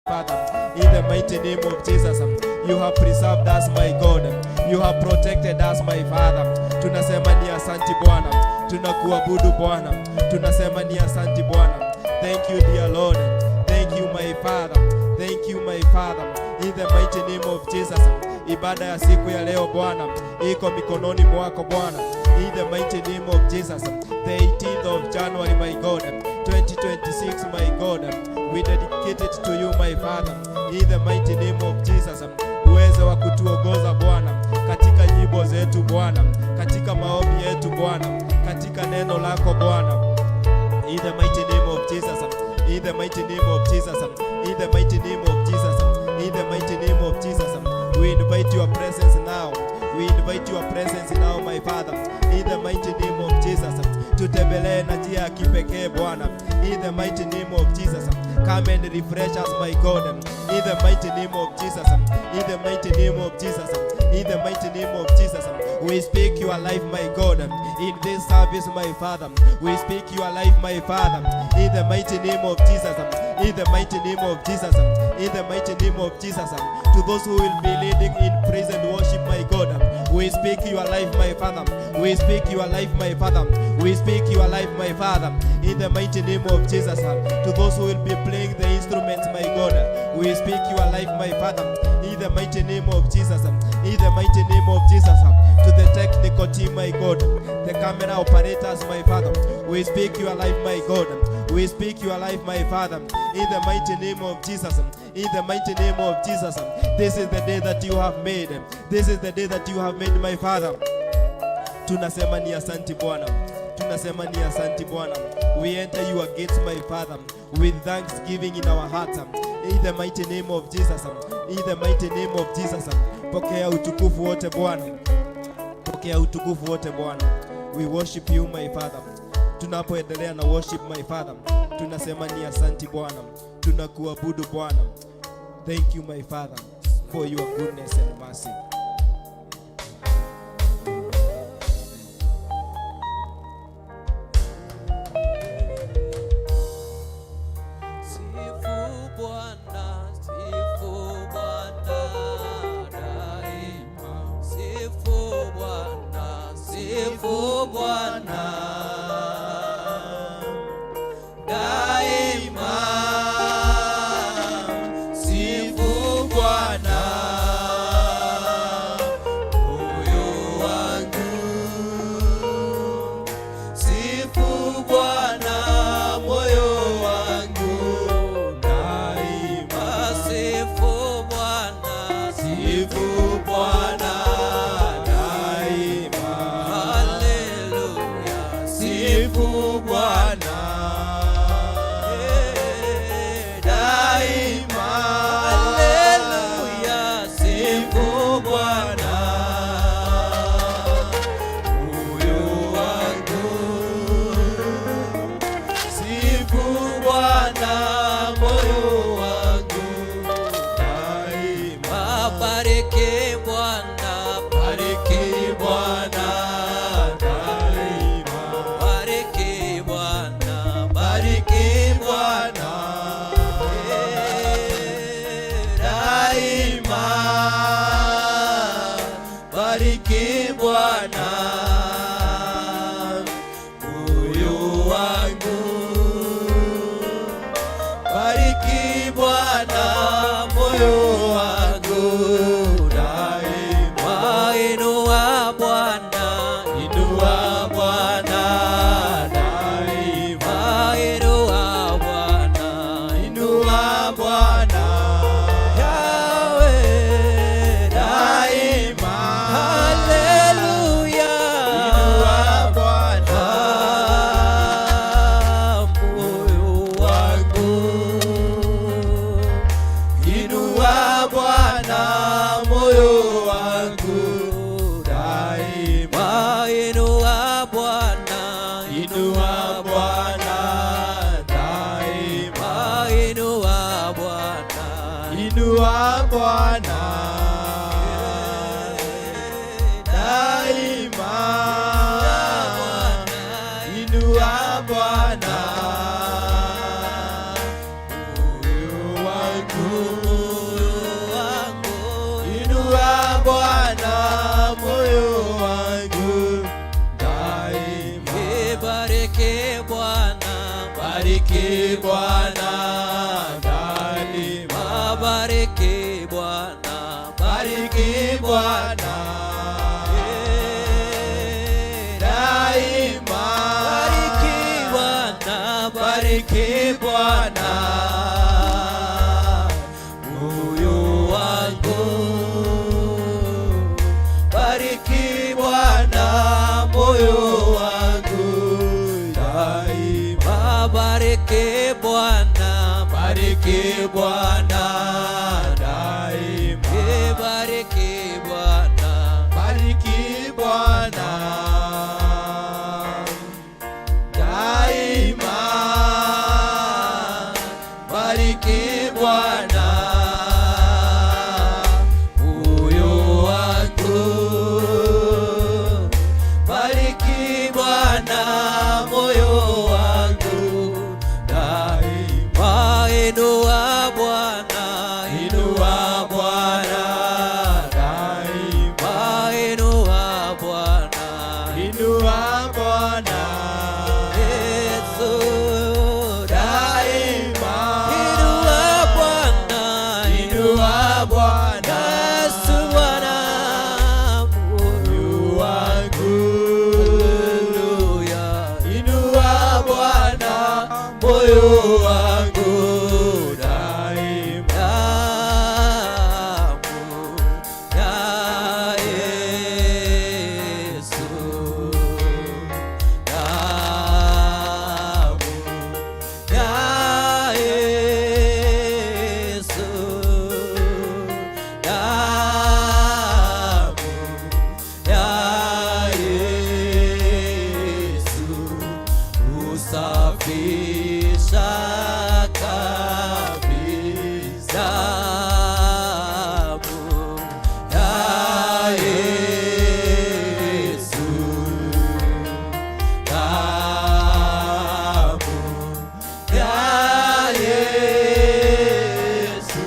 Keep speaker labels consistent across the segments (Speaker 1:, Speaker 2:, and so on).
Speaker 1: Father, in the mighty name of Jesus, you have preserved us, my God. You have protected us, my Father. Tunasema ni asanti, Bwana. Tunakuabudu, Bwana. Tunasema ni asanti, Bwana. Thank you, dear Lord. Thank you, my Father. Thank you, my Father. In the mighty name of Jesus. Ibada ya siku ya leo, Bwana, iko mikononi mwako, Bwana. In the mighty name of Jesus. The 18th of January, my God, 2026, my God. We dedicate it to you, my Father. In the mighty name of Jesus. Uweze wa kutuongoza, Bwana, katika nyimbo zetu, Bwana, katika maombi yetu, Bwana, katika neno lako, Bwana. In the mighty name of Jesus. In the mighty name of Jesus. In the mighty name of Jesus. In the mighty name of Jesus. We invite your presence now. We invite your presence now, my Father. In the mighty name of Jesus. Tutembelee na njia ya kipekee, Bwana. In the mighty name of Jesus. Come and refresh us, my God. In the mighty name of Jesus. In the mighty name of Jesus. In the mighty name of Jesus. We speak your life, my God. In this service, my Father. We speak your life, my Father. In the mighty name of Jesus. In the mighty name of Jesus. In the mighty name of Jesus. To those who will be leading in praise and worship, my God. We speak your life, my Father. We speak your life, my Father. We speak your life, my Father. In the mighty name of Jesus. To those who will be playing the instruments, my God. We speak your life, my Father. In the mighty name of Jesus. In the mighty name of Jesus. To the technical team, my God. The camera operators, my Father. We speak your life, my God. We speak your life, my Father. In the mighty name of Jesus. In the mighty name of Jesus. This is the day that you have made. This is the day that you have made, my Father. Tunasema ni asanti, Bwana. Tunasema ni asanti, Bwana. We enter your gates, my Father, with thanksgiving in our hearts. In the mighty name of Jesus. In the mighty name of Jesus. Pokea utukufu wote, Bwana. Pokea utukufu wote, Bwana. We worship you, my Father. Tunapoendelea na worship, my Father, tunasema ni asanti, Bwana. Tunakuabudu, Bwana. Thank you, my Father, for your goodness and mercy.
Speaker 2: Sifu Bwana, sifu Bwana daima. Sifu Bwana, sifu Bwana daima. Sifu Bwana, moyo wangu. Sifu Bwana, moyo wangu daima. Sifu Bwana, sifu Bwana daima. Haleluya, sifu Bwana daima. Haleluya, sifu Bwana, moyo wangu. Sifu Bwana, moyo wangu daima. Bariki Bwana, bariki Bwana daima. Bariki Bwana, bariki Bwana daima. Bariki Bwana, moyo wangu. Bariki Bwana, moyo wangu daima. Inua Bwana, inua Bwana daima. Inua Bwana, inua Bwana Yahweh daima. Haleluya, inua Bwana, moyo wangu. Inua Bwana, moyo wangu daima. Inua Bwana, inua Bwana daima. Inua Bwana,
Speaker 1: Inua Bwana daima. Inua Bwana, moyo wangu.
Speaker 2: Inua Bwana
Speaker 1: Daima.
Speaker 2: Inua Bwana.
Speaker 1: Inua Bwana.
Speaker 2: Yesu
Speaker 1: Daima.
Speaker 2: Inua Bwana.
Speaker 1: Inua Bwana.
Speaker 2: Yesu Bwana.
Speaker 1: Moyo wangu.
Speaker 2: Haleluya.
Speaker 1: Inua Bwana moyo wangu daima.
Speaker 2: Damu ya Yesu, damu ya Yesu, damu ya Yesu husafisha kabisa. Damu ya Yesu, damu ya Yesu,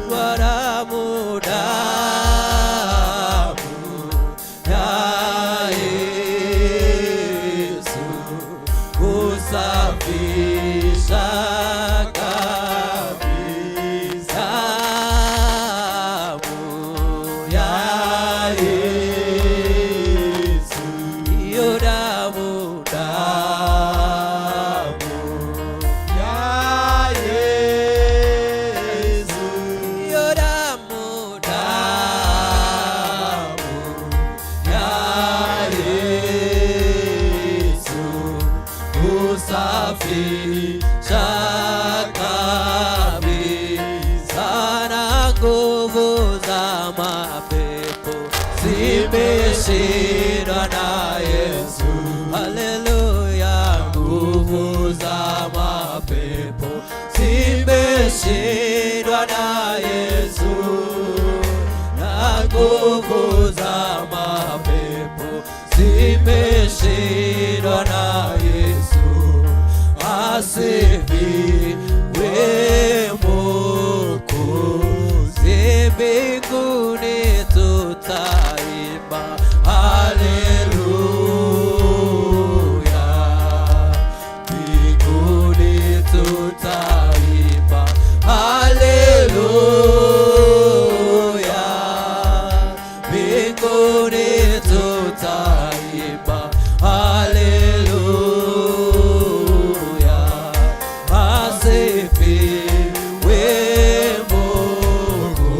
Speaker 2: kwa damu, damu ya Yesu husafisha kabisa. Damu ya Yesu, hiyo damu, damu
Speaker 1: Ya Yesu.
Speaker 2: hiyo damu, damu ya Yesu husafisha kabisa, na nguvu za mapepo zimeshindwa na Yesu. Haleluya, nguvu za mapepo zimeshindwa na Yesu, na nguvu za mapepo zimeshindwa na Yesu. Asifiwe Mwokozi, mbinguni tutaimba haleluya, mbinguni tutaimba haleluya, mbinguni tutaimba haleluya, asifiwe Mungu.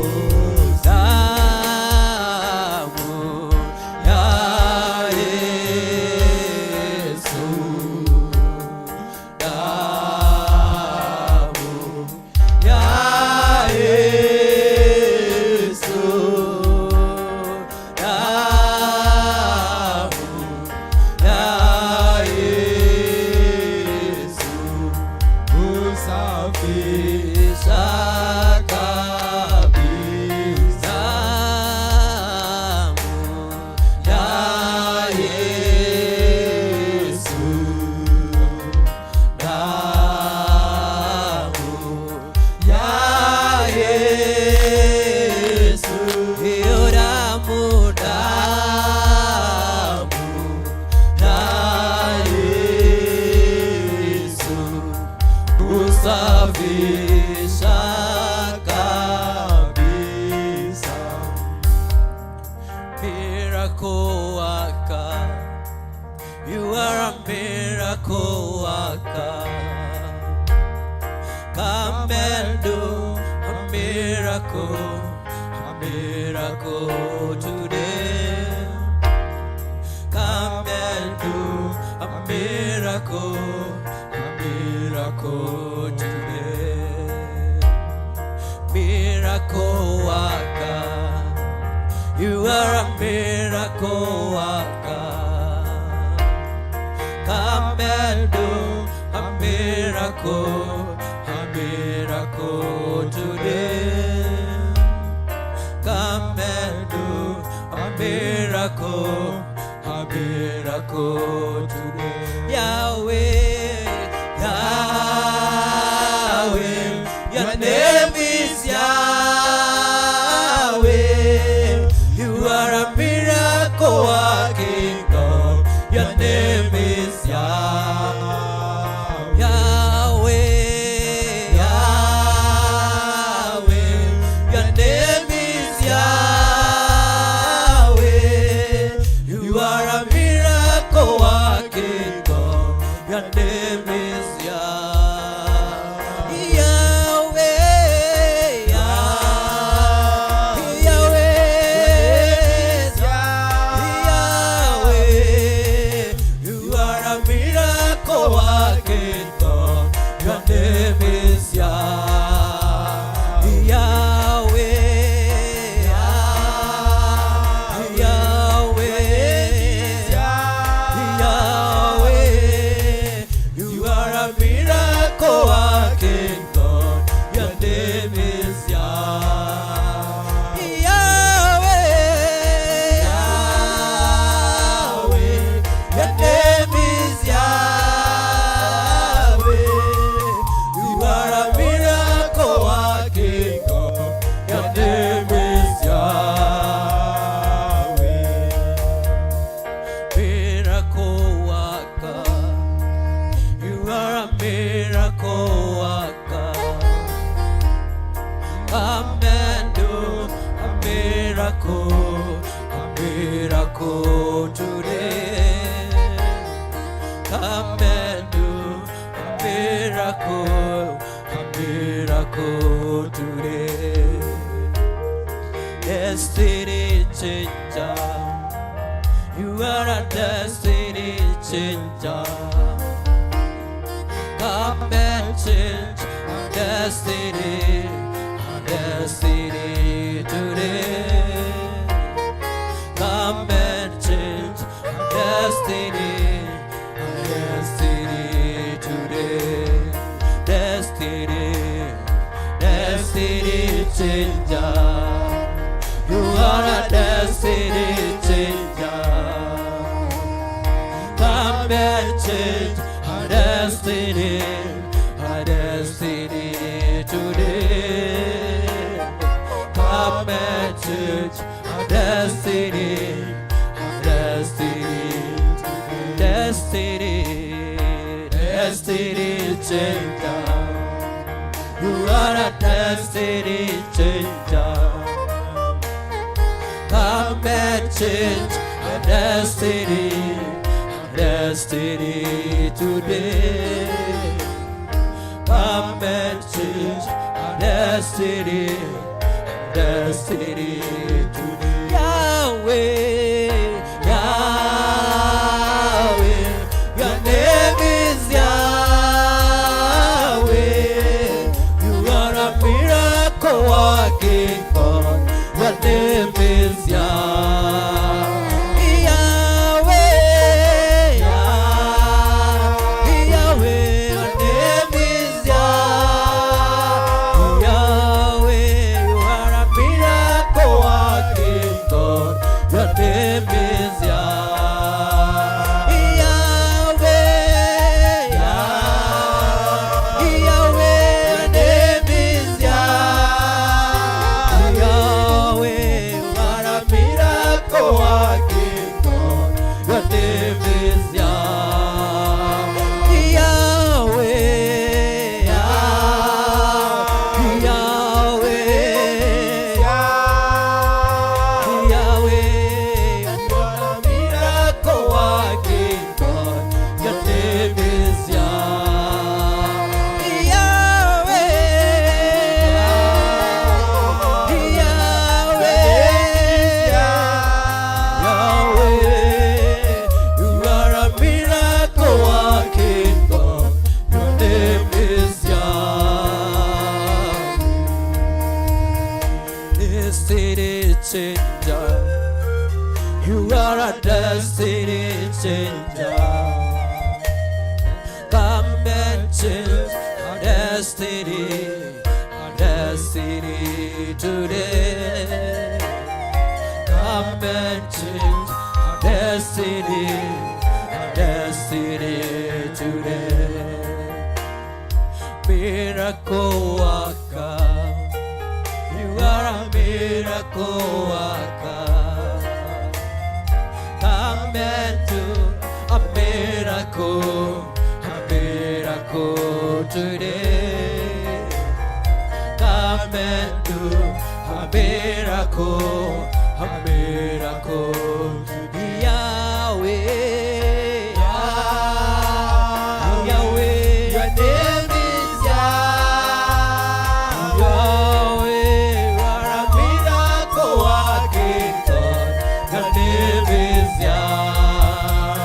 Speaker 2: Damu ya Yesu, damu ya Yesu, damu ya Yesu
Speaker 1: Husafisha
Speaker 2: kabisa. Damu ya Yesu, damu ya Yesu, hiyo damu, damu ya Yesu husafisha kabisa. Miracle worker, you are a miracle worker. Come and do a miracle, a miracle today. Come and do a miracle, a miracle today. Miracle worker, you are a miracle worker. Come and do a miracle, a miracle today. Come and do a miracle, a miracle today. Yahweh, Yahweh, your name is Yahweh. Come and do a miracle today. Come and do a miracle today. Destiny changer, you are a destiny changer. Come and change our destiny, our destiny today. Come and change our destiny, our destiny today. Destiny, destiny changer. You are a destiny changer. Come and change our destiny today. Come and change our destiny, destiny, destiny changer. You are a destiny changer. Come and change our destiny today. Come and change our destiny today. Yahweh, Yahweh, your name is Yahweh. You are a miracle working God. Your name is Yahweh. Yahweh, Yahweh, your name is Yahweh. You are a miracle working God. Your name is Yahweh. Yahweh, your name is Yahweh. You are a miracle working God. Your name is Yahweh. Yahweh, Yahweh, you are a miracle working God. Your name is Yahweh. Yahweh, Yahweh, you are a miracle working God. Your name is Yahweh. Destiny changer. You are a destiny changer. Come and change our destiny today. Come and change our destiny today. Miracle worker, you are a miracle worker. Come and do a miracle today. Come and do a miracle today. Yahweh, Yahweh,
Speaker 1: Your name is
Speaker 2: Yahweh, you are a miracle working God. Your name is Yahweh.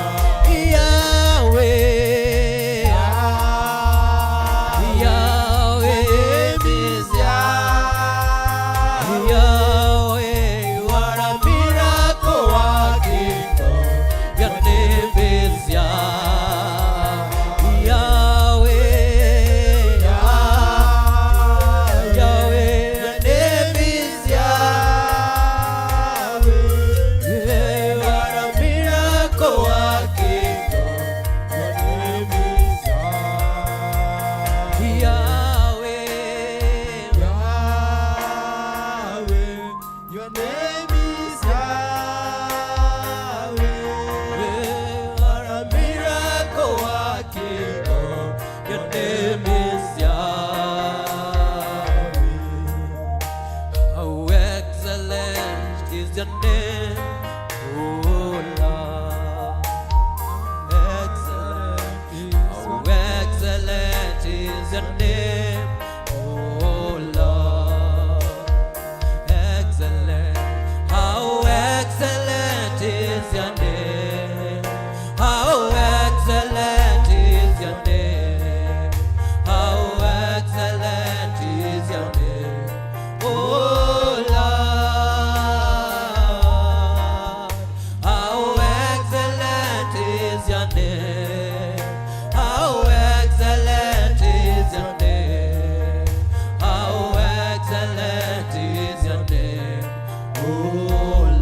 Speaker 2: Yahweh, name is Yahweh, you are a miracle working God. Your name is Yahweh. Yahweh, your name is Yahweh. You are a miracle working God.
Speaker 1: Your name is
Speaker 2: Yahweh.
Speaker 1: Yahweh.
Speaker 2: is your name, O Lord. Excellent, how excellent is your name, O Lord. Excellent, how excellent is your name. How excellent is your name. How excellent is your name, O Lord. How excellent is your name. How excellent is your name. How excellent is your name, O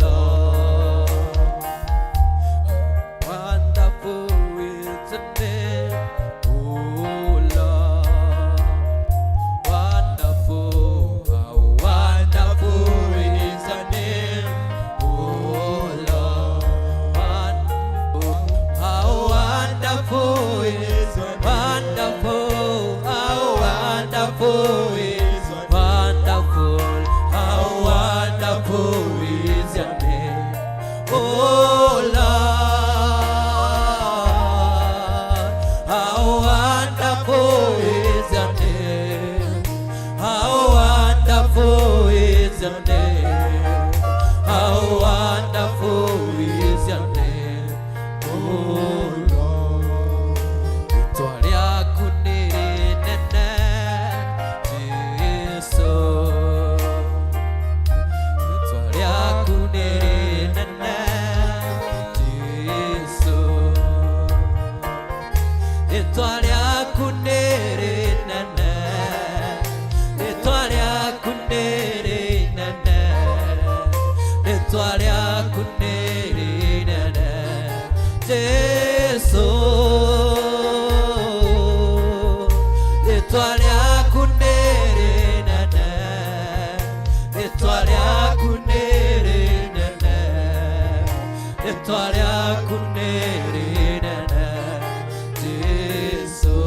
Speaker 2: Lord. Wonderful is your name, O Lord. Wonderful, how wonderful is your name, O Lord. Wonderful, how wonderful is wonderful, how wonderful is wonderful, how wonderful is your name, O Lord. How wonderful is your name. How wonderful is your name. How wonderful is your name, O Lord. Rĩtwa rĩaku nĩ rĩnene, Jesũ. Rĩtwa rĩaku nĩ rĩnene, Jesũ. Rĩtwa rĩaku nĩ rĩnene, rĩtwa rĩaku nĩ rĩnene, rĩtwa rĩaku nĩ rĩnene, Jesũ. Rĩtwa rĩaku nĩ rĩnene, rĩtwa rĩaku nĩ rĩnene, rĩtwa rĩaku nĩ rĩnene, Jesũ.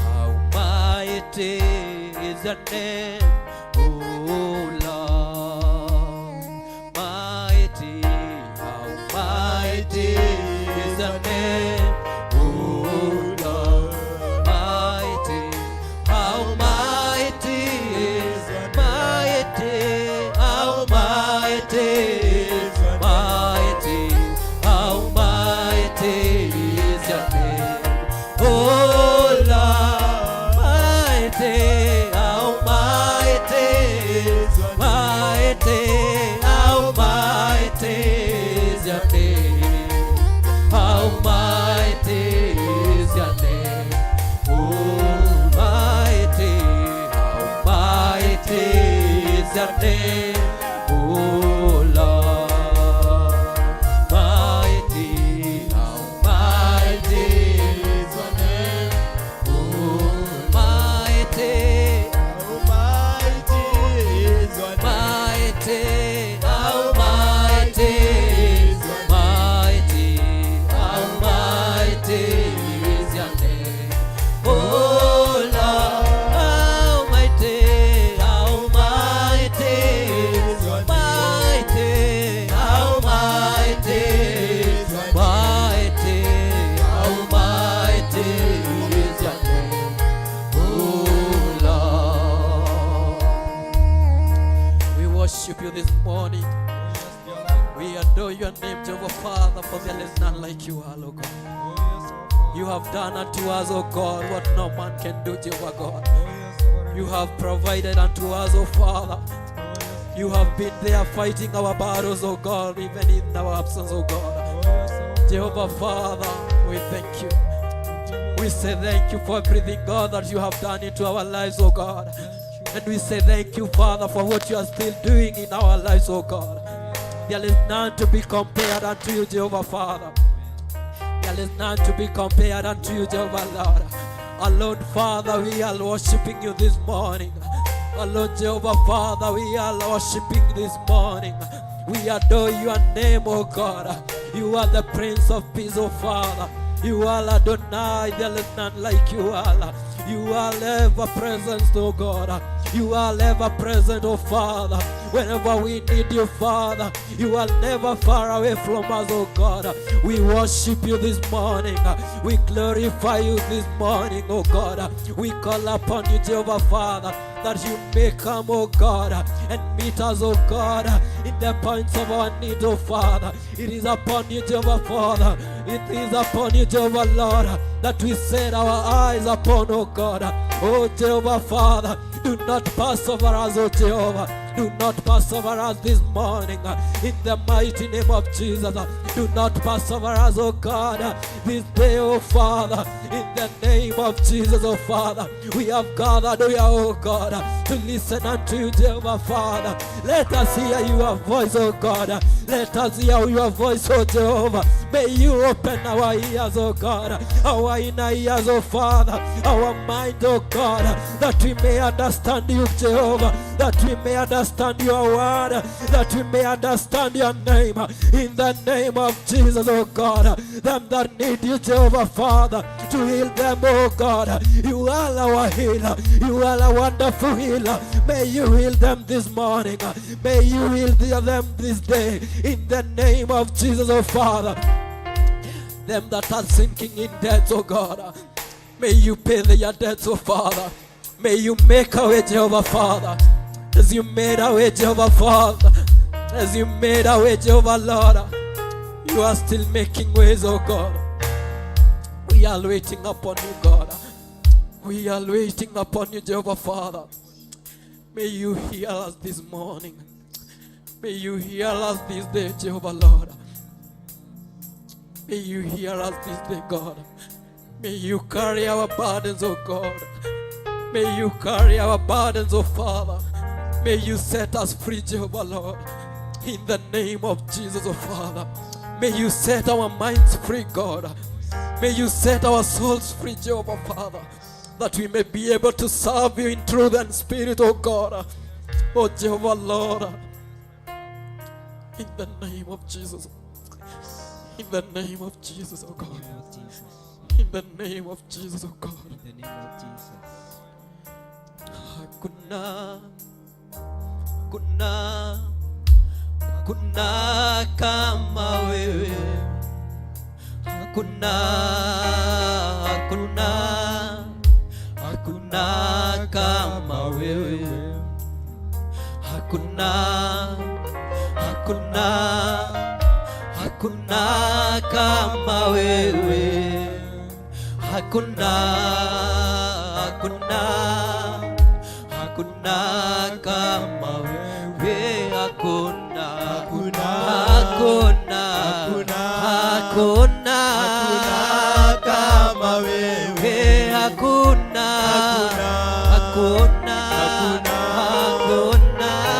Speaker 2: How mighty is your name, O Lord. Mighty, how mighty is your name, O Lord. Mighty, how mighty is mighty, how mighty is mighty, how mighty is your name, O Lord. Mighty, how mighty is mighty, how mighty is your name. How mighty is your name. Oh, mighty, how mighty is your name, oh Lord. Mighty, how mighty is your name. Oh, mighty,
Speaker 1: How mighty is your name.
Speaker 2: mighty, how mighty, mighty, how mighty is your name. Oh Lord, how mighty, how mighty, mighty, how mighty, mighty, how mighty is your name. Oh Lord. We worship you this morning. We adore your name, Jehovah Father, for there is none like you, O God. You have done unto us, O God, what no man can do, Jehovah God. You have provided unto us, O Father. You have been there fighting our battles, O God, even in our absence, O God. Jehovah Father, we thank you. We say thank you for everything, God, that you have done into our lives, O God. And we say thank you, Father, for what you are still doing in our lives, O God. There is none to be compared unto you, Jehovah Father. There is none to be compared unto you, Jehovah Lord. Alone, Father, we are worshiping you this morning. Alone, Jehovah Father, we are worshiping this morning. We adore your name, O God. You are the Prince of Peace, O Father. You are Adonai, there is none like you, Allah. You are ever present, O God. You are ever present, oh Father. Whenever we need you, Father, you are never far away from us, oh God. We worship you this morning. We glorify you this morning, oh God. We call upon you, Jehovah Father, that you may come, oh God, and meet us, oh God, in the points of our need, oh Father. It is upon you, Jehovah Father. It is upon you, Jehovah Lord, that we set our eyes upon, oh God. Oh Jehovah Father, do not pass over us, oh Jehovah. Do not pass over us this morning. In the mighty name of Jesus. Do not pass over us, oh God, this day, oh Father. In the name of Jesus, oh Father. We have gathered, oh God, to listen unto you, Jehovah Father. Let us hear your voice, oh God. Let us hear your voice, oh Jehovah. May you open our ears, oh God, our inner ears, oh Father, our mind, oh God, that we may understand you, Jehovah, that we may understand your word, that we may understand your name. In the name of Jesus, oh God, them that need you, Jehovah Father, to heal them, oh God. You are our healer. You are a wonderful healer. May you heal them this morning. May you heal them this day. In the name of Jesus, oh Father. Them that are sinking in debt, oh God. May you pay their debts, oh Father. May you make a way, Jehovah Father. As you made a way, Jehovah Father. As you made a way, Jehovah Lord. You are still making ways, oh God. We are waiting upon you, God. We are waiting upon you, Jehovah Father. May you hear us this morning. May you hear us this day, Jehovah Lord. May you hear us this day, God. May you carry our burdens, oh God. May you carry our burdens, oh Father. May you set us free, Jehovah Lord. In the name of Jesus, oh Father. May you set our minds free, God. May you set our souls free, Jehovah Father. That we may be able to serve you in truth and spirit, oh God. Oh Jehovah Lord. In the name of Jesus. In the name of Jesus, oh God.
Speaker 1: In the name of Jesus.
Speaker 2: In the name of Jesus, oh God.
Speaker 1: In the name of Jesus.
Speaker 2: Hakuna, hakuna, hakuna kama wewe. Hakuna, hakuna, hakuna kama wewe. Hakuna, hakuna, hakuna kama wewe. Hakuna, hakuna, hakuna kama wewe. Hakuna,
Speaker 1: Hakuna.
Speaker 2: Hakuna,
Speaker 1: Hakuna.
Speaker 2: Hakuna,
Speaker 1: Hakuna kama wewe.
Speaker 2: Hakuna,
Speaker 1: Hakuna.
Speaker 2: Hakuna,
Speaker 1: Hakuna.
Speaker 2: Hakuna,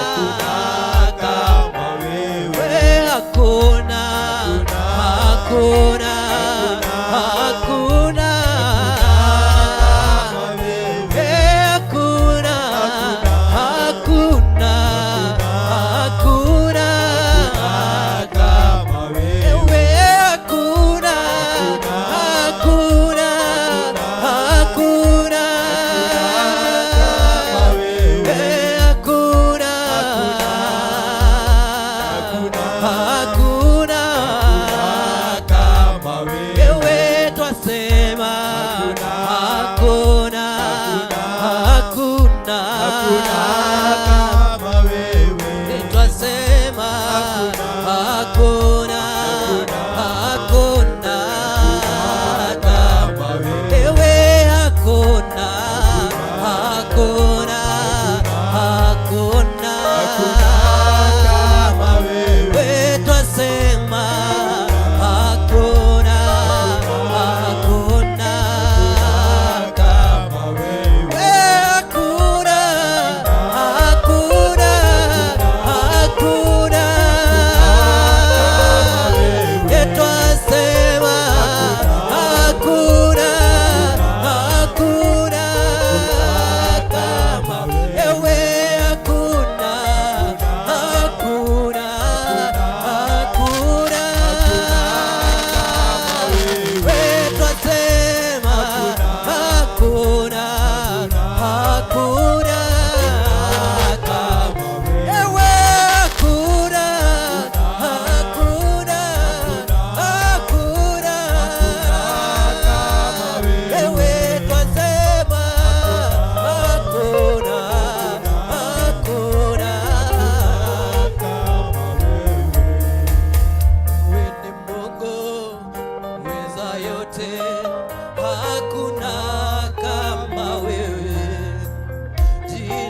Speaker 1: Hakuna kama wewe.
Speaker 2: Hakuna,
Speaker 1: Hakuna.
Speaker 2: Hakuna, hakuna,
Speaker 1: Kama wewe.
Speaker 2: Hakuna, hakuna, hakuna
Speaker 1: Kama wewe.
Speaker 2: Hakuna,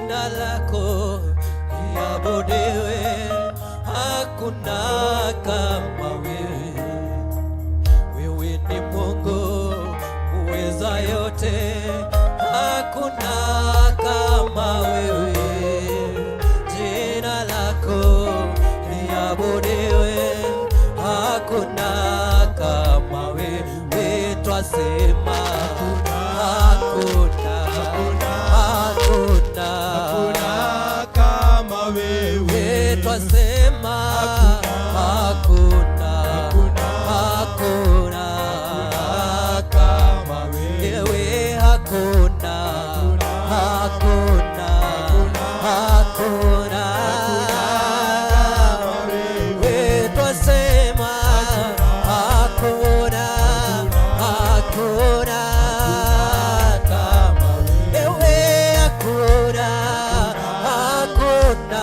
Speaker 2: Jina lako liabudiwe, hakuna kama wewe. Wewe ni Mungu uweza yote, hakuna kama wewe. Jina lako liabudiwe, hakuna kama wewe. Twasema hakuna, hakuna,
Speaker 1: Hakuna kama wewe.
Speaker 2: Twasema hakuna, hakuna
Speaker 1: kama wewe.
Speaker 2: Wewe hakuna, hakuna, hakuna. We twasema hakuna, hakuna kama wewe, hakuna, hakuna,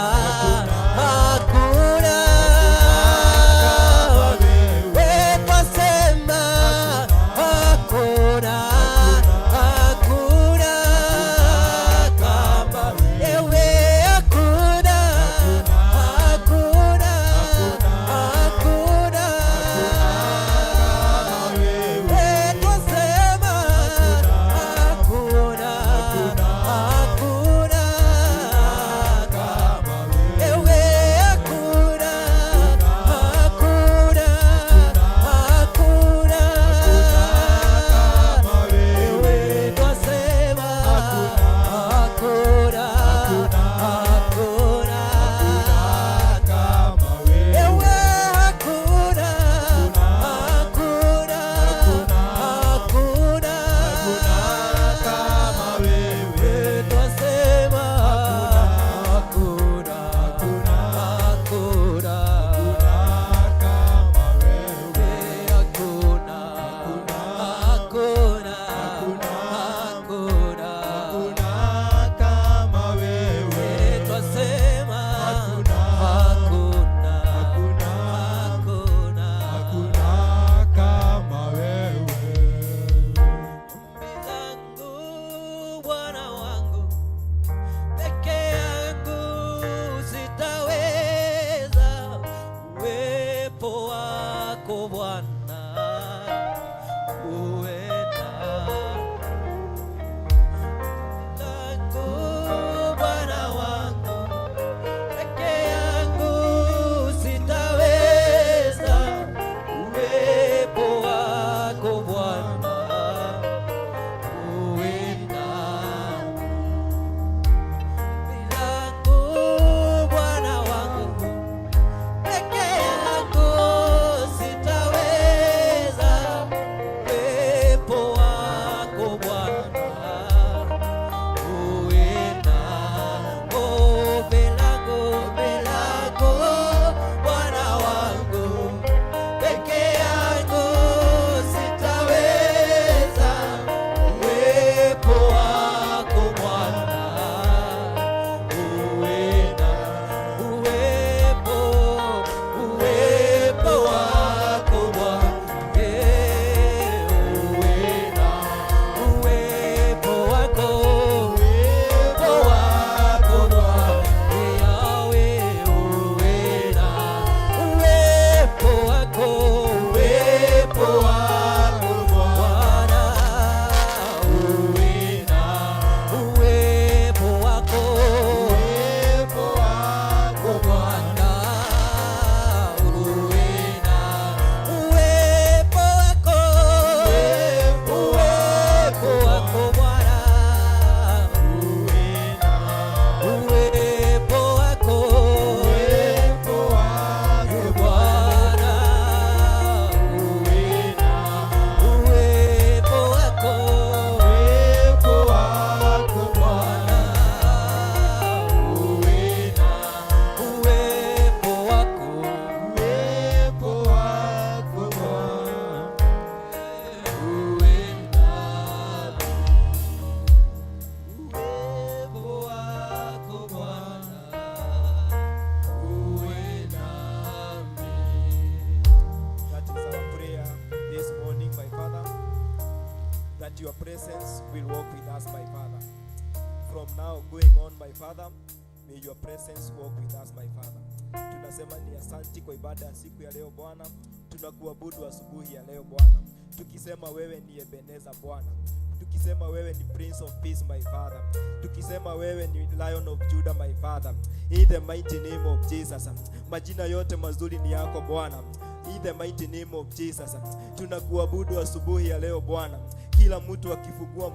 Speaker 2: hakuna. We twasema hakuna, hakuna kama wewe, hakuna, hakuna, hakuna. We twasema hakuna, hakuna kama wewe, hakuna, hakuna, hakuna. Wewe twasema hakuna, hakuna wewe, hakuna, hakuna, hakuna. Wewe twasema hakuna, hakuna, hakuna, hakuna, hakuna. Twasema hakuna, hakuna. Ombi langu Bwana wangu, peke yangu sitaweza. Uwepo wako Bwana uwe nami. Langu Bwana wangu, peke yangu sitaweza. Uwepo wako Bwana uwe nami. Langu Bwana wangu, peke yangu sitaweza. Uwepo wako Bwana uwe nami. Ombi langu, ombi langu Bwana wangu, peke yangu sitaweza. Uwepo wako Bwana uwe nami. Uwepo, uwepo wako Bwana, uwe nami. Uwepo wako, uwepo wako Bwana, Yahweh, uwe nami. Uwepo wako, uwepo wako Bwana, uwe nami. Uwepo wako, uwepo wako Bwana, uwe nami. Uwepo wako, uwepo wako Bwana, uwepo wako, Bwana, uwepo wako, Bwana, uwepo wako, uwe nami. Uwepo wako Bwana, uwe nami.
Speaker 1: That is our prayer this morning, my Father, that your presence will walk with us, my Father. From From now going on, my Father, may your presence walk with us, my Father. Tunasema ni asanti kwa ibada ya siku ya leo Bwana. Tunakuabudu asubuhi ya leo Bwana, tukisema wewe ni Ebeneza Bwana, tukisema wewe ni Prince of Peace, my Father, tukisema wewe ni Lion of Judah, my Father, in the mighty name of Jesus. Majina yote mazuri ni yako Bwana, in the mighty name of Jesus. Tunakuabudu asubuhi ya leo Bwana, kila mtu akifungua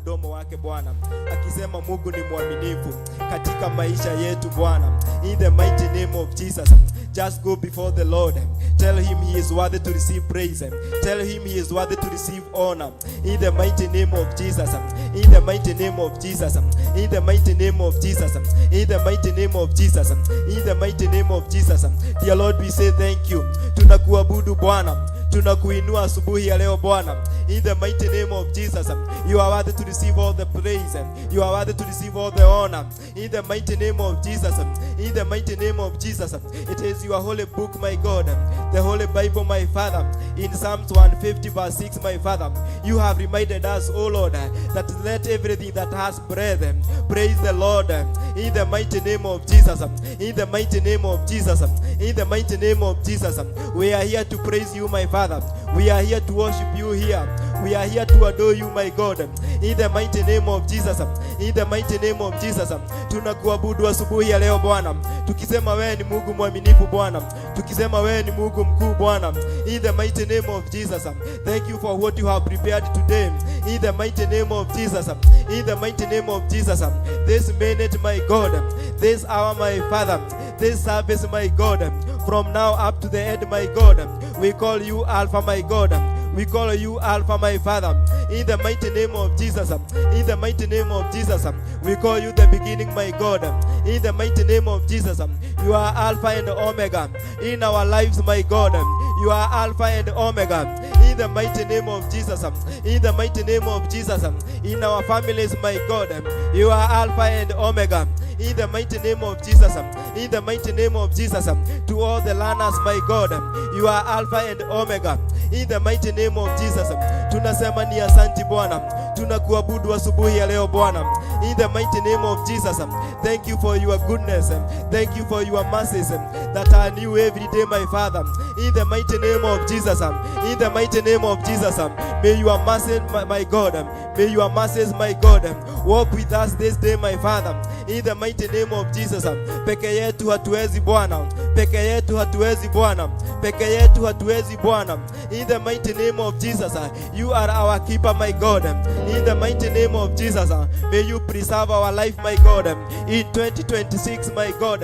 Speaker 1: mdomo wake Bwana, akisema Mungu ni mwaminifu katika maisha yetu Bwana, in the mighty name of Jesus. Just go before the Lord, tell him he is worthy to receive praise, tell him he is worthy to receive honor, in the mighty name of Jesus, in the mighty name of Jesus, in the mighty name of Jesus, in the mighty name of Jesus, in the mighty name of Jesus. Dear Lord, we say thank you. Tunakuabudu Bwana, tunakuinua asubuhi ya leo Bwana, in the mighty name of Jesus. You are worthy to receive all the praise, you are worthy to receive all the honor, in the mighty name of Jesus, in the mighty name of Jesus. It is your holy book, my God, the holy Bible, my Father. In Psalms 150 verse 6, my Father, you have reminded us, O Lord, that let everything that has breath praise the Lord, in the mighty name of Jesus, in the mighty name of Jesus, in the mighty name of Jesus. We are here to praise you, my Father. We are here to worship you here. We are here to adore you, my God, in the mighty name of Jesus, in the mighty name of Jesus. Tunakuabudu asubuhi ya leo Bwana, tukisema wewe ni Mungu mwaminifu Bwana, tukisema wewe ni Mungu mkuu Bwana, in the mighty name of Jesus. Thank you for what you have prepared today, in the mighty name of Jesus, in the mighty name of Jesus. This minute, my God, this hour, my Father, this service, my God, from now up to the end, my God, we call you Alpha, my God. We call you Alpha, my Father. In the mighty name of Jesus. In the mighty name of Jesus. We call you the beginning, my God. In the mighty name of Jesus. You are Alpha and Omega in our lives, my God. You are Alpha and Omega. In the mighty name of Jesus. In the mighty name of Jesus. In our families, my God. You are Alpha and Omega. In the mighty name of Jesus. In the mighty name of Jesus. To all the learners, my God. You are Alpha and Omega. In the mighty name of Jesus. Tunasema ni asanti Bwana. Tunakuabudu asubuhi ya leo Bwana. In the mighty name of Jesus. Thank you for your goodness. Thank you for your mercies that are new every day, my Father. In the mighty name of Jesus. In the mighty name of Jesus. May your mercy, my God. May your mercies, my God, walk with us this day, my Father. In the mighty name of Jesus. Peke yetu hatuwezi Bwana. Peke yetu hatuwezi Bwana. Peke yetu hatuwezi Bwana. In the mighty name of Jesus. You are our keeper, my God. In the mighty name of Jesus. May you preserve our life, my God. In 2026, my God.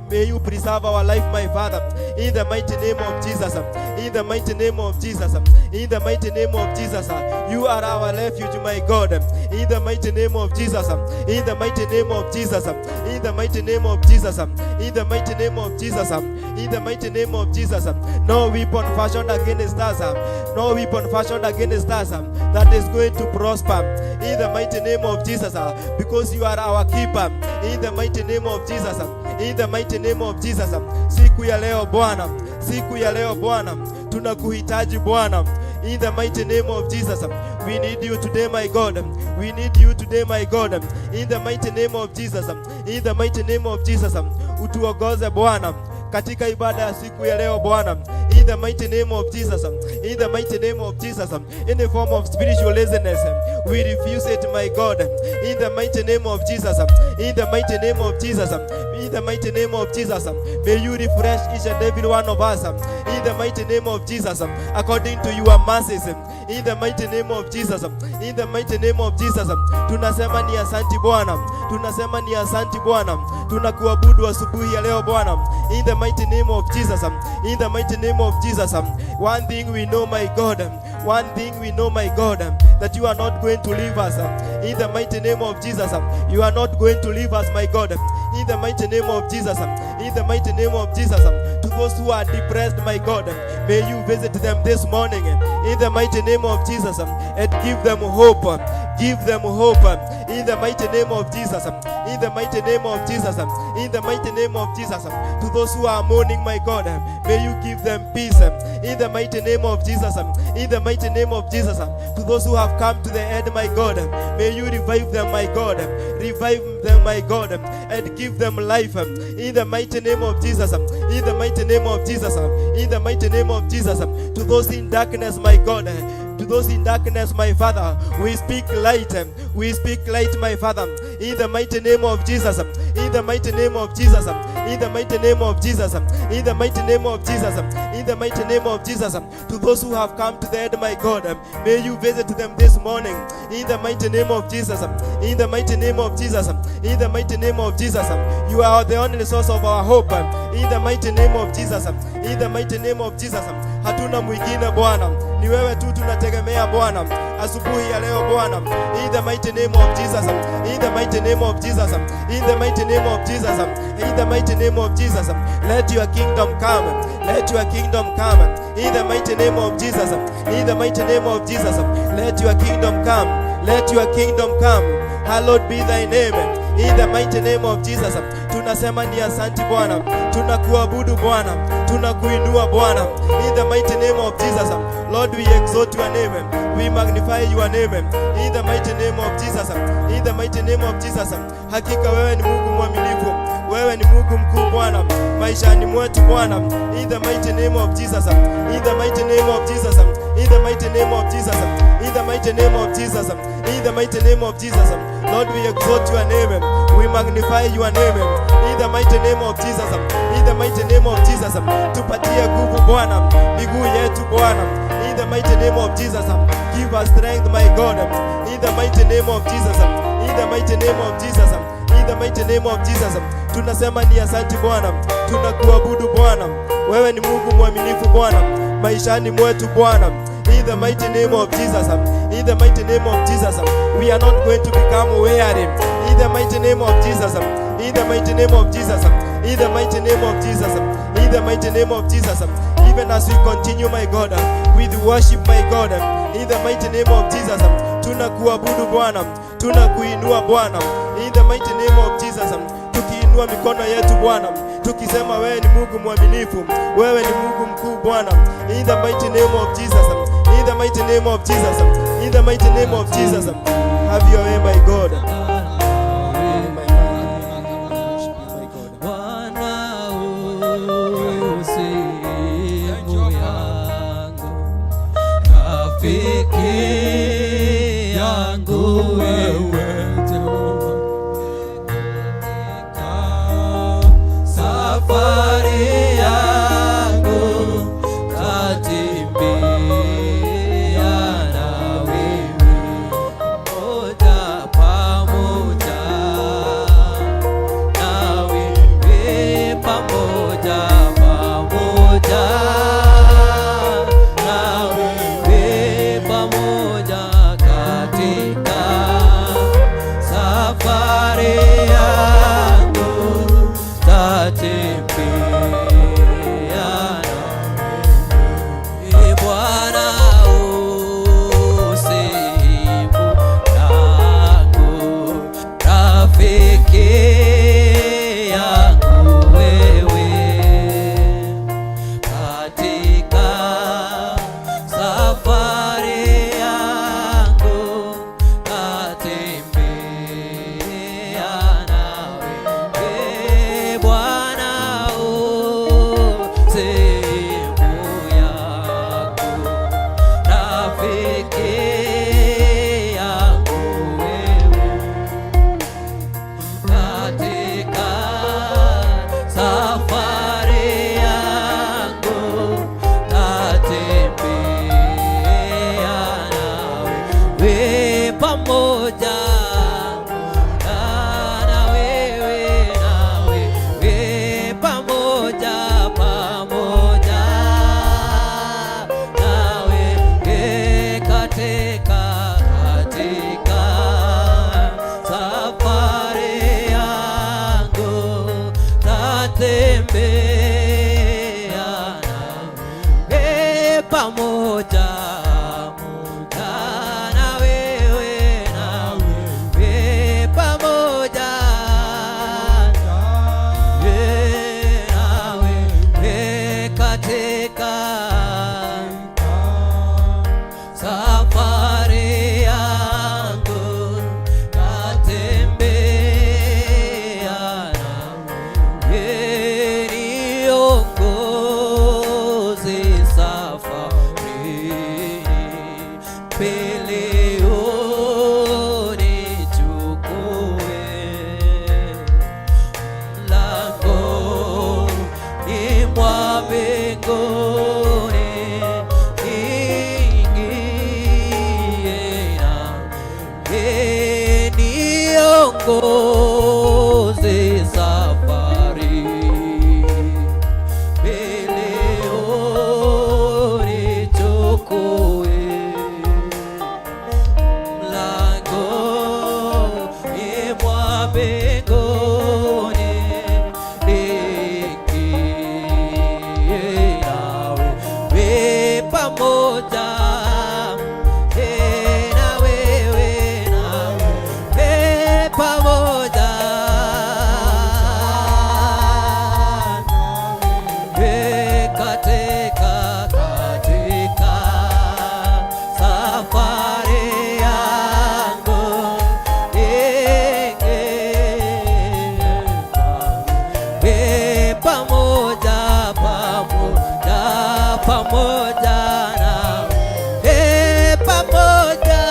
Speaker 1: May you preserve our life, my Father. In the mighty name of Jesus. In the mighty name of Jesus. In the mighty name of Jesus. You are our refuge, my God. In the mighty name of Jesus. In the mighty name of Jesus. In the mighty name of Jesus. In the mighty name of Jesus. In the mighty name of Jesus. No weapon fashioned against us. No weapon fashioned against us that is going to prosper. In the mighty name of Jesus. Because you are our keeper. In the mighty name of Jesus. In the mighty name of Jesus. Siku ya leo Bwana, siku ya leo Bwana, tunakuhitaji Bwana. In the mighty name of Jesus. We need you today, my God. We need you today, my God. In the mighty name of Jesus. In the mighty name of Jesus. Utuongoze Bwana katika ibada ya siku ya leo Bwana. In the mighty name of Jesus. In the mighty name of Jesus. In the form of spiritual laziness, we refuse it, my God. In the mighty name of Jesus. In the mighty name of Jesus. In the mighty name of Jesus. May you refresh each and every one of us. In the mighty name of Jesus. According to your mercies. In the mighty name of Jesus. In the mighty name of Jesus. Tunasema ni asanti Bwana. Tunasema ni asanti Bwana. Tunakuabudu asubuhi ya leo Bwana. In the mighty name of Jesus. In the mighty name of Jesus. One thing we know, my God. One thing we know, my God, that you are not going to leave us. In the mighty name of Jesus. You are not going to leave us, my God. In the mighty name of Jesus. In the mighty name of Jesus. To those who are depressed, my God, may you visit them this morning. In the mighty name of Jesus. And give them hope. Give them hope. In the mighty name of Jesus. In the mighty name of Jesus. In In the mighty name of Jesus. To those who are mourning, my God, may you give them peace. In the mighty name of Jesus. In the mighty name of Jesus. To those who have come to the end, my God, may you revive them, my God. Revive them, my God, and give them life. In the mighty name of Jesus. In the mighty name of Jesus. In the mighty name of Jesus. To those in darkness, my God, to those in darkness, my Father, we speak light. We speak light, my Father. In the mighty name of Jesus. In the mighty name of Jesus. In the mighty name of Jesus. In the mighty name of Jesus. In the mighty name of Jesus. To those who have come to the end, my God, may you visit them this morning. In the mighty name of Jesus. In the mighty name of Jesus. In the mighty name of Jesus. You are the only source of our hope. In the mighty name of Jesus. In the mighty name of Jesus. Hatuna mwingine, Bwana, ni wewe tu tunategemea, Bwana, asubuhi ya leo, Bwana. In the mighty name of Jesus. In the mighty name of Jesus. In the mighty name of Jesus. In the mighty name of Jesus. Let your kingdom come. Let your kingdom come. In the mighty name of Jesus. In the mighty name of Jesus. Let your kingdom come. Let your kingdom come. Hallowed be thy name. In the mighty name of Jesus. Tunasema ni asanti, Bwana. Tunakuabudu, Bwana. Tunakuinua, Bwana. In the mighty name of Jesus. Lord, we exalt your name. We magnify your name. In the mighty name of Jesus. In the mighty name of Jesus. Hakika wewe ni Mungu mwaminifu. Wewe ni Mungu mkuu, Bwana, maishani mwetu, Bwana. In the mighty name of Jesus. In the mighty name of Jesus. In the mighty name of Jesus. In the mighty name of Jesus. In the mighty name of Jesus. Lord, we exalt your name. We magnify your name. In the mighty name of Jesus. In the mighty name of Jesus. Tupatie nguvu, Bwana, miguu yetu, Bwana. In the mighty name of Jesus. Give us strength, my God. In the mighty name of Jesus. In the mighty name of Jesus. In the mighty name of Jesus. Tunasema ni asante, Bwana. Tunakuabudu, Bwana. Wewe ni Mungu mwaminifu, Bwana, maishani mwetu, Bwana. In the mighty name of Jesus. In the mighty name of Jesus. We are not going to become weary. In the mighty name of Jesus. In the mighty name of Jesus. In the mighty name of Jesus. In the mighty name of Jesus. Even as we continue, my God, with worship, my God. In the mighty name of Jesus. Tunakuabudu, Bwana. Tunakuinua, Bwana. In the mighty name of Jesus. Tukiinua mikono yetu, Bwana, tukisema wewe ni Mungu mwaminifu, wewe ni Mungu mkuu, Bwana. In the mighty name of Jesus. In the mighty name of Jesus. In the mighty name of Jesus. Have your way, my God. My Father, my God.
Speaker 2: Bwana u sehemu yangu, rafiki yangu wewe Jehova, safari yangu tatembea na wewe moja pamoja na wewe, pamoja pamoja na wewe, pamoja katika safari yangu tatembea na wewe. Bwana u sehemu yangu, rafiki yangu wewe, katika safari yangu tatembea na wewe. Bwana u sehemu yangu, rafiki yangu wewe, katika safari yangu tatembea nawe pamoja na wewe, nawe pamoja pamoja nawe katika safari yangu tatembea nawe pamoja na wewe, nawe pamoja. Mbinguni niingie nawe niongoze safari mbele unichukue mlangoni mwa mbinguni niingie nawe we pamoja na wewe nawe pamoja we katika safari yangu niingie we pamoja pamoja pamoja na pamoja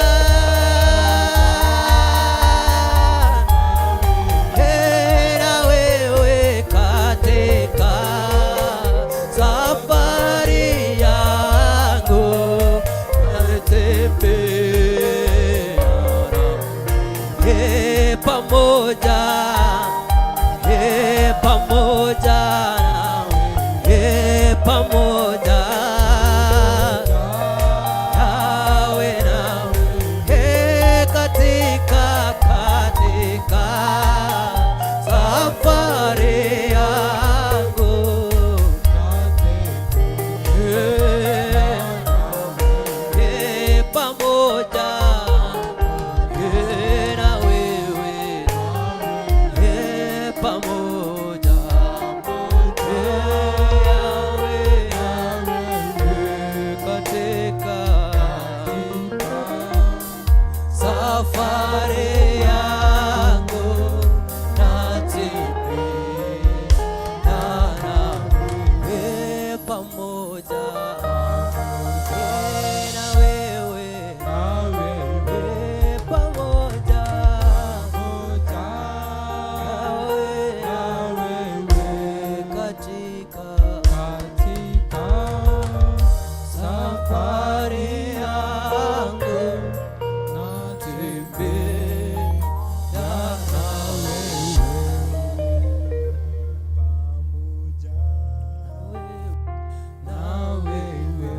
Speaker 2: na wewe katika safari yangu natembea pamoja pamoja nawe pamoja nawe nawe katika safari yangu pamoja na wewe pamoja nawe katika safari yangu natembea nawe pamoja na wewe pamoja nawe katika safari yangu natembea nawe
Speaker 1: Pamoja
Speaker 2: na wewe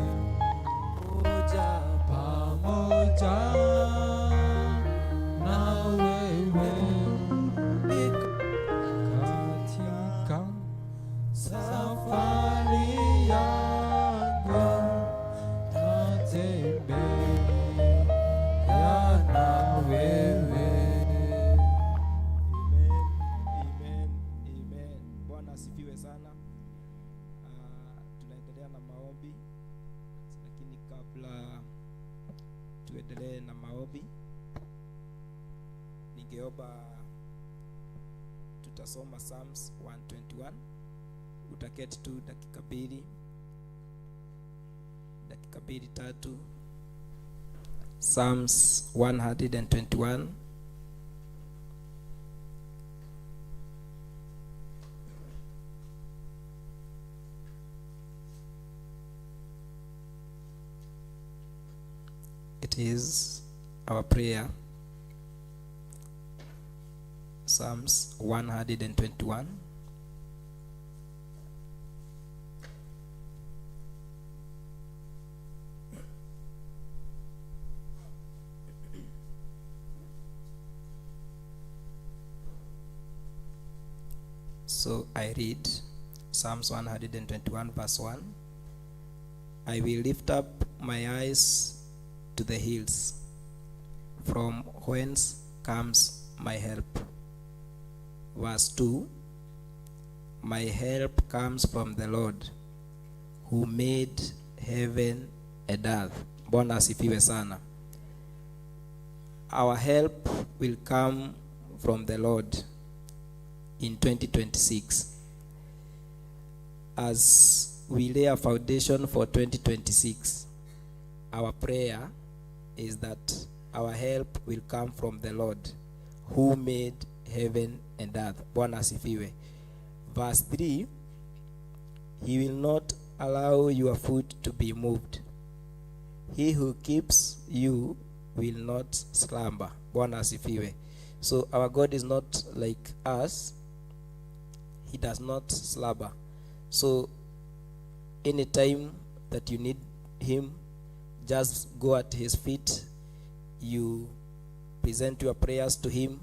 Speaker 1: pamoja na wewe katika safari yangu natembea na wewe. Amen, amen, amen. Bwana asifiwe sana. Tunaendelea na maombi, lakini kabla tuendelee na maombi, ningeomba tutasoma Psalms 121. Utaketi tu dakika 2, dakika 2 3. Psalms 121. It is our prayer. Psalms 121. So I read Psalms 121, verse 1. I will lift up my eyes to the hills, from whence comes my help. Verse 2. My help comes from the Lord, who made heaven and earth. Bwana asifiwe sana. Our help will come from the Lord in 2026. As we lay a foundation for 2026, our prayer is that our help will come from the Lord who made heaven and earth. Bwana asifiwe. Verse 3. He will not allow
Speaker 3: allow your foot to be moved. He who keeps you will not slumber. Bwana asifiwe. So our God is not like us. He does not slumber. So anytime that you need him, just go at his feet. You present your prayers to him,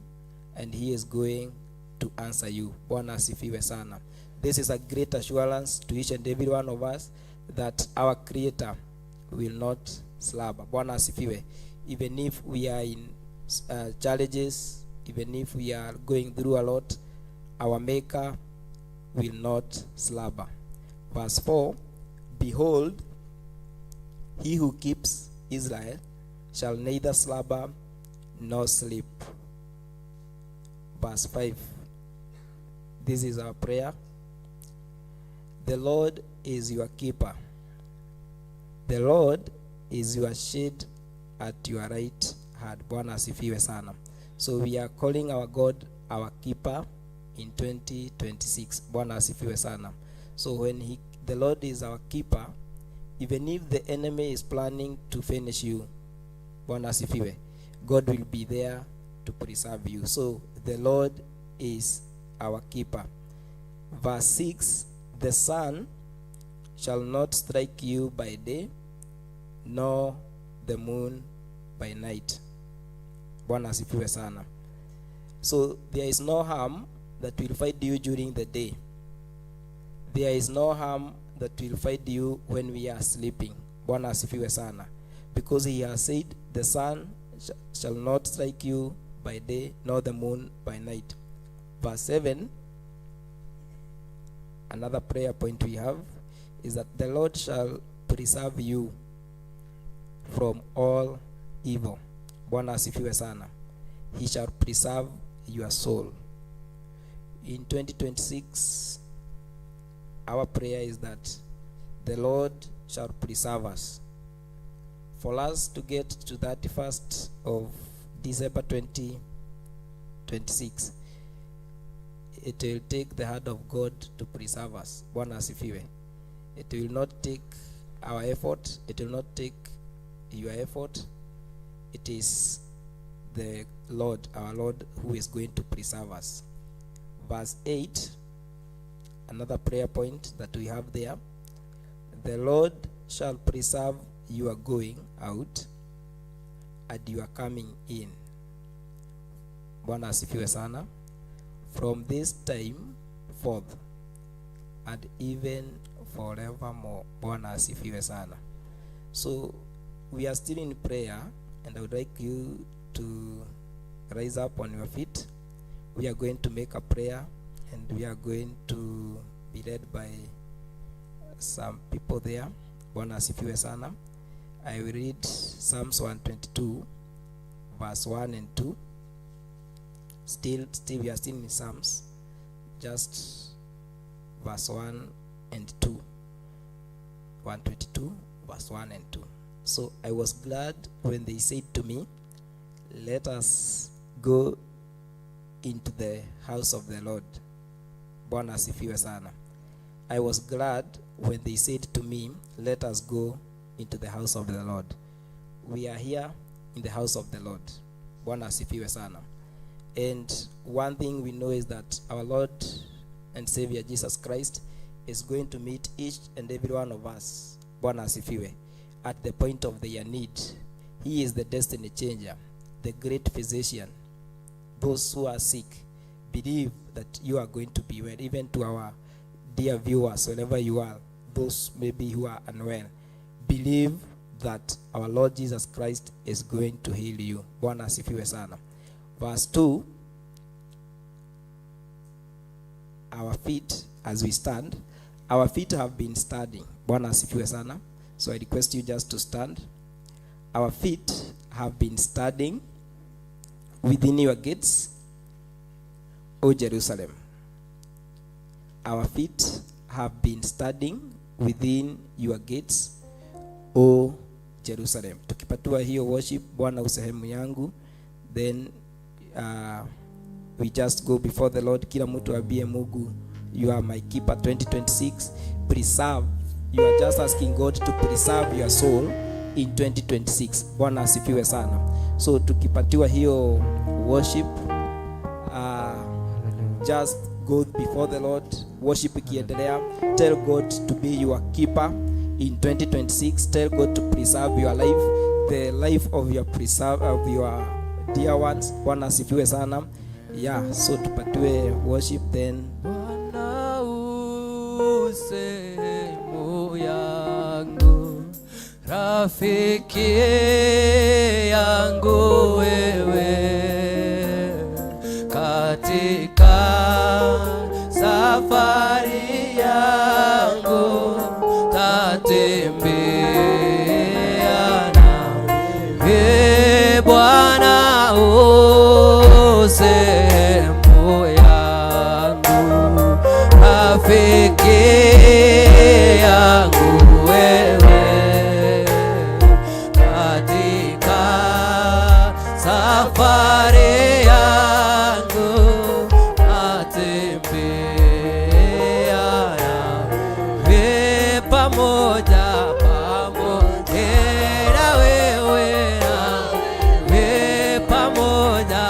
Speaker 3: and he is going to answer you. Bwana asifiwe sana. This is a great assurance to each and every one of us that our Creator will not slumber. Bwana asifiwe. Even if we are in challenges, even if we are going through a lot, our Maker will not slumber. Verse 4: Behold, he who keeps Israel shall neither slumber nor sleep. Verse 5. This is our prayer. The Lord is your keeper. The Lord is your shade at your right hand. Bwana asifiwe sana. So we are calling our God our keeper in 2026. Bwana asifiwe sana. So when the Lord is our keeper, even if the enemy is planning to finish you, Bwana asifiwe, God will be there to preserve you. So the Lord is our keeper. Verse 6: The sun shall not strike you by day, nor the moon by night. Bwana asifiwe sana. So there is no harm that will find you during the day. There is no harm that will find you when we are sleeping. Bwana asifiwe sana. Because he has said, "The sun shall not strike you by day, nor the moon by night." Verse 7, another prayer point we have is that the Lord shall preserve you from all evil. Bwana asifiwe sana. He shall preserve your soul. In 2026, our prayer is that the Lord shall preserve us. For us to get to 31st of December 2026, it will take the hand of God to preserve us. Bwana asifiwe. It will not take our effort, it will not take your effort. It is the Lord, our Lord, who is going to preserve us. Verse 8, another prayer point that we have there. The Lord shall preserve your going out and your coming in. Bwana asifiwe sana. From this time forth and even forevermore. Bwana asifiwe sana. So we are still in prayer, and I would like you to rise up on your feet. We are going to make a prayer, and we are going to be led by some people there. Bwana asifiwe sana. I will read Psalms 122, verse 1 and 2. Still, we are still in Psalms. Just verse 1 and 2. 122, verse 1 and 2. So I was glad when they said to me, "Let us go into the house of the Lord." Bwana asifiwe sana. I was glad when they said to me, "Let us go into the house of the Lord." We are here in the house of the Lord. Bwana asifiwe sana. And one thing we know is that our Lord and Savior Jesus Christ is going to meet each and every one of us, Bwana asifiwe, at the point of their need. He is the destiny changer, the great physician. Those who are sick, believe that you are going to be well. Even to our dear viewers, wherever you are, those maybe who are unwell, believe that our Lord Jesus Christ is going to heal you. Bwana asifiwe sana. Verse 2: Our feet, as we stand, our feet have been standing. Bwana asifiwe sana. So I request you just to stand. Our feet have been standing within your gates, O Jerusalem. Our feet have been standing within your gates, O Jerusalem. Tukipatiwa hiyo worship, "Bwana U Sehemu Yangu," then we just go before the Lord. Kila mtu ambie Mungu, "You are my keeper 2026. Preserve You are just asking God to preserve your soul in 2026. Bwana asifiwe sana. So tukipatiwa hiyo worship, just go before the Lord. Worship ikiendelea, tell God to be your keeper in 2026. Tell God to preserve your life, the life of your preserve of your dear ones. Bwana asifiwe sana. Yeah, so tupatiwe worship then.
Speaker 2: Bwana u sehemu yangu, rafiki yangu wewe, katika safari yangu tatembea nawe. Bwana u sehemu yangu, rafiki yangu wewe, katika safari yangu natembea nawe, pamoja pamoja na wewe, nawe pamoja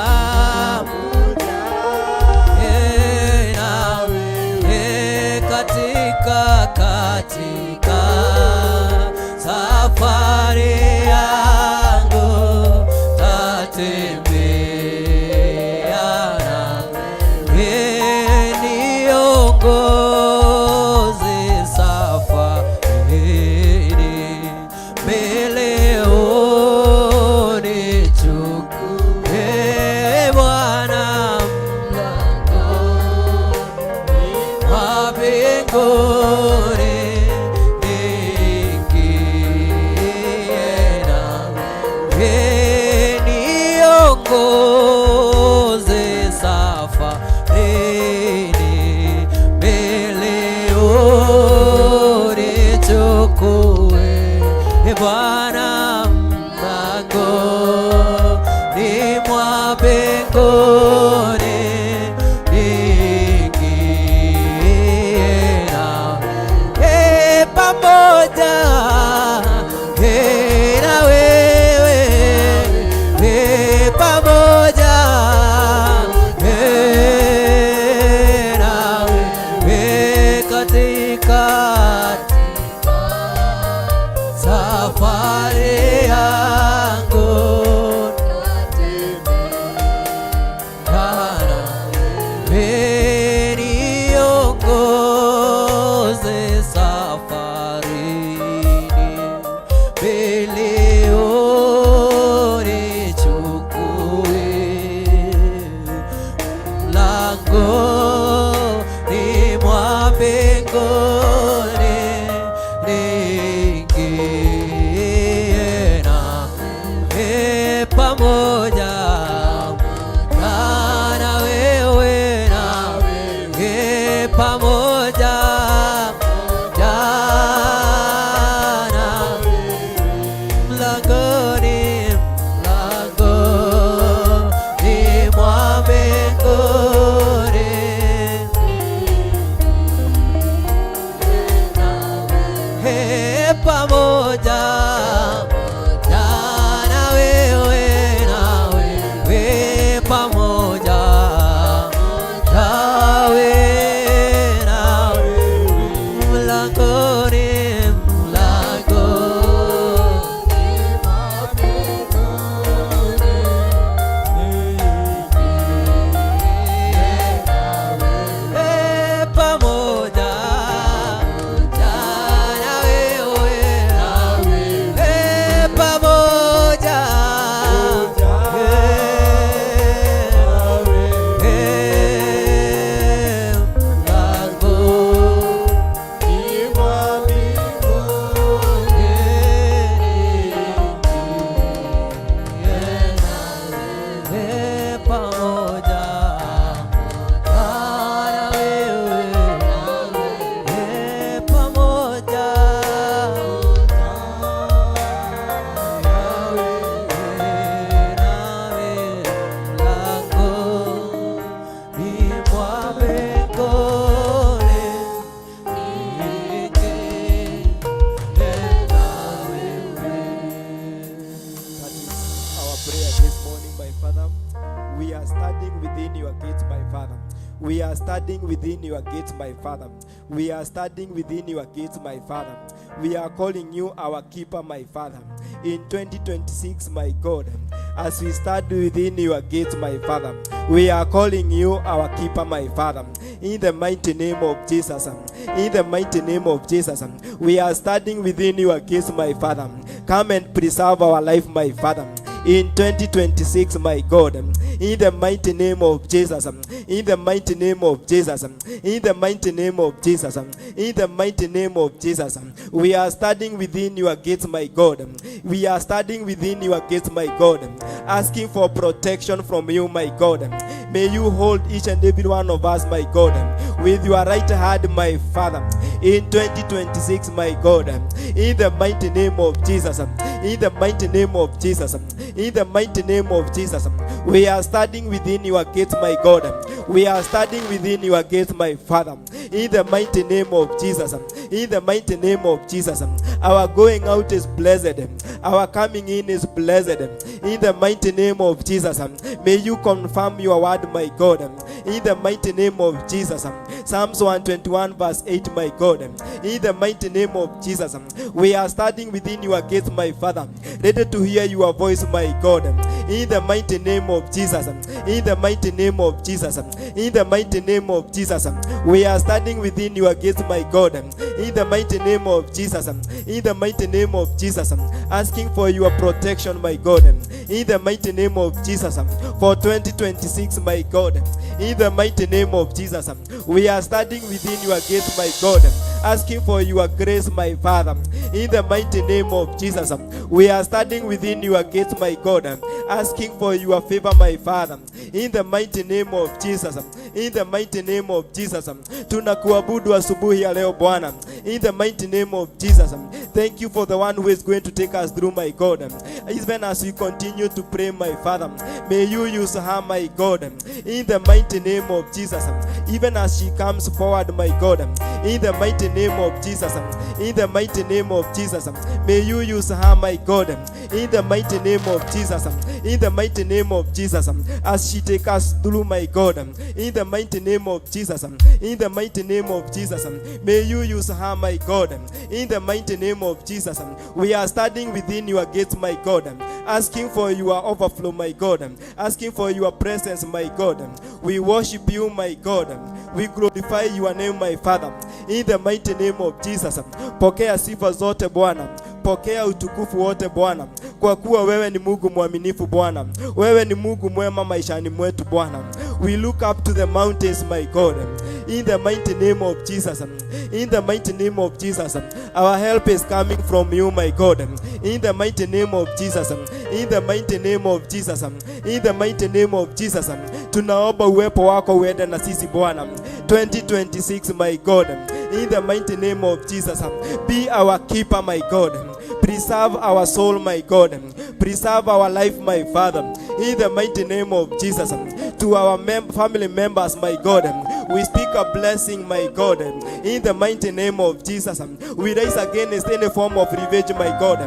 Speaker 2: nawe katika safari yangu tatembea nawe, niongoze safarini, mbele unichukue Bwana, mlango wa mbinguni niingie nawe, niongoze safarini, mbele unichukue Bwana, mlango ni mwa mbinguni niingie nawe, pamoja na wewe, pamoja nawe katika safari yangu nawe, niongoze safarini, mbele unichukue, mlangoni mwa mbinguni niingie nawe, pamoja na wewe, nawe pamoja jana mlangoni mlangoni mwa mbinguni. He, pamoja na wewe, nawe we pamoja nawe, nawe mlangoni mlangoni mwa mbinguni. Pamoja na wewe, pamoja mlango pamoja na wewe.
Speaker 3: standing within your gates, my Father. We are standing within your gates, my Father. We are calling you our keeper, my Father. In 2026, my God, as we stand within your gates, my Father, we are calling you our keeper, my Father. In the mighty name of Jesus, in the mighty name of Jesus, we are standing within your gates, my Father. Come and preserve our life, my Father. In 2026, my God, in the mighty name of Jesus, in the mighty name of Jesus, in the mighty name of Jesus, in the mighty name of Jesus, we are standing within your gates, my God. We are standing within your gates, my God, asking for protection from you, my God. May you hold each and every one of us, my God, with your right hand, my Father, in 2026, my God, in the mighty name of Jesus, in the mighty name of Jesus, in the mighty name of Jesus. We are standing within your gates, my God. We are standing within your gates, my Father, in the mighty name of Jesus, in the mighty name of Jesus. Our going out is blessed, our coming in is blessed, in the mighty name of Jesus. May you confirm your word, my God, in the mighty name of Jesus. Psalms 121 verse 8, my God, in the mighty name of Jesus. We are standing within your gates, my Father, ready to hear your voice, my God, in the mighty name of Jesus, in the mighty name of Jesus, in the mighty name of Jesus. We are standing within your gates, my God, in the mighty name of Jesus, in the mighty name of Jesus, asking for your protection, my God, in the mighty name of Jesus, for 2026, my God, in the mighty name of Jesus. We are standing within your gates, my God, asking for your grace, my Father, in the mighty name of Jesus. We are standing within your gates, my God, asking for your favor, my Father, in the mighty name of Jesus, in the mighty name of Jesus. Tunakuabudu asubuhi ya leo Bwana, in the mighty name of Jesus. Thank you for the one who is going to take us through, my God. Even as we continue to pray, my Father, may you use her, my God, in the mighty name of Jesus. Even as she comes forward, my God, in the mighty name of Jesus, in the mighty name of Jesus, may you use her, my God, in the mighty name of Jesus, in the mighty name of Jesus, as she take us through, my God, in the mighty name of Jesus, in the mighty name of Jesus, may you use her, my God, in the mighty name of Jesus. We are standing within your gates, my God, asking for your overflow, my God, asking for your presence, my God. We worship you, my God. We glorify your name, my Father, in the mighty name of Jesus. Pokea sifa zote Bwana, pokea utukufu wote Bwana, kwa kuwa wewe ni Mungu mwaminifu Bwana, wewe ni Mungu mwema maishani mwetu Bwana. We look up to the mountains, my God, in the mighty name of Jesus, in the mighty name of Jesus. Our help is coming from you, my God, in the mighty name of Jesus, in the mighty name of Jesus, in the mighty name of Jesus. Tunaomba uwepo wako uende na sisi Bwana, 2026, my God, in the mighty name of Jesus. Be our keeper, my God. Preserve our soul, my God. Preserve our life, my Father, in the mighty name of Jesus. To our family members, my God, we speak a blessing, my God, in the mighty name of Jesus. We rise against any form of revenge, my God,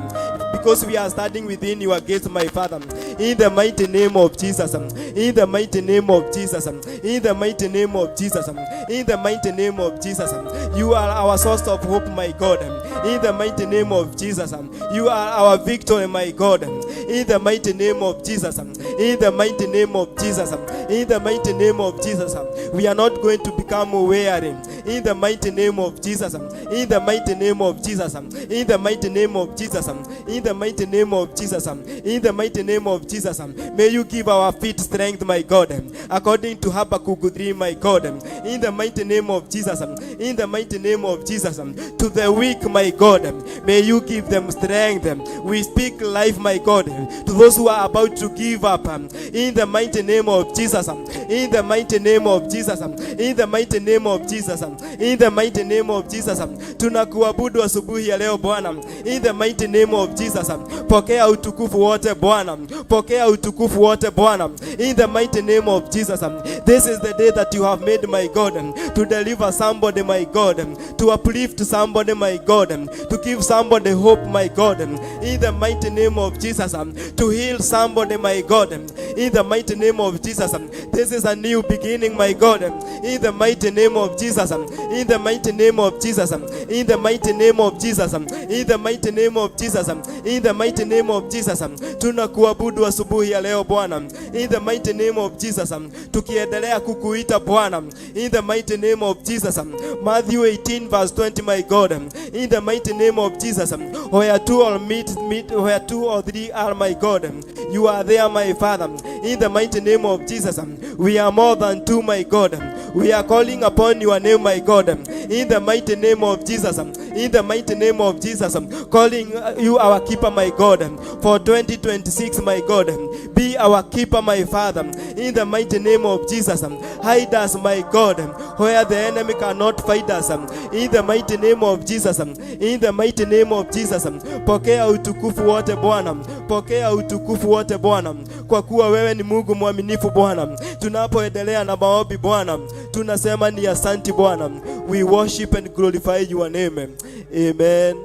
Speaker 3: because we are standing within your gates, my Father, in the mighty name of Jesus, in the mighty name of Jesus, in the mighty name of Jesus, in the mighty name of Jesus. You are our source of hope, my God, in the mighty name of Jesus. You are our victory, my God, in the mighty name of Jesus, in the mighty name of Jesus, in the mighty name of Jesus. We are not going to become weary, in the mighty name of Jesus, in the mighty name of Jesus, in the mighty name of Jesus, in the mighty name of Jesus, in the mighty name of Jesus. May you give our feet strength, my God, according to Habakkuk 3, my God, in the mighty name of Jesus, in the mighty name of Jesus. To the weak, my God, may you give them strength. We speak life, my God, to those who are about to give up, in the mighty name of Jesus, in the mighty name of Jesus, in the mighty name of Jesus.
Speaker 1: In the mighty name of Jesus. Tunakuabudu asubuhi ya leo Bwana. In the mighty name of Jesus. Pokea utukufu wote Bwana. Pokea utukufu wote Bwana. In the mighty name of Jesus. This is the day that you have made, my God, to deliver somebody, my God, to uplift somebody, my God, to give somebody hope, my God. In the mighty name of Jesus, to heal somebody, my God. In the mighty name of Jesus. This is a new beginning, my God. In the mighty name of Jesus. In the mighty name of Jesus. In the mighty name of Jesus. In the mighty name of Jesus. In the mighty name of Jesus. Tunakuabudu asubuhi ya leo Bwana. In the mighty name of Jesus. Tukiendelea kukuita Bwana. In the mighty name of Jesus. Matthew 18 verse 20, my God. In the mighty name of Jesus. Where two or meet, where two or three are, my God, you are there, my Father. In the mighty name of Jesus. We are more than two, my God. We are calling upon your name, my God. In the mighty name of Jesus. In the mighty name of Jesus. Calling you our keeper, my God. For 2026, my God. Be our keeper, my Father. In the mighty name of Jesus. Hide us, my God, where the enemy cannot fight us. In the mighty name of Jesus. In the mighty name of Jesus. Pokea utukufu wote Bwana. Pokea utukufu wote Bwana, kwa kuwa wewe ni Mungu mwaminifu Bwana. Tunapoendelea na maombi Bwana, tunasema ni asanti Bwana. We worship and glorify your name. Amen.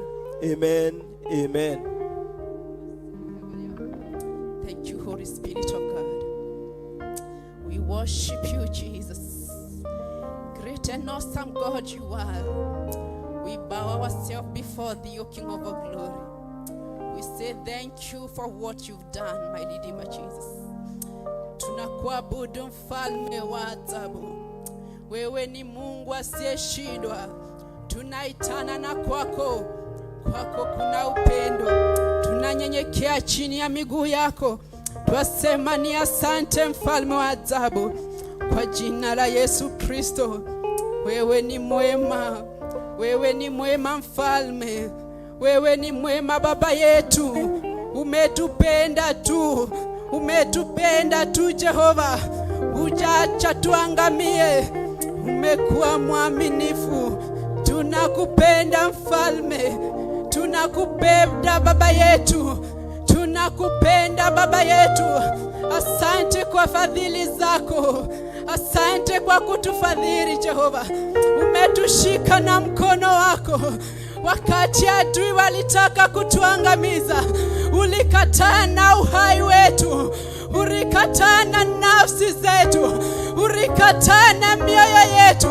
Speaker 1: Amen. Amen.
Speaker 4: Thank you, Holy Spirit of God. We worship you, Jesus. Great and awesome God you are. We bow ourselves before thee, O King of all glory. We say thank you for what you've done, my Redeemer Jesus. Tunakuabudu mfalme wa ajabu. Wewe ni Mungu asiyeshindwa. Tunaitana na kwako, kwako kuna upendo. Tunanyenyekea chini ya miguu yako, twasema ni asante, mfalme wa ajabu, kwa jina la Yesu Kristo. Wewe ni mwema, wewe ni mwema mfalme, wewe ni mwema baba yetu, umetupenda tu, umetupenda tu Jehova, hujaacha tuangamie, umekuwa mwaminifu. Tunakupenda mfalme, tunakupenda baba yetu, tunakupenda baba yetu. Asante kwa fadhili zako, asante kwa kutufadhili Jehova. Umetushika na mkono wako wakati adui walitaka kutuangamiza, ulikataa na uhai wetu, ulikataa na nafsi zetu, ulikataa na mioyo yetu.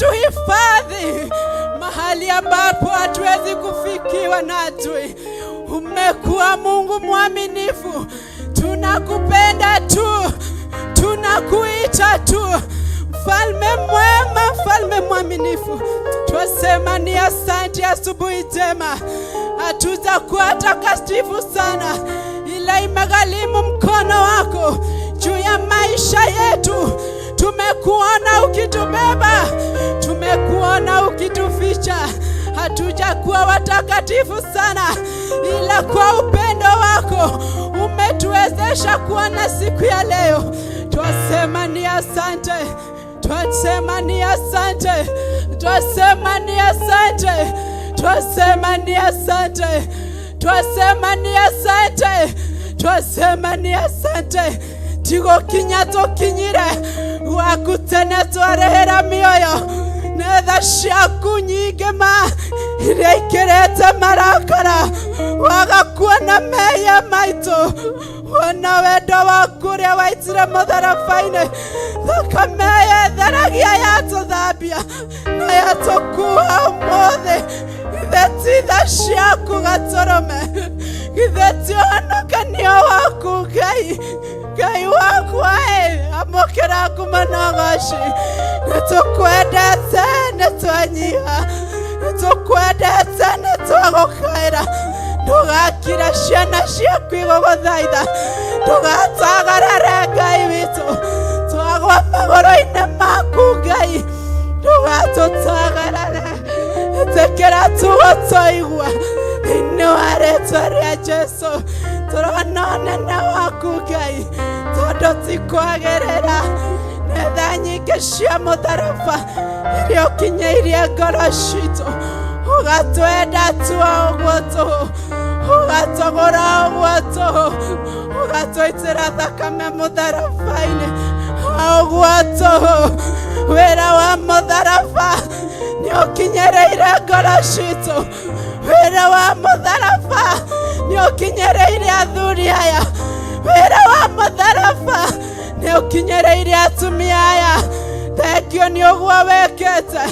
Speaker 4: Umetuhifadhi mahali ambapo hatuwezi kufikiwa na adui. Umekuwa Mungu mwaminifu, tunakupenda tu, tunakuita tu, mfalme mwema, mfalme mwaminifu. Twasema ni asante, asubuhi njema. Hatujakuwa takatifu sana, ila imegharimu mkono wako juu ya maisha yetu. Tumekuona ukitubeba, tumekuona ukituficha. Hatujakuwa watakatifu sana, ila kwa upendo wako umetuwezesha kuona siku ya leo. Twasema ni asante, twasema ni asante, twasema ni asante, twasema ni asante, twasema ni asante, twasema ni asante. Tigokinya tukinyire gwaku tene twarehera mĩoyo nĩ tha ciaku nyingĩ ma iria ikĩrĩte marakara waga kuona mehia maitũ wona wendo waku ũrĩa waitire mũtharaba-inĩ thakame ĩyo ĩtheragia yatũthambia na yatũkuua ũmũthĩ githĩ ti tha ciaku gatũrũme githĩ ti ũhonokanio waku Ngai Ngai wakwa ĩ amũkĩra ngumo na ũgoci nĩ tũkwendete nĩ twanyiha nĩ tũkwendete nĩ twagũkaĩra ndũgakira ciana ciaku igũgũthaitha ndũgatwagarare Ngai witũ twagwa magũrũ-inĩ maku Ngai ndũgatũtagarare ĩtĩkĩra tugo twaigua thĩinĩ wa rĩtwa rĩa Jesu tũrona ũnene waku Ngai tondũ ti kwagĩrĩra nĩ tha nyingĩ cia mũtharaba iria Ũrĩa ũkinyĩirie ngoro citũ, ũgatwenda tu o ũguo tũhũ, ũgatũgũra o ũguo tũhũ, ũgatũitĩra thakame mũtharaba-inĩ o ũguo tũhũ. Wĩra wa mũtharaba nĩ ũkinyĩrĩire ngoro citũ. Wĩra wa mũtharaba nĩ ũkinyĩrĩire athuri aya. Wĩra wa mũtharaba nĩ ũkinyĩrĩire atumia aya. Thengio nĩ ũguo wĩkĩte.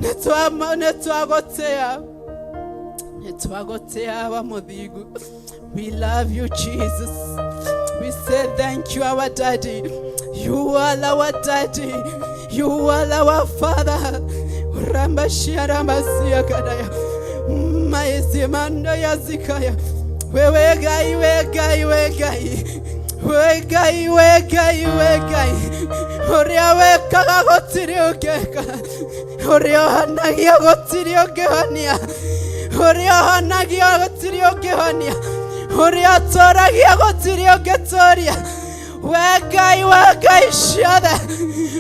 Speaker 4: Nĩ twagũtĩa, nĩ twagũtĩa wa mũthingu. We love you, Jesus. We say thank you, our daddy. You are our daddy. You are our father. Rambashia rambasia kadaya. Maizimando ya zikaya. Wewe Ngai, we Ngai, we Ngai. We Ngai, we Ngai, we Ngai. Ũrĩa wĩkaga gũtirĩ ũngĩka. Ũrĩa ũhonagia gũtirĩ ũngĩhonia. Ũrĩa ũhonagia gũtirĩ ũngĩhonia. Ũrĩa ũtũragia gũtirĩ ũngĩtũria. We Ngai wa ngai ciothe,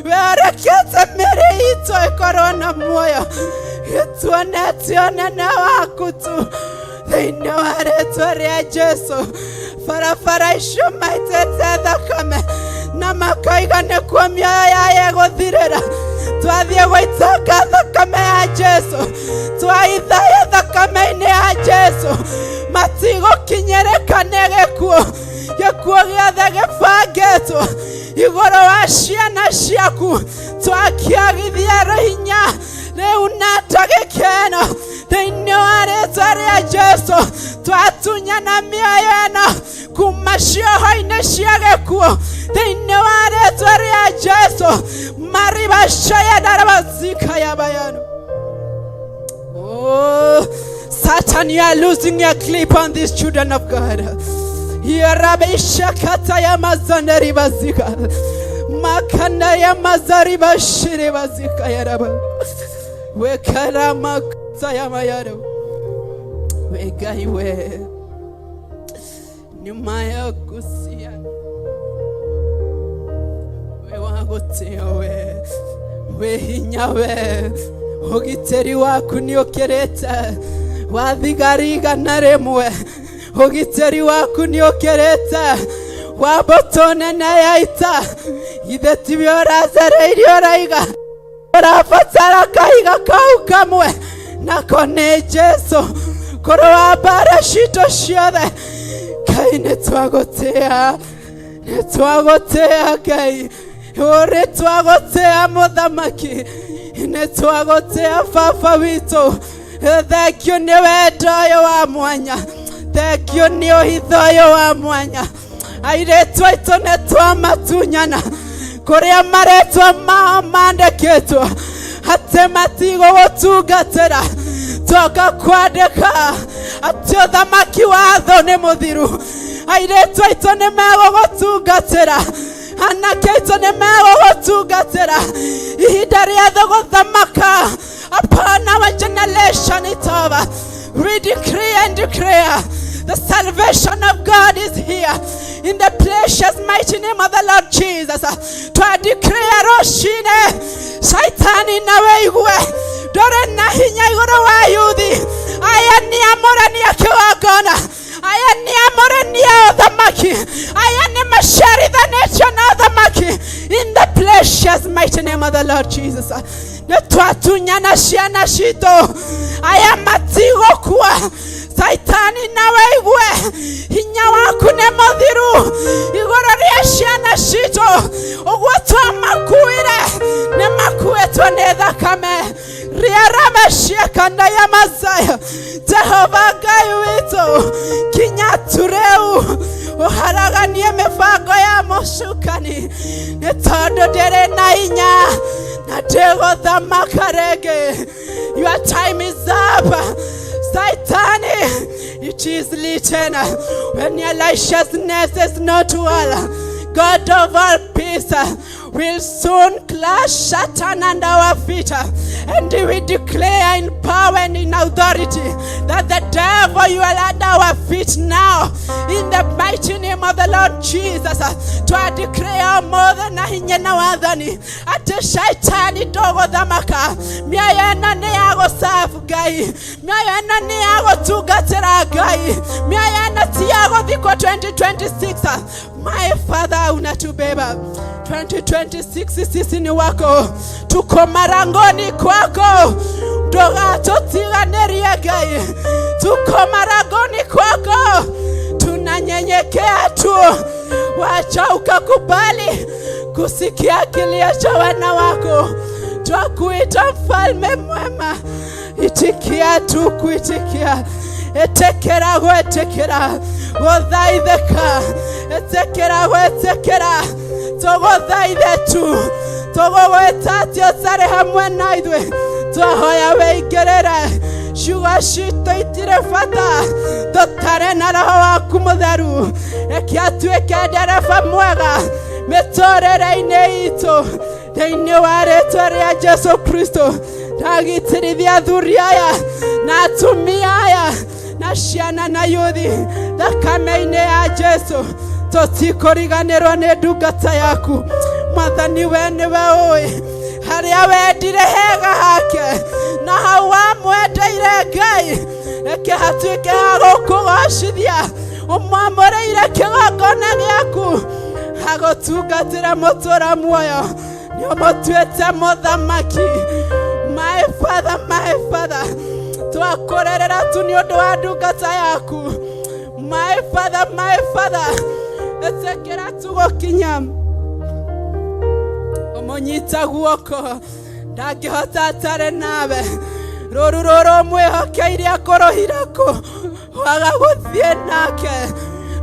Speaker 4: we ũrekete mĩĩrĩ itũ ĩkorwo na muoyo, gĩtuonetie ũnene waku tu thĩinĩ wa rĩtwa rĩa Jesu. Barabara icio maitĩte thakame na makoiga nĩkuo mĩoyo yayo ĩgũthirĩra, twathiĩ gũitanga thakame ya Jesu, twaithaya thakame-inĩ ya Jesu, matigũkinyĩrĩka nĩ gĩkuũ. Gĩkuũ gĩothe gĩbangĩtwo igũrũ wa ciana ciaku twakĩagithia hinya rĩu na ndagĩka ĩno thĩinĩ wa rĩtwa rĩa Jesu. Twatunyana mĩoyo ĩno kuma cioho-inĩ cia gĩkuũ thĩinĩ wa rĩtwa rĩa Jesu. Maribashayadarabazikayabayano. Oh, Satan, you are losing your grip on these children of God. Yarabishakata ya mazanari bazika. Makanda ya mazari bashiri bazika yaraba. Wekara makata ya mayaro. Wegaiwe. Nyuma ya kusia. We wagũtĩo we. Wĩ hinya we. Ũgitĩri waku nĩ ũkĩrĩte wa thigari 100. Ũgitĩri waku nĩ ũkĩrĩte wa mbũtũ nene ya ita. Ithe tiwe ũracereirie ũraiga ũrabatara kahiga kau kamwe, nako nĩ Jesu kũrũa mbara citũ ciothe. Ngai, nĩ twagũtĩa, nĩ twagũtĩa Ngai, ũrĩ twagũtĩa mũthamaki, nĩ twagũtĩa baba witũ. Thengio nĩ wendo ũyũ wa mwanya, thengio nĩ ũhitho ũyũ wa mwanya. Airĩtu aitũ nĩ twamatunyana kũrĩa marĩtwa mao mandĩkĩtwo atĩ matigũgũtungatĩra, toka kwandĩka atĩ ũthamaki wa thũ nĩ mũthiru. Airĩtu aitũ nĩ megũgũtungatĩra, anake aitũ nĩ megũgũtungatĩra. Ihinda rĩa thũ gũthamaka upon our generation is over. We decree and declare the salvation of God is here in the precious mighty name of the Lord Jesus. To declare roshine shaitani nawe igue ndũrĩ na hinya igũrũ wa yuthi aya. Nĩ amũrani a kĩgongona aya, nĩ amũrani a ũthamaki aya, nĩ maciarithanĩtio na ũthamaki in the precious mighty name of the Lord Jesus. Nĩ twatunyana ciana citũ aya, matigũkua. Saitani nawe igue hinya waku nĩ mũthiru igũrũ rĩa ciana citũ. Ũguo twamakuire nĩ makuĩtwo nĩ thakame rĩaramaciakana ya mazaya. Jehova Ngai witũ, kinya tureu ũharaganie mĩbango ya mũcukani, nĩ tondũ ndĩrĩ na hinya na ndĩgũthamaka rĩngĩ. Your time is up, Saitani. It is written, when your righteousness is not well, God of all peace will soon clash Satan under our feet. And we declare in power and in authority that the devil, you are under our feet now. In the mighty name of the Lord Jesus. Twadeclare mothe na hinya na wathani atĩ shaitani ndũgũthamaka. Mĩoyo ĩno nĩ ya gũcabu Ngai, mĩoyo ĩno nĩ ya gũtungatĩra Ngai, mĩoyo ĩno ti ya gũthikwo 2026. My Father, unatubeba 2026, sisi ni wako, tuko marangoni kwako, ndũgatũtiganĩrie Ngai, tuko marangoni kwako, tunanyenyekea tu, wacha ukakubali kusikia kilio cha wana wako. Twakuita mfalme mwema, itikia tu kuitikia, etekera gwetekera gũthaithĩka, etekera gwetekera tũgũthaithe tu, tũgũgwĩta atĩ ũtarĩ hamwe na ithuĩ. Twahoya wĩingĩrĩre, ciugo citũ itirĩ bata tũtarĩ na roho waku mũtheru. Reke atuĩke ndereba mwega mĩtũrĩre-inĩ itũ, thĩinĩ wa rĩtwa rĩa Jesu Kristo. Ndagitĩrithia athuri aya na atumia aya na ciana na yuthi thakame-inĩ ya Jesu. Tũtikũriganĩrwo nĩ ndungata yaku Mwathani, we nĩwe ũĩ harĩa wendire hega hake na hau wamwendeire Ngai, reke hatuĩke ha gũkũgocithia, ũmwamũrĩire kĩgongona gĩaku hagũtungatĩra mũtũra muoyo, nĩ ũmũtuĩte mũthamaki. My Father, my Father, twakũrerera tu nĩ ũndũ wa ndungata yaku. My Father, my Father, ĩtĩkĩra tu gũkinya ũmũnyita guoko, ndangĩhota atarĩ nawe. Rũru rũrũ ũmwĩhokeire akũrũhira kũ waga gũthiĩ nake,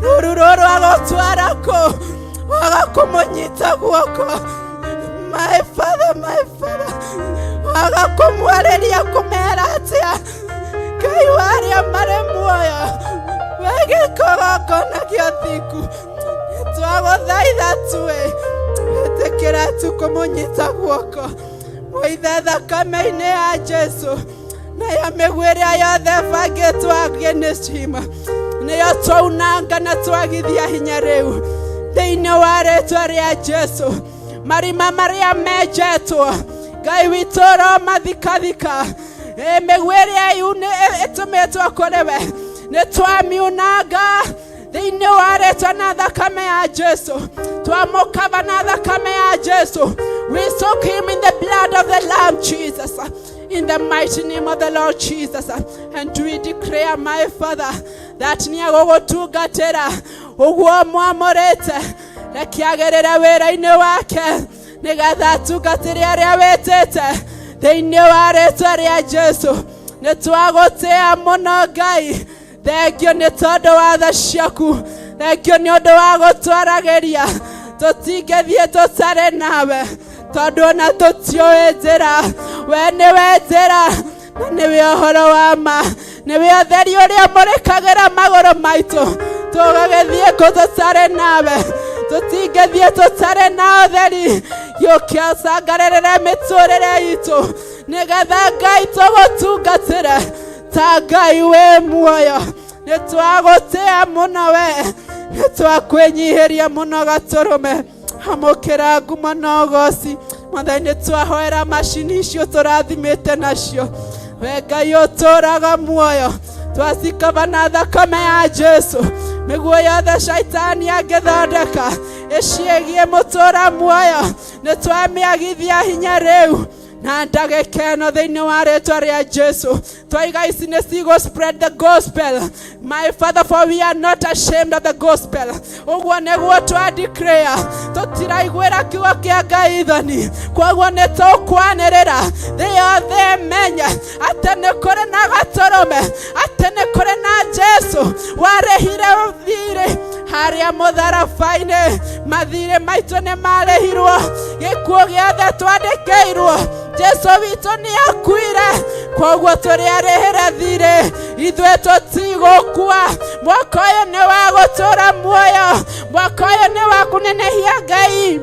Speaker 4: rũru rũrũ agũtwara kũ waga kũmũnyita guoko. My Father, my Father, waga kũmwarĩria kũmera atĩa Ngai wa arĩa marĩ muoyo, wegĩkogongona gĩa thingu, twagũthaitha tuĩ ĩtĩkĩra tu kũmũnyita guoko, mũithe thakame-inĩ ya Jesu, nayo mĩguĩ ĩrĩa yothe ĩbangĩtwo against him nĩyo twaunanga na twagithia hinya rĩu thĩinĩ wa rĩtwa rĩa Jesu. Marima marĩa menjetwo Ngai witũ ũromathikathika, mĩguĩ ĩrĩa ĩtũmĩtwo kũrĩ we nĩ twamiunanga thĩinĩ wa rĩtwa na thakame ya Jesu. Twamũkava na thakame ya Jesu. We soak him in the blood of the Lamb Jesus, in the mighty name of the Lord Jesus. And we declare, my Father, that nĩ agũgũtungatĩra ũguo mwamũrĩte, reke agerere wĩra-inĩ wake nĩgetha atungatĩre arĩa wĩtĩte thĩinĩ wa rĩtwa rĩa Jesu. Nĩ twagũtĩa mũno Ngai, thengio nĩ tondũ wa tha ciaku, thengio nĩ ũndũ wa gũtwaragĩria, tũtingĩthiĩ tũtarĩ nawe tondũ ona tũtiũĩ njĩra, we nĩwe njĩra na nĩwe ũhoro wa ma, nĩwe ũtheri ũrĩa mũrĩkagĩra magũrũ maitũ. Tũgagĩthiĩ kũ tũtarĩ nawe? Tũtingĩthiĩ tũtarĩ na ũtheri. Gĩũke ũcangarĩrĩre mĩtũrĩre itũ nĩgetha Ngai tũgũtungatĩre ta Ngai wĩ muoyo. Nĩ twagũtĩa mũno we, nĩ twakwĩnyihĩria mũno gatũrũme, amũkĩra ngumo na ũgoci. Mwathani, nĩ twahoera macini icio tũrathimĩte nacio, we Ngai ũtũraga muoyo, twacikaba na thakame ya Jesu, mĩguo yothe shaitani angĩthondeka ĩciĩgie mũtũra muoyo nĩ twamĩagithia hinya rĩu na ndagĩka ĩno thĩinĩ wa rĩtwa rĩa Jesu. Twaiga ici nĩ cigũ spread the gospel, my Father, for we are not ashamed of the gospel. Ũguo nĩguo twa declare, tũtiraiguĩra kiugo kĩa Ngai thoni, koguo nĩ tũkwanĩrĩra thĩ yothe ĩmenye atĩ nĩ kũrĩ na gatũrũme, atĩ nĩ kũrĩ na Jesu warĩhire thirĩ harĩa mũtharaba-inĩ. Mathirĩ maitũ nĩ marĩhirwo, gĩkuũ gĩothe twandĩkĩirwo Jesu witũ nĩ akuire, koguo tũrĩ arĩhĩre thirĩ. Ithuĩ tũtigũkua. Mwaka ũyũ nĩ wa gũtũra muoyo, mwaka ũyũ nĩ wa kũnenehia Ngai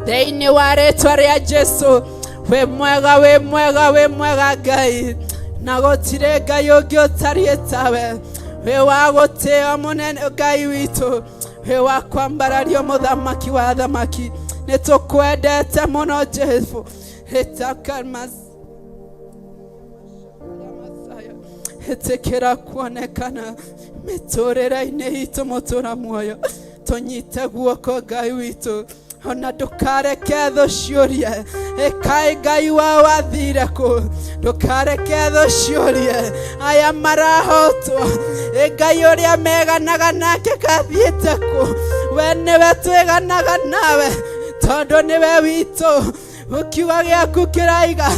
Speaker 4: thĩinĩ wa rĩtwa rĩa Jesu. Wĩ mwega, wĩ mwega, wĩ mwega Ngai, na gũtirĩ Ngai ũngĩ ũtariĩ tawe. Wĩ wa gũtĩo mũnene Ngai witũ, wĩ wa kwambarario mũthamaki wa athamaki. Nĩ tũkwendete mũno Jesu. Ĩtakarmas ĩtĩkĩra kuonekana mĩtũrĩre-inĩ itũ mũtũra muoyo. Tũnyite guoko Ngai witũ, ona ndũkareke thũ ciũrie ĩkaĩ Ngai wao wathire kũ. Ndũkareke thũ ciũrie aya marahotwo, ĩ Ngai ũrĩa meganaga nake kathiĩte kũ. We nĩwe twĩganaga nawe tondũ nĩwe witũ. Kiugo gĩaku kĩraiga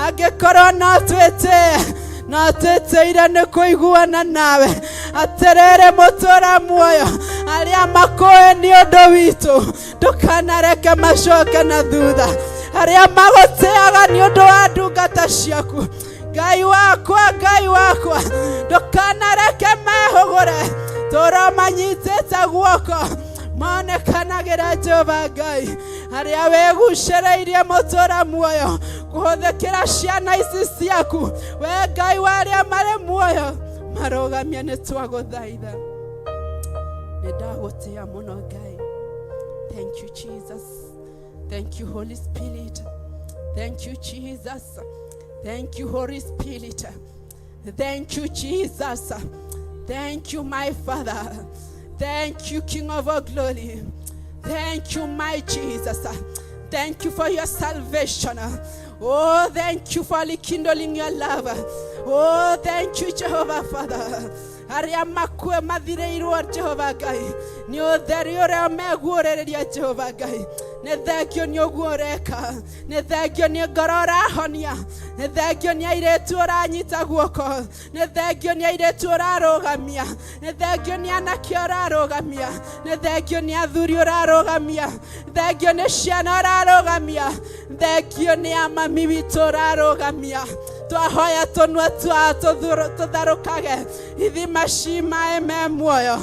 Speaker 4: angĩkorwo no twĩtĩe, no twĩtĩire nĩ kũiguana nawe. Atĩrĩrĩ mũtũra muoyo, arĩa makũĩ nĩ ũndũ witũ ndũkanareke macoke na thutha. Arĩa magũtĩaga nĩ ũndũ wa ndungata ciaku, Ngai wakwa, Ngai wakwa, ndũkanareke mehũgũre. Tũromanyitĩte guoko monekanagĩra Jehova Ngai, arĩa wĩgucĩrĩirie mũtũra muoyo kũhũthĩkĩra ciana ici ciaku. We Ngai wa arĩa marĩ muoyo, marũgamie, nĩ twagũthaitha. Nĩ ndagũtĩa mũno Ngai. Thank you, Jesus. Thank you, Holy Spirit. Thank you, Jesus. Thank you, Holy Spirit. Thank you, Jesus. Thank you, my Father. Thank you, King of all glory. Thank you, my Jesus. Thank you for your salvation. Oh, thank you for rekindling your love. Oh, thank you, Jehovah Father. Arĩa makue mathirĩirwo Jehova Ngai nĩ ũtheri ũrĩa meguũrĩrĩria Jehova Ngai, nĩ thengio nĩ ũguo ũreka, nĩ thengio nĩ ngoro ũrahonia, nĩ thengio nĩ airĩtu ũranyita guoko, nĩ thengio nĩ airĩtu ũrarũgamia, nĩ thengio nĩ anake ũrarũgamia, nĩ thengio nĩ athuri ũrarũgamia, thengio nĩ ciana ũrarũgamia, thengio nĩ amami witũ ũrarũgamia. Twahoya tũnua twao tũtharũkage ithima ci maĩ me muoyo.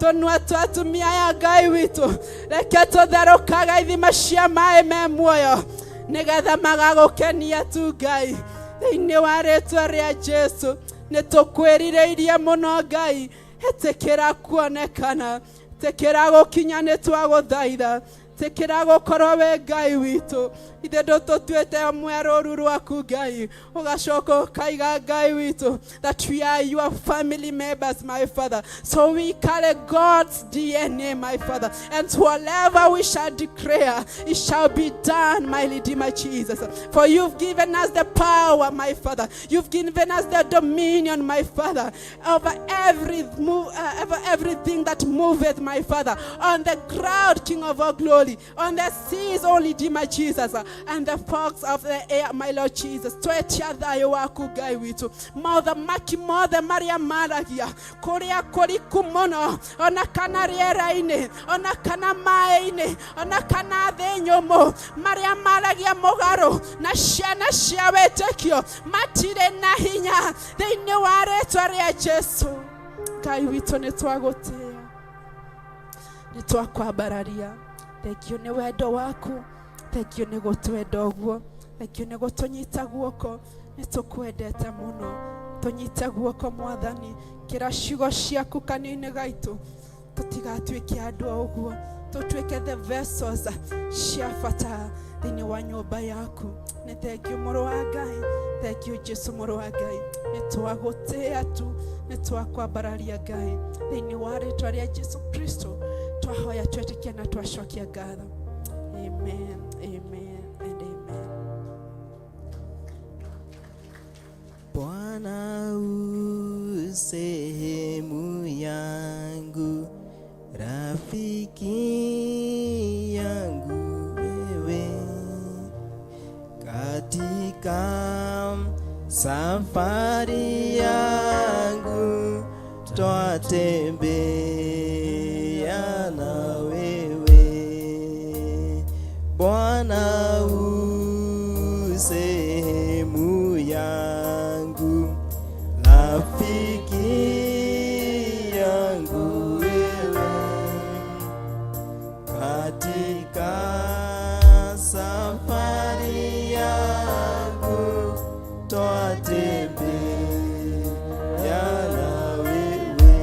Speaker 4: Tũnua twa atumia aya Ngai witũ, reke tũtherũkaga ithima cia maĩ me muoyo, nĩgetha magagũkenia tu Ngai. Thĩinĩ wa rĩtwa rĩa Jesu, nĩ tũkwĩrirĩirie mũno Ngai. Ĩtĩkĩra kuonekana, ĩtĩkĩra gũkinya, nĩ twagũthaitha. Tĩkĩra gũkorwo wĩ Ngai witũ. Ithe ndũtũtuĩte amwe rũru rwaku Ngai, ũgacoka ũkaiga Ngai witũ that we are your family members, my Father. So we carry God's DNA, my Father, and whatever we shall declare, it shall be done, my Redeemer Jesus. For you've given us the power, my Father. You've given us the dominion, my Father, over every move, over everything that moveth, my Father, on the ground, King of all glory, on the seas, O Redeemer Jesus, and the fogs of the air, my Lord Jesus. Twetia thayũ waku Ngai witũ. Mothamaki mothe marĩa maragia kũrĩa kũriku mũno, ona kana rĩera-inĩ, ona kana maĩ-inĩ, ona kana thĩ nyũmũ, marĩa maragia mũgarũ na ciana cia wĩtĩkio, matirĩ na hinya thĩinĩ wa rĩtwa rĩa Jesu. Ngai witũ, nĩ twagũtĩĩa, nĩ twakwambararia. Thengio nĩ wendo waku, thengio nĩ gũtwenda ũguo, thengio nĩ gũtũnyita guoko. Nĩ tũkwendete mũno. Tũnyite guoko Mwathani, kĩra ciugo ciaku kanua-inĩ gaitũ, tũtigatuĩke andũ a ũguo, tũtuĩke the vessels cia bata thĩinĩ wa nyũmba yaku. Nĩ thengio mũrũ wa Ngai, thengio Jesu mũrũ wa Ngai. Nĩ twagũtĩĩa tu, nĩ twakwambararia Ngai. Thĩinĩ wa rĩtwa rĩa Jesu Kristo twahoya, twetĩkia na twacokia ngatho. Amen, amen and amen.
Speaker 3: Bwana u sehemu yangu, rafiki yangu wewe, katika safari yangu twatembea na wewe. Bwana u sehemu yangu, rafiki Twatembea na wewe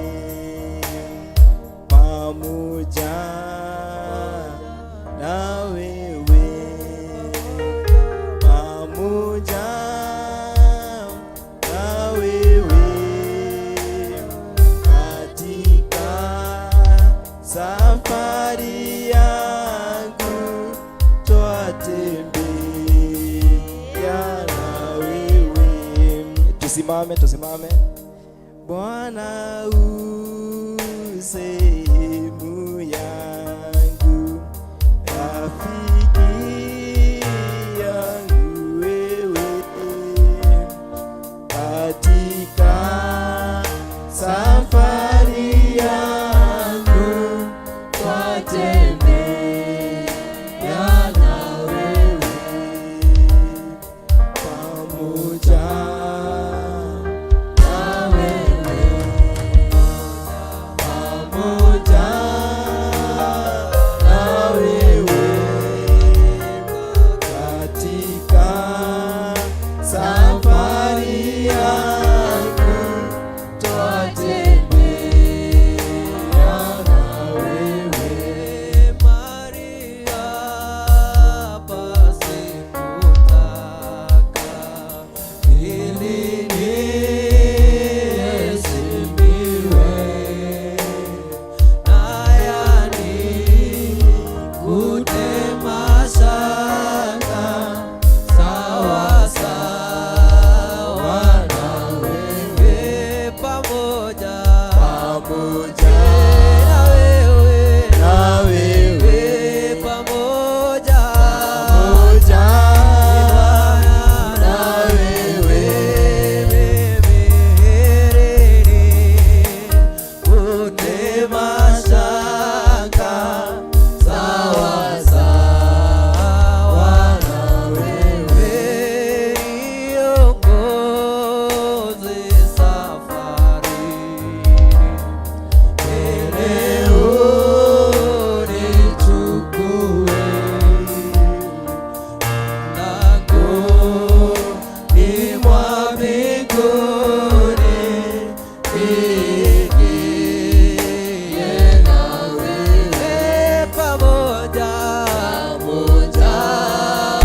Speaker 3: pamoja na wewe, pamoja na wewe katika safari yangu, twatembea na wewe. Tusimame, tusimame. Bwana u sehemu yangu, rafiki yangu wewe, katika safari yangu twatembea na wewe, pamoja na wewe, pamoja na wewe, katika safari yangu twatembea na wewe.
Speaker 2: Maria pasikutaka ili niheshimiwe, na yanikute mashaka, sawa sawa na wewe, pamoja
Speaker 3: pamoja
Speaker 2: na wewe,
Speaker 3: na wewe,
Speaker 2: pamoja
Speaker 3: pamoja na wewe,
Speaker 2: Kute mashaka, sawa sawa na wewe, niongoze safarini, mbele unichukue langoni mwa mbinguni, niingie na wewe, pamoja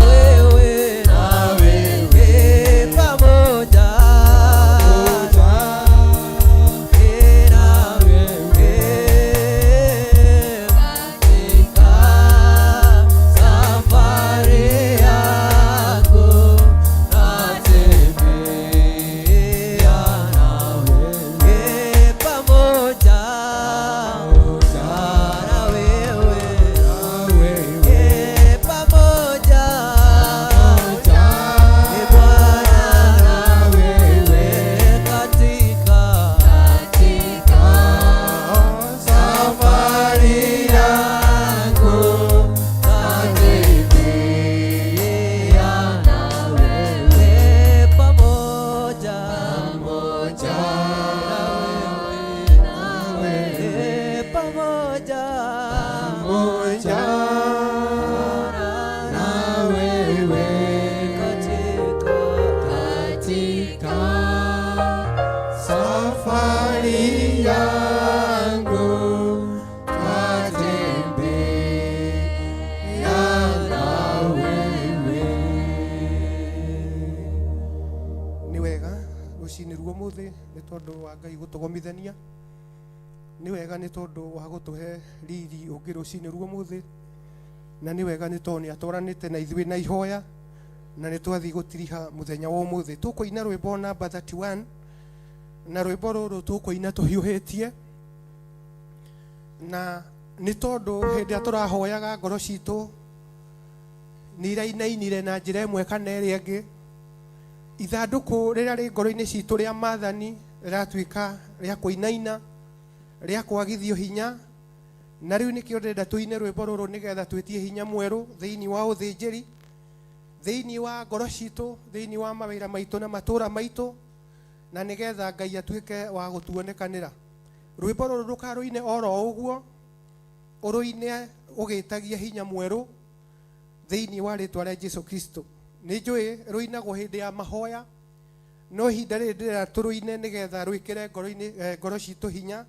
Speaker 2: wewe
Speaker 3: na wewe,
Speaker 2: pamoja na wewe katika safari yako natembea na wewe, pamoja na wewe, pamoja Bwana na wewe katika
Speaker 3: safari yangu
Speaker 2: natembea na wewe, pamoja na wewe, pamoja
Speaker 3: pamoja na wewe
Speaker 2: katika
Speaker 3: safari yangu twatembea na wewe.
Speaker 5: Nĩ wega rũcinĩ ruo mũthĩ nĩ tondũ wa Ngai gũtũgomithania, nĩ wega nĩ tondũ wa gũtũhe riri ũngĩ rũcinĩ ruo mũthĩ, na nĩ wega nĩ tondũ nĩ atwaranĩte na ithuĩ na ihoya na nĩ twathiĩ gũtiriha mũthenya wa ũmũthĩ. Tũkũina rwĩmbo namba 31, na rwĩmbo rũrũ tũkũina tũhiũhĩtie, na nĩ tondũ hĩndĩ ĩrĩa tũrahoyaga ngoro citũ nĩ irainainire na njĩra ĩmwe kana ĩrĩa ĩngĩ. Ithandũkũ rĩrĩa rĩ ngoro-inĩ citũ rĩa maathani rĩratuĩka rĩa kũinaina, rĩa kwagithio hinya, na rĩu nĩkĩo ndĩrenda tũine rwĩmbo rũrũ nĩgetha twĩtie hinya mwerũ thĩinĩ wa ũthĩnjĩri, thĩinĩ wa ngoro citũ, thĩinĩ wa mawĩra maitũ na matũra maitũ, na nĩgetha Ngai atuĩke wa gũtuonekanĩra. Rwĩmbo rũrũ ndũkarũine oro ũguo, ũrũine ũgĩtagia hinya mwerũ thĩinĩ wa rĩtwa rĩa Jesu Kristo. Nĩ njũĩ rũinagwo hĩndĩ ya mahoya. No ihinda rĩrĩ ndĩrenda tũrũine nĩgetha rwĩkĩre ngoro-inĩ ngoro citũ hinya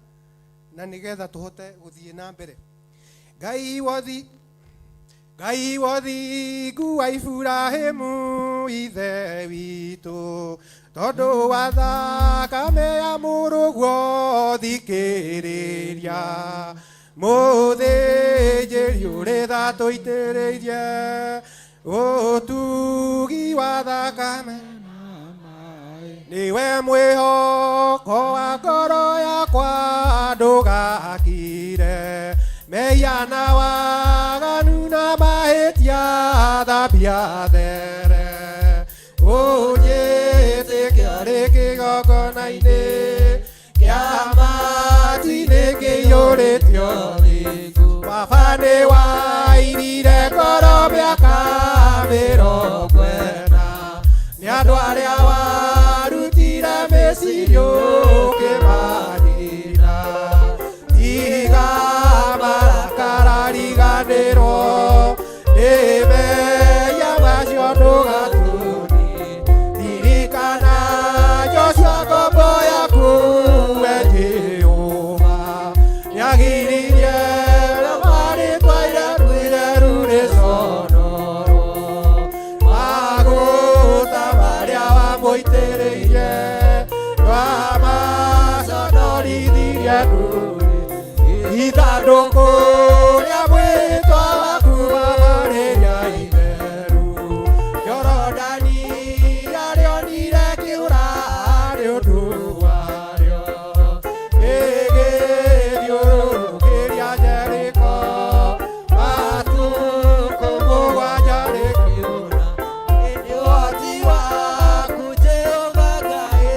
Speaker 5: na nĩgetha tũhote gũthiĩ na mbere. Ngai wothi Ngai wothingu wa Iburahĩmu ithe witũ, tondũ wa thakame ya mũrũguo thikĩrĩria, mũthĩnjĩri ũrĩ tha tũitĩrĩirie ũtugi wa thakame, nĩwe mwĩhoko wa ngoro yakwa ndũgakire, mehia na waganu na mahĩtia thambia there, ũnjĩtĩke arĩ kĩgongona-inĩ kĩa matu-inĩ kĩiyũrĩte ũthingu. Baba nĩwairire ngoro mĩaka 40, nĩ andũ arĩa warutire Misiri ũkĩmanina. Tiga marakara riganĩrwo nĩ mehia macio ndũgatũnie, ririkana Joshua ngombo yaku we Jehova, nĩagiririe marĩtwa ireru ireru rĩconorwo, maguta marĩa wamũitĩrĩirie ndwamaconorithirie ndũrĩrĩ, ithandũkũ rĩa mwĩtwa waku Baba rĩrĩa itheru, Jorodani arĩonire kĩũra nĩ ũndũ warĩo, gĩgĩthiũrũrũkĩria Jeriko matukũ mũgwanja rĩkĩũra,
Speaker 2: Nĩ ũhoti waku Jehova Ngai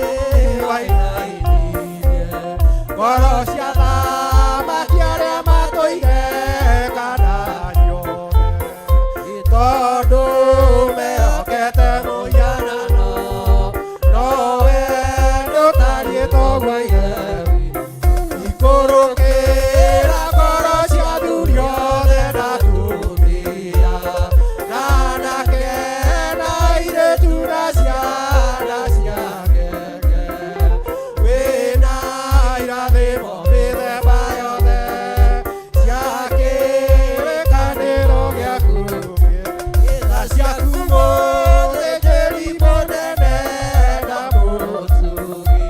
Speaker 5: wainainirie ngoro cia thamaki arĩa matũire Kanaani othe, tondũ mehokete mũhianano, nowe ndũtariĩ toguo Ithe witũ. Ikũrũkĩra ngoro cia athuri othe na atumia, na anake na airĩtu na ciana cia ngenge, wĩna irathimo mĩthemba yothe cia kĩrĩkanĩro gĩaku, tha ciaku mũthĩnjĩri mũnene na mũtugi,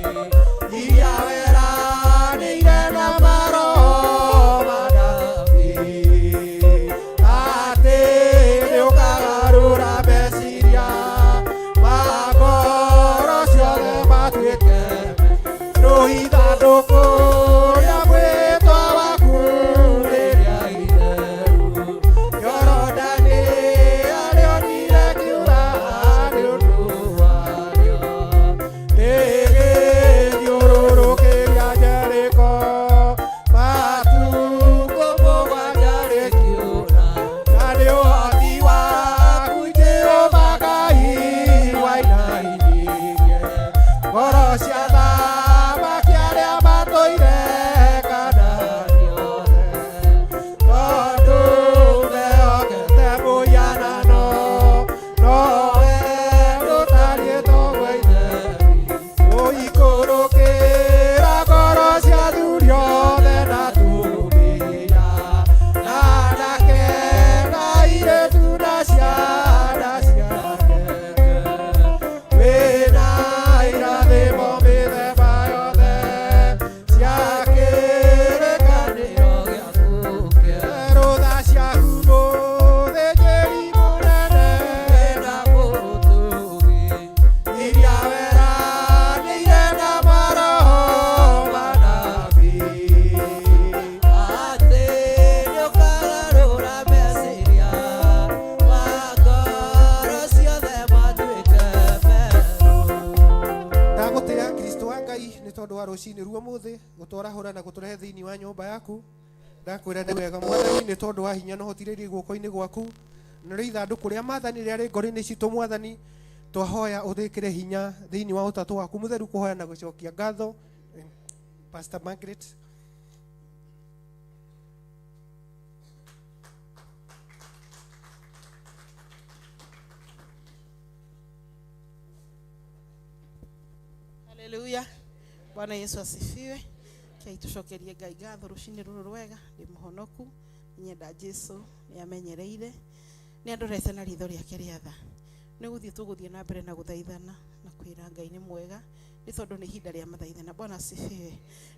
Speaker 5: iria weranĩire na maroho ma Daudi, atĩ nĩũkagarũra meciria ma ngoro ciothe matuĩke rũithandũkũ rĩa mwĩtwa waku rĩrĩa itheru, Jorodani arĩonire kĩũra nĩ ũndũ warĩo, rĩgĩthiũrũrũkĩria Jeriko matukũ mũgwanja rĩkiura, na nĩ ũhoti waku Jehova Ngai wainainirie ngoro cia thamaki arĩa matũire Kanaani othe, tondũ mehokete mũhianano, nowe ndũtariĩ toguo Ithe witũ. Ũikũrũkĩra ngoro cia athuri othe na atumia, na anake na airĩtu na ciana cia ngenge, wĩna irathimo mĩthemba yothe cia kĩrĩkanĩro
Speaker 2: gĩaku kĩerũ,
Speaker 5: rũtha ciaku mũthĩnjĩri mũnene
Speaker 2: na mũtugi,
Speaker 5: iria weranĩire na maroho ma nabii,
Speaker 2: atĩ nĩũkagarũra meciria ma ngoro ciothe matuĩke merũ.
Speaker 5: Ndagũtĩĩa Kristo wa Ngai nĩ tondũ wa rũcinĩ ruo mũthĩ gũtwarahũra na gũtũrehe thĩinĩ wa nyũmba yaku. Ndakwĩra nĩ wega Mwathani nĩ tondũ wa hinya na ũhotirĩrie guoko-inĩ gwaku, na rĩ ithandũkũ rĩa maathani rĩrĩa rĩ ngoro-inĩ citũ Mwathani, twahoya ũthĩkĩre hinya thĩinĩ wa ũtatũ waku mũtheru kũhoya na gũcokia ngatho. Pastor Margaret.
Speaker 4: Haleluya. Bwana Yesu asifiwe. Kei tucokerie Ngai ngatho rucinĩ rũrũ rwega. Ndĩ mũhonoku, nyenda Jesu nĩ amenyereire, nĩ andorete na ritho rĩake rĩa tha. Nĩ gũthiĩ tũgũthiĩ na mbere na gũthaithana na kwĩra Ngai nĩ mwega, nĩ tondũ nĩ ihinda rĩa mathaithana. Bwana asifiwe.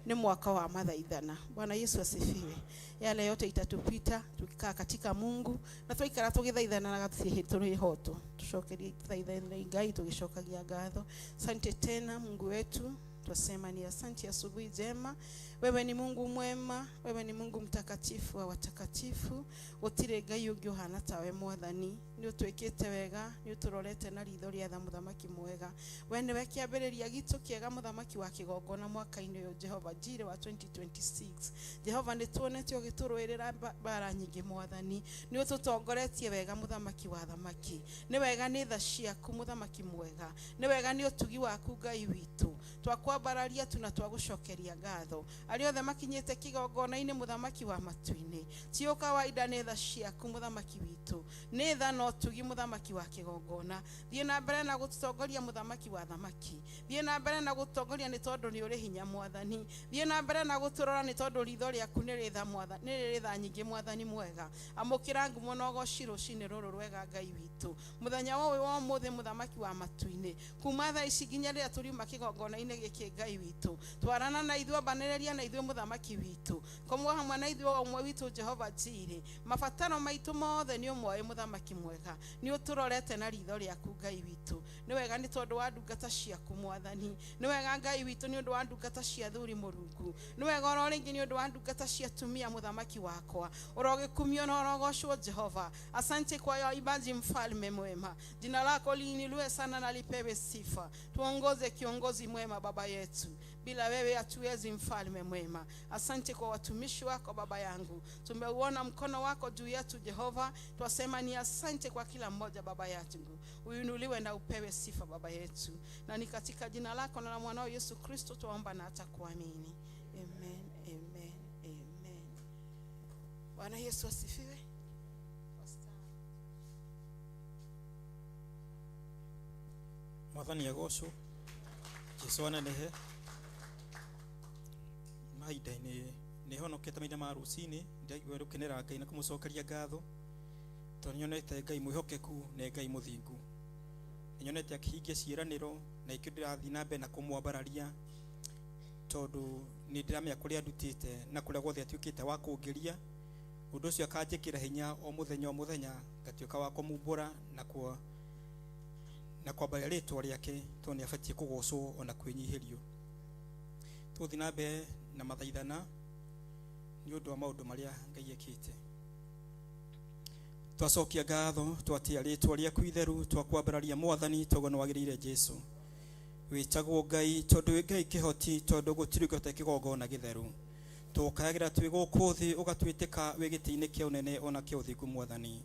Speaker 4: Nĩ mwaka wa mathaithana. Bwana Yesu asifiwe. Yale yote itatupita tukikaa katika Mungu na twaikara tũgĩthaithana na gũtirĩ hĩndĩ tũrĩhotwo. Tucokerie thaithana Ngai tũgĩcokagia ngatho. Asante tena Mungu wetu, twasema ni asante, asubuhi njema. Wewe ni Mungu mwema, wewe ni Mungu mtakatifu wa watakatifu. Gũtirĩ Ngai ũngĩ ũhana tawe Mwathani. Nĩ ũtwĩkĩte wega, nĩ ũtũrorete na ritho rĩa tha, mũthamaki mwega. We nĩwe kĩambĩrĩria gitũ kĩega, mũthamaki wa kĩgongona mwaka-inĩ ũyũ, Jehova Jire wa 2026. Jehova, nĩ tuonete ũgĩtũrũĩrĩra mbara nyingĩ Mwathani. Nĩ ũtũtongoretie wega, mũthamaki wa thamaki. Nĩ wega nĩ tha ciaku, mũthamaki mwega. Nĩ wega nĩ ũtugi waku, Ngai witũ. Twakwambararia tu na twagũcokeria ngatho. Arĩa othe makinyĩte kĩgongona-inĩ, mũthamaki wa matu-inĩ, ti kawaida, nĩ tha ciaku, mũthamaki witũ. Nĩ tha na ũtugi, mũthamaki wa kĩgongona. Thiĩ na mbere na gũtũtongoria, mũthamaki wa thamaki. Thiĩ na mbere na gũtũtongoria nĩ tondũ nĩ ũrĩ hinya Mwathani. Thiĩ na mbere na gũtũrora nĩ tondũ ritho rĩaku nĩ rĩ tha Mwathani, nĩ rĩrĩ tha nyingĩ Mwathani mwega. Amũkĩra ngumo na ũgoci rũcinĩ rũrũ rwega, Ngai witũ. Mũthenya ũyũ wa ũmũthĩ, mũthamaki wa matu-inĩ, kuma thaa ici nginya rĩrĩa tũriuma kĩgongona-inĩ gĩkĩ, Ngai witũ, twarana na ithuĩ, ambanĩrĩria na ithuĩ, mũthamaki witũ. Komwo hamwe na ithuĩ o ũmwe witũ, Jehova Jire. Mabataro maitũ mothe nĩ ũmoĩ, mũthamaki mwega. Nĩ ũtũrorete na ritho rĩaku, Ngai witũ. Nĩ wega nĩ tondũ wa ndungata ciaku Mwathani. Nĩ wega, Ngai witũ, nĩ ũndũ wa ndungata cia thuri Mũrungu. Nĩ wega oro rĩngĩ nĩ ũndũ wa ndungata cia atumia, mũthamaki wakwa. Ũrogĩkumio na ũrogocwo, Jehova. Asante kwa waimbaji, mfalme mwema. Jina lako liinuliwe sana na lipewe sifa. Tuongoze, kiongozi mwema, baba yetu. Bila wewe hatuwezi, mfalme mwema. Asante kwa watumishi wako, baba yangu. Tumeuona mkono wako juu yetu, Jehova. Twasema ni asante kwa kila mmoja, baba yetu. Uinuliwe na upewe sifa, baba yetu. Na ni katika jina lako na la mwanao Yesu Kristo tuomba na hata kuamini. Amen, amen, amen. Bwana Yesu asifiwe. Pastor.
Speaker 6: Mwathani agocwo. Jesu anenehe. Mahinda-inĩ nĩ honokete mahinda ma rũcinĩ, ndaigua gũkenera Ngai na kũmũcokeria ngatho tondũ nyonete Ngai mwĩhokeku na Ngai mũthingu. Nĩ nyonete akĩhingia ciĩranĩro na ikĩo ndĩrathiĩ na mbere na kũmwambararia tondũ nĩ ndĩramenya kũrĩa ndutĩte na kũrĩa guothe atuĩkĩte wa kũngĩria. Ũndũ ũcio akanjĩkĩra hinya o mũthenya o mũthenya ngatuĩka wa kũmumbũra na kwambaria rĩtwa rĩake tondũ nĩ abatiĩ kũgocwo ona kwĩnyihĩrio. Tũgũthiĩ na mbere na mathaithana nĩ ũndũ wa maũndũ marĩa Ngai ekĩte. Twacokia ngatho, twatĩa rĩtwa rĩaku itheru, twakwambararia Mwathani tondũ nĩ wagĩrĩire. Jesu wĩtagwo Ngai tondũ wĩ Ngai kĩhoti, tondũ gũtirĩ ũngĩhota kĩgongona gĩtheru. Tũkayagĩra twĩ gũkũ thĩ, ũgatwĩtĩka wĩ gĩtĩ-inĩ kĩa ũnene ona kĩa ũthingu Mwathani.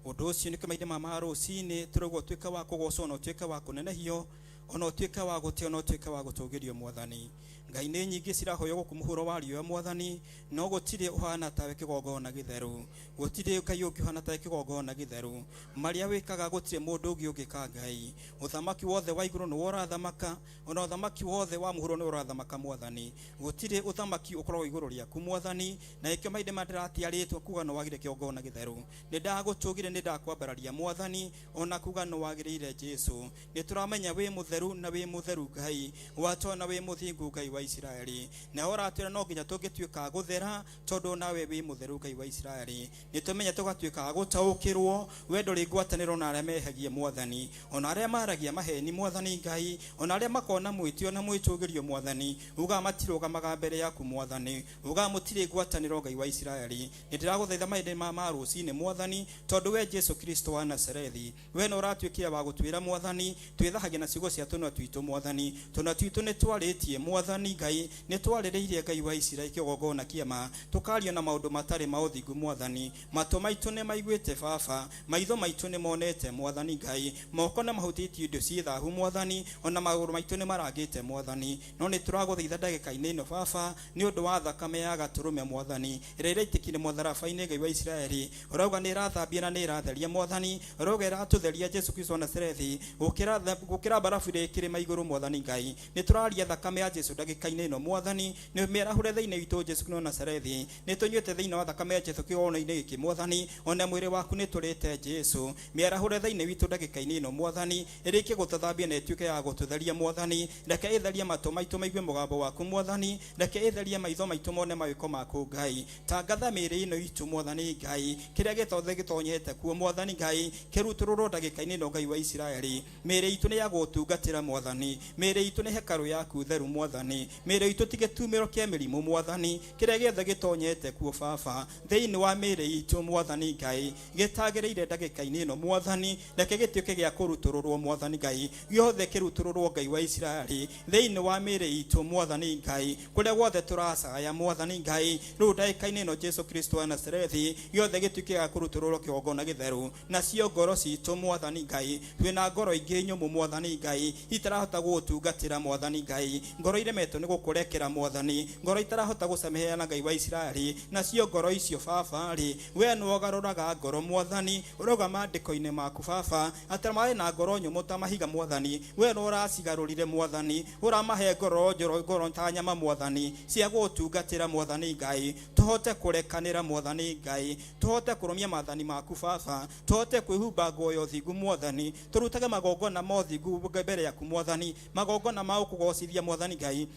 Speaker 6: Ũndũ ũcio nĩkĩo mahinda ma rũcinĩ tũraigua ũtuĩke wa kũgocwo na ũtuĩke wa kũnenehio ona ũtuĩke wa gũtĩo na ũtuĩke wa gũtũgĩrio Mwathani. Ngai nĩ nyingĩ cirahoywo gũkũ mũhuro wa riũa Mwathani, no gũtirĩ ũhana tawe kĩgongona gĩtheru. Gũtirĩ Ngai ũngĩ ũhana tawe kĩgongona gĩtheru. Marĩa wĩkaga gũtirĩ mũndũ ũngĩ ũngĩka Ngai. Ũthamaki wothe wa igũrũ nĩwe ũrathamaka, ona ũthamaki wothe wa mũhuro nĩwe ũrathamaka Mwathani. Gũtirĩ ũthamaki ũkoragwo igũrũ rĩaku Mwathani, na ĩkĩo mahinda maya ndĩratia rĩtwa kuga nĩ wagĩrĩire kĩgongona gĩtheru. Nĩ ndagũtũgire, nĩ ndakwambararia Mwathani, ona kuga nĩ wagĩrĩire Jesu. Nĩ tũramenya wĩ mũtheru na wĩ mũtheru Ngai watona wĩ mũthingu Ngai wa Isiraeli, na ũratwĩra no nginya tũngĩtuĩka a gũthera tondũ nawe wĩ mũtheru Ngai wa Isiraeli. Nĩ tũmenye tũgatuĩka a gũtaũkĩrwo we ndũrĩ ngwatanĩro na arĩa mehagia Mwathani, ona arĩa maragia maheni Mwathani Ngai, ona arĩa makona mwĩtĩo na mwĩtũgĩrio Mwathani, ugaga matirũgamaga mbere yaku Mwathani, ugaga mũtirĩ ngwatanĩro Ngai wa Isiraeli. Nĩ ndĩragũthaitha mahinda ma rũcinĩ Mwathani, tondũ we Jesu Kristo wa Nazarethi, we no ũratuĩkire wa gũtwĩra Mwathani twĩthahagia na ciugo cia tũnua twitũ Mwathani. Tũnua twitũ nĩ twarĩtie Mwathani Ngai, nĩ twarĩrĩirie Ngai wa Isiraeli kĩgongona kĩama, tũkario na maũndũ matarĩ ma ũthingu Mwathani. Matũ maitũ nĩ maiguĩte Baba, maitho maitũ nĩ monete Mwathani Ngai, moko nĩ mahutĩtie indo ciĩ thahu Mwathani, ona magũrũ maitũ nĩ marangĩte Mwathani. No nĩ tũragũthaitha ndagĩka-inĩ ĩno Baba, nĩ ũndũ wa thakame ya gatũrũme Mwathani ĩrĩa ĩraitĩkire mũtharaba-inĩ Ngai wa Isiraeli, ũrauga nĩ ĩrathambia na nĩ ĩratheria Mwathani, ũrauga ĩratũtheria Jesu Kristo wa Nazarethi gũkĩra barafu. Thabu rĩ kĩrĩma igũrũ mwathani Ngai. Nĩ tũraria thakame ya Jesu ndagĩka-inĩ ĩno mwathani, nĩ mĩarahũre thĩinĩ witũ Jesu Kristo wa Nazarethi. Nĩ tũnyuĩte thĩinĩ wa thakame ya Jesu kĩgongona-inĩ gĩkĩ mwathani, ona mwĩrĩ waku nĩ tũrĩte Jesu. Mĩarahũre thĩinĩ witũ ndagĩka-inĩ ĩno mwathani, ĩrĩkie gũtũthambia na ĩtuĩke ya gũtũtheria mwathani. Reke ĩtherie matũ maitũ maigue mũgambo waku mwathani, reke ĩtherie maitho maitũ mone mawĩko maku Ngai. Tangatha mĩĩrĩ ĩno itũ mwathani Ngai, kĩrĩa gĩothe gĩtonyete kuo mwathani Ngai kĩrutũrũrwo ndagĩka-inĩ ĩno Ngai wa Isiraeli. Mĩĩrĩ itũ nĩ ya gũtungatĩra mwathani, mĩĩrĩ itũ nĩ hekarũ yaku theru mwathani, mĩĩrĩ itũ ti gĩtumĩro kĩa mĩrimũ mwathani. Kĩrĩa gĩothe gĩtonyete kuo baba thĩinĩ wa mĩĩrĩ itũ mwathani Ngai gĩtagĩrĩire ndagĩka-inĩ ĩno mwathani, reke gĩtuĩke gĩa kũrutũrũrwo mwathani Ngai, gĩothe kĩrutũrũrwo Ngai wa Isiraeli thĩinĩ wa mĩĩrĩ itũ mwathani Ngai, kũrĩa guothe tũracaya mwathani Ngai rĩu ndagĩka-inĩ ĩno Jesu Kristo wa Nazarethi, gĩothe gĩtuĩke gĩa kũrutũrũrwo kĩgongona gĩtheru. Nacio ngoro citũ mwathani Ngai, twĩna ngoro ingĩ nyũmũ mwathani Ngai itarahota gũgũtungatĩra mwathani Ngai, ngoro iremetwo nĩ gũkũrekera mwathani, ngoro itarahota gũcameheana Ngai wa Isiraeli. Nacio ngoro icio baba rĩ, we nĩwe ũgarũraga ngoro mwathani, ũrauga maandĩko-inĩ maku baba atĩ marĩ na ngoro nyũmũ ta mahiga mwathani, we nĩwe ũracigarũrire mwathani, ũramahe ngoro njoro, ngoro ta nyama mwathani cia gũgũtungatĩra mwathani Ngai, tũhote kũrekanĩra mwathani Ngai, tũhote kũrũmia maathani maku baba, tũhote kwĩhumba nguo ya ũthingu mwathani, tũrutage magongona ma ũthingu mbere yaku mwathani, magongona ma gũkũgocithia mwathani Ngai.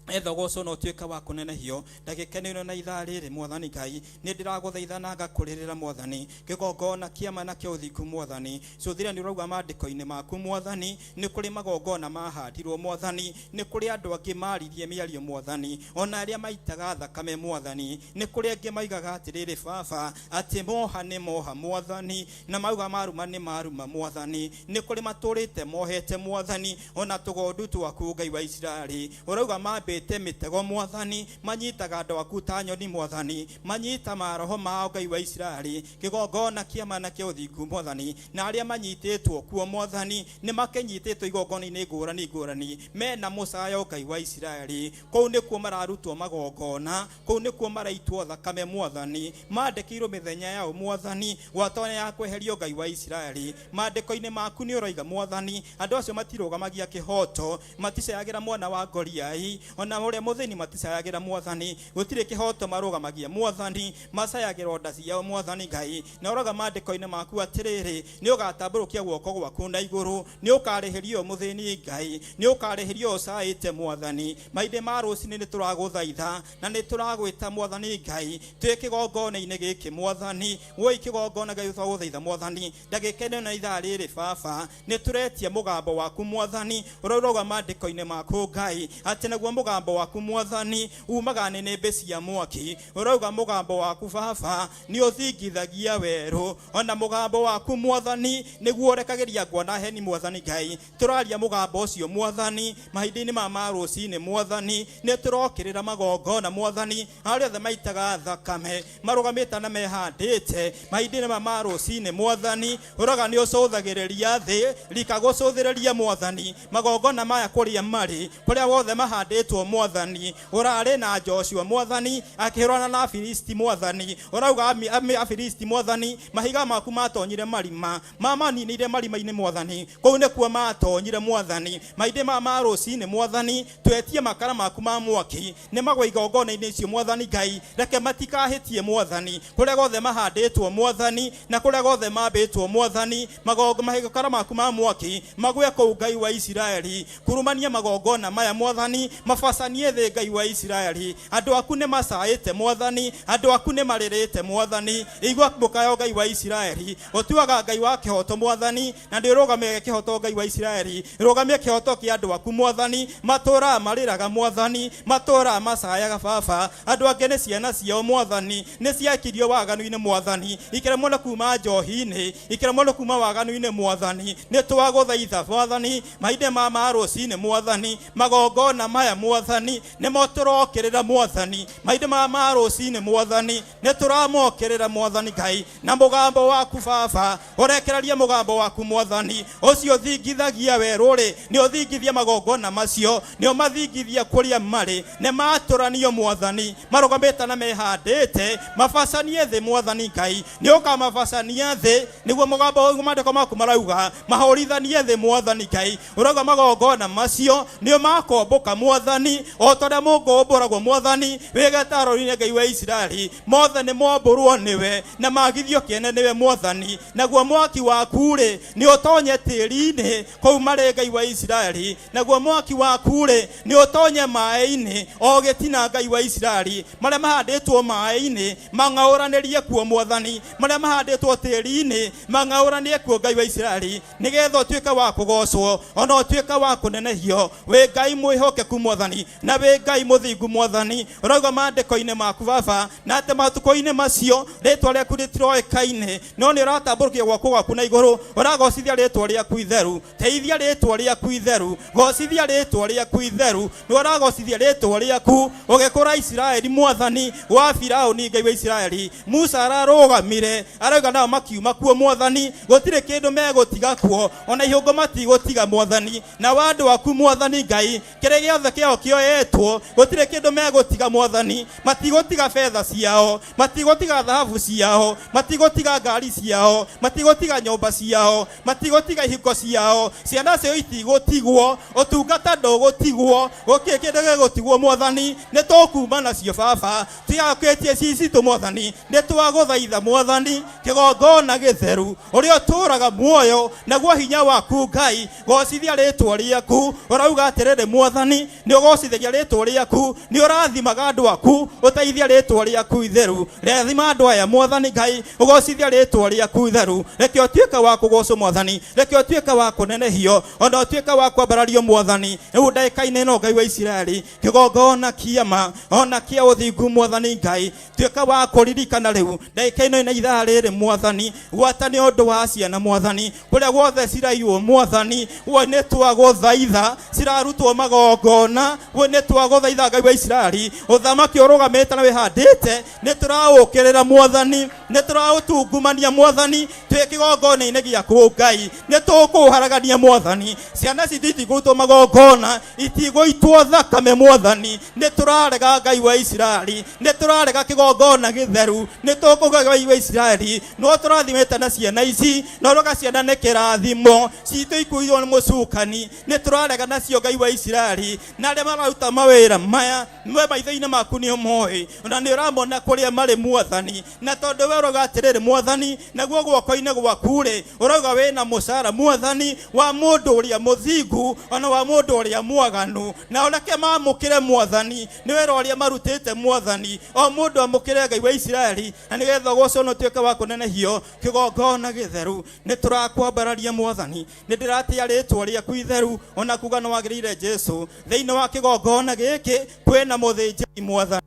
Speaker 6: Etha ũgoco na ũtuĩka wa kũnenehio ndagĩka ĩno na ithaa rĩrĩ mwathani Ngai. Nĩ ndĩragũthaitha na ngakũrĩrĩra mwathani, kĩgongona kĩa ma na kĩa ũthingu mwathani. Cũthĩra nĩ ũrauga maandĩko-inĩ maku mwathani, nĩ kũrĩ magongona mahandirwo mwathani, nĩ kũrĩ andũ angĩ maririe mĩario mwathani, ona arĩa maitaga thakame mwathani, nĩ kũrĩ angĩ maigaga atĩrĩrĩ baba atĩ moha nĩ moha mwathani, na mauga maruma nĩ maruma mwathani, nĩ kũrĩ matũrĩte mohete mwathani, ona tũgondu twaku Ngai wa Isiraeli. Ũrauga mambĩte mĩtego mwathani, manyitaga andũ aku ta nyoni mwathani, manyita maroho mao Ngai wa Isiraeli, kĩgongona kĩa ma na kĩa ũthingu mwathani, na arĩa manyitĩtwo kuo mwathani nĩ makĩnyitĩtwo igongona-inĩ ngũrani ngũrani mena mũcayo Ngai wa Isiraeli. Kũu nĩkuo mararutwo magongona, kũu nĩkuo maraitwo thakame mwathani, mandĩkĩirwo mĩthenya yao mwathani, gwatona ya kweherio Ngai wa Isiraeli. Maandĩko-inĩ maku nĩ ũroiga mwathani, andũ acio matirũgamagia kĩhoto, maticayagĩra mwana wa ngoriai, ona ũrĩa mũthĩni maticayagĩra mwathani, gũtirĩ kĩhoto marũgamagia mwathani, macayagĩra nda ciao mwathani Ngai. Na ũroiga maandĩko-inĩ maku atĩrĩrĩ, nĩ ũgatambũrũkia guoko gwaku na igũrũ, nĩ ũkarĩhĩria ũyũ mũthĩni Ngai, nĩ ũkarĩhĩria ũyũ ũcaĩte mwathani. Mahinda ma rũcinĩ nĩ tũragũthaitha na nĩ tũragwĩta mwathani Ngai, twĩ kĩgongona-inĩ gĩkĩ mwathani, woi kĩgongona Ngai twagũthaitha mwathani, ndagĩka ĩno na ithaa rĩrĩ baba nĩ tũretia mũgambo waku mwathani, ũrĩa ũrauga maandĩko-inĩ maku Ngai atĩ naguo mũgambo waku mwathani umaga nĩnĩmbĩ cia mwaki, ũrauga mũgambo waku baba nĩ ũthingithagia werũ, ona mũgambo waku mwathani nĩguo ũrekagĩria ngwa na heni mwathani Ngai. Tũraria mũgambo ũcio mwathani mahinda-inĩ ma rũcinĩ mwathani, nĩ tũrokĩrĩra magongona mwathani, arĩa othe maitaga thakame marũgamĩte na mehandĩte mahinda-inĩ ma rũcinĩ mwathani, ũroga nĩ ũcũthagĩrĩria thĩ rika gũcũthĩrĩria mwathani magongona maya kũrĩa marĩ, kũrĩa wothe mahandĩtwo mwathani. Ũrarĩ na Joshua mwathani akĩhũrana na Afilisti mwathani, ũrauga Afilisti mwathani mahiga maku matonyire marima, mamaninĩire marima-inĩ mwathani, kũu nĩkuo matonyire mwathani. Mahinda ma rũcinĩ mwathani, twetie makara maku ma mwaki nĩ magwe igongona-inĩ icio mwathani Ngai, reke matikahĩtie mwathani, kũrĩa gothe mahandĩtwo mwathani na kũrĩa gothe mambĩtwo mwathani, makara maku ma mwaki magwe kũu Ngai wa Isiraeli. Kurumania magongona maya mwathani, mabacanie thĩ Ngai wa Isiraeli. Andũ aku nĩ macaĩte mwathani, andũ aku nĩ marĩrĩte mwathani, igua mũkayo Ngai wa Isiraeli. Ũtuaga Ngai wa kĩhoto mwathani, na ndĩ ũrũgamie kĩhoto Ngai wa Isiraeli, rũgamie kĩhoto kĩa andũ aku mwathani, matũraga marĩraga mwathani, matũraga macayaga baba, andũ angĩ nĩ ciana ciao mwathani, nĩ ciakirio waganu-inĩ mwathani, ikĩremwo nĩ kuma njohi-inĩ, ikĩremwo nĩ kuma waganu-inĩ mwathani, nĩ twagũthaitha mwathani, mahinda ma rũcinĩ mwathani, magongona maya mwathani. Mwathani nĩmo tũrokĩrĩra Mwathani mahinda maya ma rũcinĩ Mwathani nĩ tũramokĩrĩra Mwathani Ngai na mũgambo waku baba ũrekereria mũgambo waku Mwathani ũcio ũthingithagia werũ-rĩ nĩ ũthingithia magongona macio nĩ ũmathingithia kũrĩa marĩ nĩ matũranio Mwathani marũgamĩte na mehandĩte mabacanie thĩ Mwathani Ngai nĩ ũkamabacania thĩ nĩguo mũgambo ũyũ maandĩko maku marauga mahũrithanie thĩ Mwathani Ngai ũrauga magongona macio nĩ makombũka Mwathani o ta ũrĩa mũngũ ũmbũragwo Mwathani wĩ gĩtarũ-inĩ Ngai wa Isiraeli mothe nĩ mombũrwo nĩwe na magithio kĩene nĩwe Mwathani naguo mwaki waku rĩ nĩ ũtonye tĩri-inĩ kũu marĩ Ngai wa Isiraeli naguo mwaki waku rĩ nĩ ũtonye maĩ-inĩ o gĩtina Ngai wa Isiraeli marĩa mahandĩtwo maĩ-inĩ mang'aũranĩrie kuo Mwathani marĩa mahandĩtwo tĩri-inĩ mang'aũranie kuo Ngai wa Isiraeli nĩgetha ũtuĩke wa kũgocwo ona ũtuĩke wa kũnenehio wĩ Ngai mwĩhokeku Mwathani na wĩ Ngai mũthingu Mwathani ũrauga maandĩko-inĩ maku baba na atĩ matukũ-inĩ macio rĩtwa rĩaku rĩtiroĩkaine no nĩ ũratambũrũkia guoko gwaku na igũrũ ũragocithia rĩtwa rĩaku itheru teithia rĩtwa rĩaku itheru gocithia rĩtwa rĩaku itheru nĩ ũragocithia rĩtwa rĩaku ũgĩkũra Isiraeli Mwathani wa Firaũni Ngai wa Isiraeli Musa ararũgamire arauga nao makiuma kuo Mwathani gũtirĩ kĩndũ megũtiga kuo ona ihũngũ matigũtiga Mwathani na wandũ aku Mwathani Ngai kĩrĩa gĩothe kĩao kĩoetwo gũtirĩ kĩndũ megũtiga Mwathani matigũtiga betha ciao matigũtiga thahabu ciao matigũtiga ngari ciao matigũtiga nyũmba ciao matigũtiga ihiko ciao ciana cio itigũtigwo ũtungata ndũgũtigwo gũkĩ kĩndũ gĩgũtigwo Mwathani nĩ tũkuma nacio baba tigakĩtie cicitũ Mwathani nĩ twagũthaitha Mwathani kĩgongona gĩtheru ũrĩa ũtũũraga muoyo naguo hinya waku Ngai gocithia rĩtwa rĩaku ũrauga atĩrĩrĩ Mwathani nĩ ũgocithagia rĩtwa rĩaku nĩ ũrathimaga andũ aku ũteithia rĩtwa rĩaku itheru rathima andũ aya Mwathani Ngai ũgocithia rĩtwa rĩaku itheru reke ũtuĩke wa kũgocwo Mwathani reke ũtuĩke wa kũnenehio ona ũtuĩke wa kwambarario Mwathani rĩu ndagĩka-inĩ ĩno Ngai wa Isiraeli kĩgongona kĩama ona kĩa ũthingu Mwathani Ngai tuĩka wa kũririkana rĩu ndagĩka ĩno ina ithaa rĩrĩ Mwathani gwata nĩ ũndũ wa ciana Mwathani kũrĩa guothe ciraiywo Mwathani we nĩ twagũthaitha cirarutwo magongona we nĩ twagũthaitha Ngai wa Isiraeli ũthamaki ũrũgamĩte na wĩhandĩte nĩ tũraũkĩrĩra Mwathani nĩ tũraũtungumania Mwathani twĩ kĩgongona-inĩ gĩaku Ngai nĩ tũkũharagania Mwathani ciana citũ itigũrutwo magongona itigũitwo thakame Mwathani nĩ tũrarega Ngai wa Isiraeli nĩ tũrarega kĩgongona gĩtheru nĩ tũkũga Ngai wa Isiraeli no tũrathimĩte na ciana ici no roga ciana nĩ kĩrathimo citũ ikuirwo nĩ mũcukani nĩ tũrarega nacio Ngai wa Isiraeli na arĩa mararuta mawĩra maya we maitho-inĩ maku nĩ ũmoĩ na nĩ ũramona kũrĩa marĩ Mwathani na tondũ we ũrauga atĩrĩrĩ Mwathani naguo guoko-inĩ gwaku rĩ ũrauga wĩna mũcara Mwathani wa mũndũ ũrĩa mũthingu ona wa mũndũ ũrĩa mwaganu na ũreke mamũkĩre Mwathani nĩ wĩra ũrĩa marutĩte Mwathani o mũndũ amũkĩre Ngai wa Isiraeli na nĩgetha ũgocwo na ũtuĩke wa kũnenehio kĩgongona gĩtheru nĩ tũrakwambararia Mwathani nĩ ndĩratĩa rĩtwa rĩaku itheru ona kuga nĩ wagĩrĩire Jesu thĩinĩ wa kĩgongona gĩkĩ kwĩna mũthĩnjĩri Mwathani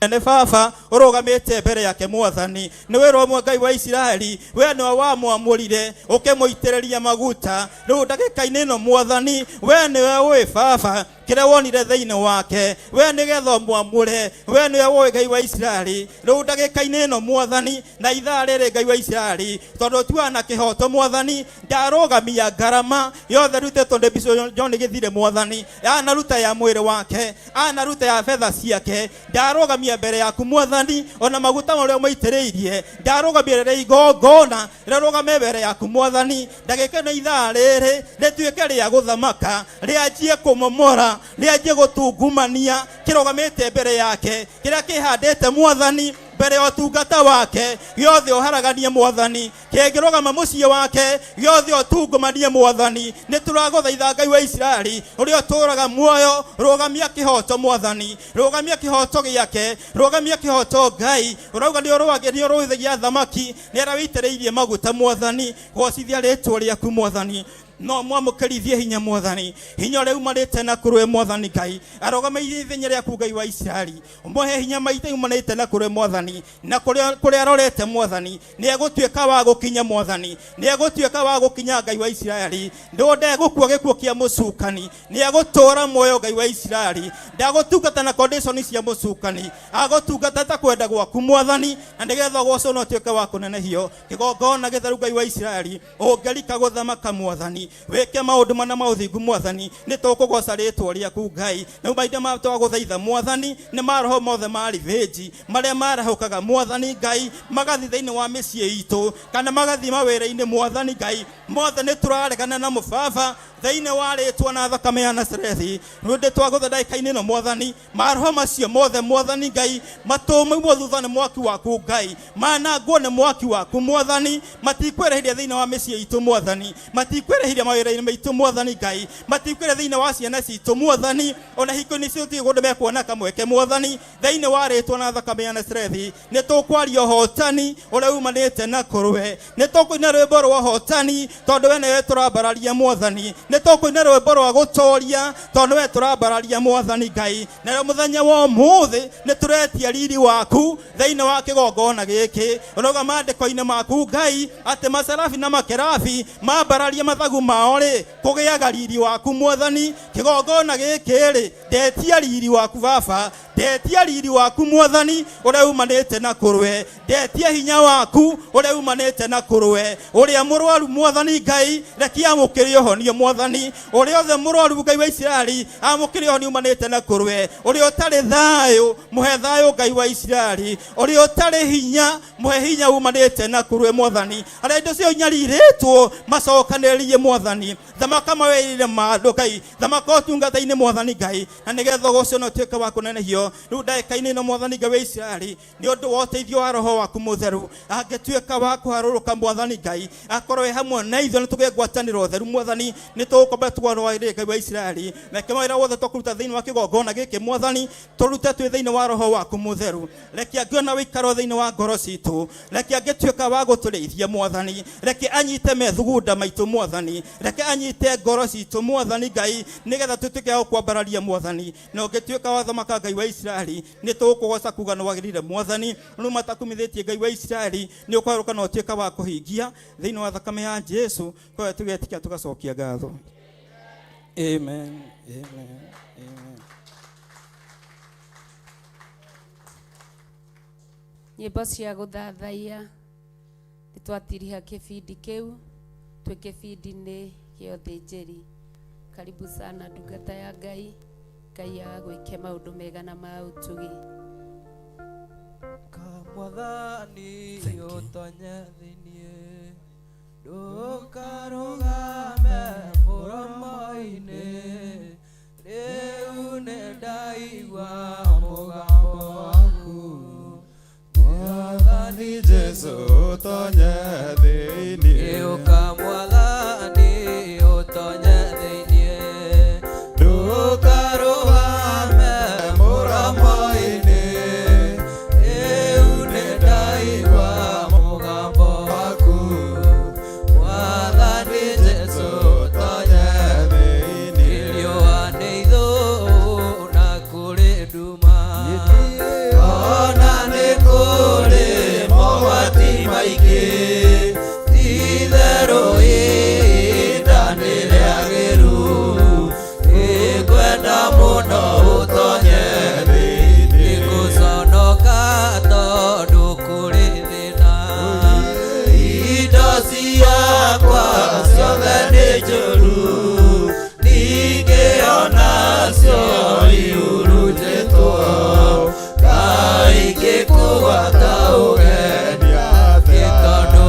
Speaker 6: nĩ baba ũrũgamĩte mbere yake Mwathani nĩ wĩra ũmwe Ngai wa Isiraeli we nĩwe wamwamũrire ũkĩmũitĩrĩria maguta rĩu ndagĩka-inĩ ĩno Mwathani we nĩwe ũĩ baba kĩrĩa wonire thĩinĩ wake we nĩgetha ũmwamũre we nĩwe ũĩ Ngai wa Isiraeli rĩu ndagĩka-inĩ ĩno Mwathani na ithaa rĩrĩ Ngai wa Isiraeli tondũ tuaga na kĩhoto Mwathani ndarũgamia ngarama yothe rutĩtwo nĩ Bishop John Gĩthire Mwathani anaruta ya mwĩrĩ wake anaruta ya betha ciake ndarũgamia mbere yaku Mwathani ona maguta marĩa ũmaitĩrĩirie ndarũgamia rĩrĩa igongona rĩrũgame mbere yaku Mwathani ndagĩka ĩno ithaa rĩrĩ rĩtuĩke rĩa gũthamaka rĩanjie kũmomora rĩanjie gũtungumania kĩrũgamĩte mbere yake kĩrĩa kĩhandĩte Mwathani mbere ya ũtungata wake gĩothe ũharaganie Mwathani kĩngĩrũgama mũciĩ wake gĩothe ũtungumanie Mwathani nĩ tũragũthaitha Ngai wa Isiraeli ũrĩa ũtũũraga muoyo rũgamia kĩhoto Mwathani rũgamia kĩhoto gĩake rũgamia kĩhoto Ngai ũrauga nĩ ũrũithagia thamaki nĩ arĩa wĩitĩrĩirie maguta Mwathani gocithia rĩtwa rĩaku Mwathani No mwamũkĩrithie hinya Mwathani, hinya ũrĩa umanĩte na kũrĩ Mwathani Ngai, arũgamĩire ithenya rĩaku Ngai wa Isiraeli. Ũmũhe hinya maithe umanĩte na kũrĩ Mwathani, na kũrĩa arorete Mwathani, nĩ egũtuĩka wa gũkinya Mwathani, nĩ egũtuĩka wa gũkinya Ngai wa Isiraeli. Ndegũkua gĩkuũ kĩa mũcukani, nĩ egũtũũra muoyo Ngai wa Isiraeli. Ndagũtungata na condition cia mũcukani, agũtungata ta kwenda gwaku Mwathani, na nĩgetha ũgocwo na ũtuĩke wa kũnenehio. Kĩgongona gĩtheru Ngai wa Isiraeli, ũngĩrika gũthamaka Mwathani, wĩke maũndũ mana ma ũthingu Mwathani, nĩ tũkũgoca rĩtwa rĩaku Ngai. Na mahinda ma twagũthaitha Mwathani, nĩ maroho mothe ma revenge marĩa marahũkaga Mwathani Ngai, magathiĩ thĩinĩ wa mĩciĩ itũ kana magathiĩ mawĩra-inĩ Mwathani Ngai, mothe nĩ tũraregana na mũbaba thĩinĩ wa rĩtwa na thakame ya Nazarethi. Nĩ twagũtha ndagĩka-inĩ ĩno Mwathani, maroho macio mothe Mwathani Ngai matũmaimwo thutha nĩ mwaki waku Ngai, manangwo nĩ mwaki waku Mwathani, matikwĩrĩhĩria thĩinĩ wa mĩciĩ itũ Mwathani, matikwĩrĩhĩria mawĩra-inĩ maitũ Mwathani Ngai, matikwĩrĩhĩria thĩinĩ wa ciana citũ Mwathani, ona hingo-inĩ icio gũtirĩ kũndũ mekuona kamweke Mwathani, thĩinĩ wa rĩtwa na thakame ya Nazarethi. Nĩ tũkwaria ũhotani ũrĩa umanĩte na kũrwe, nĩ tũkũina rwĩmbo rwa ũhotani tondũ we nĩwe tũrambararia Mwathani, nĩ tũkũina rwĩmbo rwa gũtoria tondũ we tũrambararia Mwathani Ngai. Na mũthenya wa ũmũthĩ nĩ tũretia riri waku thĩinĩ wa kĩgongona gĩkĩ. Ũrauga maandĩko-inĩ maku Ngai atĩ macerabi na makerabi mambararia mathagu mao rĩ, kũgĩaga riri waku Mwathani. Kĩgongona gĩkĩ rĩ, ndetia riri waku Baba, ndetia riri waku Mwathani ũrĩa umanĩte na kũrwe, ndetia hinya waku ũrĩa umanĩte na kũrwe. Ũrĩa mũrwaru Mwathani Ngai, reke amũkĩre ũhonio Mwathani. Ũrĩa othe mũrwaru Ngai wa Isiraeli, amũkĩre ũhonio umanĩte na kũrwe. Ũrĩa ũtarĩ thayũ, mũhe thayũ Ngai wa Isiraeli. Ũrĩa ũtarĩ hinya, mũhe hinya umanĩte na kũrwe Mwathani. Arĩa indo cio inyarirĩtwo, macokanĩrĩrie Mwathani. Thamaka mawĩra-inĩ ma andũ Ngai, thamaka ũtungata-inĩ Mwathani Ngai, na nĩgetha ũgocwo na ũtuĩke wa kũnenehio. Rĩu ndagĩka-inĩ ĩno Mwathani Ngai wa Isiraeli, nĩ ũndũ wa ũteithio wa Roho waku Mũtheru, angĩtuĩka wa kũharũrũka Mwathani Ngai, akorwo wĩ hamwe na ithuĩ na tũgĩe ngwatanĩro theru Mwathani, nĩ tũgũkomba tũgarũrĩre Ngai wa Isiraeli. Reke mawĩra wothe tũkũruta thĩinĩ wa kĩgongona gĩkĩ Mwathani, tũrute twĩ thĩinĩ wa Roho waku Mũtheru. Reke angĩona ũikaro thĩinĩ wa ngoro citũ, reke angĩtuĩka wa gũtũrĩithia Mwathani, reke anyite methugunda maitũ Mwathani, reke anyite ngoro citũ Mwathani Ngai, nĩgetha tũtuĩke a gũkwambararia Mwathani. Na ũngĩtuĩka wa thamaka Ngai wa Isiraeli, nĩ tũgũkũgoca kuga nĩ wagĩrĩire Mwathani. Rĩu matakumithĩtie Ngai wa Isiraeli, nĩ ũkwarũka na ũtuĩka wa kũhingia thĩinĩ wa thakame ya Jesu. Kwa hiyo tũgetikia tũgacokia ngatho. Amen, amen, amen.
Speaker 7: Nyĩmbo cia gũthathaiya nĩ twatiriha kĩbindi kĩu, twĩ kĩbindi-inĩ kĩa ũthĩnjĩri. Karibu sana ndungata ya Ngai, Ngai agwĩke maũndũ mega na ma ũtugi.
Speaker 2: Mwathani ũtonye thĩinĩ, ndũkarũgame mũromo-inĩ, rĩu nĩndaigua mũgambo waku.
Speaker 1: Mwathani Jesu ũtonye thĩinĩ,
Speaker 2: Ũka Mwathani ũtonye thĩinĩ, ndũkarũgame mũromo-inĩ, rĩu nĩndaigua mũgambo waku. Mwathani Jesu ũtonye
Speaker 1: thĩinĩ,
Speaker 2: riũa nĩ ithũũ na kũrĩ nduma, ona nĩ kũrĩ mogwati maingĩ, ti-itherũ ihinda nĩ rĩagĩru, nĩngwenda mũno ũtonye thĩinĩ, nĩngũconoka tondũ kũrĩ thĩna, indo ciakwa ciothe nĩ njũru, ningĩ onacio ihurunjĩtwo, kaingĩ kũgwata ũgeni, tondũ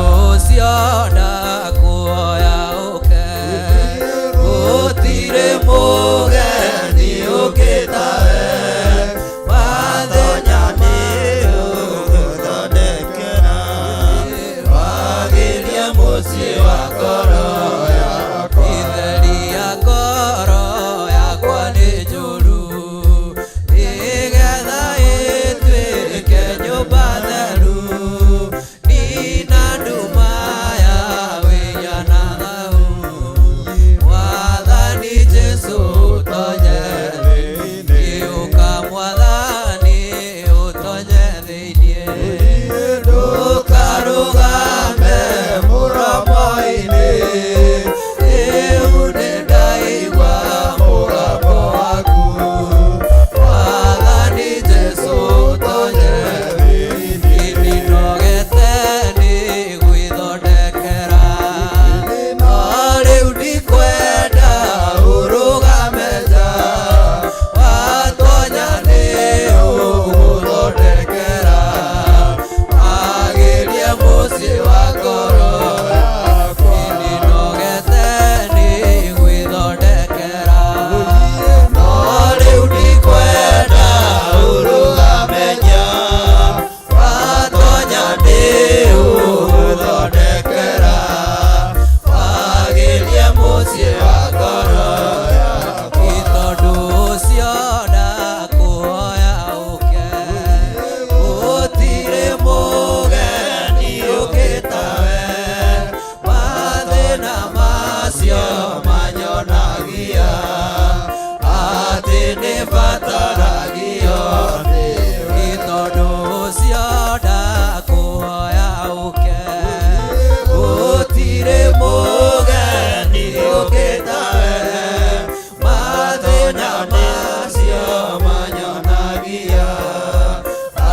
Speaker 2: nĩ bataragio nĩ tondũ ũcio ndakũhoya ũke gũtirĩ mũgeni ũkĩte we mathĩna macio manyonagia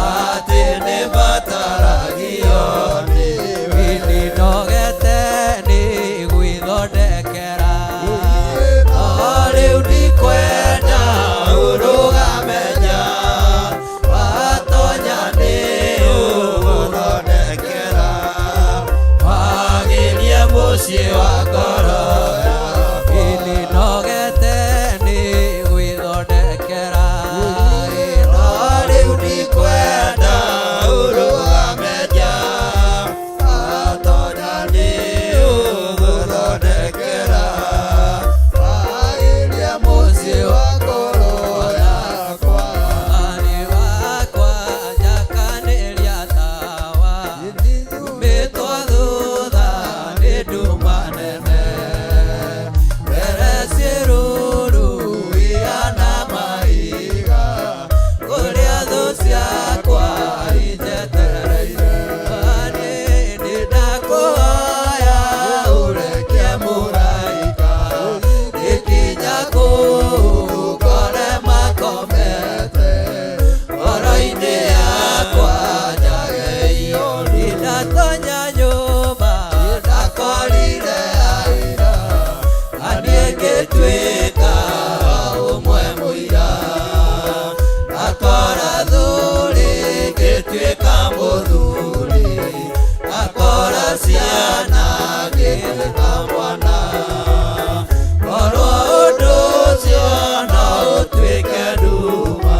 Speaker 2: atĩ nĩ bataragio nĩwe nĩndogete nĩ gwĩthondekera no rĩu ndikwenda ũrũgame nja watonya nĩ ũgũthondekera wagĩrie mũciĩ wa ngoro yakwa nĩndogete nĩ gwĩthondekera no rĩu ndikwenda ũrũgame nja watonya nĩ ũgũthondekera wagĩrie mũciĩ wa ngoro yakwa nĩ wakwa njakanĩria tawa mĩtwa thutha nĩ nduma nene mbere ciĩruru ihana mahiga kũrĩa thũ ciakwa injetereire niĩ nĩndakũhoya ũrekie mũraika gĩkinya kũu ngore makomete ngoro-inĩ yakwa njage ihoru ndatonya nyũmba ndakorire aira na niĩ ngĩtuĩka ũmwe mũira akora thuri ngĩtuĩka mũthuri akora ciana ngĩtuĩka mwana korwo ũndũ ũcio no ũtuĩke nduma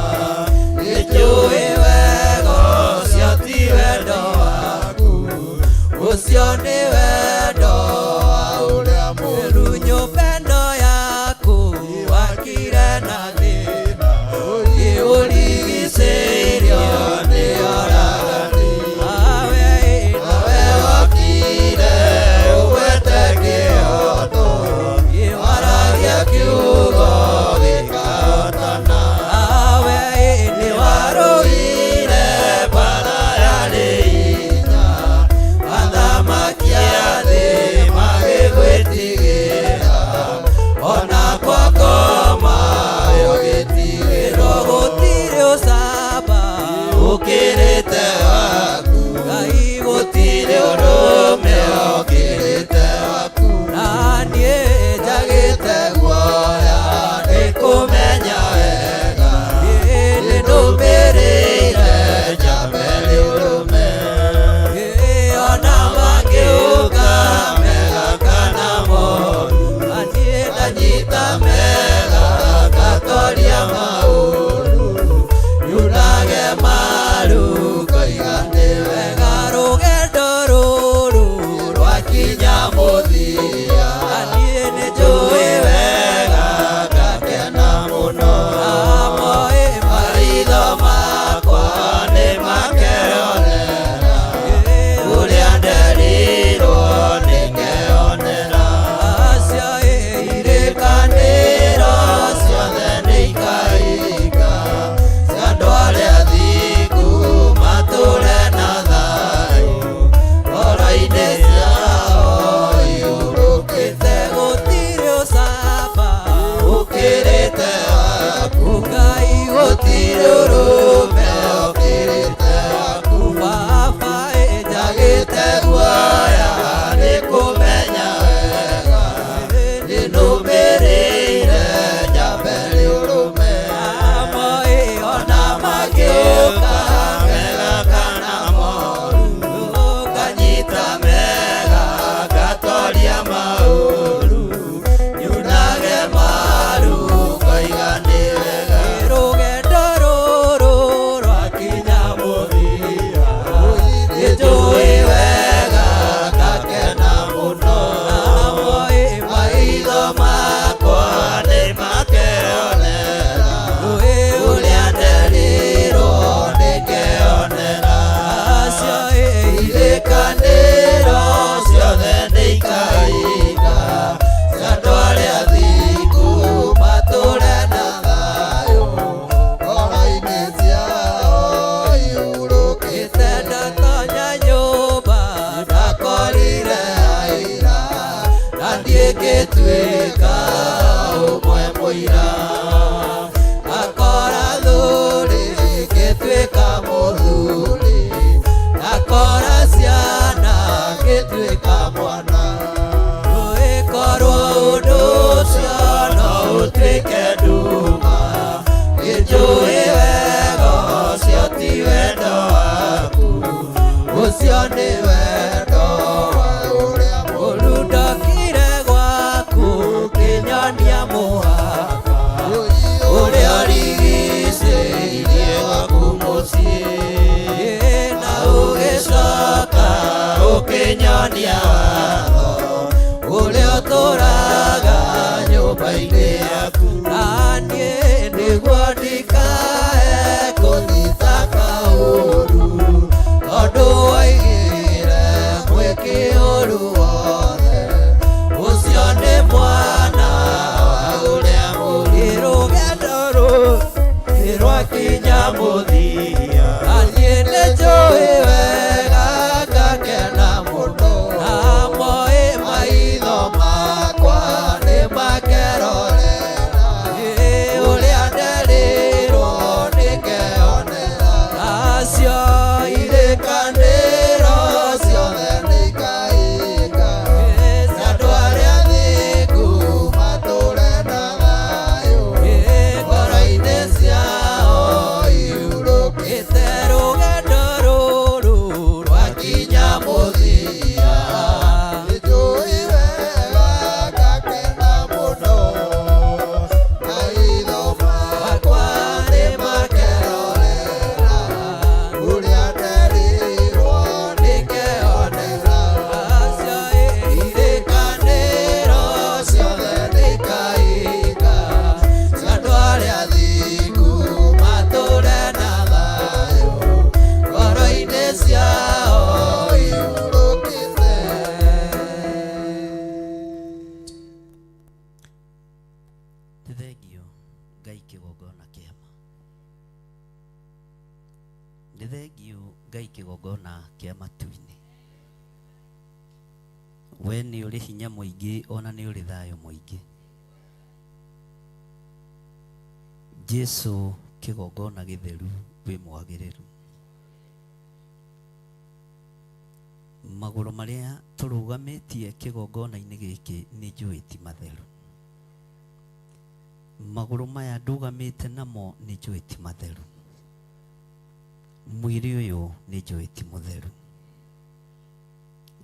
Speaker 2: nĩnjũĩ wega ũcio ti wendo waku ũcio nĩ wendo wa ũrĩa mũru nyũmba ĩno yaku wakire na thĩna ĩũrigicĩirio nĩ oragani awe awe wakire ũgwete kĩhoto waragia kiugo gĩkahotana awe nĩ warũire mbara yarĩ hinya athamaki a thĩ magĩgwĩtigĩra ona kwakoma ũgĩtigĩrwo gũtirĩ ũcamba ũkĩrĩte waku Ngai gũtirĩ ũrũme ũkĩrĩte waku na niĩ njagĩte guoya nĩ kũmenya wega niĩ nĩnũmĩrĩire njambe rĩũrũme ona mangĩũka mega kana moru na niĩ ndanyita mega ngatoria maũru nyunage maru ngoiga nĩ wega rũgendo rũrũ rwakinya mũthia na niĩ nĩ njũĩ wega ngakena mũno amoĩ maritho makwa nĩ makerorera ũrĩa nderirwo nĩngeonera acio irĩkanĩro ciothe nĩikahinga cia andũ arĩa athingu matũre na thayũ ngoro-inĩ ciao ihurũkĩte gũtirĩ ũcamba ũkĩrĩte waku Ngai gũtirĩ ũrũme ũkĩrĩte waku baba njagĩte guoya nĩ kũmenya wega nĩnũmĩrĩire njambe rĩũrũme amoĩ ona mangĩũka mega kana moru nganyita mega ngatoria maũru nyunage maru ngoiga nĩ wega rũgendo rũrũ Kĩa watho ũrĩa ũtũraga nyũmba-inĩ yaku na niĩ nĩguo ndikae kũthitanga ũru tondũ waigire mwĩki ũru wothe ũcio nĩ mwana wa ũrĩa mũũru rũgendo rũrũ rwakinya mũthia na niĩ nĩ njũĩ wega ngakena mũno na moĩ maitho makwa nĩ makerorera ĩ ũrĩa nderirwo nĩngeyonera nacio irĩkanĩro ciothe nĩikahinga cia andũ arĩa athingu matũũre na thayũ ngoro-inĩ ciao ihurũkĩte rũgendo rũrũ rwakinya mũthia
Speaker 8: Nĩnjũĩ wega ngakena mũno maitho makwa nĩ makerorera ũrĩa nderirwo nĩngeyonera
Speaker 2: Irĩkanĩro ciothe nĩikahinga cia andũ arĩa athingu matũũre na thayũ ngoro-inĩ ciao
Speaker 8: ihurũkĩte.
Speaker 9: Nĩ thengio Ngai kĩgongona kĩama. Nĩ thengio Ngai kĩgongona kĩa matu-inĩ. We nĩ ũrĩ hinya mũingĩ ona nĩ ũrĩ thayũ mũingĩ. Jesu kĩgongona gĩtheru wĩ mwagĩrĩru. Magũrũ marĩa tũrũgamĩtie kĩgongona-inĩ gĩkĩ nĩ njũĩ ti matheru. Magũrũ maya ndũgamĩte namo nĩ njũĩ ti matheru. Mwĩrĩ ũyũ nĩ njũĩ ti mũtheru.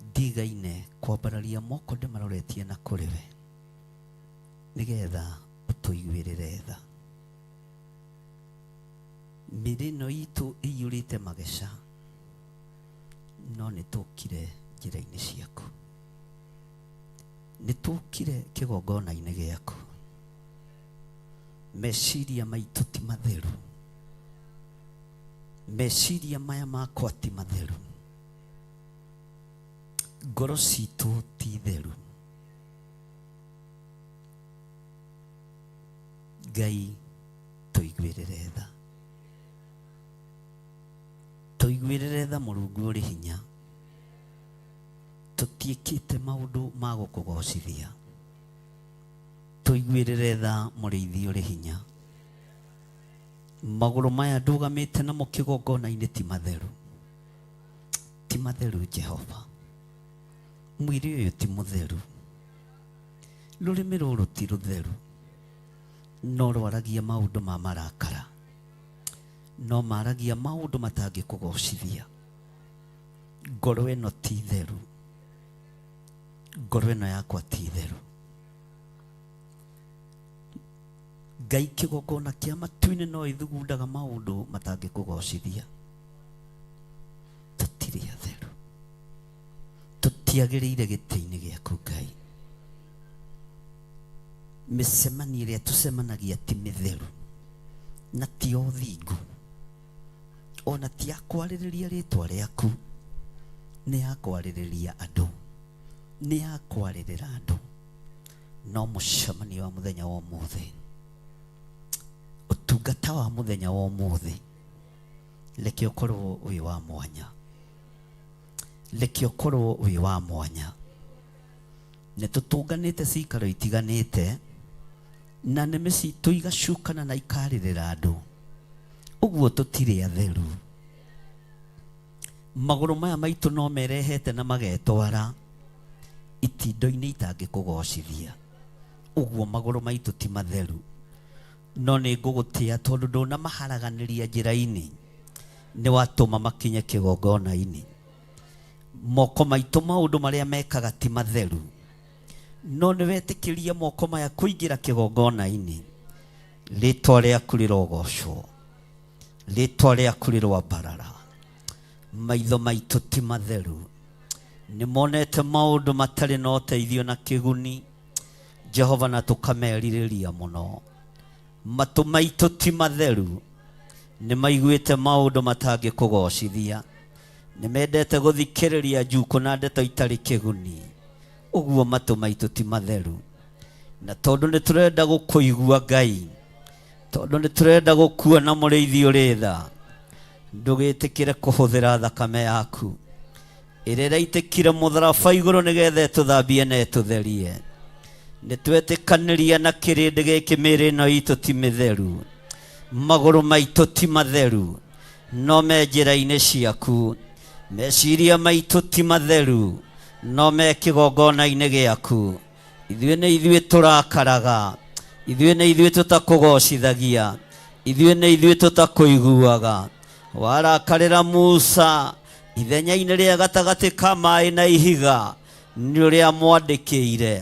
Speaker 9: Ndigaine kwambararia moko ndĩmaroretie na kũrĩ we nĩgetha ũtũiguĩrĩre tha. Mĩĩrĩ ĩno itũ ĩiyũrĩte mageca no nĩ tũkire njĩra-inĩ ciaku. Nĩ tũkire kĩgongona-inĩ gĩaku. Meciria maitũ ti matheru. Meciria maya makwa ti matheru. Ngoro citũ ti theru. Ngai tũiguĩrĩre tha. Tũiguĩrĩre tha Mũrungu ũrĩ hinya. Tũtiĩkĩte maũndũ ma gũkũgocithia. Tũiguĩrĩre tha Mũrĩithi ũrĩ hinya. Magũrũ maya ndũgamĩte namo kĩgongona-inĩ ti matheru. Ti matheru Jehova. Mwĩrĩ ũyũ ti mũtheru. Rũrĩmĩ rũrũ ti rũtheru. No rwaragia maũndũ ma marakara. No maragia maũndũ matangĩkũgocithia. Ngoro ĩno ti theru. Ngoro ĩno yakwa ti theru. Ngai kĩgongona kĩa matu-inĩ no ĩthugundaga maũndũ matangĩkũgocithia. Tũtirĩ atheru. Tũtiagĩrĩire gĩtĩ-inĩ gĩaku Ngai. Mĩcemanio ĩrĩa tũcemanagia ti mĩtheru na ti ya ũthingu ona ti ya kwarĩrĩria rĩtwa rĩaku, nĩ ya kwarĩrĩria andũ, nĩ ya kwarĩrĩra andũ. No mũcemanio wa mũthenya wa ũmũthĩ, ũtungata wa mũthenya wa ũmũthĩ, reke ũkorwo wĩ wa mwanya, reke ũkorwo wĩ wa mwanya. Nĩ tũtũnganĩte cikaro itiganĩte na nĩmĩ citũ igacukana na ikarĩrĩra andũ, ũguo tũtirĩ atheru. Magũrũ maya maitũ no merehete na magetwara itindo-inĩ itangĩkũgocithia, ũguo magũrũ maitũ ti matheru. No nĩ ngũgũtĩa tondũ ndũnamaharaganĩria njĩra-inĩ, nĩ watũma makinye kĩgongona-inĩ. Moko maitũ maũndũ marĩa mekaga ti matheru, no nĩ wetĩkĩria moko maya kũingĩra kĩgongona-inĩ. Rĩtwa rĩaku rĩrogocwo, rĩtwa rĩaku rĩroambarara. Maitho maitũ ti matheru, Nĩ monete maũndũ matarĩ na ũteithio na kĩguni, Jehova, na tũkamerirĩria mũno. Matũ maitũ ti matheru, nĩ maiguĩte maũndũ matangĩkũgocithia, nĩ mendete gũthikĩrĩria njukũ na ndeto itarĩ kĩguni. Ũguo matũ maitũ ti matheru, na tondũ nĩ tũrenda gũkũigua Ngai, tondũ nĩ tũrenda gũkuona mũrĩithi ũrĩ tha, ndũgĩtĩkĩre kũhũthĩra thakame yaku ĩrĩa ĩraitĩkire mũtharaba igũrũ nĩgetha ĩtũthambie na ĩtũtherie. Nĩ twetĩkanĩria na kĩrĩndĩ gĩkĩ, mĩĩrĩ ĩno itũ ti mĩtheru, magũrũ maitũ ti matheru, no me njĩra-inĩ ciaku. Meciria maitũ ti matheru, no me kĩgongona-inĩ gĩaku. Ithuĩ nĩ ithuĩ tũrakaraga, ithuĩ nĩ ithuĩ tũtakũgocithagia, ithuĩ nĩ ithuĩ tũtakũiguaga. Warakarĩra Musa ithenya-inĩ rĩa gatagatĩ ka maĩ na ihiga, nĩ ũrĩa mwandĩkĩire,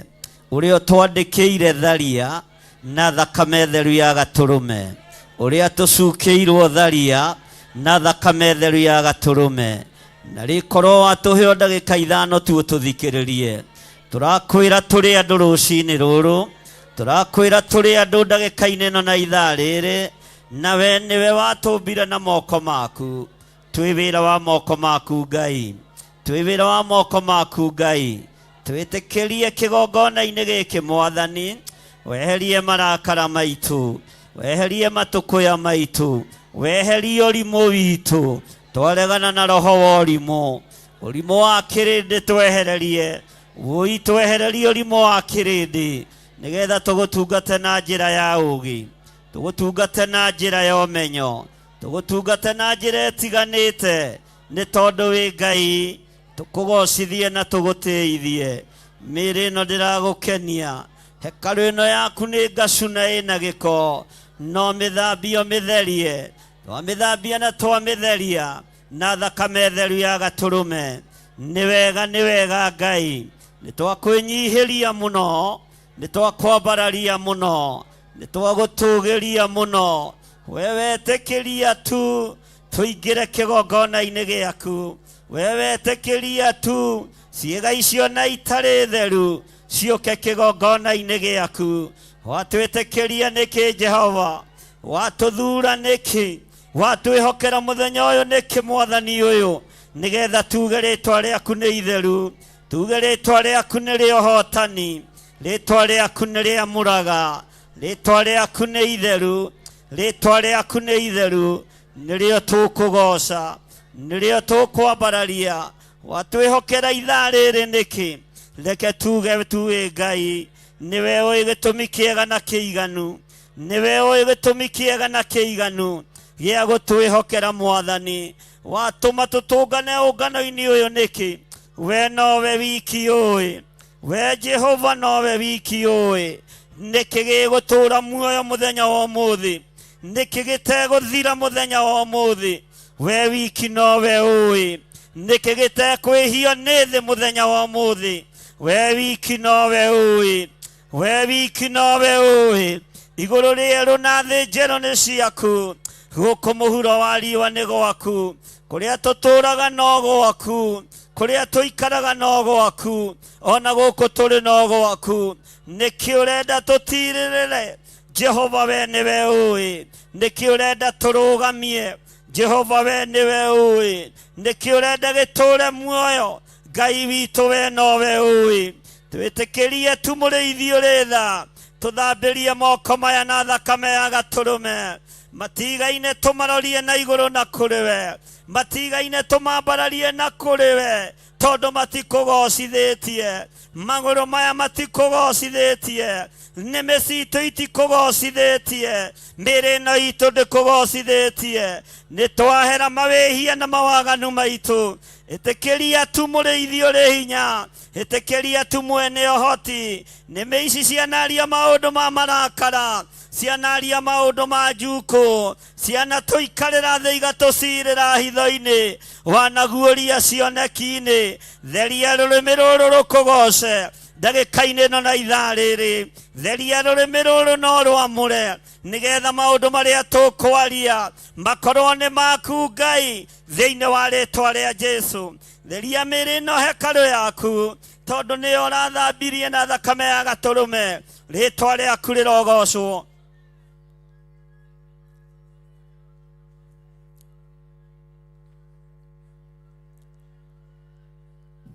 Speaker 9: ũrĩa ũtwandĩkĩire tharia na thakame theru ya gatũrũme, ũrĩa tũcukĩirwo tharia na thakame theru ya gatũrũme. Na rĩkorwo watũhe o ndagĩka 5 tu ũtũthikĩrĩrie, tũrakwĩra tũrĩ andũ rũcinĩ rũrũ, tũrakwĩra tũrĩ andũ ndagĩka-inĩ ĩno na ithaa rĩrĩ, na we nĩwe watũmbire na moko maku. Twĩ wĩra wa moko maku Ngai, twĩ wĩra wa moko maku Ngai. Twĩtĩkĩrie kĩgongona-inĩ gĩkĩ Mwathani, weherie marakara maitũ, weherie matũkũya maitũ, weherie ũrimũ witũ. Twaregana na roho wa ũrimũ, ũrimũ wa kĩrĩndĩ twehererie, wũi twehererie ũrimũ wa kĩrĩndĩ, nĩgetha tũgũtungate na njĩra ya ũũgĩ, tũgũtungate na njĩra ya ũmenyo, tũgũtungate na njĩra ĩtiganĩte, nĩ tondũ wĩ Ngai. Tũkũgocithie na tũgũtĩithie. Mĩĩrĩ ĩno ndĩragũkenia, hekarũ ĩno yaku nĩ ngacu na ĩna gĩko, no mĩthambio mĩtherie. Twamĩthambia na twamĩtheria na thakame theru ya gatũrũme. Nĩ wega, nĩ wega Ngai, nĩ twakwĩnyihĩria mũno, nĩ twakwambararia mũno, nĩ twagũtũgĩria mũno. We wetĩkĩria tu tũingĩre kĩgongona-inĩ gĩaku, we wetĩkĩria tu ciĩga icio na itarĩ theru ciũke kĩgongona-inĩ gĩaku. Watwĩtĩkĩria nĩkĩ Jehova? Watũthura nĩkĩ? Watwĩhokera mũthenya ũyũ nĩkĩ Mwathani ũyũ? Nĩgetha tuge rĩtwa rĩaku nĩ itheru, tuge rĩtwa rĩaku nĩ rĩa ũhotani, rĩtwa rĩaku nĩ rĩa mũraga, rĩtwa rĩaku nĩ itheru, rĩtwa rĩaku nĩ itheru, nĩrĩo tũkũgoca, nĩrĩo tũkwambararia. Watwĩhokera ithaa rĩrĩ nĩkĩ? Reke tuge tuĩ Ngai, nĩwe ũĩ gĩtũmi kĩega na kĩiganu, nĩwe ũĩ gĩtũmi kĩega na kĩiganu gĩa gũtwĩhokera Mwathani. Watũma tũtũngane ũngano-inĩ ũyũ nĩkĩ? We nowe wiki ũĩ, we Jehova nowe wiki ũĩ nĩkĩ gĩgũtũra muoyo mũthenya wa ũmũthĩ, nĩkĩ gĩtegũthira mũthenya wa ũmũthĩ. We wiki nowe ũĩ nĩkĩ gĩtekwĩhio nĩ thĩ mũthenya wa ũmũthĩ. We wiki nowe ũĩ, we wiki nowe ũĩ. Igũrũ rĩerũ na thĩ njerũ nĩ ciaku, gũkũ mũhuro wa riũa nĩ gwaku, kũrĩa tũtũraga no gwaku, kũrĩa tũikaraga no gwaku, ona gũkũ tũrĩ no gwaku. Nĩkĩ ũrenda tũtirĩrĩre? Jehova we nĩwe ũĩ. Nĩkĩ ũrenda tũrũgamie? Jehova we nĩwe ũĩ. Nĩkĩ ũrenda gĩtũre muoyo? Ngai witũ we nowe ũĩ. Twĩtĩkĩrie tu mũrĩithi ũrĩ tha, tũthambĩrie moko maya na thakame ya gatũrũme. Matigaine tũmarorie na igũrũ na kũrĩ we, matigaine tũmambararie na kũrĩ we, tondũ matikũgocithĩtie. Magũrũ maya matikũgocithĩtie, nĩmĩ citũ itikũgocithĩtie, mĩĩrĩ ĩno itũ ndĩkũgocithĩtie. Nĩ twahera mawĩhia na mawaganu maitũ. Ĩtĩkĩria tu mũrĩithi ũrĩ hinya, ĩtĩkĩria tu mwene ũhoti. Nĩmĩ ici cianaria maũndũ ma marakara, cianaria maũndũ ma njukũ, ciana tũikarĩra thĩ igatũcirĩra hitho-inĩ, wanaguũria cioneki-inĩ. Theria rũrĩmĩ rũrũ rũkũgoce, Ndagĩka-inĩ ĩno na ithaa rĩrĩ, theria rũrĩmĩ rũrũ no rwamũre, nĩgetha maũndũ marĩa tũkwaria makorwo nĩ maku Ngai, thĩinĩ wa rĩtwa rĩa Jesu. Theria mĩĩrĩ ĩno hekarũ yaku, tondũ nĩyo ũrathambirie na thakame ya gatũrũme. Rĩtwa rĩaku rĩrogocwo.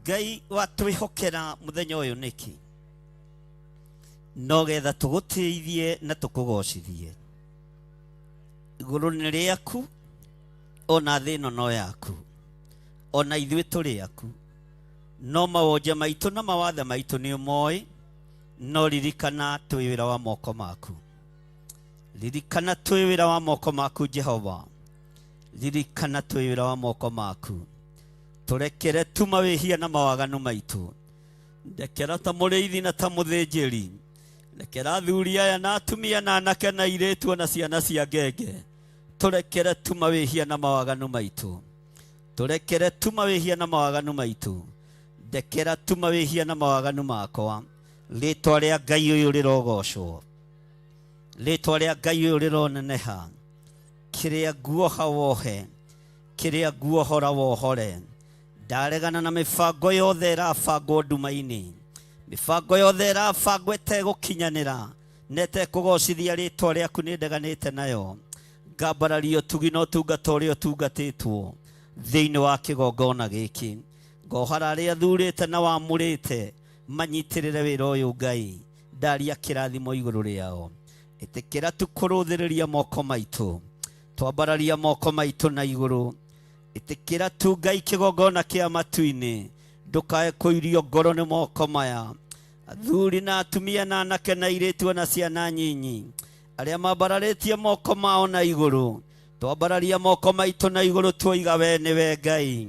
Speaker 9: Ngai watwĩhokera mũthenya ũyũ nĩkĩ? No getha tũgũtĩithie na tũkũgocithie. Igũrũ nĩ rĩaku, ona thĩ ĩno no yaku, ona ithuĩ tũrĩ aku. No mawonje maitũ na mawathe maitũ nĩ ũmoĩ, no ririkana twĩ wĩra wa moko maku. Ririkana twĩ wĩra wa moko maku Jehova. Ririkana twĩ wĩra wa moko maku. Tũrekere tu mawĩhia na mawaganu maitũ. Ndekera ta mũrĩithi na ta mũthĩnjĩri. Rekera athuri aya na atumia na anake na airĩtu na ciana cia ngenge. Tũrekere tu mawĩhia na mawaganu maitũ. Tũrekere tu mawĩhia na mawaganu maitũ. Ndekera tu mawĩhia na mawaganu makwa. Rĩtwa rĩa Ngai ũyũ rĩrogocwo. Rĩtwa rĩa Ngai ũyũ rĩroneneha. Kĩrĩa nguoha wohe, kĩrĩa nguohora wohore. Ndaregana na mĩbango yothe ĩrabangwo nduma-inĩ. Mĩbango yothe ĩrabangwo ĩtegũkinyanĩra na ĩtekũgocithia rĩtwa rĩaku nĩ ndeganĩte nayo. Ngambararia ũtugi na ũtungata ũrĩa ũtungatĩtwo thĩinĩ wa kĩgongona gĩkĩ. Ngohara arĩa thurĩte na wamũrĩte manyitĩrĩre wĩra ũyũ Ngai. Ndaria kĩrathimo igũrũ rĩao. Ĩtĩkĩra tu kũrũthĩrĩria moko maitũ. Twambararia moko maitũ na igũrũ. Ĩtĩkĩra tu Ngai kĩgongona kĩa matu-inĩ. Ndũkae kũirio ngoro nĩ moko maya. Athuri na atumia na anake na airĩtu na ciana nyinyi arĩa mambararĩtie moko mao na igũrũ. Twambararia moko maitũ na igũrũ tuoiga we nĩwe Ngai.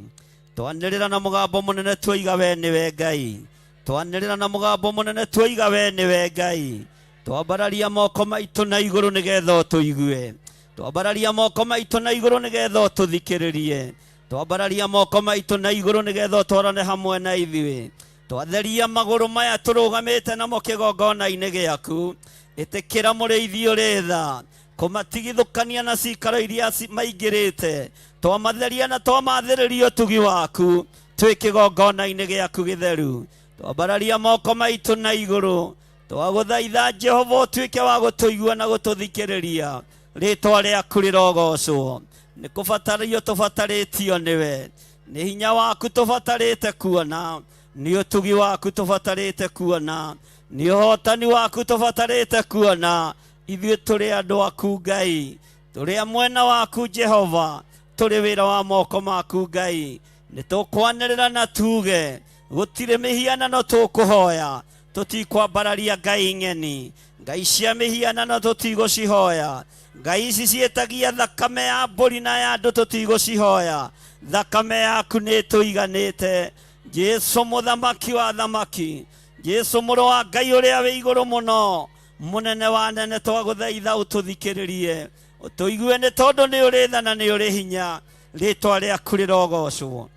Speaker 9: Twanĩrĩra na mũgambo mũnene tuoiga we nĩwe Ngai. Twanĩrĩra na mũgambo mũnene tuoiga we nĩwe Ngai. Twambararia moko maitũ na igũrũ nĩgetha ũtũigue. Twambararia moko maitũ na igũrũ nĩgetha ũtũthikĩrĩrie. Twambararia moko maitũ na igũrũ nĩgetha ũtwarane hamwe na ithuĩ. Twatheria magũrũ maya tũrũgamĩte namo kĩgongona-inĩ gĩaku. Ĩtĩkĩra mũrĩithi ũrĩ tha kũmatigithũkania na cikaro iria maingĩrĩte. Twamatheria na twamathĩrĩria ũtugi waku twĩ kĩgongona-inĩ gĩaku gĩtheru. Twambararia moko maitũ na igũrũ. Twagũthaitha Jehova ũtuĩke wa gũtũigua na gũtũthikĩrĩria. Rĩtwa rĩaku rĩrogocwo. Nĩ kũbatario tũbatarĩtio nĩwe. Nĩ hinya waku tũbatarĩte kuona. Nĩ ũtugi waku tũbatarĩte kuona. Nĩ ũhotani waku tũbatarĩte kuona. Ithuĩ tũrĩ andũ aku Ngai. Tũrĩ a mwena waku Jehova. Tũrĩ wĩra wa moko maku Ngai. Nĩ tũkwanĩrĩra na tuge gũtirĩ mĩhianano tũkũhoya. Tũtikwambararia Ngai ng'eni. Ngai cia mĩhianano tũtigũcihoya. Ngai ici ciĩtagia thakame ya mbũri na ya andũ tũtigũcihoya. Thakame yaku nĩ ĩtũiganĩte. Jesu mũthamaki wa thamaki, Jesu mũrũ wa Ngai ũrĩa wĩ igũrũ mũno, mũnene wa nene, twagũthaitha ũtũthikĩrĩrie, ũtũigue nĩ tondũ nĩ ũrĩ tha na nĩ ũrĩ hinya. Rĩtwa rĩaku rĩrogocwo.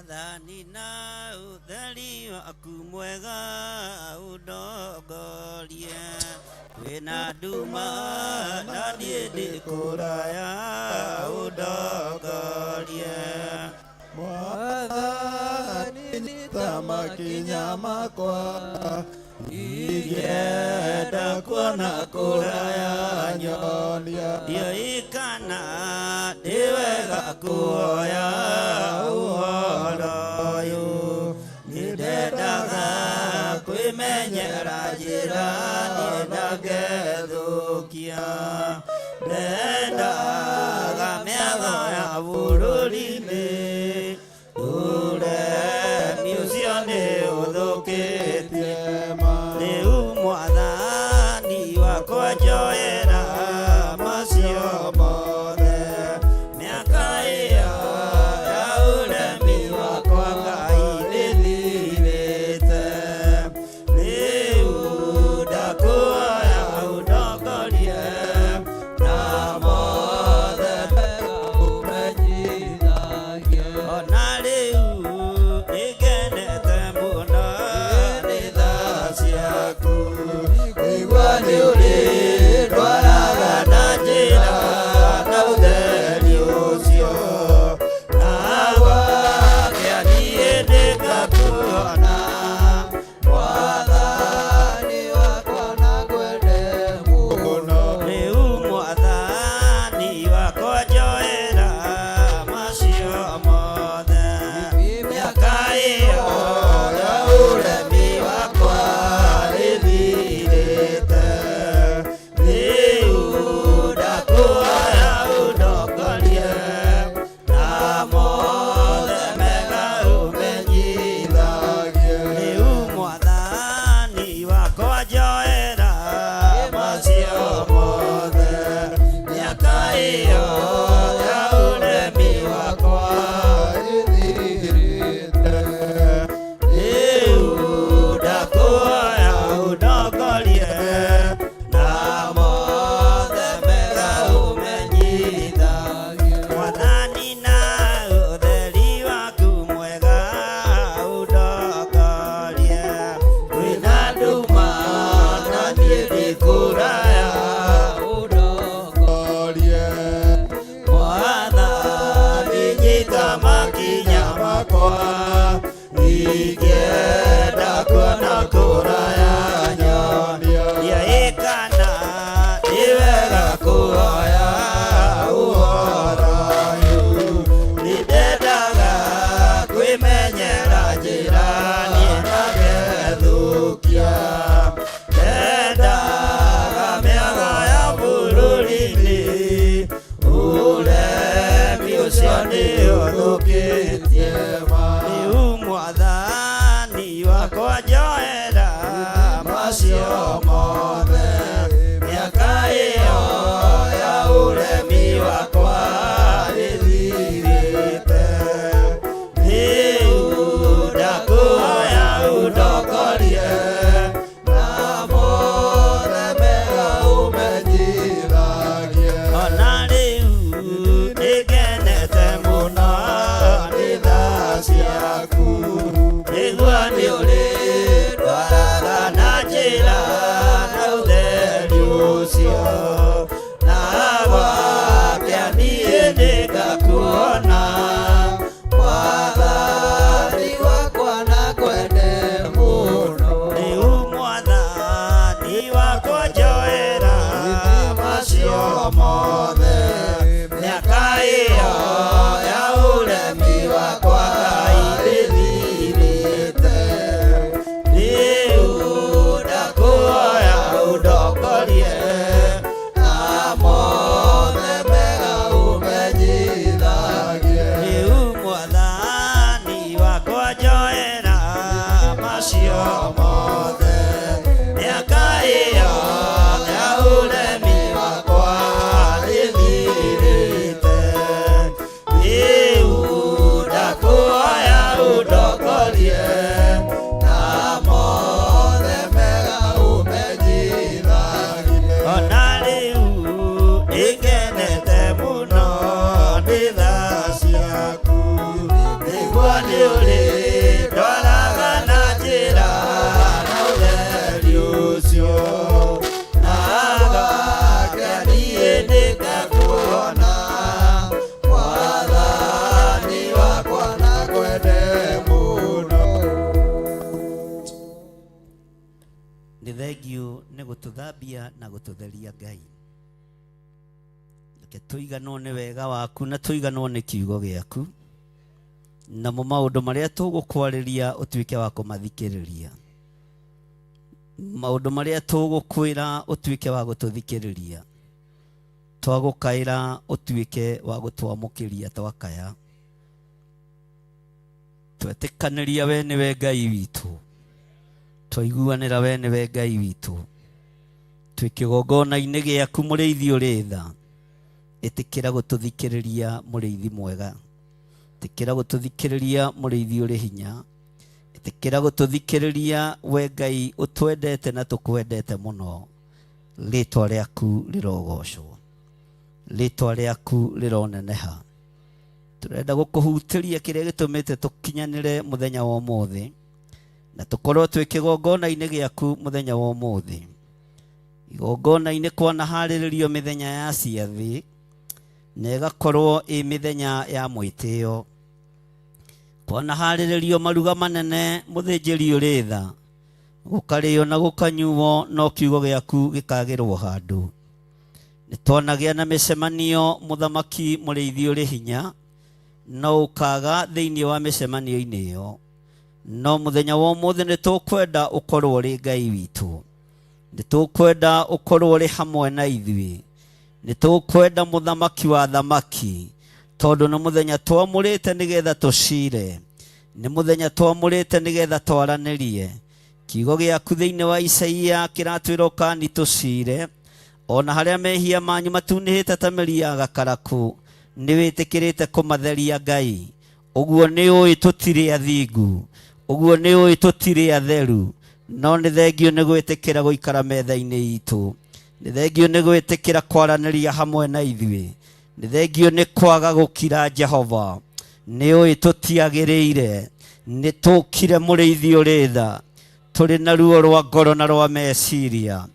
Speaker 9: Mwathani na ũtheri waku mwega ũndongorie kwĩna nduma na niĩ ndĩ kũraya ũndongorie.
Speaker 8: Mwathani nyita makinya makwa ingĩenda kuona kũraya nyonia.
Speaker 9: Ndiũĩ kana ndĩ wega kuoya ũhoro ũyũ nĩndendaga kwĩmenyera njĩra niĩ ndangethũkia ndendaga mĩago ya bũrũri-inĩ ũremi ũcio nĩ ũthũkĩtie rĩu mwathani wakwa njoera macio mothe mĩaka ĩyo ya ũremi wakwa Ngai nĩthirĩte rĩu ndakuoya ũndongorie na mothe
Speaker 2: Ũmenyithagie.
Speaker 9: Ona rĩu nĩngenete mũno nĩ tha ciaku
Speaker 8: Igua nĩ ũrĩndwaraga
Speaker 9: na njĩra na ũtheri ũcio na gwakĩa niĩ nĩngakuona.
Speaker 2: Mwathani wakwa nakwende mũno.
Speaker 9: Rĩu mwathani wakwa njoera macio mothe mĩaka ĩyo ya ũremi wakwa ĩthirĩte rĩu ndakuoya ũndongorie na mothe mega ũmenyithagie. Rĩu mwathani wakwa njoera macio mothe mĩaka ĩyo ya ũremi wakwa
Speaker 8: ĩthirĩte
Speaker 9: rĩu ndakuoya ũndongorie na mothe mega ũmenyithagie. Mwathani na ũtheri waku mwega ũndongorie kwĩna nduma na niĩ ndĩ kũraya
Speaker 2: Ũndongorie.
Speaker 9: Mwathani nyita makinya makwa ingĩenda kuona kũraya nyonia. Ndiũĩ kana nĩ wega kuoya ũhoro ũyũ nĩndendaga kwĩmenyera njĩra niĩ ndangethũkia ndendaga mĩago ya bũrũri-inĩ ũremi ũcio nĩ ũthũkĩtie rĩu mwathani wakwa njoera macio mothe mĩaka ĩyo ya ũremi wakwa ĩthirĩte rĩu ndakuoya ũndongorie
Speaker 8: na mothe mega ũmenyithagie.
Speaker 9: Ona rĩu nĩngenete mũno nĩ tha ciaku nĩguo nĩ ũrĩndwaraga na njĩra na ũtheri ũcio na gwakĩa niĩ nĩngakuona.
Speaker 2: Mwathani wakwa nakwende mũno.
Speaker 9: Rĩu mwathani wakwa njoera macio mothe mĩaka ĩyo ya ũremi wakwa Ngai ĩthirĩte rĩu ndakuoya ũndongorie
Speaker 8: na mothe mega ũmenyithagie.
Speaker 9: Rĩu mwathani wakwa njoera macio mothe mĩaka ĩyo ya ũremi wakwa ĩthirĩte rĩu ndakuoya ũndongorie
Speaker 8: na mothe mega ũmenyithagie.
Speaker 9: Ona rĩu nĩngenete mũno nĩ tha ciaku nĩguo nĩ Nĩ thengiũ nĩ gũtũthambia na gũtũtheria Ngai. Reke tũiganwo nĩ wega waku na tũiganwo nĩ kiugo gĩaku, namo maũndũ marĩa tũgũkwarĩria ũtuĩke wa kũmathikĩrĩria, maũndũ marĩa tũgũkwĩra ũtuĩke wa gũtũthikĩrĩria, twagũkaĩra ũtuĩke wa gũtwamũkĩria twakaya. Twetĩkanĩria we nĩwe Ngai witũ, twaiguanĩra we nĩwe Ngai witũ, twĩ kĩgongona-inĩ gĩaku mũrĩithi ũrĩ tha. Ĩtĩkĩra gũtũthikĩrĩria mũrĩithi mwega, ĩtĩkĩra gũtũthikĩrĩria mũrĩithi ũrĩ hinya, ĩtĩkĩra gũtũthikĩrĩria we Ngai ũtwendete na tũkwendete mũno. Rĩtwa rĩaku rĩrogocwo, rĩtwa rĩaku rĩroneneha. Tũrenda gũkũhutĩria kĩrĩa gĩtũmĩte tũkinyanĩre mũthenya wa ũmũthĩ na tũkorwo twĩ kĩgongona-inĩ gĩaku mũthenya wa ũmũthĩ. Igongona-inĩ kwanaharĩrĩrio mĩthenya ya ciathĩ na ĩgakorwo ĩ mĩthenya ya mwĩtĩo. Kwanaharĩrĩrio maruga manene mũthĩnjĩri ũrĩ tha, gũkarĩo na gũkanyuo, no kiugo gĩaku gĩkagĩrwo handũ. Nĩ twanagĩa na mĩcemanio mũthamaki mũrĩithi ũrĩ hinya, no ũkaga thĩinĩ wa mĩcemanio-inĩ ĩyo. No mũthenya wa ũmũthĩ nĩ tũkwenda ũkorwo ũrĩ Ngai witũ, nĩ tũkwenda ũkorwo ũrĩ hamwe na ithuĩ, nĩ tũkwenda mũthamaki wa thamaki, tondũ nĩ mũthenya twamũrĩte nĩgetha tũcire, nĩ mũthenya twamũrĩte nĩgetha twaranĩrie. Kiugo gĩaku thĩinĩ wa Isaia kĩratwĩra ũkani tũcire, ona harĩa mehia manyu matunĩhĩte ta mĩri ya gakaraku, nĩ wĩtĩkĩrĩte kũmatheria Ngai. Ũguo nĩ ũĩ tũtirĩ athingu, ũguo nĩ ũĩ tũtirĩ atheru, no nĩ thengio nĩ gwĩtĩkĩra gũikara metha-inĩ itũ, nĩ thengio nĩ gwĩtĩkĩra kwaranĩria hamwe na ithuĩ, nĩ thengio nĩ kwaga gũkira Jehova. Nĩ ũĩ tũtiagĩrĩire, nĩ tũkire mũrĩithi ũrĩ tha, tũrĩ na ruo rwa ngoro na rwa meciria,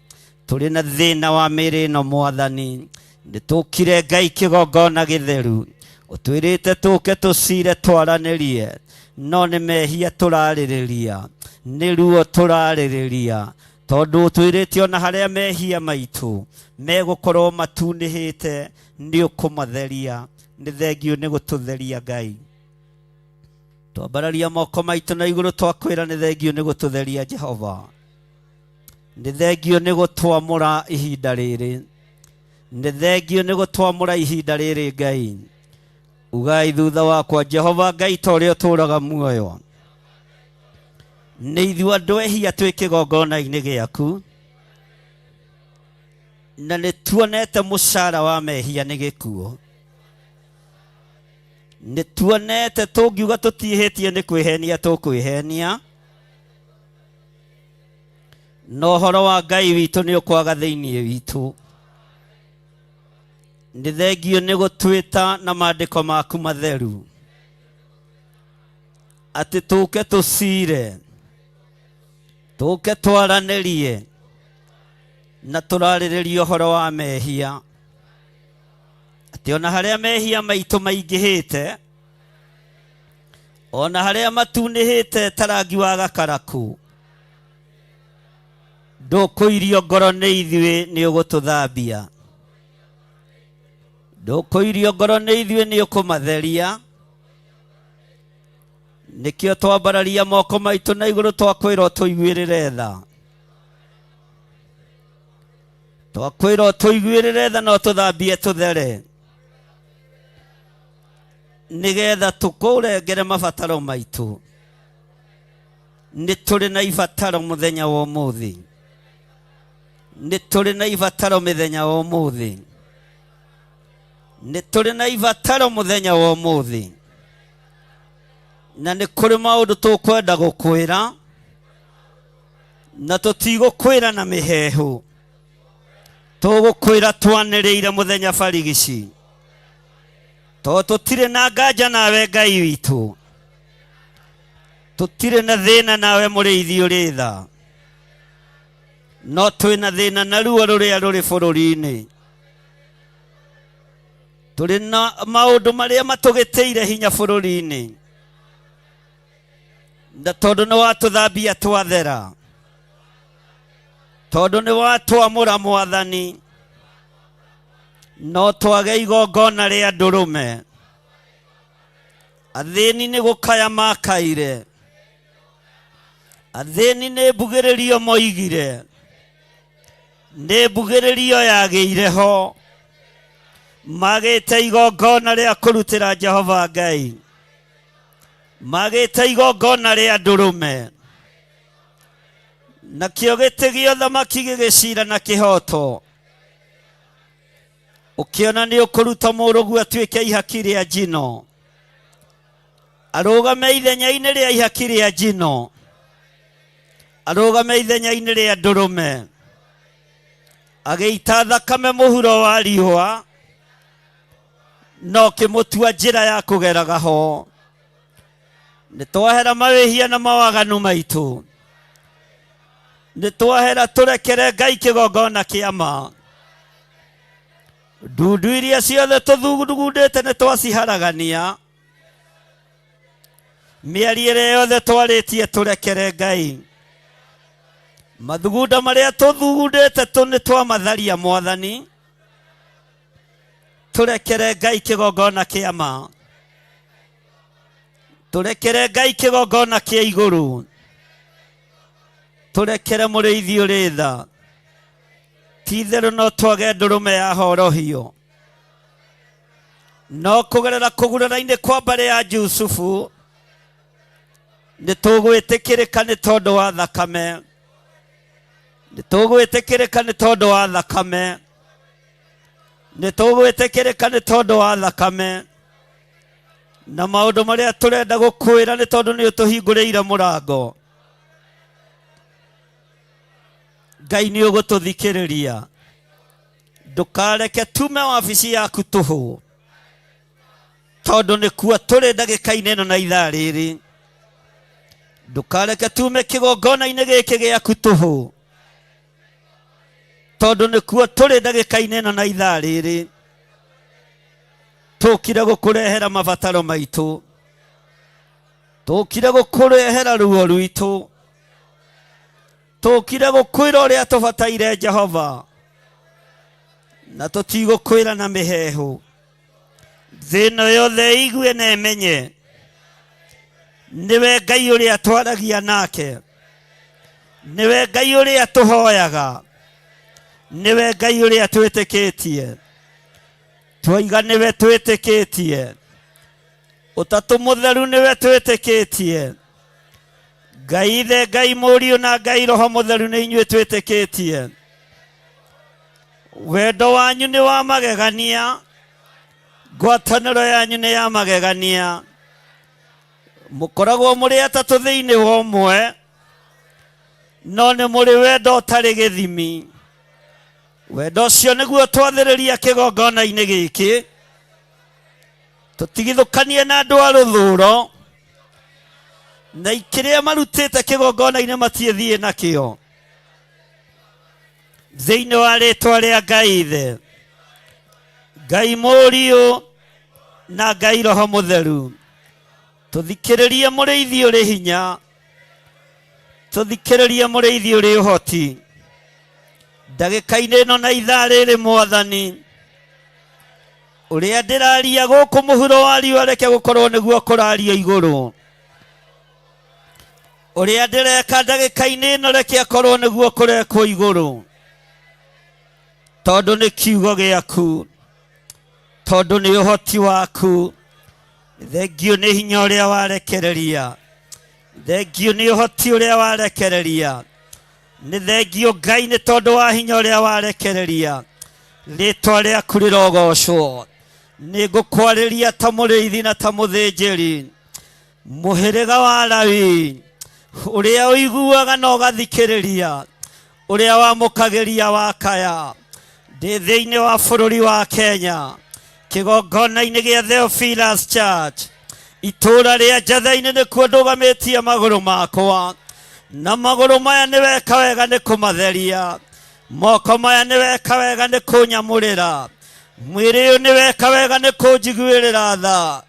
Speaker 9: tũrĩ na thĩna wa mĩĩrĩ ĩno mwathani, nĩ tũkire Ngai kĩgongona gĩtheru, ũtwĩrĩte tũke tũcire twaranĩrie, no nĩ mehia tũrarĩrĩria, nĩ ruo tũrarĩrĩria, tondũ ũtwĩrĩte ona harĩa mehia maitũ megũkorwo matunĩhĩte nĩ ũkũmatheria. Nĩ thengio nĩ gũtũtheria Ngai. Twambararia moko maitũ na igũrũ twakwĩra nĩ thengio nĩ gũtũtheria Jehova, nĩ thengio nĩ gũtwamũra ihinda rĩrĩ, nĩ thengio nĩ gũtwamũra ihinda rĩrĩ Ngai. Ugai thutha wakwa, Jehova Ngai ta ũrĩa ũtũũraga muoyo, nĩ ithuĩ andũ ehia twĩ kĩgongona-inĩ gĩaku, na nĩ tuonete mũcara wa mehia nĩ gĩkuũ. Nĩ tuonete tũngiuga tũtiĩhĩtie nĩ kwĩhenia tũkwĩhenia, na ũhoro wa Ngai witũ nĩ ũkwaga thĩinĩ witũ. Nĩ thengio nĩ gũtwĩta na maandĩko maku matheru atĩ tũke tũcire, tũke twaranĩrie na tũrarĩrĩrie ũhoro wa mehia, atĩ ona harĩa mehia maitũ maingĩhĩte, ona harĩa matunĩhĩte ta rangi wa gakaraku, ndũkũirio ngoro nĩ ithuĩ nĩ ũgũtũthambia, ndũkũirio ngoro nĩ ithuĩ nĩ ũkũmatheria. Nĩkĩo twambararia moko maitũ na igũrũ twakwĩra ũtũiguĩrĩre tha, twakwĩra ũtũiguĩrĩre tha na ũtũthambie tũthere, nĩgetha tũkũrengere mabataro maitũ. Nĩ tũrĩ na ibataro mũthenya wa ũmũthĩ, nĩ tũrĩ na ibataro mĩthenya wa ũmũthĩ, nĩ tũrĩ na ibataro mũthenya wa ũmũthĩ, na nĩ kũrĩ maũndũ tũkwenda gũkwĩra na tũtigũkwĩra na mĩheehũ, tũgũkwĩra twanĩrĩire mũthenya barigici, tondũ tũtirĩ na nganja nawe Ngai witũ, tũtirĩ na thĩna nawe mũrĩithi ũrĩ tha, no twĩna thĩna na ruo rũrĩa rũrĩ bũrũri-inĩ. Tũrĩ na maũndũ marĩa matũgĩtĩire hinya bũrũri-inĩ, na tondũ nĩ watũthambia twathera, Tondũ nĩ watwamũra Mwathani, no twage igongona rĩa ndũrũme. Athĩni nĩ gũkaya makaire, athĩni nĩ mbugĩrĩrio moigire, nĩ mbugĩrĩrio yagĩire ho, magĩte igongona rĩa kũrutĩra Jehova Ngai, magĩte igongona rĩa ndũrũme. Nakĩo gĩtĩ gĩa ũthamaki gĩgĩcira na kĩhooto, ũkĩona nĩ ũkũruta mũrũguo atuĩke ihaki rĩa njino, arũgame ithenya-inĩ rĩa ihaki rĩa njino, arũgame ithenya-inĩ rĩa ndũrũme, agĩita thakame mũhuro wa riũa, na ũkĩmũtua njĩra ya kũgeraga ho. Nĩ twahera mawĩhia na mawaganu maitũ, nĩ twahera, tũrekere Ngai kĩgongona kĩa ma. Ndundu iria ciothe tũthugundĩte nĩ twaciharagania, mĩario ĩrĩa yothe twarĩtie tũrekere Ngai. Mathugunda marĩa tũthugundĩte tũ nĩ twamatharia Mwathani, tũrekere Ngai kĩgongona kĩa ma, tũrekere Ngai kĩgongona kĩa igũrũ, tũrekere mũrĩithi ũrĩ tha. Ti-itherũ no twage ndũrũme ya horohio, no kũgerera kũgurara-inĩ kwa mbarĩ ya Jusufu nĩ tũgwĩtĩkĩrĩka nĩ tondũ wa thakame, nĩ tũgwĩtĩkĩrĩka nĩ tondũ wa thakame, nĩ tũgwĩtĩkĩrĩka nĩ tondũ wa thakame. Na maũndũ marĩa tũrenda gũkwĩra nĩ tondũ nĩ ũtũhingũrĩire mũrango, Ngai nĩ ũgũtũthikĩrĩria. Ndũkareke tume wabici yaku tũhũ, tondũ nĩkuo tũrĩ ndagĩka-inĩ ĩno na ithaa rĩrĩ. Ndũkareke tume kĩgongona-inĩ gĩkĩ gĩaku tũhũ, tondũ nĩkuo tũrĩ ndagĩka-inĩ ĩno na ithaa rĩrĩ. Tũkire gũkũrehera mabataro maitũ, tũkire gũkũrehera ruo rwitũ, tũkire gũkwĩra ũrĩa tũbataire Jehova, na tũtigũkwĩra na mĩheehũ. Thĩ ĩno yothe ĩigue na ĩmenye nĩwe Ngai ũrĩa twaragia nake, nĩwe Ngai ũrĩa tũhoyaga, nĩwe Ngai ũrĩa twĩtĩkĩtie. Twaiga nĩwe twĩtĩkĩtie, Ũtatũ Mũtheru nĩwe twĩtĩkĩtie, Ngai Ithe, Ngai Mũriũ na Ngai Roho Mũtheru nĩ inyuĩ twĩtĩkĩtie. Wendo wanyu nĩ wa magegania, ngwatanĩro yanyu nĩ ya magegania. Mũkoragwo mũrĩ atatũ thĩinĩ wa ũmwe, no nĩ mũrĩ wendo ũtarĩ gĩthimi. Wendo ũcio nĩguo twathĩrĩria kĩgongona-inĩ gĩkĩ, tũtigithũkanie na andũ a rũthũro, na kĩrĩa marutĩte kĩgongona-inĩ matiĩthiĩ nakĩo. Thĩinĩ wa rĩtwa rĩa Ngai Ithe, Ngai Mũriũ na Ngai Roho Mũtheru, tũthikĩrĩrie mũrĩithi ũrĩ hinya, tũthikĩrĩrie mũrĩithi ũrĩ ũhoti ndagĩka-inĩ ĩno na ithaa rĩrĩ. Mwathani, ũrĩa ndĩraria gũkũ mũhuro wa riũa, reke gũkorwo nĩguo kũrario igũrũ. Ũrĩa ndĩreka ndagĩka-inĩ ĩno, reke akorwo nĩguo kũrekwo igũrũ, tondũ nĩ kiugo gĩaku, tondũ nĩ ũhoti waku. Thengio nĩ hinya ũrĩa warekereria, thengio nĩ ũhoti ũrĩa warekereria, nĩ thengio Ngai nĩ tondũ wa hinya ũrĩa warekereria. Rĩtwa rĩaku rĩrogocwo. Nĩ ngũkwarĩria ta mũrĩithi na ta mũthĩnjĩri, mũhĩrĩga wa Lawi, ũrĩa ũiguaga na ũgathikĩrĩria, ũrĩa wamũkagĩria wakaya. Ndĩ thĩinĩ wa bũrũri wa Kenya, kĩgongona-inĩ gĩa Theophilus Church, itũũra rĩa Njatha-inĩ, nĩkuo ndũgamĩtie magũrũ makwa. Na magũrũ maya nĩ weka wega nĩ kũmatheria, moko maya nĩ weka wega nĩ kũnyamũrĩra, mwĩrĩ ũyũ nĩ weka wega nĩ kũnjiguĩrĩra tha,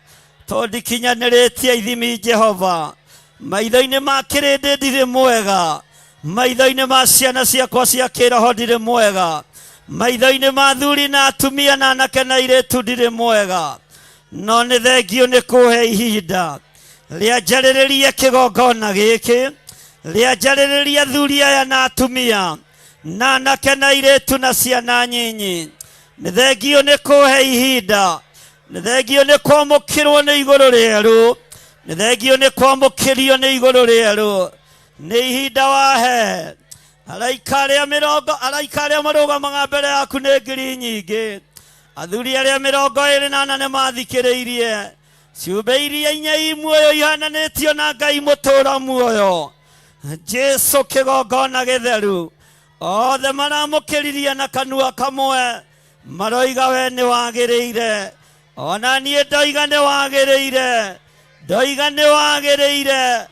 Speaker 9: tondũ ndikinyanĩrĩtie ithimi. Jehova, maitho-inĩ ma kĩrĩndĩ ndirĩ mwega. Maitho-inĩ ma ciana ciakwa cia kĩroho ndirĩ mwega. Maitho-inĩ ma athuri na atumia na anake na airĩtu ndirĩ mwega. No nĩ thengio nĩ kũhe ihinda rĩa njarĩrĩrie kĩgongona gĩkĩ, rĩa njarĩrĩrie athuri aya na atumia na anake na airĩtu na ciana nyinyi. Nĩ thengio nĩ kũhe ihinda, nĩ thengio nĩ kwamũkĩrwo nĩ igũrũ rĩerũ, nĩ thengio nĩ kwamũkĩrio nĩ igũrũ rĩerũ. Nĩ ihinda wahe araika arĩa mĩrongo, araika arĩa marũgamaga mbere yaku nĩ ngiri nyingĩ. Athuri arĩa 24 nĩ mathikĩrĩirie ciũmbe iria inya i muoyo ihananĩtio na Ngai mũtũũra muoyo, Jesu kĩgongona gĩtheru. Othe maramũkĩririe na kanua kamwe, maroiga we nĩ wagĩrĩire. Ona niĩ ndoiga nĩ wagĩrĩire, ndoiga nĩ wagĩrĩire,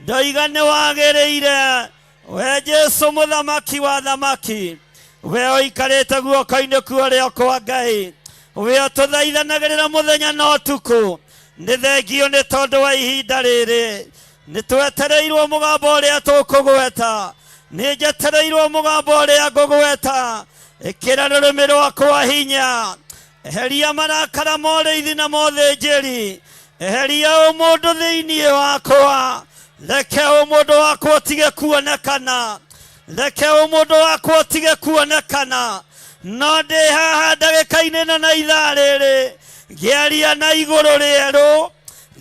Speaker 9: ndoiga nĩ wagĩrĩire. We Jesu mũthamaki wa thamaki, we ũikarĩte guoko-inĩ kwa ũrĩo kwa Ngai, we ũtũthaithanagĩrĩra mũthenya na ũtukũ. Nĩ thengio nĩ tondũ wa ihinda rĩrĩ, nĩ twetereirwo mũgambo ũrĩa tũkũgweta, nĩ njetereirwo mũgambo ũrĩa ngũgweta. Ĩkĩra rũrĩmĩ rwakwa hinya, eheria marakara ma ũrĩithi na ma ũthĩnjĩri, eheria ũmũndũ thĩinĩ wakwa, reke ũmũndũ wakwa ũtige kuonekana, reke ũmũndũ wakwa ũtige kuonekana. No ndĩ haha ndagĩka-inĩ ĩno na ithaa rĩrĩ ngĩaria na igũrũ rĩerũ,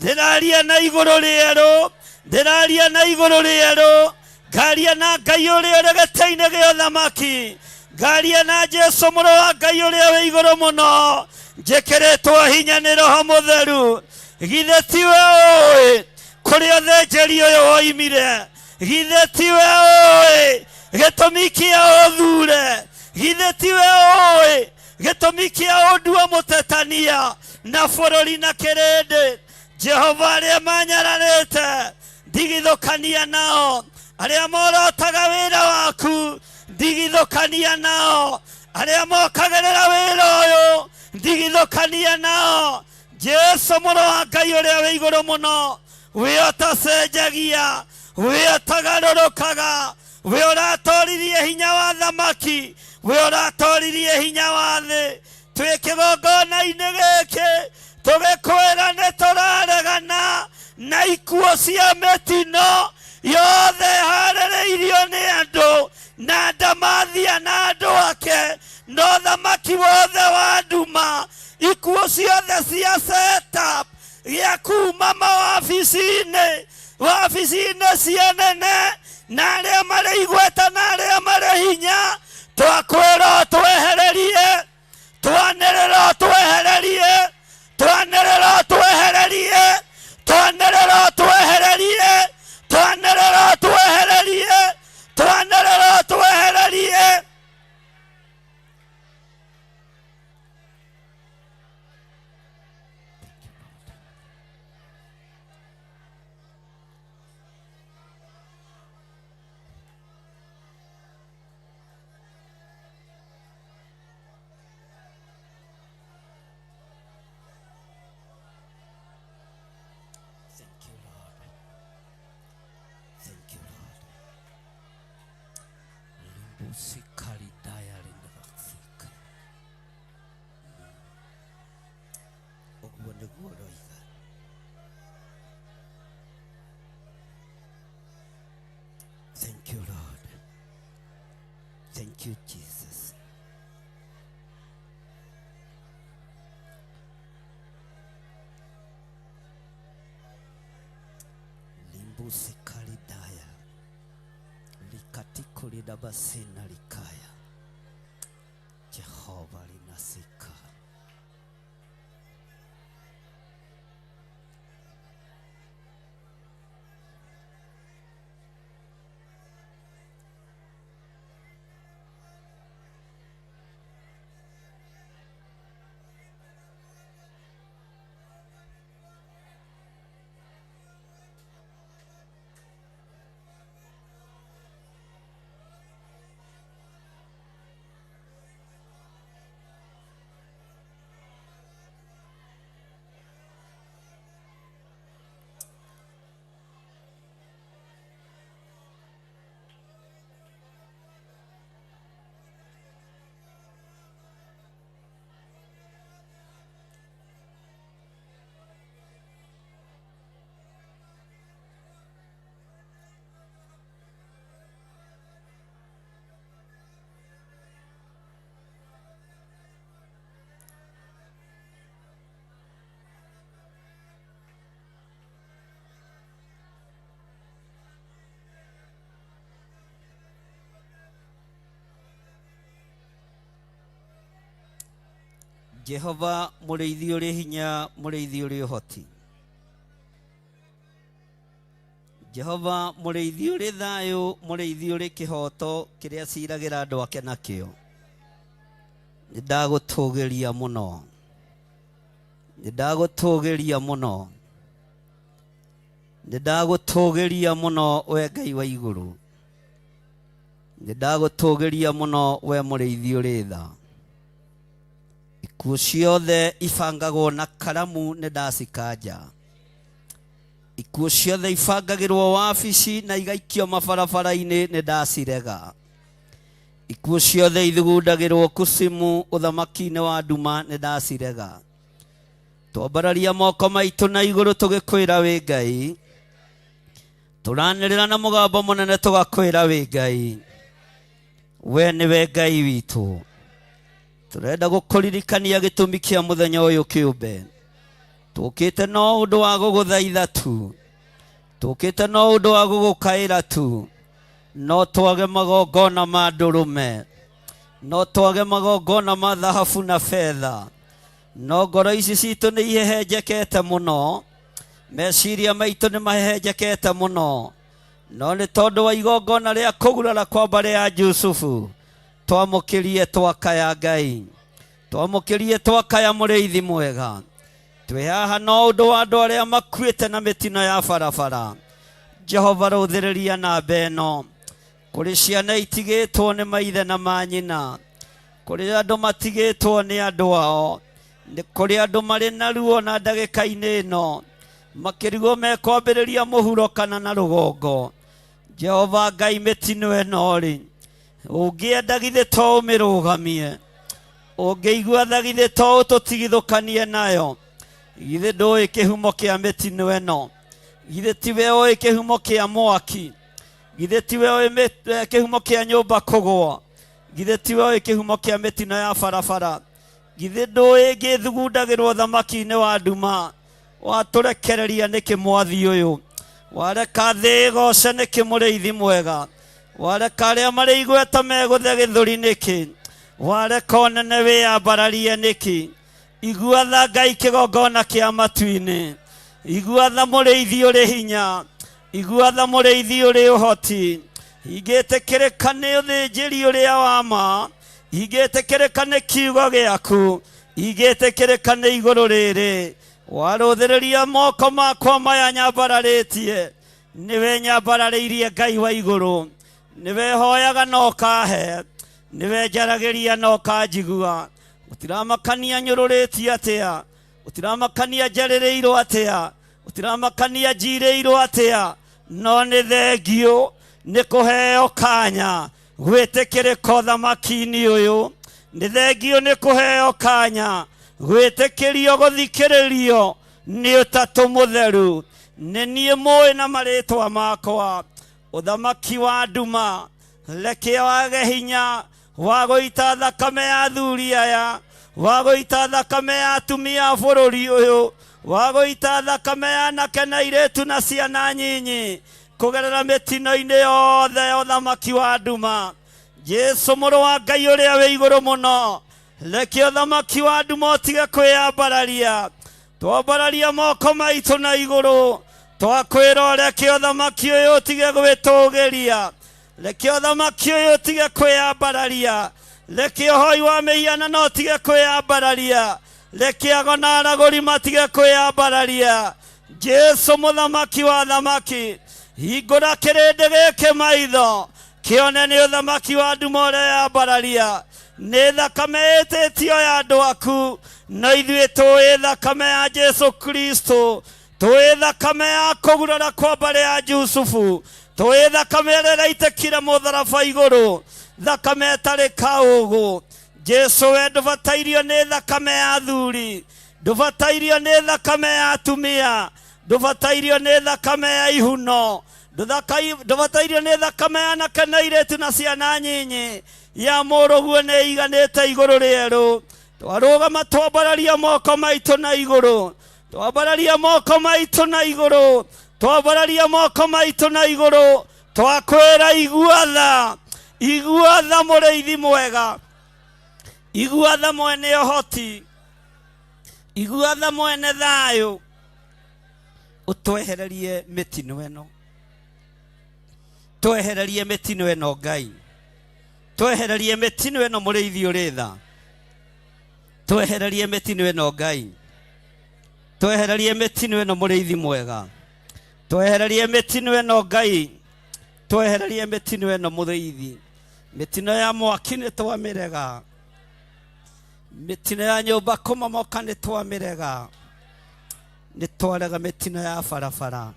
Speaker 9: ndĩraria na igũrũ rĩerũ, ndĩraria na igũrũ rĩerũ, ngaria na Ngai ũrĩa ũrĩ gĩtĩ-inĩ gĩa ũthamaki, ngaria na Jesu mũrũ wa Ngai ũrĩa wĩ igũrũ mũno, njĩkĩrĩtwo hinya nĩ Roho Mũtheru. Githĩ tiwe ũĩ kũrĩa ũthĩnjĩri ũyũ woimire? Githĩ tiwe ũĩ gĩtũmi kĩa ũthure? Githĩ tiwe ũĩ gĩtũmi kĩa ũndua mũtetania na bũrũri na kĩrĩndĩ? Jehova, arĩa manyararĩte ndigithũkania nao, arĩa morotaga wĩra waku ndigithũkania nao, arĩa mokagĩrĩra wĩra ũyũ ndigithũkania nao. Jesu mũrũ wa Ngai ũrĩa wĩ igũrũ mũno, we ũtacenjagia, we ũtagarũrũkaga, we ũratoririe hinya wa thamaki, we ũratoririe hinya wa thĩ, twĩ kĩgongona-inĩ gĩkĩ tũgĩkwĩra nĩ tũraregana na ikuũ cia mĩtino yothe ĩharĩrĩirio nĩ andũ na ndamathia na andũ ake, no thamaki wothe wa nduma, ikuũ ciothe cia setup gĩa kuma mawabici-inĩ, wabici-inĩ cia nene, na arĩa marĩ igweta na arĩa marĩ hinya, twakwĩra twehererie, twanĩrĩra twehererie, twanĩrĩra twehererie, twanĩrĩra twehererie, twanĩrĩra twehererie, twanĩrĩra twehererie. Thank you, Lord. Thank you, Lord. Limbusikali daya linavasika. Ũguo nĩguo ũroiga. Thank you, Lord. Thank you, Jesus. Limbusikali daya likatiko lidabasina likaya. Jehova linasika. Jehova mũrĩithi ũrĩ hinya, mũrĩithi ũrĩ ũhoti. Jehova mũrĩithi ũrĩ thayũ, mũrĩithi ũrĩ kĩhoto kĩrĩa ciragĩra andũ ake nakĩo. Nĩ ndagũtũgĩria mũno, nĩ ndagũtũgĩria mũno, nĩ ndagũtũgĩria mũno we Ngai wa igũrũ. Nĩ ndagũtũgĩria mũno we mũrĩithi ũrĩ tha. Ikuũ ciothe ibangagwo na karamu nĩ ndacikanja. Ikuũ ciothe ibangagĩrwo wabici na igaikio mabarabara-inĩ nĩ ndacirega. Ikuũ ciothe ithugundagĩrwo kucimu ũthamaki-inĩ wa nduma nĩ ndacirega. Twambararia moko maitũ na igũrũ tũgĩkwĩra wĩ Ngai. Tũranĩrĩra na mũgambo mũnene tũgakwĩra wĩ Ngai. We nĩwe Ngai witũ. Tũrenda gũkũririkania gĩtũmi kĩa mũthenya ũyũ kĩũmbe. Tũkĩte no ũndũ wa gũgũthaitha tu. Tũkĩte no ũndũ wa gũgũkaĩra tu. No twage magongona ma ndũrũme. No twage magongona ma thahabu na betha. No ngoro ici citũ nĩ ihehenjekete mũno. Meciria maitũ nĩ mahehenjekete mũno. No nĩ tondũ wa igongona rĩa kũgurara kwa mbarĩ ya Jusufu, twamũkĩrie twakaya Ngai. Twamũkĩrie twakaya mũrĩithi mwega. Twĩ haha no ũndũ wa andũ arĩa makuĩte na mĩtino ya barabara. Jehova rũthĩrĩria namba ĩno. Kũrĩ ciana itigĩtwo nĩ maithe na manyina. Kũrĩ andũ matigĩtwo nĩ andũ ao. Nĩ kũrĩ andũ marĩ na ruo na ndagĩka-inĩ ĩno. Makĩrigwo mekwambĩrĩria mũhuro kana na rũgongo. Jehova Ngai mĩtino ĩno rĩ, ũngĩenda githĩ to ũmĩrũgamie. Ũngĩigua tha githĩ to ũtũtigithũkanie nayo. Githĩ ndũĩ kĩhumo kĩa mĩtino ĩno. Githĩ tiwe ũĩ kĩhumo kĩa mwaki. Githĩ tiwe ũĩ kĩhumo kĩa nyũmba kũgũa. Githĩ tiwe ũĩ kĩhumo kĩa mĩtino ya barabara. Githĩ ndũĩ ngĩthugundagĩrwo thamaki-inĩ wa nduma. Watũrekereria nĩkĩ mwathi ũyũ. Wareka thĩ ĩgoce nĩkĩ mũrĩithi mwega. Wareka arĩa marĩ igweta megũthe gĩthũri nĩkĩ. Wareka ũnene wĩyambararie nĩkĩ. Igua tha Ngai kĩgongona kĩa matu-inĩ. Igua tha mũrĩithi ũrĩ hinya. Igua tha mũrĩithi ũrĩ ũhoti. Ingĩtĩkĩrĩka nĩ ũthĩnjĩri ũrĩa wa ma. Ingĩtĩkĩrĩka nĩ kiugo gĩaku. Ingĩtĩkĩrĩka nĩ igũrũ rĩrĩ. Warũthĩrĩria moko makwa maya nyambararĩtie. Nĩwe nyambararĩirie Ngai wa igũrũ. Nĩwe hoyaga na ũkahe. Nĩwe njaragĩria na ũkanjigua. Gũtiramakania nyũrũrĩtie atĩa. Gũtiramakania njarĩrĩirwo atĩa. Gũtiramakania njirĩirwo atĩa. No nĩ thengio nĩ kũheo kanya gwĩtĩkĩrĩka ũthamaki-inĩ ũyũ. Nĩ thengio nĩ kũheo kanya gwĩtĩkĩrio gũthikĩrĩrio nĩ ũtatũ mũtheru. Nĩ niĩ mũĩ na marĩtwa makwa. Ũthamaki wa nduma reke wage hinya wa gũita thakame ya athuri aya, wa gũita thakame ya atumia a bũrũri ũyũ, wa gũita thakame ya anake na airĩtu na ciana nyinyi kũgerera mĩtino-inĩ yothe ya ũthamaki wa nduma. Jesu mũrũ wa Ngai ũrĩa wĩ igũrũ mũno, reke ũthamaki wa nduma ũtige kwĩyambararia. Twambararia moko maitũ na igũrũ, twakwĩra reke ũthamaki ũyũ ũtige gwĩtũgĩria. Reke ũthamaki ũyũ ũtige kwĩyambararia. Reke ũhoi wa mĩhianano ũtige kwĩyambararia. Reke ago na aragũri matige kwĩyambararia. Jesu mũthamaki wa thamaki, hingũra kĩrĩndĩ gĩkĩ maitho kĩone nĩ ũthamaki wa nduma ũreyambararia. Nĩ thakame ĩtĩtio ya andũ aku, no ithuĩ tũĩ thakame ya Jesu Kristo, tũĩ thakame ya kũgurara kwa mbarĩ ya Jusufu, tũĩ thakame ĩrĩa ĩraitĩkire mũtharaba igũrũ, thakame ĩtarĩ kaũgũ. Jesu we ndũbatairio nĩ thakame ya athuri, ndũbatairio nĩ thakame ya atumia, ndũbatairio nĩ thakame ya ihuno, ndũbatairio nĩ thakame ya anake na airĩtu na ciana nyinyi, ya mũrũguo nĩ ĩiganĩte igũrũ rĩerũ. Twarũgama twambararia moko maitũ na igũrũ, twambararia moko maitũ na igũrũ, twambararia moko maitũ na igũrũ, twakwĩra igua tha, igua tha mũrĩithi mwega, igua tha mwene ũhoti. Igua tha mwene thayũ, ũtwehererie mĩtino ĩno, twehererie mĩtino ĩno Ngai, twehererie mĩtino ĩno mũrĩithi ũrĩ tha, twehererie mĩtino ĩno Ngai, twehererie mĩtino ĩno mũrĩithi mwega, twehererie mĩtino ĩno Ngai, twehererie mĩtino ĩno mũrĩithi. Mĩtino ya mwaki nĩ twamĩrega, mĩtino ya nyũmba kũmomoka nĩ twamĩrega, nĩ twarega mĩtino ya barabara.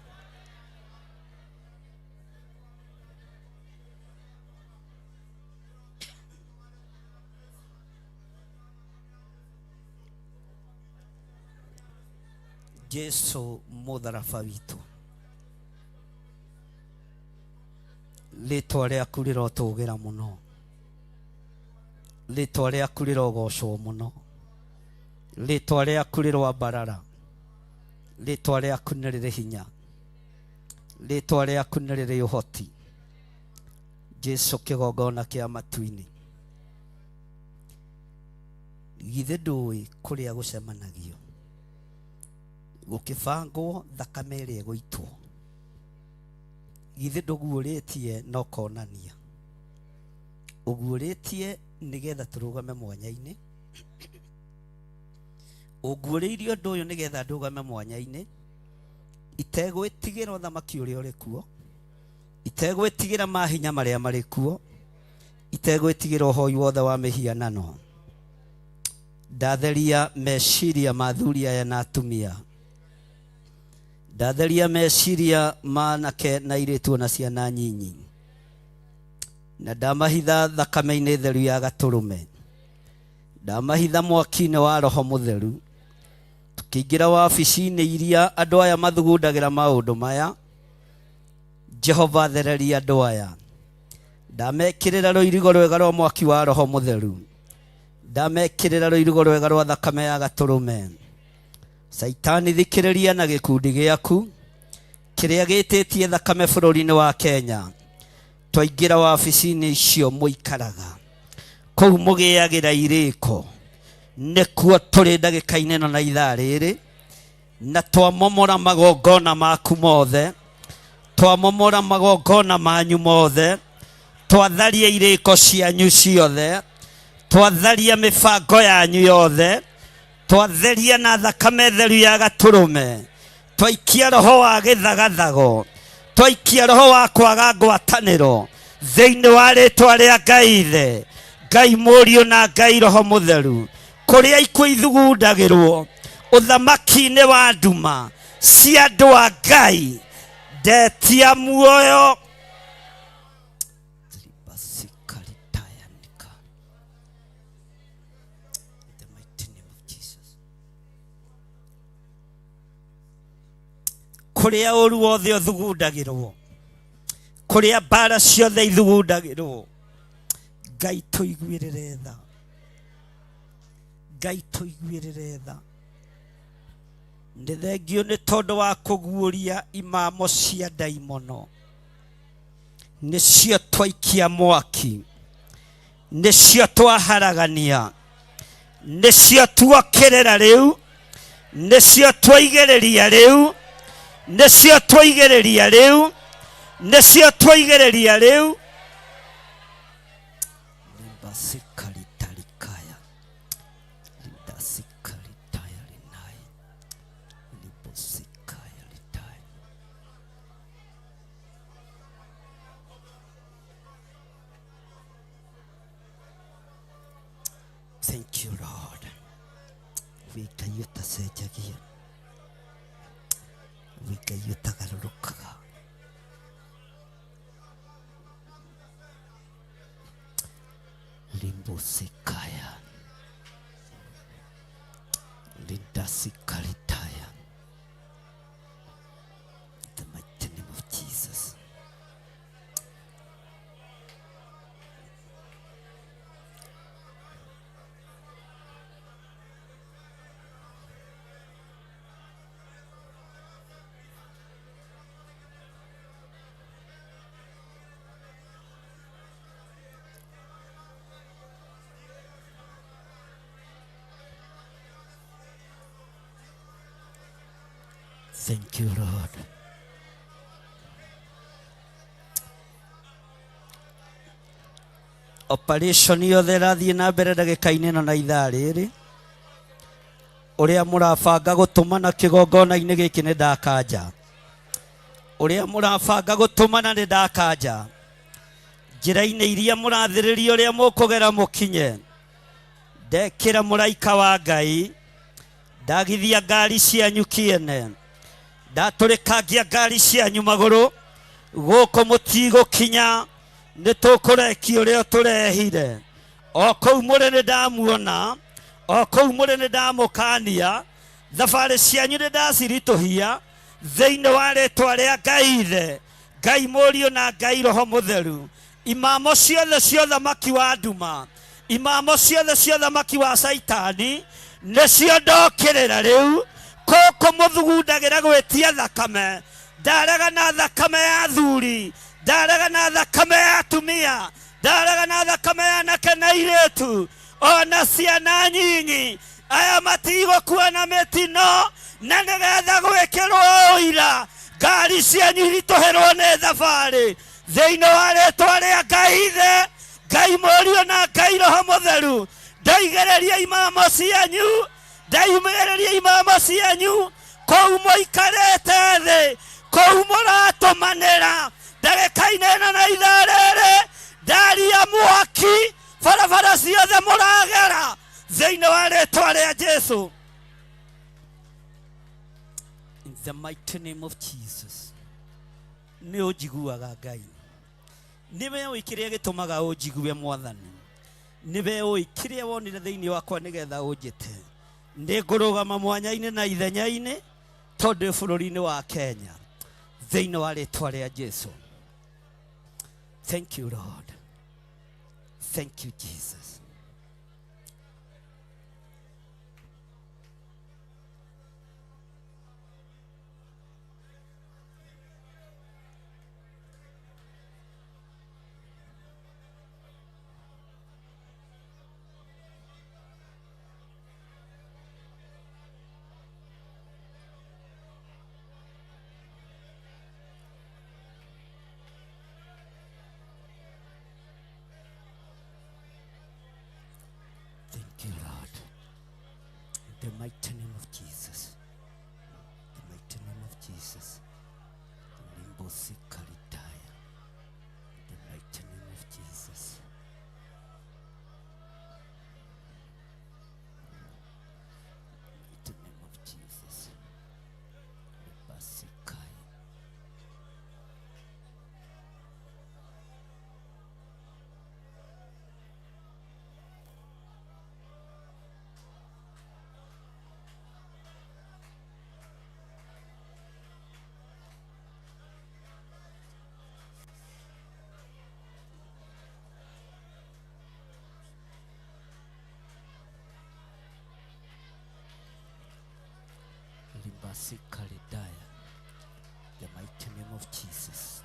Speaker 9: Jesu mũtharaba witũ, rĩtwa rĩaku rĩrotũgĩra mũno, rĩtwa rĩaku rĩrogocwo mũno, rĩtwa rĩaku rĩroambarara, rĩtwa rĩaku nĩ rĩrĩ hinya, rĩtwa rĩaku nĩ rĩrĩ ũhoti. Jesu kĩgongona kĩa matu-inĩ, githĩ ndũĩ kũrĩa gũcemanagio gũkĩbangwo thakame ĩrĩa ĩgũitwo, githĩ ndũguũrĩtie no konania, ũguũrĩtie nĩgetha tũrũgame mwanya-inĩ, ũguũrĩirie ũndũ ũyũ nĩgetha ndũgame mwanya-inĩ, itegwĩtigĩra ũthamaki ũrĩa ũrĩ kuo, itegwĩtigĩra mahinya marĩa marĩ kuo, itegwĩtigĩra ũhoi wothe wa mĩhianano. Ndatheria meciria ma athuri aya na atumia, ndatheria meciria ma anake na airĩtu na ciana nyinyi, na ndamahitha thakame-inĩ theru ya gatũrũme, ndamahitha mwaki-inĩ wa Roho Mũtheru. Tũkĩingĩra wabici-inĩ iria andũ aya mathugundagĩra maũndũ maya, Jehova thereria andũ aya, ndamekĩrĩra rũirigo rwega rwa mwaki wa Roho Mũtheru, ndamekĩrĩra rũirigo rwega rwa thakame ya gatũrũme. Saitani thikĩrĩria na gĩkundi gĩaku kĩrĩa gĩtĩtie thakame bũrũri-inĩ wa Kenya. Twaingĩra wabici-inĩ icio mũikaraga kũu mũgĩagĩra irĩko, nĩkuo tũrĩ ndagĩka-inĩ ĩno na ithaa rĩrĩ, na twamomora magongona maku mothe, twamomora magongona manyu mothe, twatharia irĩko cianyu ciothe, twatharia mĩbango yanyu yothe, twatheria na thakame theru ya gatũrũme, twaikia roho wa gĩthagathago, twaikia roho wa kwaga ngwatanĩro thĩinĩ wa rĩtwa rĩa Ngai Ithe, Ngai Mũriũ na Ngai Roho Mũtheru, kũrĩa ikuũ ithugundagĩrwo ũthamaki-inĩ wa nduma cia andũ a Ngai, ndetia muoyo. Kũrĩa ũru wothe ũthugundagĩrwo, kũrĩa mbara ciothe ithugundagĩrwo, Ngai tũiguĩrĩre tha, Ngai tũiguĩrĩre tha. Nĩ thengio nĩ tondũ wa kũguũria imamo cia ndaimono, nĩcio twaikia mwaki, nĩcio twaharagania, nĩcio tuokĩrĩra rĩu, nĩcio twaigĩrĩria rĩu, nĩcio twaigĩrĩria rĩu, nĩcio twaigĩrĩria rĩu. Limbasikalitarikaya lindasikalitaya linai libosikaya litai. Thank you, Lord. Wĩ Ngai ũtacenjagia, wĩ Ngai ũtagarũrũkaga. Limbosikaya lindasikalitaya. In the mighty name of Jesus. Thank you, Lord. Operation yothe ĩrathiĩ na mbere ndagĩka-inĩ ĩno na ithaa rĩrĩ ũrĩa mũrabanga gũtũmana kĩgongona-inĩ gĩkĩ nĩ ndakanja ũrĩa mũrabanga gũtũmana nĩ ndakanja njĩra-inĩ iria mũrathĩrĩria ũrĩa mũkũgera mũkinye ndekĩra mũraika wa Ngai ndagithia ngari cianyu kĩene ndatũrĩkangia ngari cianyu magũrũ gũkũ mũtigũkinya nĩ tũkũrekia ũrĩa tũrehire o kũu mũrĩ nĩ ndamuona o kũu mũrĩ nĩ ndamũkania thabarĩ cianyu nĩ ndaciritũhia thĩinĩ wa rĩtwa rĩa Ngai Ithe Ngai Mũriũ na Ngai Roho Mũtheru imamo ciothe cia ũthamaki wa nduma imamo ciothe cia ũthamaki wa Caitani nĩcio ndokĩrĩra rĩu kũkũ mũthugundagĩra gwĩtia thakame ndarega na thakame ya athuri ndarega na thakame ya atumia ndarega na thakame ya anake na airĩtu ona ciana nyinyi aya matigũkua na mĩtino na nĩgetha gwĩkĩrwo ũira ngari cianyu iritũhĩrwo nĩ thabarĩ thĩinĩ wa rĩtwa rĩa Ngai Ithe Ngai Mũriũ na Ngai Roho Mũtheru ndaigĩrĩria imamo cianyu ndaumĩrĩria imamo cianyu kũu mũikarĩte thĩ kũu mũratũmanĩra ndagĩka-inĩ ĩno na ithaa rĩrĩ ndaria mwaki barabara ciothe mũragera thĩinĩ wa rĩtwa rĩa Jesu. In the mighty name of Jesus. Nĩ ũnjiguaga Ngai nĩwe ũĩ kĩrĩa gĩtũmaga ũnjigue Mwathani nĩwe ũĩ kĩrĩa wonire thĩinĩ wakwa nĩgetha ũnjĩte nĩ ngũrũgama mwanya-inĩ na ithenya-inĩ tondũ bũrũri-inĩ wa Kenya thĩinĩ wa rĩtwa rĩa Jesu. Thank you, Lord. Thank you, Jesus. Thank you, Lord. In the mighty name of Jesus. The mighty name of Jesus. Limbosikaritaya. In the mighty name of Jesus. The mighty name of Jesus. Libasikaya. Limbasikaridaya. The mighty name of Jesus.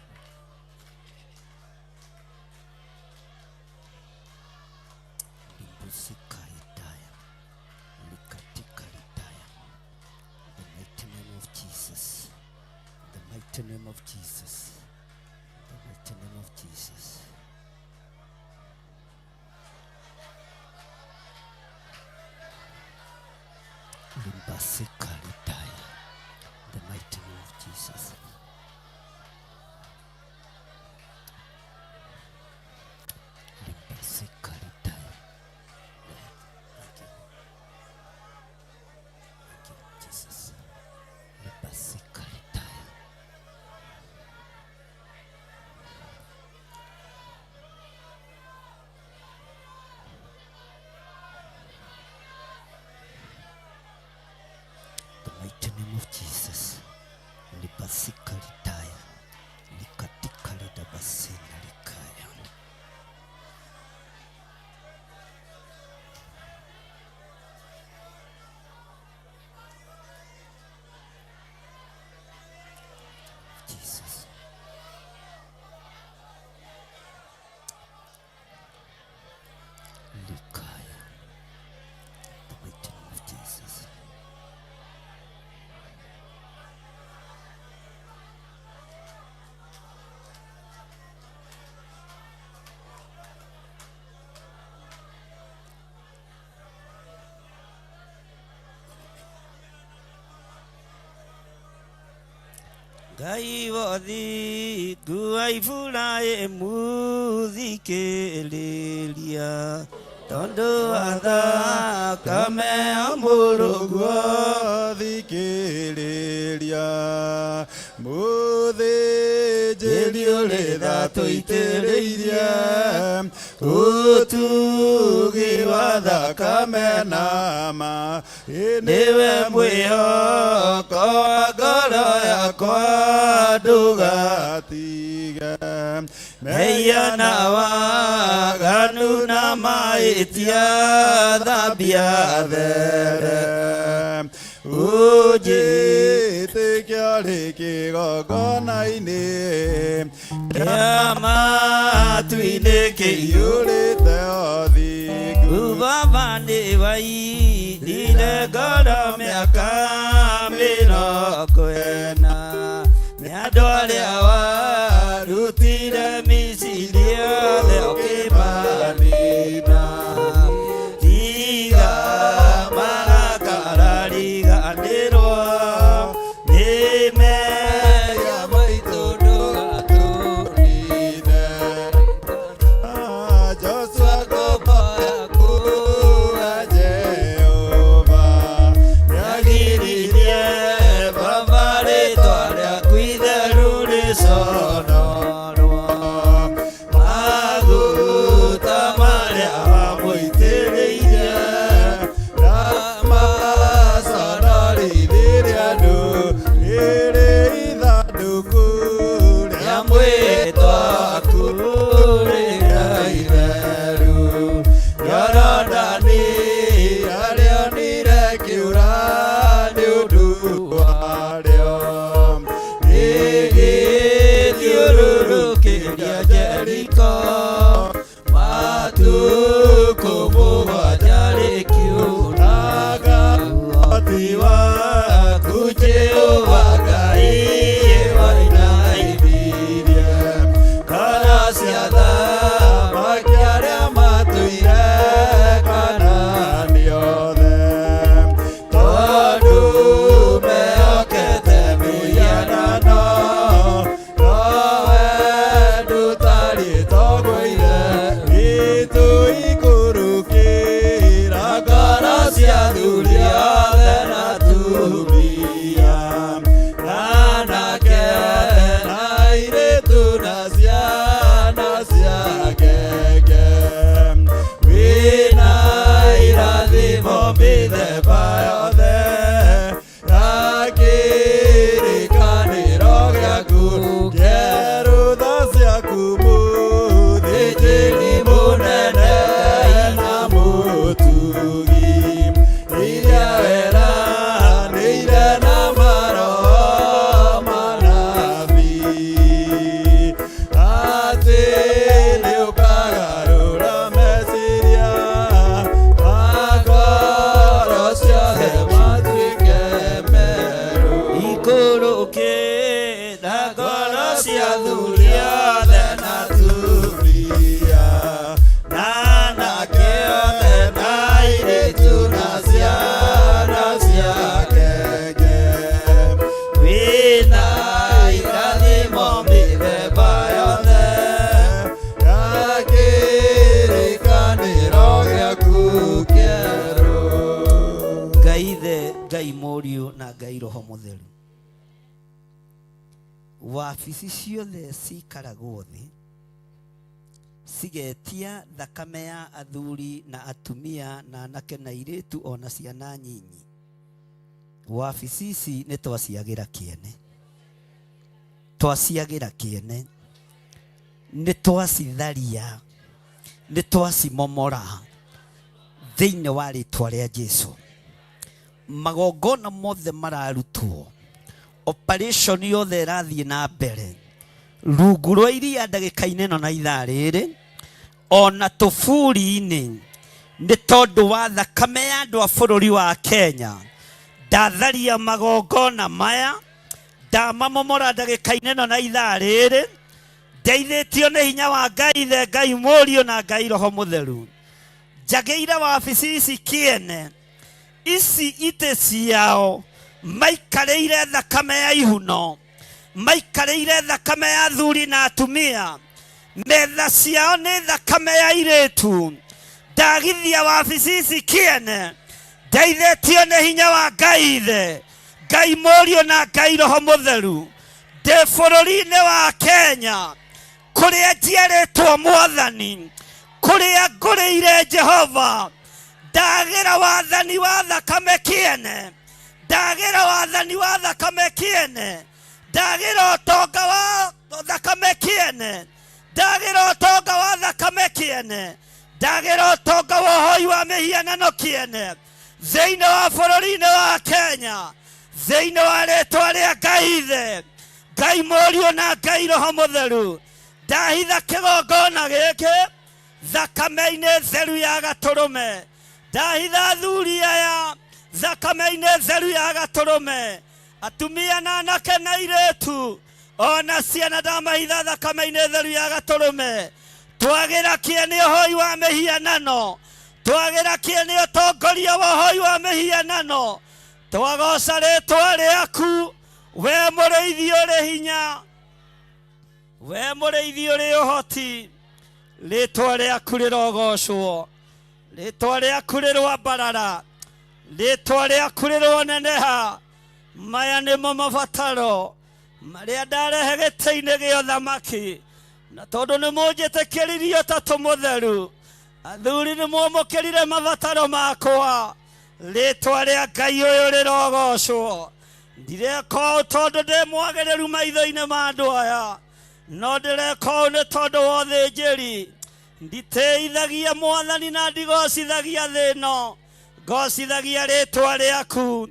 Speaker 9: Limbusikaridaya. Likatikaridaya. The mighty name of Jesus. The mighty name of Jesus. The mighty name of Jesus. Limbasikaridaya. The mighty name of Jesus. Limbasikaridaya. Thank you. Thank you, Jesus. Limbasikaridaya. The
Speaker 3: Ngai wothingu wa Iburahĩmu thikĩrĩria tondũ wa thakame ya mũrũguo
Speaker 10: thikĩrĩria mũthĩnjĩri ũrĩ tha tũitĩrĩirie ũtugi wa thakame na ma nĩwe mwĩhoko wa ngoro yakwa ndũgatige
Speaker 3: mehia na waganu na mahĩtia thambia there
Speaker 10: ũnjĩtĩkia rĩ kĩgongona-inĩ
Speaker 3: kĩa matu-inĩ
Speaker 10: kĩiyũrĩte ũthingu
Speaker 3: baba nĩ wairire ngoro mĩaka mĩrongo ĩna nĩ andũ arĩa warutire Misiri othe ũkĩmanina tiga marakara riganĩrwo nĩ mehia maitũ
Speaker 10: ndũgatũnine Joshua ngombo yaku we Jehova
Speaker 3: nĩagiririe baba rĩtwa rĩaku itheru rĩconorwo maguta marĩa wamũitĩrĩirie
Speaker 10: na maconorithirie andũ rĩrĩ ithandũkũ
Speaker 3: rĩa mwĩtwa waku rĩrĩa itheru
Speaker 10: Jorodani arĩonire kĩũra nĩ ũndũ warĩo
Speaker 3: rĩgĩthiũrũrũkĩria Jeriko matukũ mũgwanja rĩkiuraga
Speaker 10: ũhoti waku
Speaker 3: Jehova Ngai wainainirie
Speaker 10: ngoro cia athamaki arĩa matũire Kanaani othe tondũ mehokete mĩhianano nowe ndũtariĩ toguo ithe witũ ikũrũkĩra ngoro cia athuri othe na atumia anake na airĩtu na ciana cia ngenge wĩna irathimo mĩthemba yothe ya kĩrĩkanĩro gĩaku kĩerũ tha ciaku mũthĩnjĩri mũnene na mũtugi iria weranĩire na maroho manabii atĩ nĩũkagarũra meciria ma ngoro ciothe matuĩke merũ
Speaker 3: ikũrũkĩra ngoro cia athuri othe na atumia na anake othe na airĩtu na ciana cia ngenge wĩna irathimo mĩthemba yothe
Speaker 10: ya kĩrĩkanĩro gĩaku kĩerũ
Speaker 3: Ngai ithe Ngai mũriũ na Ngai roho mũtheru wabici ciothe cikaragwo thĩ cigetia thakame ya athuri na atumia na anake na airĩtu ona ciana nyinyi wabici ici nĩ twaciagĩra kĩene twaciagĩra kĩene nĩ twacitharia nĩ twacimomora thĩinĩ wa rĩtwa rĩa Jesu magongona mothe mararutwo operation yothe ĩrathiĩ na mbere rungu rwa iria ndagĩka-inĩ ĩno na ithaa rĩrĩ ona tũburi-inĩ nĩ tondũ wa thakame ya andũ a bũrũri wa Kenya ndatharia magongona maya ndamamomora ndagĩka-inĩ ĩno na ithaa rĩrĩ ndeithĩtio nĩ hinya wa Ngai ithe Ngai mũriũ na Ngai roho mũtheru njagĩire wabici ici kĩene ici itĩ ciao maikarĩire thakame ya ihuno
Speaker 9: Maikarĩire thakame ya athuri na atumia. Metha ciao nĩ thakame ya airĩtu. Ndagithia wabici ici kĩene, ndeithĩtio nĩ hinya wa Ngai Ithe, Ngai Mũriũ na Ngai Roho Mũtheru. Ndĩ bũrũri-inĩ wa Kenya kũrĩa njiarĩtwo Mwathani, kũrĩa ngũrĩire Jehova. Ndagĩra wathani wa thakame kĩene, ndagĩra wathani wa thakame kĩene, ndagĩra ũtonga wa thakame kĩene, ndagĩra ũtonga wa thakame kĩene, ndagĩra ũtonga wa ũhoi wa mĩhianano kĩene thĩinĩ wa bũrũri-inĩ wa Kenya, thĩinĩ wa rĩtwa rĩa Ngai Ithe, Ngai Mũriũ na Ngai Roho Mũtheru. Ndahitha kĩgongona gĩkĩ thakame-inĩ theru ya gatũrũme. Ndahitha athuri aya thakame-inĩ theru ya gatũrũme, atumia na anake na airĩtu ona ciana ndamahitha thakame-inĩ theru ya gatũrũme. Twagĩra kĩene ũhoi wa mĩhianano, twagĩra kĩene ũtongoria wa ũhoi wa mĩhianano. Twagoca rĩtwa rĩaku, we mũrĩithi ũrĩ hinya, we mũrĩithi ũrĩ ũhoti. Rĩtwa rĩaku rĩrogocwo, rĩtwa rĩaku rĩrwambarara, rĩtwa rĩaku rĩroneneha. Maya nĩmo mabataro marĩa ndarehe gĩtĩ-inĩ gĩa ũthamaki, na tondũ nĩ mũnjĩtĩkĩririe Ũtatũ Mũtheru, athuri nĩ mwamũkĩrire mabataro makwa. Rĩtwa rĩa Ngai ũyũ rĩrogocwo. Ndireka ũũ tondũ ndĩ mwagĩrĩru maitho-inĩ ma andũ aya, no ndĩreka ũũ nĩ tondũ wa ũthĩnjĩri. Nditĩithagia Mwathani na ndigocithagia thĩ ĩno, ngocithagia rĩtwa rĩaku.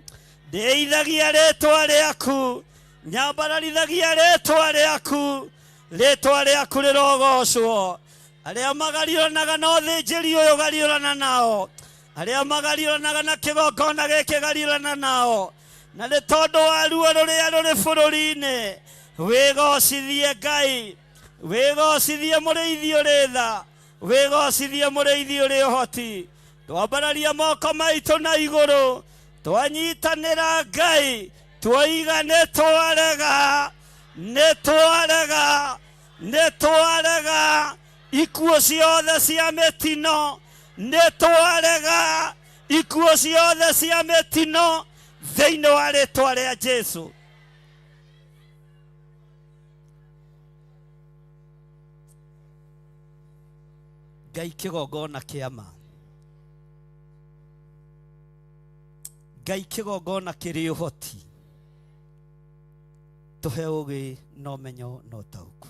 Speaker 9: Ndĩithagia rĩtwa rĩaku, nyambararithagia rĩtwa rĩaku. Rĩtwa rĩaku rĩrogocwo. Arĩa magariũranaga na ũthĩnjĩri ũyũ gariũrana nao, arĩa magariũranaga na kĩgongona gĩkĩ gariũrana nao. Na nĩ tondũ wa ruo rũrĩa rũrĩ bũrũri-inĩ, wĩgocithie Ngai, wĩgocithie mũrĩithi ũrĩ tha, wĩgocithie mũrĩithi ũrĩ ũhoti. Twambararia moko maitũ na igũrũ, twanyitanĩra Ngai, twoiga nĩ twarega, nĩ twarega, nĩ twarega ikuũ ciothe cia mĩtino, nĩ twarega ikuũ ciothe cia mĩtino thĩinĩ wa rĩtwa rĩa Jesu. Ngai kĩgongona kĩa ma, Ngai kĩgongona kĩrĩ ũhoti, tũhe ũgĩ na ũmenyo na ũtaũku,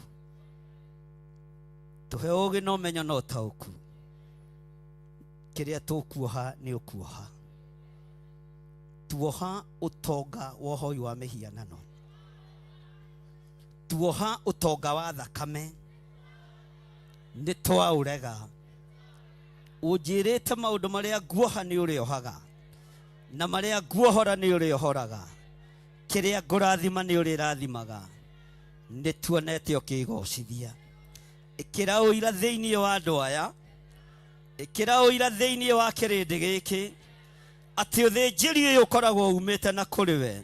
Speaker 9: tũhe ũgĩ na ũmenyo na ũtaũku. Kĩrĩa tũkuoha nĩ ũkuoha, tuoha ũtonga wa ũhoi wa mĩhianano, tuoha ũtonga wa thakame, nĩ twaũrega. Ũnjĩrĩte maũndũ marĩa nguoha nĩ ũrĩohaga, na marĩa nguohora nĩ ũrĩohoraga, kĩrĩa ngũrathima nĩ ũrĩrathimaga. Nĩ tuonete ũkĩgocithia. Ĩkĩra ũira thĩinĩ wa andũ aya, ĩkĩra ũira thĩinĩ wa kĩrĩndĩ gĩkĩ atĩ ũthĩnjĩri ũyũ ũkoragwo umĩte na kũrĩ we.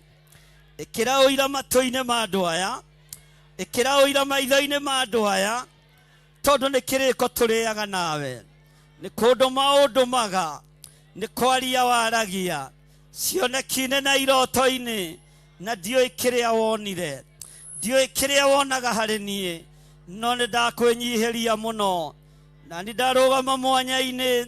Speaker 9: Ĩkĩra ũira matũ-inĩ ma andũ aya, ĩkĩra ũira maitho-inĩ ma andũ aya, tondũ nĩ kĩrĩko tũrĩaga nawe, nĩ kũndũ maũndũmaga, nĩ kwaria waragia cioneki-inĩ na iroto-inĩ, na ndiũĩ kĩrĩa wonire, ndiũĩ kĩrĩa wonaga harĩ niĩ, no nĩ ndakwĩnyihĩria mũno, na nĩ ndarũgama mwanya-inĩ,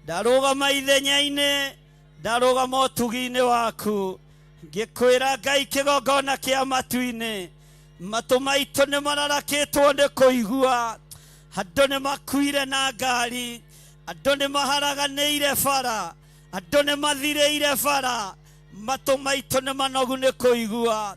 Speaker 9: ndarũgama ithenya-inĩ, ndarũgama ũtugi-inĩ waku, ngĩkwĩra Ngai kĩgongona kĩa matu-inĩ. Matũ maitũ nĩ mararakĩtwo nĩ kũigua, andũ nĩ makuire na ngari, andũ nĩ maharaganĩire bara, andũ nĩ mathirĩire bara. Matũ maitũ nĩ manogu nĩ kũigua,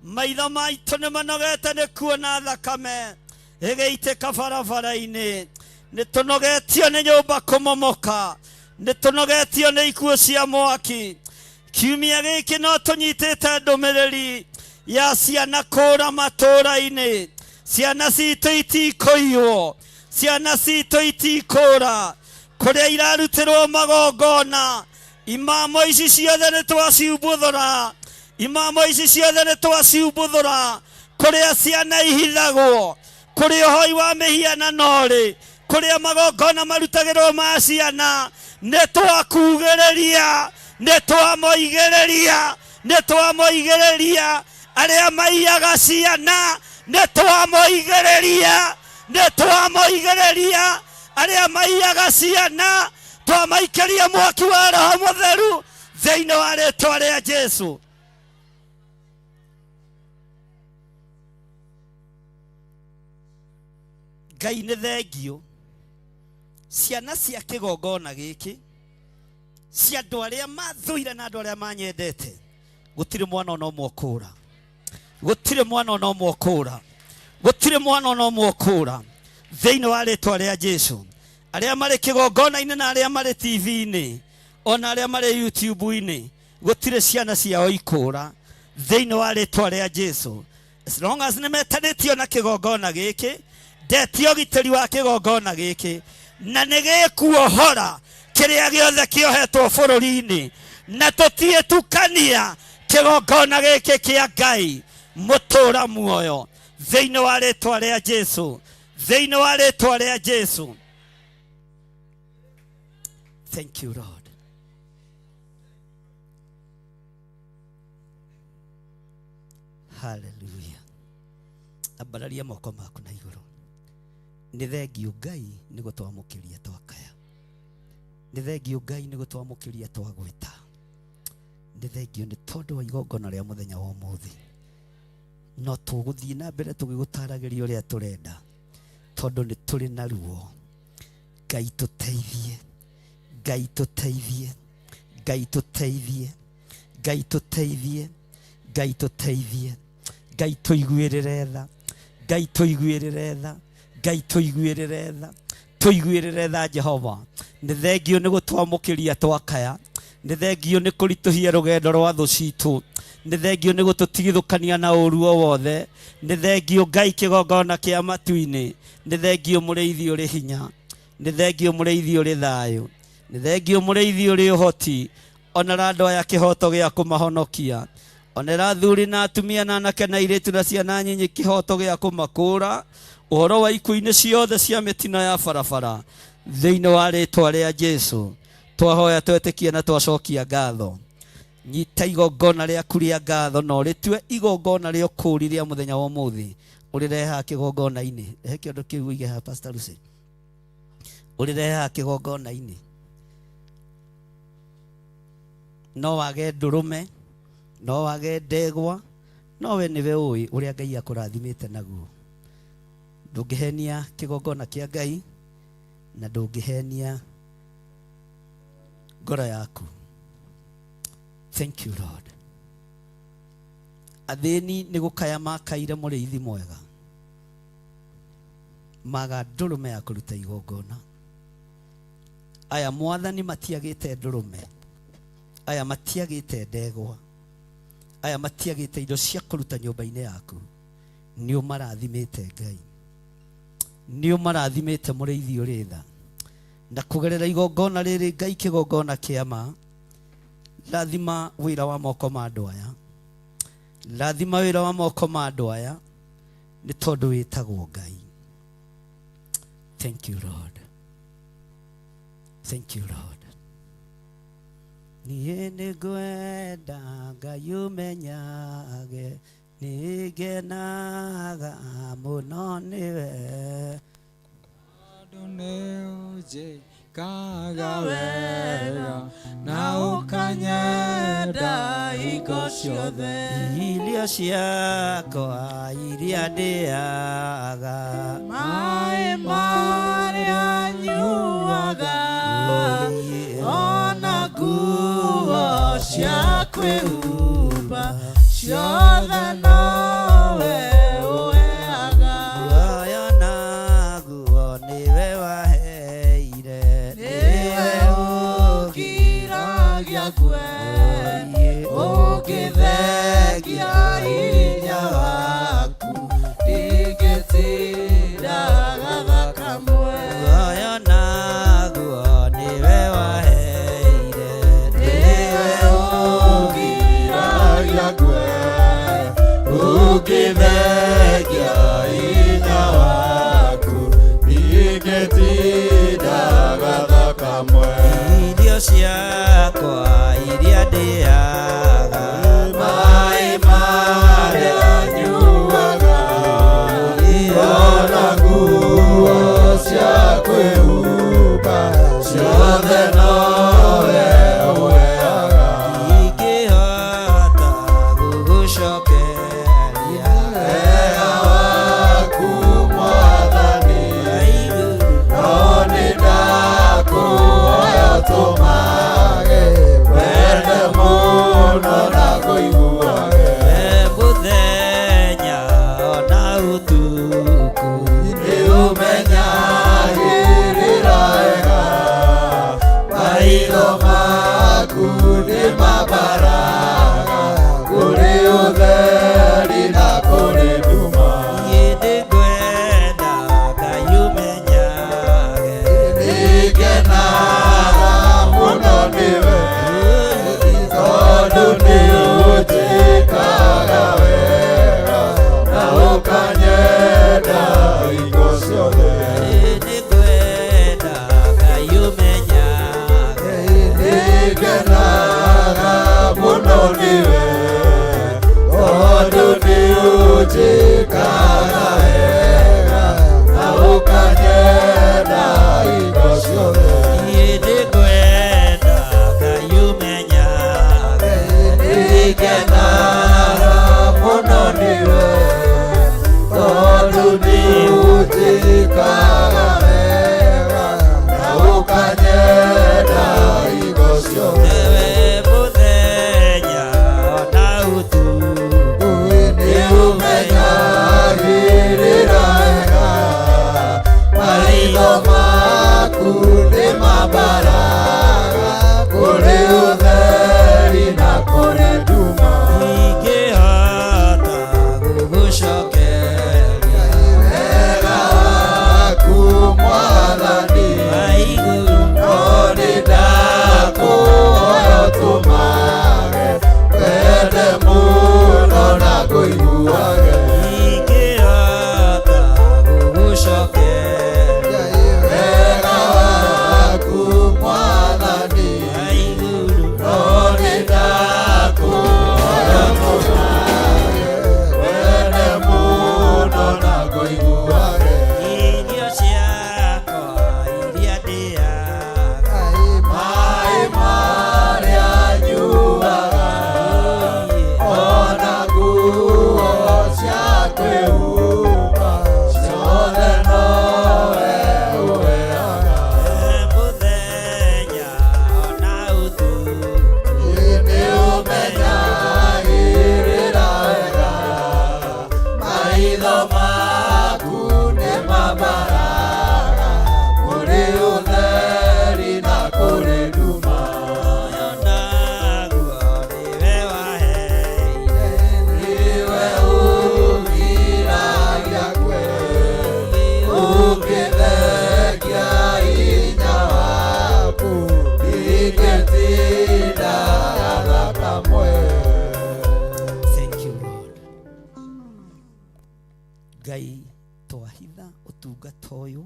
Speaker 9: maitho maitũ nĩ manogete nĩ kuona thakame ĩgĩitĩka barabara-inĩ. Nĩ tũnogetio nĩ nyũmba kũmomoka, nĩ tũnogetio nĩ ikuũ cia mwaki. Kiumia gĩkĩ no tũnyitĩte ndũmĩrĩri ya ciana kũra matũũra-inĩ. Ciana citũ itikũiywo, ciana citũ itikũra kũrĩa irarutĩrwo magongona. Imamo ici ciothe nĩ twaciumbuthũra, imamo ici ciothe nĩ twaciumbuthũra. Kũrĩa ciana ihithagwo, kũrĩa ũhoi wa mĩhianano rĩ, kũrĩa magongona marutagĩrwo ma ciana, nĩ twakugĩrĩria, nĩ twamoigĩrĩria, nĩ twamoigĩrĩria. Arĩa maiyaga ciana nĩ twamoigĩrĩria, nĩ twamoigĩrĩria. Arĩa maiyaga ciana twamaikĩria mwaki wa Roho Mũtheru thĩinĩ wa rĩtwa rĩa Jesu. Ngai nĩ thengio. Ciana cia kĩgongona gĩkĩ cia andũ arĩa mathũire na andũ arĩa manyendete, gũtirĩ mwana ona ũmwe ũkũra, gũtirĩ mwana ona ũmwe ũkũra, gũtirĩ mwana ona ũmwe ũkũra thĩinĩ wa rĩtwa rĩa Jesu. Arĩa marĩ kĩgongona-inĩ na arĩa marĩ TV-inĩ ona arĩa marĩ YouTube-inĩ, gũtirĩ ciana ciao ikũra thĩinĩ wa rĩtwa rĩa Jesu. As long as nĩ metanĩtio na kĩgongona gĩkĩ, ndetio ũgitĩri wa kĩgongona gĩkĩ na nĩ gĩkuohora kĩrĩa gĩothe kĩohetwo bũrũri-inĩ, na tũtiĩtukania kĩgongona gĩkĩ kĩa Ngai mũtũra muoyo thĩinĩ wa rĩtwa rĩa Jesu, thĩinĩ wa rĩtwa rĩa Jesu. Thank you Lord. Hallelujah. Ambararia moko maku na igũrũ. Nĩ thengio Ngai nĩ gũtwamũkĩria twakaya. Nĩ thengio Ngai nĩ gũtwamũkĩria twagwĩta. Nĩ thengio nĩ tondũ wa igongona rĩa mũthenya wa ũmũthĩ. No tũgũthiĩ na mbere tũgĩgũtaragĩria ũrĩa tũrenda, tondũ nĩ tũrĩ na ruo. Ngai tũteithie, Ngai tũteithie, Ngai tũteithie, Ngai tũteithie, Ngai tũteithie, Ngai tũiguĩrĩre tha, Ngai tũiguĩrĩre tha, Ngai tũiguĩrĩre tha, tũiguĩrĩre tha Jehova. Nĩ thengio nĩ gũtwamũkĩria twakaya, nĩ thengio nĩ kũritũhia rũgendo rwa thũ citũ, nĩ thengio nĩ gũtũtigithũkania na ũru o wothe, nĩ thengio Ngai kĩgongona kĩa matu-inĩ, nĩ thengio mũrĩithi ũrĩ hinya, nĩ thengio mũrĩithi ũrĩ thayũ, nĩ thengio mũrĩithi ũrĩ ũhoti. Onera andũ aya kĩhoto gĩa kũmahonokia, onera athuri na atumia na anake na airĩtu na ciana nyinyi kĩhoto gĩa kũmakũra ũhoro wa ikuũ-inĩ ciothe cia mĩtino ya barabara thĩinĩ wa rĩtwa rĩa Jesu. Twahoya twetĩkia na twacokia ngatho. Nyita igongona rĩaku rĩa ngatho na ũrĩtue igongona rĩa ũkũũri rĩa mũthenya wa ũmũthĩ, ũrĩrehe kĩgongona-inĩ. Rehe kĩondo kĩu ũige haha Pastor Lucy, ũrĩrehe haha kĩgongona-inĩ. No wage ndũrũme, no wage ndegwa, no we nĩwe ũĩ ũrĩa Ngai akũrathimĩte naguo. Ndũngĩhenia kĩgongona kĩa Ngai na ndũngĩhenia ngoro yaku. Thank you Lord. Athĩni nĩ gũkaya makaire mũrĩithi mwega, maga ndũrũme ya kũruta igongona. Aya mwathani matiagĩte ndũrũme, aya matiagĩte ndegwa, aya matiagĩte indo cia kũruta nyũmba-inĩ yaku. Nĩ ũmarathimĩte Ngai, nĩ ũmarathimĩte mũrĩithi ũrĩ tha, na kũgerera igongona rĩrĩ Ngai kĩgongona kĩa ma, rathima wĩra wa moko ma andũ aya, rathima wĩra wa moko ma andũ aya, nĩ tondũ wĩtagwo Ngai. Thank you Lord. Thank you Lord. Niĩ nĩngwenda Ngai ũmenyage, nĩngenaga mũno nĩwe.
Speaker 11: Tondũ nĩũnjĩkaga wega na ũkanyenda hingo ciothe.
Speaker 9: Irio ciakwa iria ndĩaga,
Speaker 11: maĩ marĩa nyuaga, ona nguo cia kwĩhumba, ciothe nowe ũheaga.
Speaker 9: Muoyo naguo nĩwe waheire,
Speaker 11: nĩwe ũkiragia kwe, ũngĩthengia hinya waku, ndingĩtindaga thakamwe.
Speaker 9: Muoyo naguo nĩwe waheire,
Speaker 11: nĩwe ũkiragia kwe, ũngĩthengia
Speaker 10: Ũkĩthengia hinya waku ndingĩtinda gatha kamwe.
Speaker 3: Irio ciakwa iria ndĩaga,
Speaker 10: maĩ marĩa nyuaga, ona nguo cia kwĩhumba ciothe nowe ũheaga.
Speaker 3: Ingĩhota gũgũcokeria
Speaker 10: wega waku Mwathani, no nĩ ndakũhoya ũtũmage wende mũno na kũiguage.
Speaker 3: Mũthenya ona ũtukũ.
Speaker 10: Nĩ ũmenyagĩrĩra wega, maitho maku nĩ mabaraga kũrĩ ũtheri na kũrĩ nduma.
Speaker 3: Niĩ nĩngwenda Ngai ũmenyage.
Speaker 10: Nĩngenaga mũno nĩwe, tondũ nĩ ũnjĩkaga wega na ũkanyenda hingo ciothe.
Speaker 3: Nĩngwenda Ngai ũmenyage.
Speaker 10: Nĩngenaga mũno nĩwe, tondũ nĩ ũnjĩkaga wega na ũkanyenda hingo ciothe.
Speaker 3: Niĩ nĩngwenda Ngai ũmenyage.
Speaker 10: Nĩngenaga mũno nĩwe, tondũ nĩ ũnjĩkaga wega na ũkanyenda hingo ciothe.
Speaker 3: Ewe mũthenya ona ũtukũ.
Speaker 10: Nĩ ũmenyagĩrĩra wega, maitho maku nĩ mabaraga kũrĩ ũtheri na kũrĩ nduma.
Speaker 3: Ingĩhota gũgũcokeria
Speaker 10: Wega waku Mwathani, no nĩ ndakũhoya ũtũmage wende mũno na kũiguage.
Speaker 3: Ingĩhota gũgũcokeria
Speaker 10: Wega waku Mwathani, no nĩ ndakũhoya ũtũmage wende mũno na kũiguage.
Speaker 3: Irio ciakwa iria ndĩaga,
Speaker 10: Maĩ marĩa nyuaga, ona nguo cia kwĩhumba ciothe nowe ũheaga.
Speaker 3: Mũthenya ona ũtukũ.
Speaker 10: Nĩ ũmenyagĩrĩra wega, maitho maku nĩ mabaraga kũrĩ ũtheri na kũrĩ nduma.
Speaker 3: Ũyũ naguo nĩwe waheire.
Speaker 10: Nĩwe ũgiragia kwe, ũkĩthengia hinya waku, ndingĩtinda gatha kamwe.
Speaker 9: Thank you, Lord. Ngai twahitha ũtungata ũyũ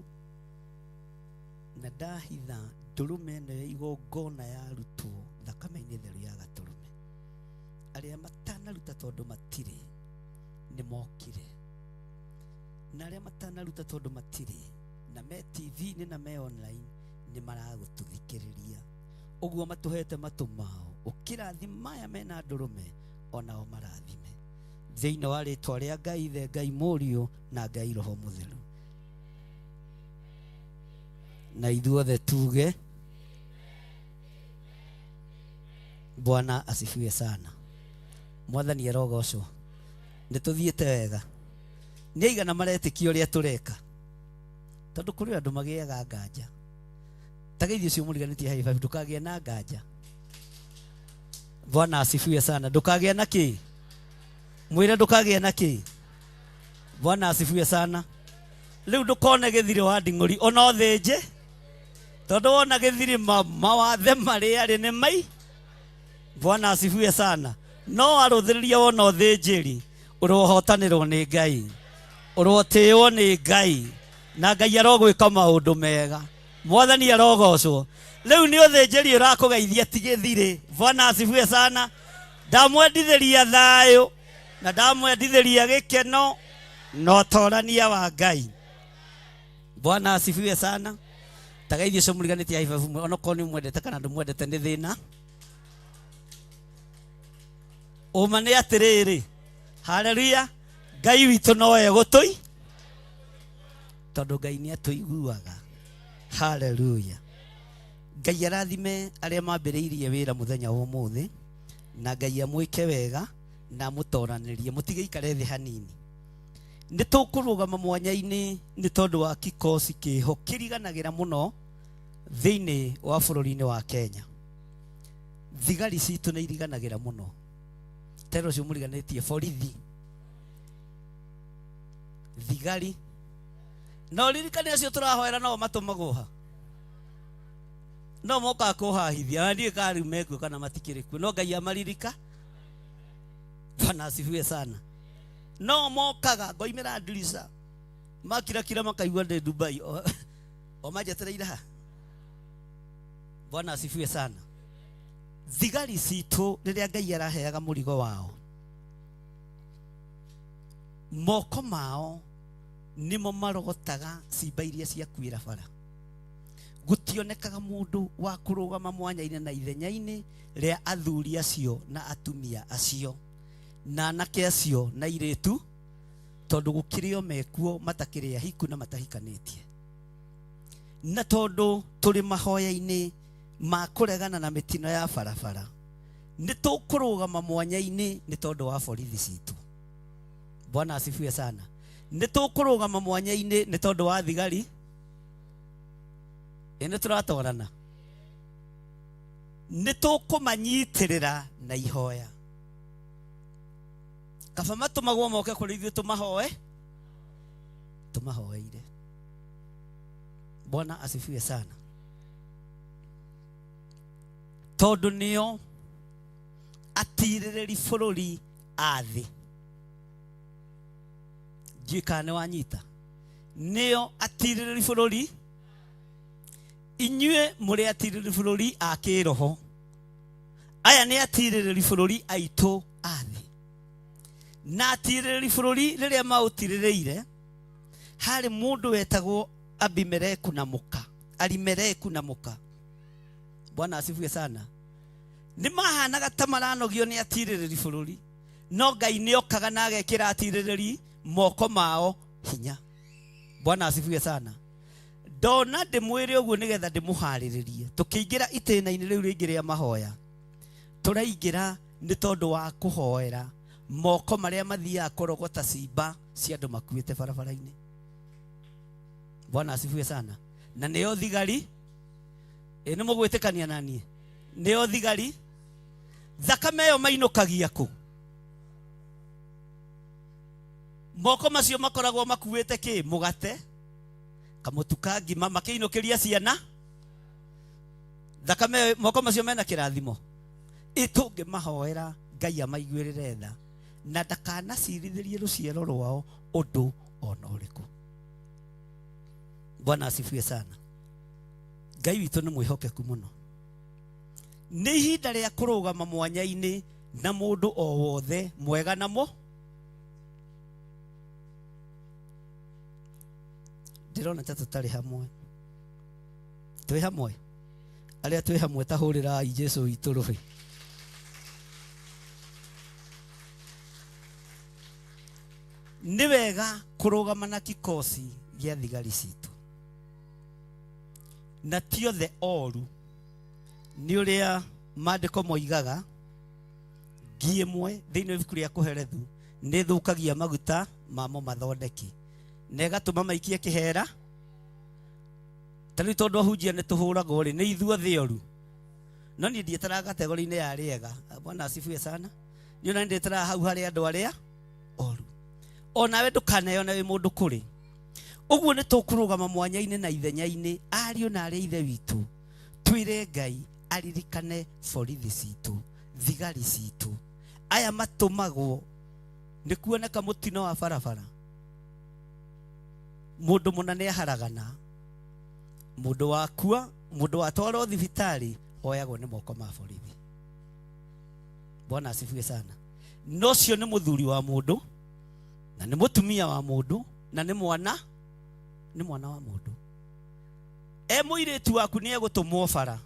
Speaker 9: na ndahitha ndũrũme ĩno ya igongona yarutwo thakame-inĩ theru ya gatũrũme. Arĩa matanaruta tondũ matirĩ nĩ mokire, na arĩa matanaruta tondũ matirĩ na me TV-inĩ na me online nĩ maragũtũthikĩrĩria. Ũguo matũhete matũ mao, ũkĩrathima maya mena ndũrũme onao marathime thĩinĩ wa rĩtwa rĩa Ngai Ithe, Ngai Mũriũ na Ngai Roho Mũtheru. Na ithuothe tuge Bwana asifiwe sana. Mwathani arogocwo. Nĩ tũthiĩte wega. Nĩ aigana maretĩkia ũrĩa tũreka, tondũ kũrĩ andũ magĩaga nganja. Ta geithio ũcio mũriganĩtie high five, ndũkagĩe na nganja. Bwana asifiwe sana. Ndũkagĩe na kĩ? Mwĩre ndũkagĩe na kĩ? Bwana asifiwe sana. Rĩu ndũkone gĩthirĩ wa nding'ũri ona ũthĩnje, tondũ wona gĩthirĩ mawathe marĩa arĩ nĩ mai. Bwana asifiwe sana. No arũthĩrĩria wona ũthĩnjĩri, ũrohotanĩrwo nĩ Ngai. Ũrotĩĩo nĩ Ngai na Ngai arogwĩka maũndũ mega. Mwathani arogocwo. Rĩu nĩ ũthĩnjĩri ũrakũgeithia ti gĩthirĩ. Bwana asifiwe sana. Ndamwendithĩria thayũ na ndamwendithĩria gĩkeno na ũtorania wa Ngai. Bwana asifiwe sana. Tagaithie ũcio mũriganĩtie high five onokorwo nĩ ũmwendete kana ndũmwendete nĩ thĩna. Ũma nĩ atĩrĩrĩ, haleluya, Ngai witũ no egũtũi tondũ Ngai nĩ atũiguaga. Haleluya. Ngai arathime arĩa mambĩrĩirie wĩra mũthenya wa ũmũthĩ na Ngai amwĩke wega na amũtoranĩrie. Mũtigĩikare thĩ hanini. Nĩ tũkũrũgama mwanya-inĩ nĩ tondũ wa kikosi kĩho kĩriganagĩra mũno thĩinĩ wa bũrũri-inĩ wa Kenya. Thigari citũ nĩ iriganagĩra mũno. Tera ũcio mũriganĩtie borithi. Thigari. Na ũririkane acio tũrahoera nao matũmagwo ha? No mokaga kũhahithia. Na ndiũĩ kana rĩu mekuo kana matikĩrĩ kuo. No Ngai amaririka. Bwana asifiwe sana. No mokaga ngoimĩra ndirica makirakira makaigua ndĩ Dubai o, o manjetereire ha. Bwana asifiwe sana. Thigari citũ rĩrĩa Ngai araheaga mũrigo wao, moko mao nĩmo marogotaga cimba iria ciakuĩra bara. Gũtionekaga mũndũ wa kũrũgama mwanya-inĩ na ithenya-inĩ rĩa athuri acio na atumia acio na anake acio na airĩtu, tondũ gũkĩrĩ o mekuo matakĩrĩ ahiku na matahikanĩtie. Na tondũ tũrĩ mahoya-inĩ ma kũregana na mĩtino ya barabara, nĩ tũkũrũgama mwanya-inĩ nĩ tondũ wa borithi citũ. Bwana asifiwe sana. Nĩ tũkũrũgama mwanya-inĩ nĩ tondũ wa thigari. Ĩ nĩ tũratwarana. Nĩ tũkũmanyitĩrĩra na ihoya. Kaba matũmagwo moke kũrĩ ithuĩ tũmahoe, tũmahoeire. Bwana asifiwe sana. Tondũ nĩo atirĩrĩri bũrũri a thĩ. Ndiũĩ kana nĩ wanyita. Nĩo atirĩrĩri bũrũri. Inyuĩ mũrĩ atirĩrĩri bũrũri a kĩroho. Aya nĩ atirĩrĩri bũrũri aitũ a thĩ. Na atirĩrĩri bũrũri rĩrĩa maũtirĩrĩire, harĩ mũndũ wetagwo Abimeleku na mũka, Alimeleku na mũka. Bwana asifiwe sana. Nĩ mahanaga ta maranogio nĩ atirĩrĩri bũrũri, no Ngai nĩ okaga na agekĩra atirĩrĩri moko mao hinya. Bwana asifiwe sana. Ndona ndĩmwĩre ũguo nĩgetha ndĩmũharĩrĩrie. Tũkĩingĩra itĩna-inĩ rĩu rĩngĩ rĩa mahoya, tũraingĩra nĩ tondũ wa kũhoera moko marĩa mathiaga kũrogota cimba cia andũ makuĩte barabara-inĩ. Bwana asifiwe sana. Na nĩo thigari, ĩ nĩ mũgwĩtĩkania na niĩ? Nĩo thigari, thakame ĩyo mainũkagia kũ? Moko macio makoragwo makuĩte kĩ? Mũgate, kamũtu ka ngima, makĩinũkĩria ciana. Thakame, moko macio mena kĩrathimo. Ĩ tũngĩmahoera Ngai amaiguĩrĩre tha na ndakanacirithĩrie rũciaro rwao ũndũ ona ũrĩkũ. Bwana asifiwe sana. Ngai witũ nĩ mwĩhokeku mũno. Nĩ ihinda rĩa kũrũgama mwanya-inĩ na mũndũ o wothe mwega namo. Ndĩrona ta tũtarĩ hamwe. Twĩ hamwe? Arĩa twĩ hamwe ta hũrĩrai Jesu witũ rũhĩ. Nĩ wega kũrũgama na kikosi gĩa thigari citũ. Na ti othe oru. Nĩ ũrĩa maandĩko moigaga, ngi ĩmwe thĩinĩ wa ibuku rĩa Kũherethu nĩ ĩthũkagia maguta ma mũmathondeki na ĩgatũma maikie kĩhera. Ta rĩu tondũ ahunjia nĩ tũhũragwo rĩ, nĩ ithuothe oru. No niĩ ndiĩtaraga kategori-inĩ ya arĩa ega. Bwana asifiwe sana. Niĩ ona ndĩtaraga hau harĩ andũ arĩa oru. Onawe ndũkaneyone wĩ mũndũ kũrĩ. Ũguo nĩ tũkũrũgama mwanya-inĩ na ithenya-inĩ, ariũ na arĩ a Ithe witũ, twĩre Ngai aririkane borithi citũ, thigari citũ. Aya matũmagwo nĩ kuoneka mũtino wa barabara. Mũndũ mũna nĩ aharagana, mũndũ wakua, mũndũ watwarwo thibitarĩ oyagwo nĩ moko ma borithi. Bwana asifiwe sana. No cio nĩ mũthuri wa mũndũ na nĩ mũtumia wa mũndũ na nĩ mwana, nĩ mwana wa mũndũ. E mũirĩtu waku nĩ egũtũmwo bara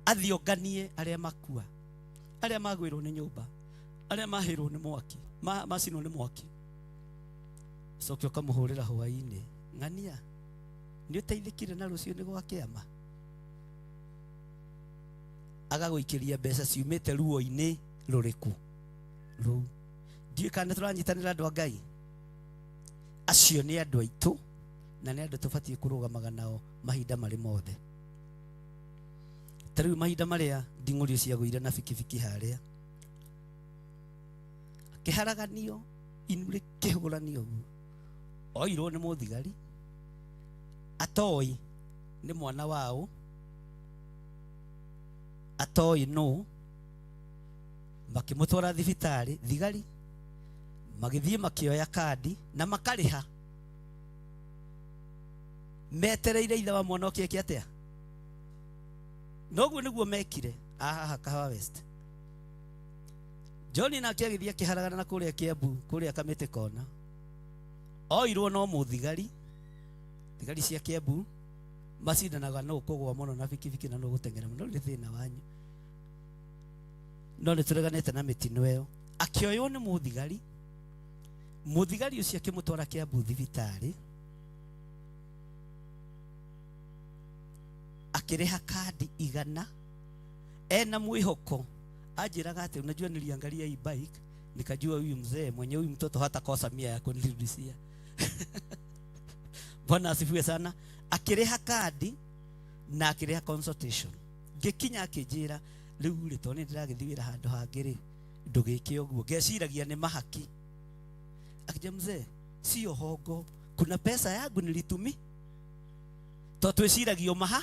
Speaker 9: athiĩ onganie arĩa makua, arĩa magwĩrwo nĩ nyũmba, arĩa mahĩrwo nĩ mwaki, macinwo nĩ mwaki. Coke ũkamũhũrĩra hwaĩ-inĩ, ng'ania nĩ ũteithĩkire na rũciũ nĩ gwa kĩama. Agagũikĩria mbeca ciumĩte ruo-inĩ rũrĩkũ rũu. Ndiũĩ kana nĩ tũranyitanĩra andũ a Ngai. Acio nĩ andũ aitũ na nĩ andũ tũbatiĩ kũrũgamaga nao mahinda marĩ mothe. Ta rĩu mahinda marĩa nding'ũrio ciagũire na bikibiki harĩa, akĩharaganio inu rĩkĩhũranio ũguo, oirwo nĩ mũthigari atoĩ nĩ mwana wao, atoĩ nũ, makĩmũtwara thibitarĩ. Thigari magĩthiĩ makĩoya kandi na makarĩha, metereire ithe wa mwana ũke eke atĩa. Noguo nĩguo mekire haha Kahawa West. John nake agĩthiĩ akĩharagana na kũrĩa Kiambu, kũrĩa Kamĩtĩ kona, oirwo no mũthigari. Thigari cia Kiambu macindanaga no kũgũa mũno na bikibiki na no gũteng'era mũno, nĩ thĩna wanyu, no nĩ tũreganĩte na mĩtino ĩyo. Akĩoywo nĩ mũthigari, mũthigari ũcio akĩmũtwara Kiambu thibitarĩ, akĩrĩha kandi 100 ena mwĩhoko. Anjĩraga atĩ unajua niliangalia hii bike nikajua huyu mzee mwenye huyu mtoto hatakosa 100 ya kunirudishia. Bwana asifiwe sana. Akĩrĩha kandi na akĩrĩha consultation. Ngĩkinya akĩnjĩra rĩu rĩ, tondũ nĩ ndĩragĩthiĩ wĩra handũ hangĩ rĩ, ndũgĩke ũguo. Ngeciragia nĩ mahaki. Akija, mzee, sio hongo, kuna pesa yangu nilitumi. To twĩciragia maha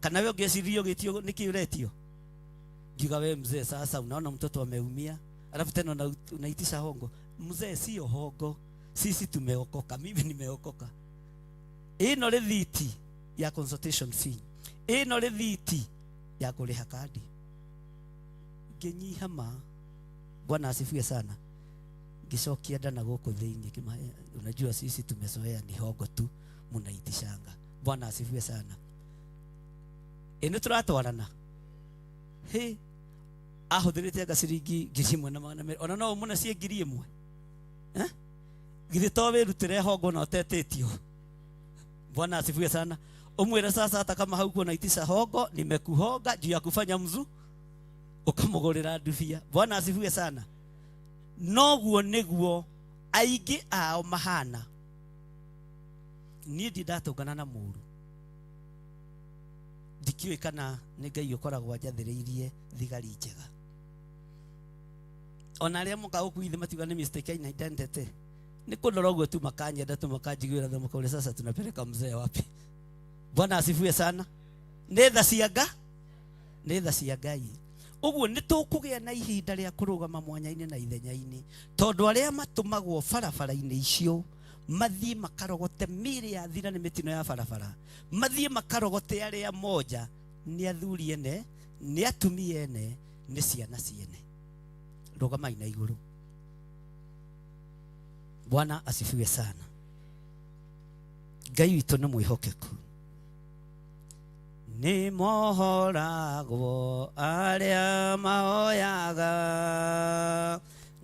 Speaker 9: kana we ũngĩciria ũgĩtio nĩkĩ ũretio. Ngiuga we mzee, sasa unaona mtoto ameumia, alafu tena unaitisha hongo. Mzee, sio hongo, sisi tumeokoka, mimi nimeokoka. Ĩno rĩthiti ya consultation fee, ĩno rĩthiti ya kũrĩha kandi. Ngĩnyiha ma. Bwana asifiwe sana. Ngĩcokia nda na gũkũ thĩinĩ, unajua sisi tumezoea ni hongo tu munaitishanga. Bwana asifiwe sana. Ĩ nĩ tũratwarana. Hĩ, ahũthĩrĩte anga ciringi 1,200, ona no ũmũne ciĩ 1,000. Eh? Githĩ to wĩrutĩre hongo na ũtetĩtio? Bwana asifiwe sana. Umwĩre sasa hata kama haukuwa unaitisha hongo, nimekuhonga juu ya kufanya mzu, ukamũgũrĩra ndubia. Bwana asifiwe sana. Noguo nĩguo aingĩ ao mahana. Niĩ ndi ndatũngana na mũru, ndikĩũĩ kana nĩ Ngai ũkoragwo anjathĩrĩirie thigari njega. Ona arĩa moka gũkũ ithe matiuga nĩ mistaken identity, nĩ kũndora ũguo tu makanyenda tu makanjiguĩra tha, makauria sasa tunapeleka mzee wapi? Bwana asifiwe sana. Nĩ tha cia Nga, nĩ tha cia Ngai. Ũguo nĩ tũkũgĩa na ihinda rĩa kũrũgama mwanya-inĩ na ithenya-inĩ, tondũ arĩa matũmagwo barabara-inĩ icio mathiĩ makarogote mĩĩrĩ ya thira nĩ mĩtino ya barabara, mathiĩ makarogote arĩa moja nĩ athuri ene, nĩ atumia ene, nĩ ciana ciene. Rũgamai na igũrũ. Bwana asifiwe sana. Ngai witũ nĩ mwĩhokeku. Nĩ mohoragwo arĩa mahoyaga,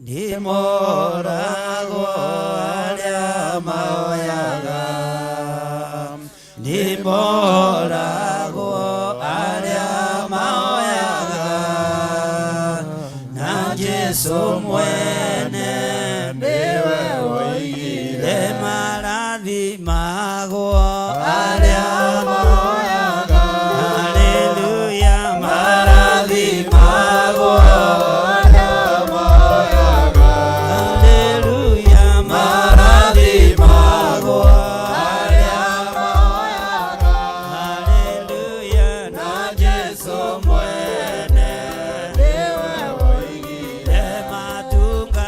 Speaker 9: nĩ mohoragwo arĩa mahoyaga, nĩ mohoragwo arĩa mahoyaga, na Jesu mwene nĩwe woigire marathimagwo arĩa mahoyaga. Haleluya, marathimagwo arĩa mahoyaga. Haleluya, marathimagwo arĩa mahoyaga. Haleluya, na Jesu mwene nĩwe woigire matungatagwo.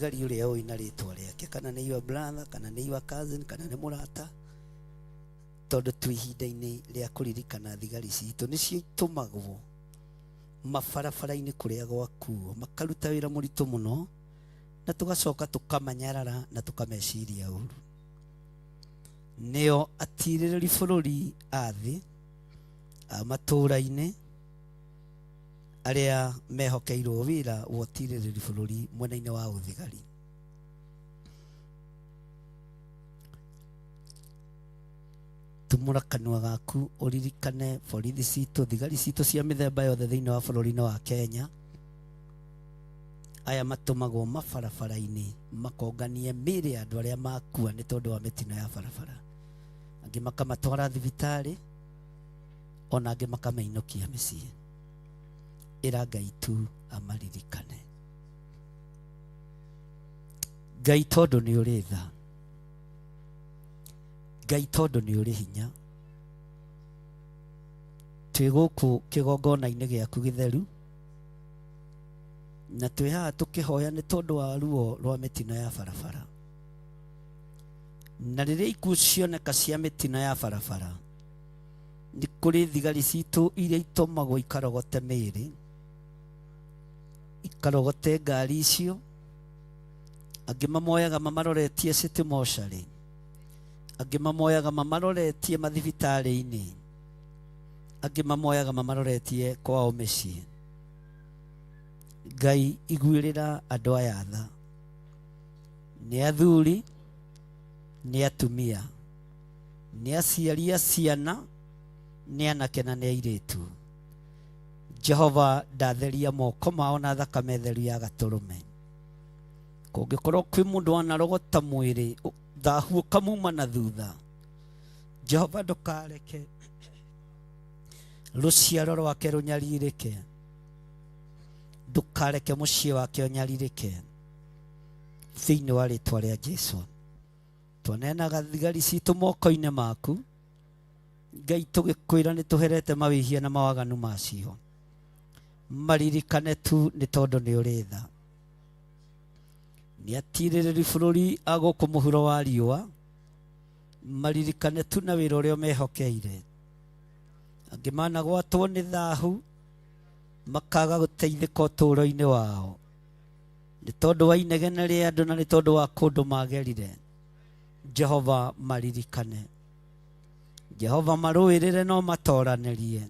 Speaker 9: Mũthigari ũrĩa ũĩ na rĩtwa rĩake, kana nĩ your brother, kana nĩ your cousin, kana nĩ mũrata, tondũ twĩ ihinda-inĩ rĩa kũririkana thigari citũ. Nĩcio itũmagwo mabarabara-inĩ kũrĩa gwakuo, makaruta wĩra mũritũ mũno, na tũgacoka tũkamanyarara na tũkameciria ũru. Nĩo atirĩrĩri bũrũri a thĩ, a matũũra-inĩ, arĩa mehokeirwo wĩra wa ũtirĩrĩri bũrũri mwena-inĩ wa ũthigari. Tumũra kanua gaku ũririkane borithi citũ, thigari citũ cia mĩthemba yothe thĩinĩ wa bũrũri-inĩ wa Kenya, aya matũmagwo mabarabara-inĩ makonganie mĩĩrĩ ya andũ arĩa makua nĩ tondũ wa mĩtino ya barabara, angĩ makamatwara thibitarĩ, ona angĩ makamainũkia mĩciĩ. Ĩra Ngai tu amaririkane. Ngai tondũ nĩ ũrĩ tha, Ngai tondũ nĩ ũrĩ hinya, twĩ gũkũ kĩgongona-inĩ gĩaku gĩtheru, na twĩ haha tũkĩhoya nĩ tondũ wa ruo rwa mĩtino ya barabara. Na rĩrĩa ikuũ cioneka cia mĩtino ya barabara, nĩ kũrĩ thigari citũ iria itũmagwo ikarogote mĩĩrĩ, ikarogote ngari icio, angĩ mamoyaga mamaroretie city mortuary, angĩ mamoyaga mamaroretie mathibitarĩ-inĩ, angĩ mamoyaga mamaroretie kwao mĩciĩ. Ngai iguĩrĩra andũ aya tha, nĩ athuri, nĩ atumia, nĩ aciari a ciana, nĩ anake na nĩ airĩtu. Jehova ndatheria moko mao na thakame theru ya gatũrũme. Kũngĩkorwo kwĩ mũndũ wanarogota mwĩrĩ, thahu ũkamuma na thutha, Jehova ndũkareke rũciaro rwake rũnyarirĩke, ndũkareke mũciĩ wake ũnyarirĩke, thĩinĩ wa rĩtwa rĩa Jesu. Twaneanaga thigari citũ moko-inĩ maku, Ngai, tũgĩkwĩra nĩ tũherete mawĩhia na mawaganu macio. Maririkane tu nĩ tondũ nĩ ũrĩ tha. Nĩ atirĩrĩri bũrũri a gũkũ mũhuro wa riũa, maririkane tu na wĩra ũrĩa mehokeire. Angĩ managwatwo nĩ thahu, makaga gũteithĩka ũtũũro-inĩ wao nĩ tondũ wa inegene rĩa andũ na nĩ tondũ wa kũndũ magerire. Jehova maririkane. Jehova marũĩrĩre no matoranĩrie,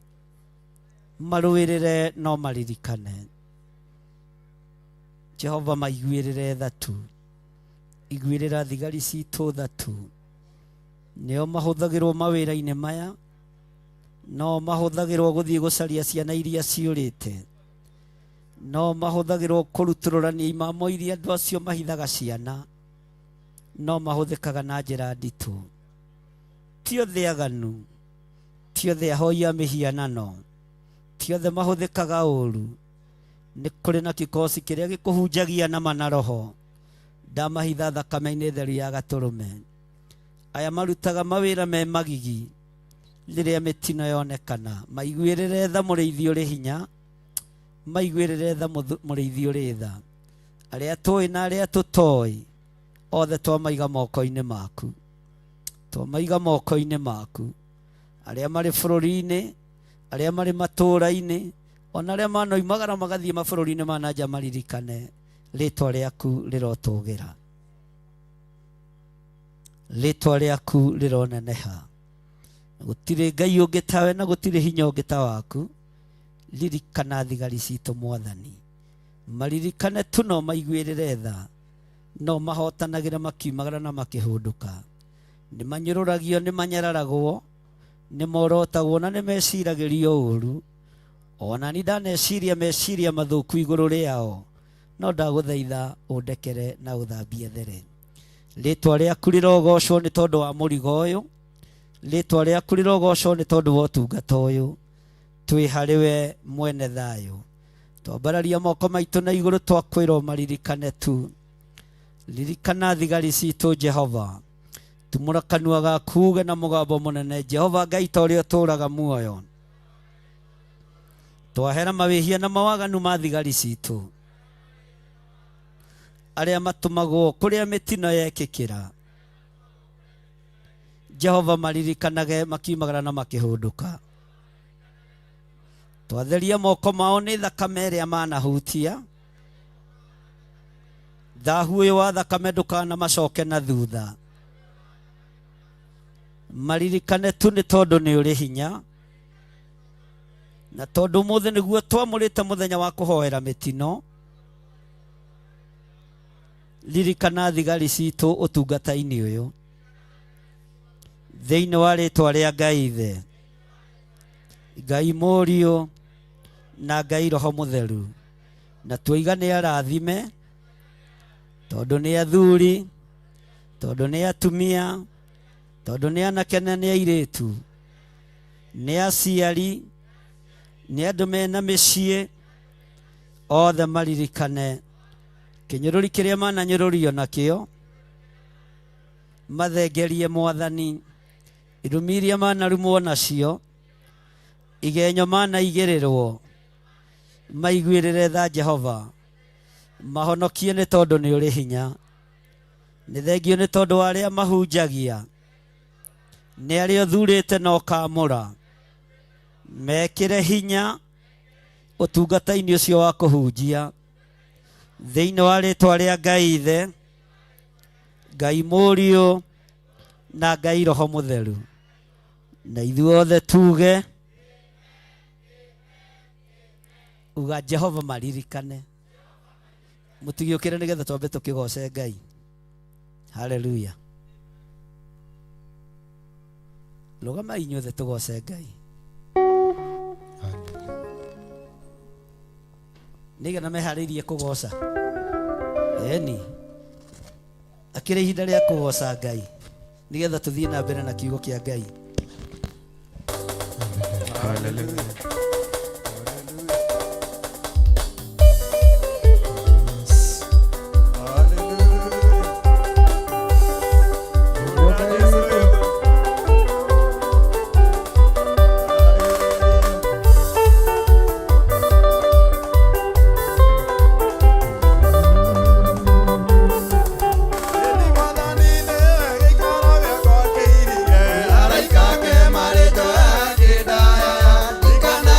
Speaker 9: marũĩrĩre no maririkane. Jehova maiguĩrĩre tha tu, iguĩrĩra thigari citũ tha tu. Nĩo mahũthagĩrwo mawĩra-inĩ maya, no mahũthagĩrwo gũthiĩ gũcaria ciana iria ciũrĩte, no mahũthagĩrwo kũrutũrũrania imamo iria andũ acio mahithaga ciana, no mahũthĩkaga na njĩra nditũ. Ti othe aganu, ti othe ahoi a mĩhianano, ti othe mahũthĩkaga ũru. Nĩ kũrĩ na kikosi kĩrĩa gĩkũhunjagia nama na roho, ndamahitha thakame-inĩ theru ya gatũrũme. Aya marutaga mawĩra me magigi rĩrĩa mĩtino yonekana, maiguĩrĩre tha mũrĩithi ũrĩ hinya, maiguĩrĩre tha mũrĩithi ũrĩ tha. Arĩa tũĩ na arĩa tũtoĩ, othe twamaiga moko-inĩ maku, twamaiga moko-inĩ maku. Arĩa marĩ bũrũri-inĩ, arĩa marĩ matũũra-inĩ, ona arĩa manoimagara magathiĩ mabũrũri-inĩ ma na nja, maririkane rĩtwa rĩaku rĩrotũgĩra, rĩtwa rĩaku rĩroneneha. Gũtirĩ Ngai ũngĩ tawe na gũtirĩ hinya ũngĩ ta waku. Ririkana thigari citũ Mwathani, maririkane tu no maiguĩrĩre tha, no mahotanagĩra makiumagara na makĩhũndũka. Nĩ manyũrũragio, nĩ manyararagwo, nĩ morotagwo na nĩ meciragĩrio ũru. Ona ni ndaneciria meciria mathũku igũrũ rĩao, no ndagũthaitha ũndekere na ũthambie there. Rĩtwa rĩaku rĩrogocwo nĩ tondũ wa mũrigo ũyũ, rĩtwa rĩaku rĩrogocwo nĩ tondũ wa ũtungata ũyũ. Twĩ harĩ we mwene thayũ. Twambararia moko maitũ na igũrũ, twakwĩrwo maririkane tu. Ririkana thigari citũ Jehova. Tumũra kanua gaku uge na mũgambo mũnene, Jehova Ngai ta ũrĩa ũtũũraga muoyo. Twahera mawĩhia na mawaganu ma thigari citũ. Arĩa matũmagwo kũrĩa mĩtino yekĩkĩra, Jehova maririkanage makiumagara na makĩhũndũka. Twatheria moko mao nĩ thakame ĩrĩa manahutia. Thahu ũyũ wa thakame ndũkanamacoke na thutha. Maririkane tu nĩ tondũ nĩ ũrĩ hinya, na tondũ ũmũthĩ nĩguo twamũrĩte mũthenya wa kũhoera mĩtino. Ririkana thigari citũ ũtungata-inĩ ũyũ, thĩinĩ wa rĩtwa rĩa Ngai Ithe, Ngai Mũriũ na Ngai Roho Mũtheru. Na tuoiga nĩ arathime, tondũ nĩ athuri, tondũ nĩ atumia, tondũ nĩ anake na nĩ airĩtu, nĩ aciari, nĩ andũ mena mĩciĩ, othe maririkane kĩnyũrũri kĩrĩa mananyũrũrio nakĩo, mathengerie Mwathani, irumi iria manarumwo nacio, igenyo manaigĩrĩrwo, maiguĩrĩre tha Jehova, mahonokie nĩ tondũ nĩ ũrĩ hinya. Nĩ thengio nĩ tondũ wa arĩa mahunjagia, nĩ arĩa ũthurĩte na ũkaamũra, mekĩre hinya ũtungata-inĩ ũcio wa kũhunjia, thĩinĩ wa rĩtwa rĩa Ngai Ithe, Ngai Mũriũ na Ngai Roho Mũtheru. Na ithuothe tuge uga Jehova maririkane. Mũtigĩũkĩre nĩgetha twambe tũkĩgoce Ngai. Haleluya. Rũgamai inyuothe tũgoce Ngai. Nĩigana meharĩirie kũgoca? Eni akĩrĩ ihinda rĩa kũgoca Ngai nĩgetha tũthiĩ na mbere na kiugo kĩa Ngai.
Speaker 1: Hallelujah.
Speaker 10: Araika ke marĩtwa yake ndaya, ikana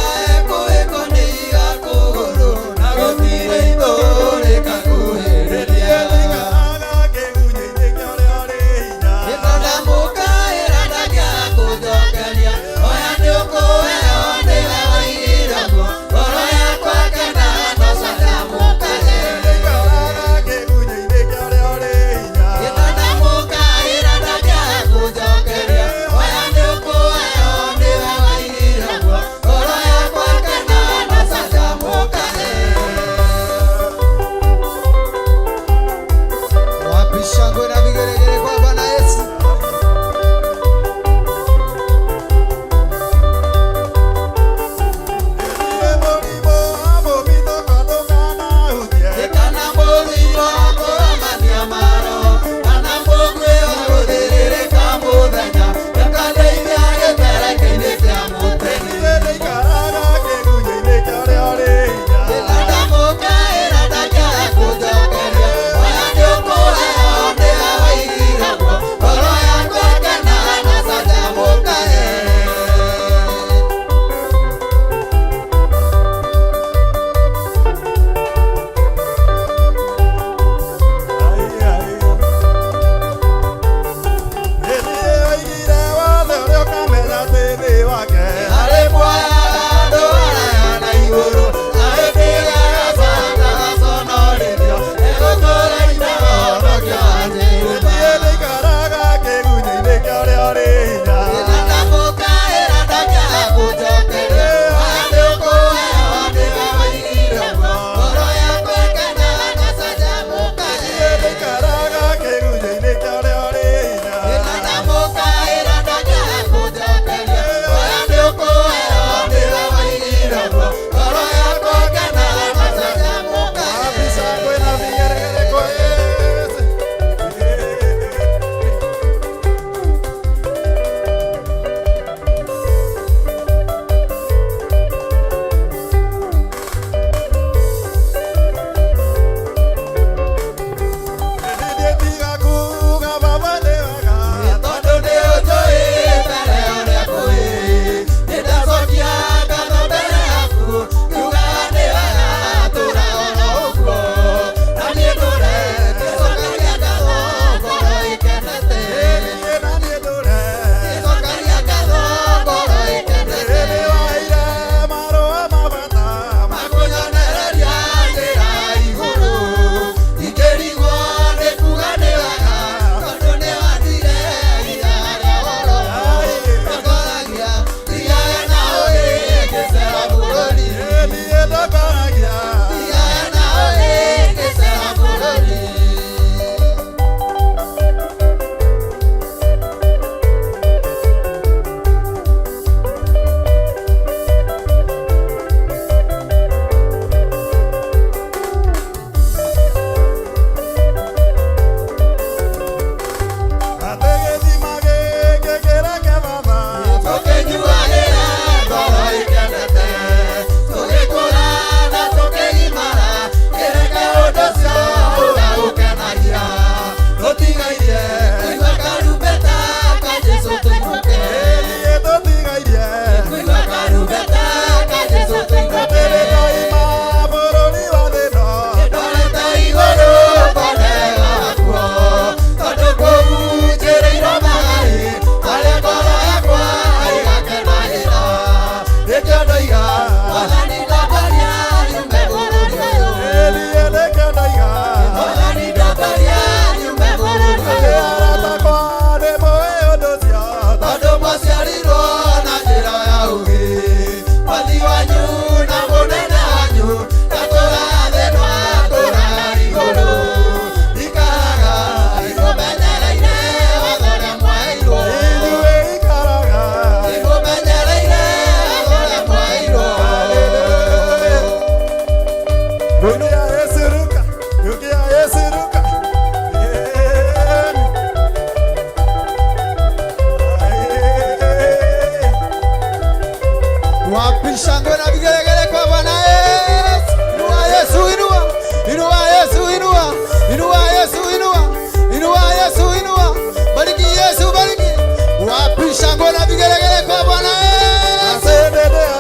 Speaker 10: Wapi shangwe na vigelegele kwa Bwana Yesu.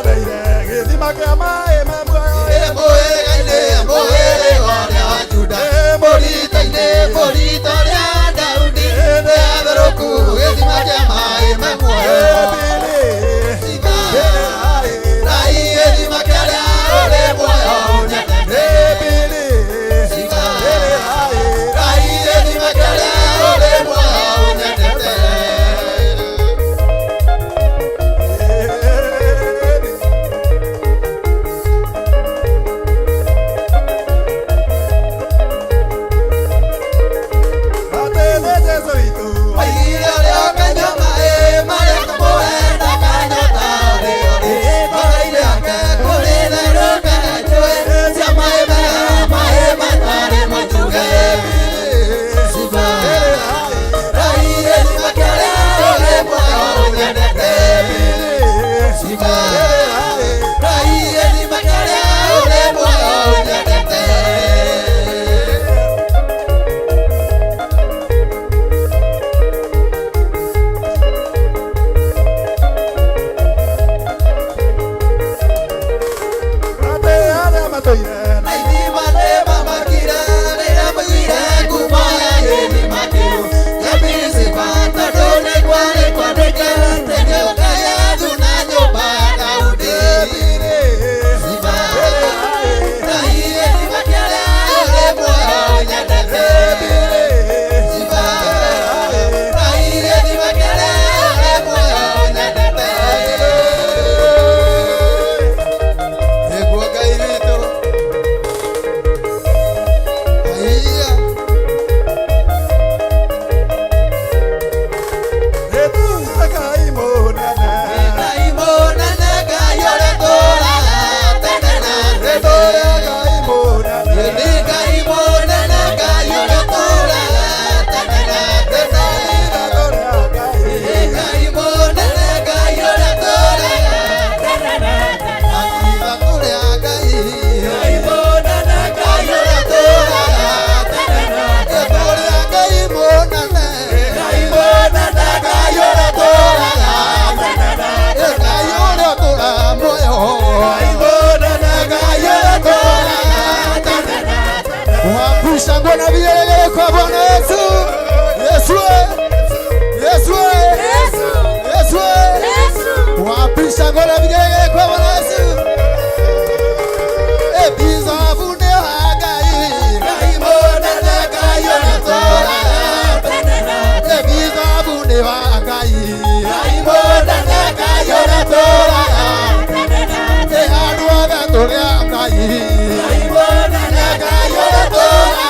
Speaker 10: Shangwe na vigelegele kwa Bwana Yesu. Yesu, Yesu, Yesu, Yesu. Wapi shangwe na vigelegele kwa Bwana Yesu. Ebiza vune hagai, Ngai monene Ngai onatora. Ebiza vune hagai, Ngai monene Ngai onatora. Te andu agatoria Ngai, Ngai monene Ngai onatora.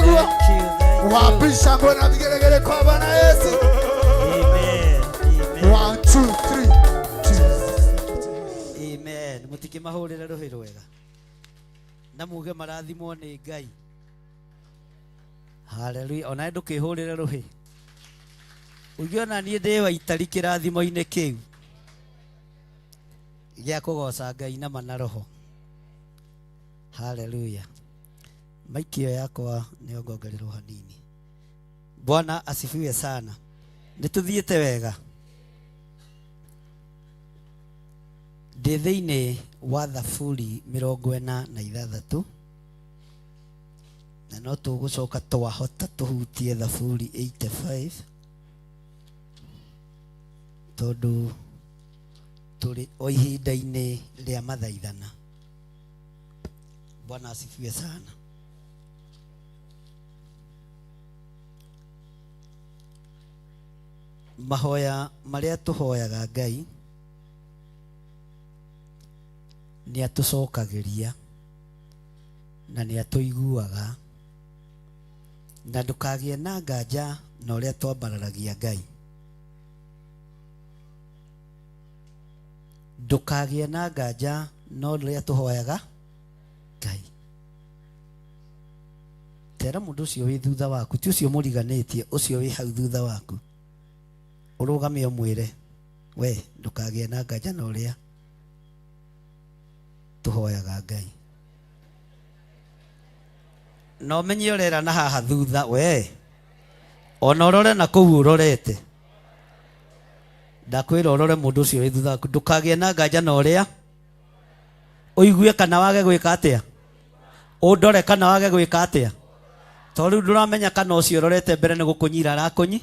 Speaker 10: Nĩguo. Wapi shangwe na vigelegele kwa Bwana Yesu. One, two, three.
Speaker 9: Amen. Mutikimahũrĩre rũhĩ rwega na muge marathimwo nĩ Ngai. Haleluya. Onawe ndũkĩhũrĩre rũhĩ. Uge ona niĩ ndĩ wa itari kĩrathimo-inĩ kĩu gĩa kũgoca Ngai na ma na roho. Haleluya. Maiki ĩyo yakwa nĩ ongongererwo hanini. Bwana asifiwe sana. Nĩ tũthiĩte wega. Ndĩ thĩinĩ wa Thaburi 46 na no tũgũcoka twahota tũhutie Thaburi 85 tondũ tũrĩ o ihinda-inĩ rĩa mathaithana. Bwana asifiwe sana. Mahoya marĩa tũhoyaga Ngai nĩ atũcokagĩria na nĩ atũiguaga, na ndũkagĩe na nganja na ũrĩa twambararagia Ngai. Ndũkagĩe na nganja na ũrĩa tũhoyaga Ngai. Tera mũndũ ũcio wĩ thutha waku, ti ũcio mũriganĩtie, ũcio wĩ hau thutha waku, ũrũgame ũmwĩre, we ndũkagĩe na nganja na ũrĩa tũhoyaga Ngai. Na ũmenye ũrera na haha thutha, we ona ũrore na kũu ũrorete. Ndakwĩra ũrore mũndũ ũcio wĩ thutha waku, ndũkagĩe na nganja na ũrĩa ũigue kana wage gwĩka atĩa, ũndore kana wage gwĩka atĩa, tondũ rĩu ndũramenya kana ũcio ũrorete mbere nĩ gũkũnyira arakũnyi,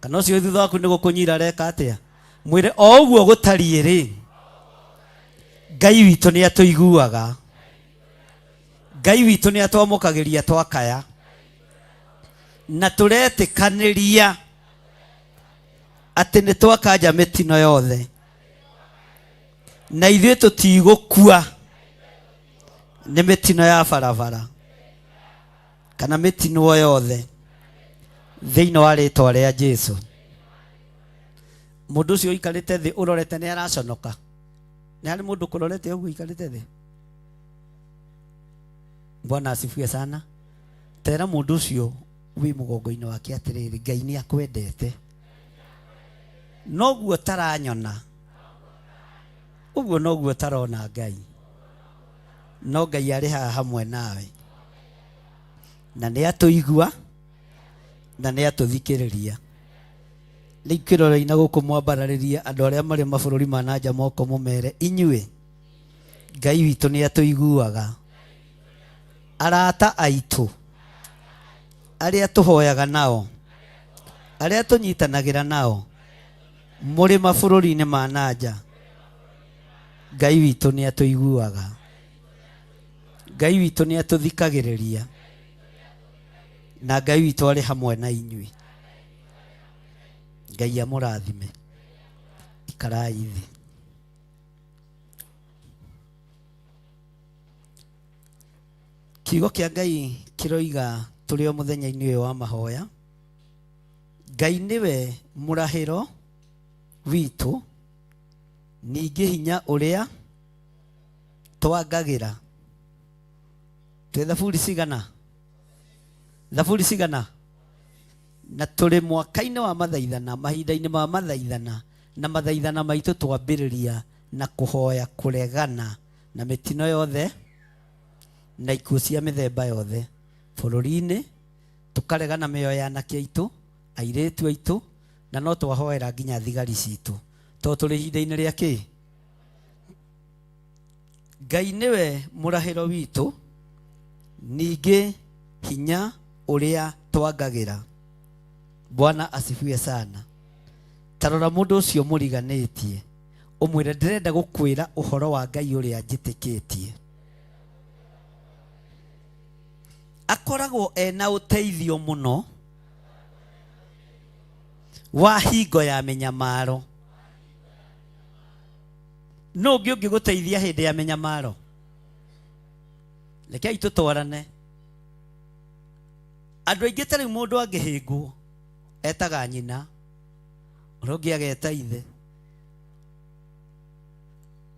Speaker 9: kana ũcio wĩ thutha waku nĩ gũkũnyira areka atĩa. Mwĩre o ũguo gũtariĩ rĩ, Ngai witũ nĩ atũiguaga, Ngai witũ nĩ atwamũkagĩria twakaya, na tũretĩkanĩria atĩ nĩ twakanja mĩtino yothe, na ithuĩ tũtigũkua nĩ mĩtino ya barabara kana mĩtino o yothe thĩinĩ wa rĩtwa rĩa Jesu. Mũndũ ũcio ũikarĩte thĩ ũrorete nĩ araconoka. Nĩ harĩ mũndũ ũkũrorete ũguo ũikarĩte thĩ? Bwana asifiwe sana. Tera mũndũ ũcio wĩ mũgongo-inĩ wake atĩrĩrĩ, Ngai nĩ akwendete, noguo taranyona ũguo noguo tarona Ngai, no Ngai arĩ haha hamwe nawe, na nĩ atũigua na nĩ atũthikĩrĩria. Rĩu kĩrore-inĩ gũkũ mwambararĩrie andũ arĩa marĩ mabũrũri ma nanja moko mũmere, inyuĩ Ngai witũ nĩ atũiguaga. Arata aitũ arĩa tũhoyaga nao, arĩa tũnyitanagĩra nao mũrĩ mabũrũri-inĩ ma nanja, Ngai witũ nĩ atũiguaga, Ngai witũ nĩ atũthikagĩrĩria, na Ngai witũ arĩ hamwe na inyuĩ. Ngai amũrathime. Ikarai thĩ. Kiugo kĩa Ngai kĩroiga tũrĩ o mũthenya-inĩ ũyũ wa mahoya, Ngai nĩwe mũrahĩro witũ, ningĩ hinya ũrĩa twangagĩra. Twĩ thaburi cigana? Thaburi cigana? Na tũrĩ mwaka-inĩ wa mathaithana, mahinda-inĩ ma mathaithana, na mathaithana maitũ twambĩrĩria na kũhoya kũregana na mĩtino yothe na ikuũ cia mĩthemba yothe bũrũri-inĩ, tũkaregana mĩoyo ya anake aitũ, airĩtu aitũ, na no twahoera nginya thigari citũ, tondũ tũrĩ ihinda-inĩ rĩa kĩ? Ngai nĩwe mũrahĩro witũ, ningĩ hinya ũrĩa twangagĩra. Bwana asifiwe sana. Tarora mũndũ ũcio mũriganĩtie, ũmwĩre ndĩrenda gũkwĩra ũhoro wa Ngai ũrĩa njĩtĩkĩtie. Akoragwo ena ũteithio mũno wa hingo ya mĩnyamaro. Nũ ũngĩ ũngĩgũteithia hĩndĩ ya mĩnyamaro? Rekei tũtwarane. Andũ aingĩ ta rĩu mũndũ angĩhĩngwo etaga nyina, ũrĩa ũngĩ ageta ithe,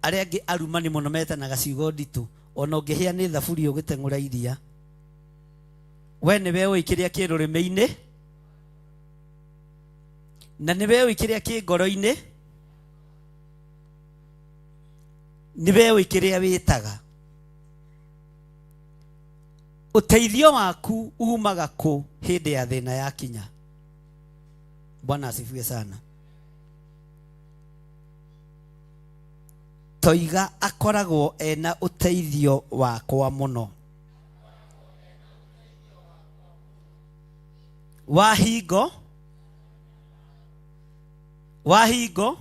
Speaker 9: arĩa angĩ arumani mũno metanaga ciugo nditũ, ona ũngĩhĩa nĩ thaburi ũgĩteng'ũra iria, we nĩwe ũĩ kĩrĩa kĩ rũrĩmĩ-inĩ na nĩwe ũĩ kĩrĩa kĩ ngoro-inĩ, nĩwe ũĩ kĩrĩa wĩtaga. Ũteithio waku umaga kũ hĩndĩ ya thĩna yakinya? Bwana asifiwe sana. Toiga akoragwo ena ũteithio wakwa mũno wa hingo wa hingo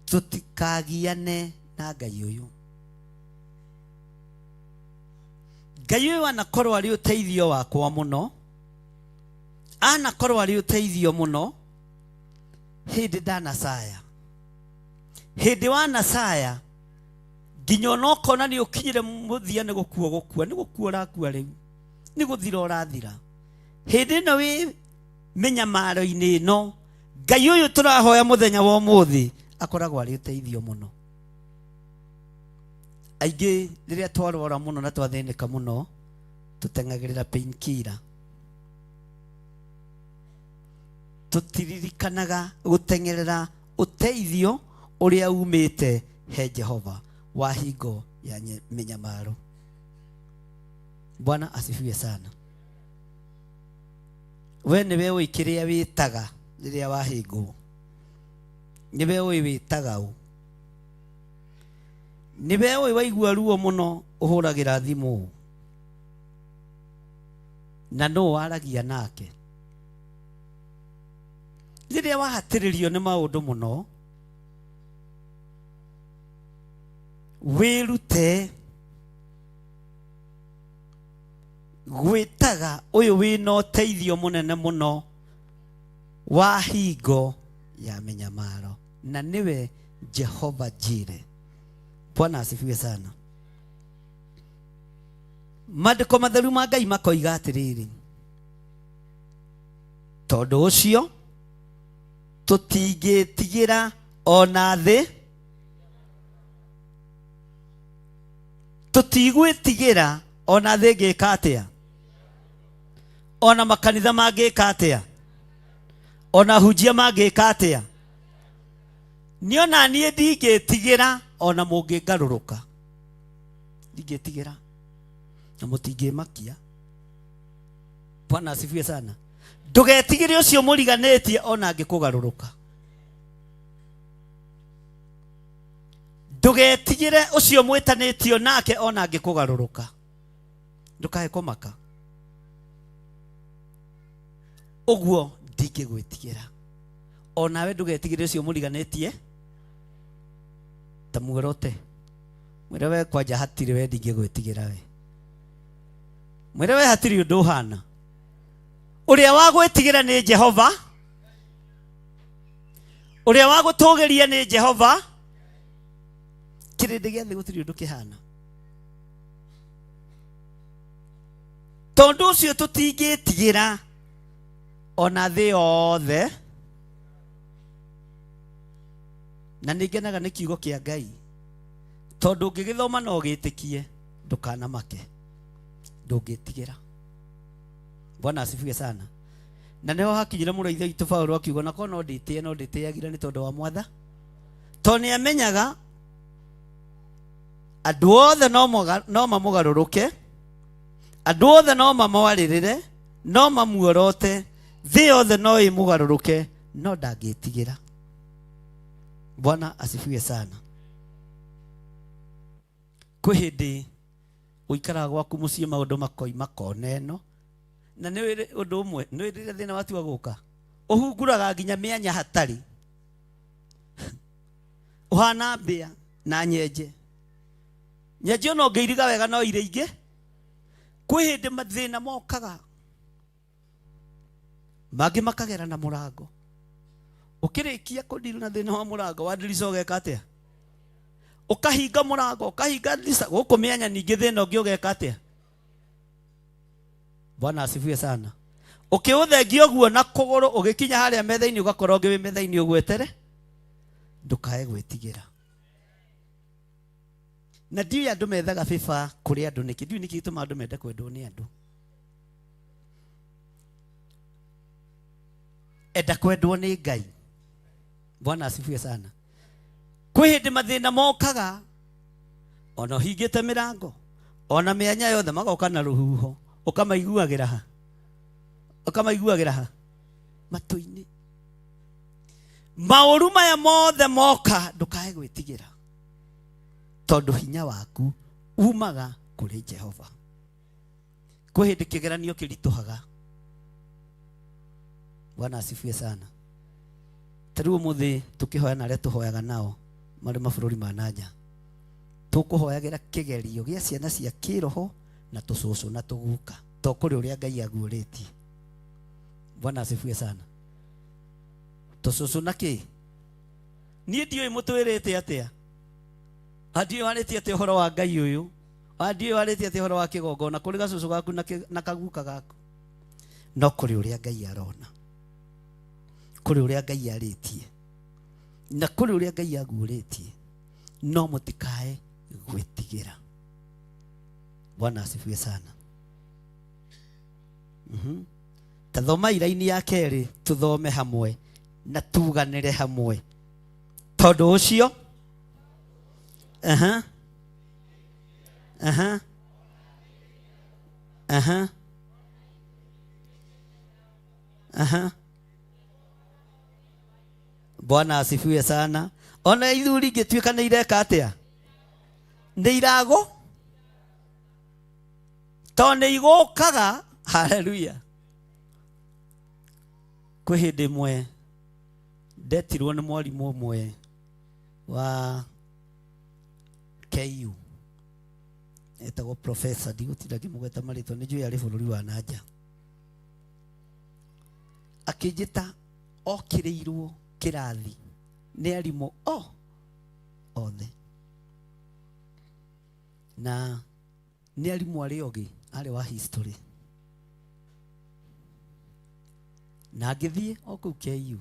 Speaker 9: tutikagiane na Ngai ũyũ. Ngai ũyũ anakorwo arĩ ũteithio wakwa mũno, anakorwo arĩ ũteithio mũno hĩndĩ ndanacaya, hĩndĩ wanacaya nginya ona ũkona nĩ ũkinyire mũthia nĩ gũkua gũkua, nĩ gũkua ũrakua rĩu, nĩ gũthira ũrathira. Hĩndĩ ĩno wĩ mĩnyamaro-inĩ ĩno, Ngai ũyũ tũrahoya mũthenya wa ũmũthĩ akoragwo arĩ ũteithio mũno. Aingĩ rĩrĩa twarwara mũno na twathĩnĩka mũno tũteng'agĩrĩra painkiller, tũtiririkanaga gũteng'erera ũteithio ũrĩa umĩte he Jehova wa hingo ya mĩnyamaro. Bwana asifiwe sana. We nĩwe ũĩ kĩrĩa wĩtaga rĩrĩa wahĩngwo, nĩwe ũĩ wĩtaga ũ, nĩwe ũĩ waigua ruo mũno ũhũragĩra thimũ ũ, na nũ waragia nake. Rĩrĩa wahatĩrĩrio nĩ maũndũ mũno, wĩrute gwĩtaga ũyũ wĩna ũteithio mũnene mũno wa hingo ya mĩnyamaro, na nĩwe Jehova Jire. Bwana asifiwe sana. Maandĩko matheru ma Ngai makoiga atĩrĩrĩ, tondũ ũcio tũtingĩtigĩra ona thĩ, tũtigwĩtigĩra ona thĩ ĩngĩka atĩa, ona makanitha mangĩka atĩa, ona hunjia mangĩka atĩa, niĩ ona niĩ ndingĩtigĩra ona mũngĩngarũrũka, ndingĩtigĩra na mũtingĩmakia. Bwana asifiwe sana. Ndũgetigĩre ũcio mũriganĩtie ona angĩkũgarũrũka, ndũgetigĩre ũcio mwĩtanĩtio nake ona angĩkũgarũrũka, ndũkae kũmaka. Ũguo ndingĩgwĩtigĩra, onawe ndũgetigĩre ũcio mũriganĩtie ta muorote, mwĩre we kwanja hatirĩ we ndingĩgwĩtigĩra we, mwĩre we hatirĩ ũndũ ũhana. Ũrĩa wa gwĩtigĩra nĩ Jehova, ũrĩa wa gũtũgĩria nĩ Jehova. Kĩrĩndĩ gĩa thĩ gũtirĩ ũndũ kĩhana. Tondũ ũcio tũtingĩtigĩra ona thĩ yothe, na nĩ ngenaga nĩ kiugo kĩa Ngai, tondũ ũngĩgĩthoma na ũgĩtĩkie ndũkanamake, ndũngĩtigĩra. Bwana asifiwe sana. Na nĩho hakinyire mũrũ wa ithe witũ Paũlũ akiuga, na korwo no ndĩtĩe, no ndĩtĩagĩra nĩ tondũ wa mwatha, tondũ nĩ amenyaga andũ othe no mamũgarũrũke, andũ othe no mamwarĩrĩre, no mamuorote, thĩ yothe no ĩmũgarũrũke, no ndangĩtigĩra. Bwana asifiwe sana. Kwĩ hĩndĩ ũikaraga gwaku mũciĩ maũndũ makoima kona ĩno, na nĩ wĩrĩ ũndũ ũmwe, nĩ rĩrĩa thĩna watua gũka, ũhunguraga nginya mĩanya hatarĩ, ũhana mbĩa na nyenje. Nyenje ona ũngĩiriga wega no irĩ ingĩ. Kwĩ hĩndĩ mathĩna mokaga, mangĩ makagera na mũrango. Ũkĩrĩkia kũdeal na thĩna wa mũrango, wa ndirica ũgeka atĩa? Ũkahinga mũrango, ũkahinga ndirica, gũkũ mĩanya ningĩ thĩna ũngĩ ũgeka atĩa? Bwana asifiwe sana. Ũkĩũthengia ũguo na kũgũrũ ũgĩkinya harĩa metha-inĩ ũgakora ũngĩ wĩ metha-inĩ ũgwetere, ndũkae gwĩtigĩra. Na ndiũĩ andũ methaga bĩba kũrĩ andũ nĩkĩ, ndiũĩ nĩkĩ gĩtũmaga andũ mende kwendwo nĩ andũ. Enda kwendwo nĩ Ngai. Bwana asifiwe sana. Kwĩ hĩndĩ mathĩna mokaga ona ũhingĩte mĩrango ona mĩanya yothe magoka na rũhuho, ũkamaiguagĩra ha, ũkamaiguagĩra ha matũ-inĩ. Maũru maya mothe moka ndũkae gwĩtigĩra, tondũ hinya waku umaga kũrĩ Jehova. Kwĩ hĩndĩ kĩgeranio kĩritũhaga. Bwana asifiwe sana. Ta rĩu ũmũthĩ tũkĩhoya na arĩa tũhoyaga nao marĩ mabũrũri ma nanja, tũkũhoyagĩra kĩgerio gĩa ciana cia kĩroho na tũcũcũ na tũguka, to kũrĩ ũrĩa Ngai aguũrĩtie. Bwana asifiwe sana. Tũcũcũ na kĩ? Niĩ ndiũĩ mũtwĩrĩte atĩa, ndiũĩ warĩtie atĩa ũhoro wa Ngai ũyũ, ndiũĩ warĩtie atĩa ũhoro wa kĩgongona, kũrĩ gacũcũ gaku na kaguka gaku, no kũrĩ ũrĩa Ngai arona, kũrĩ ũrĩa Ngai arĩtie, na kũrĩ ũrĩa Ngai aguũrĩtie. No mũtikae gwĩtigĩra. Bwana asifiwe sana. Ta thoma iraini ya kerĩ, tũthome hamwe na tuganĩre hamwe. Tondũ ũcio, aha, aha, aha, aha. Bwana asifiwe sana. Ona ithuri ingĩtuĩka nĩ ireka atĩa, nĩ irago tondũ nĩ igũkaga. Haleluya. Kwĩ hĩndĩ ĩmwe ndetirwo nĩ mwarimũ ũmwe wa KU etagwo professor, ndigũtinda ngĩmũgweta marĩtwa, nĩ njũĩ arĩ bũrũri wa nanja. Akĩnjĩta okĩrĩirwo kĩrathi nĩ arimũ o othe, na nĩ arimũ arĩa ogĩ, arĩ wa history. Na ngĩthiĩ o kũu KU,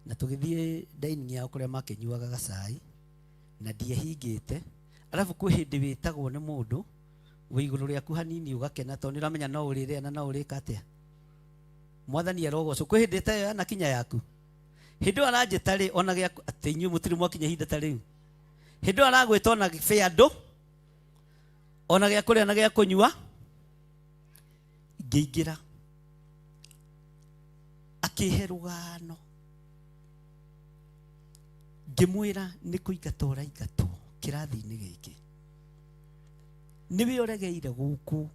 Speaker 9: na tũgĩthiĩ dining yao kũrĩa makĩnyuaga gacai, na ndiehingĩte. Arabu kwĩ hĩndĩ wĩtagwo nĩ mũndũ wĩ igũrũ rĩaku hanini ũgakena, tondũ nĩ ũramenya no ũrĩrĩa na no ũrĩka atĩa. Mwathani arogocwo. Kwĩ hĩndĩ ta ĩyo yanakinya yaku, hĩndĩ ĩyo aranjĩta rĩ, ona gĩaku atĩ inyuĩ mũtirĩ mwakinya ihinda ta rĩu. Hĩndĩ ĩyo aragwĩta ona bĩa andũ, ona gĩa kũrĩa na gĩa kũnyua. Ngĩingĩra akĩhe rũgano, ngĩmwĩra nĩ kũingatwo ũraingatwo kĩrathi-inĩ gĩkĩ, nĩwe ũregeire gũkũ.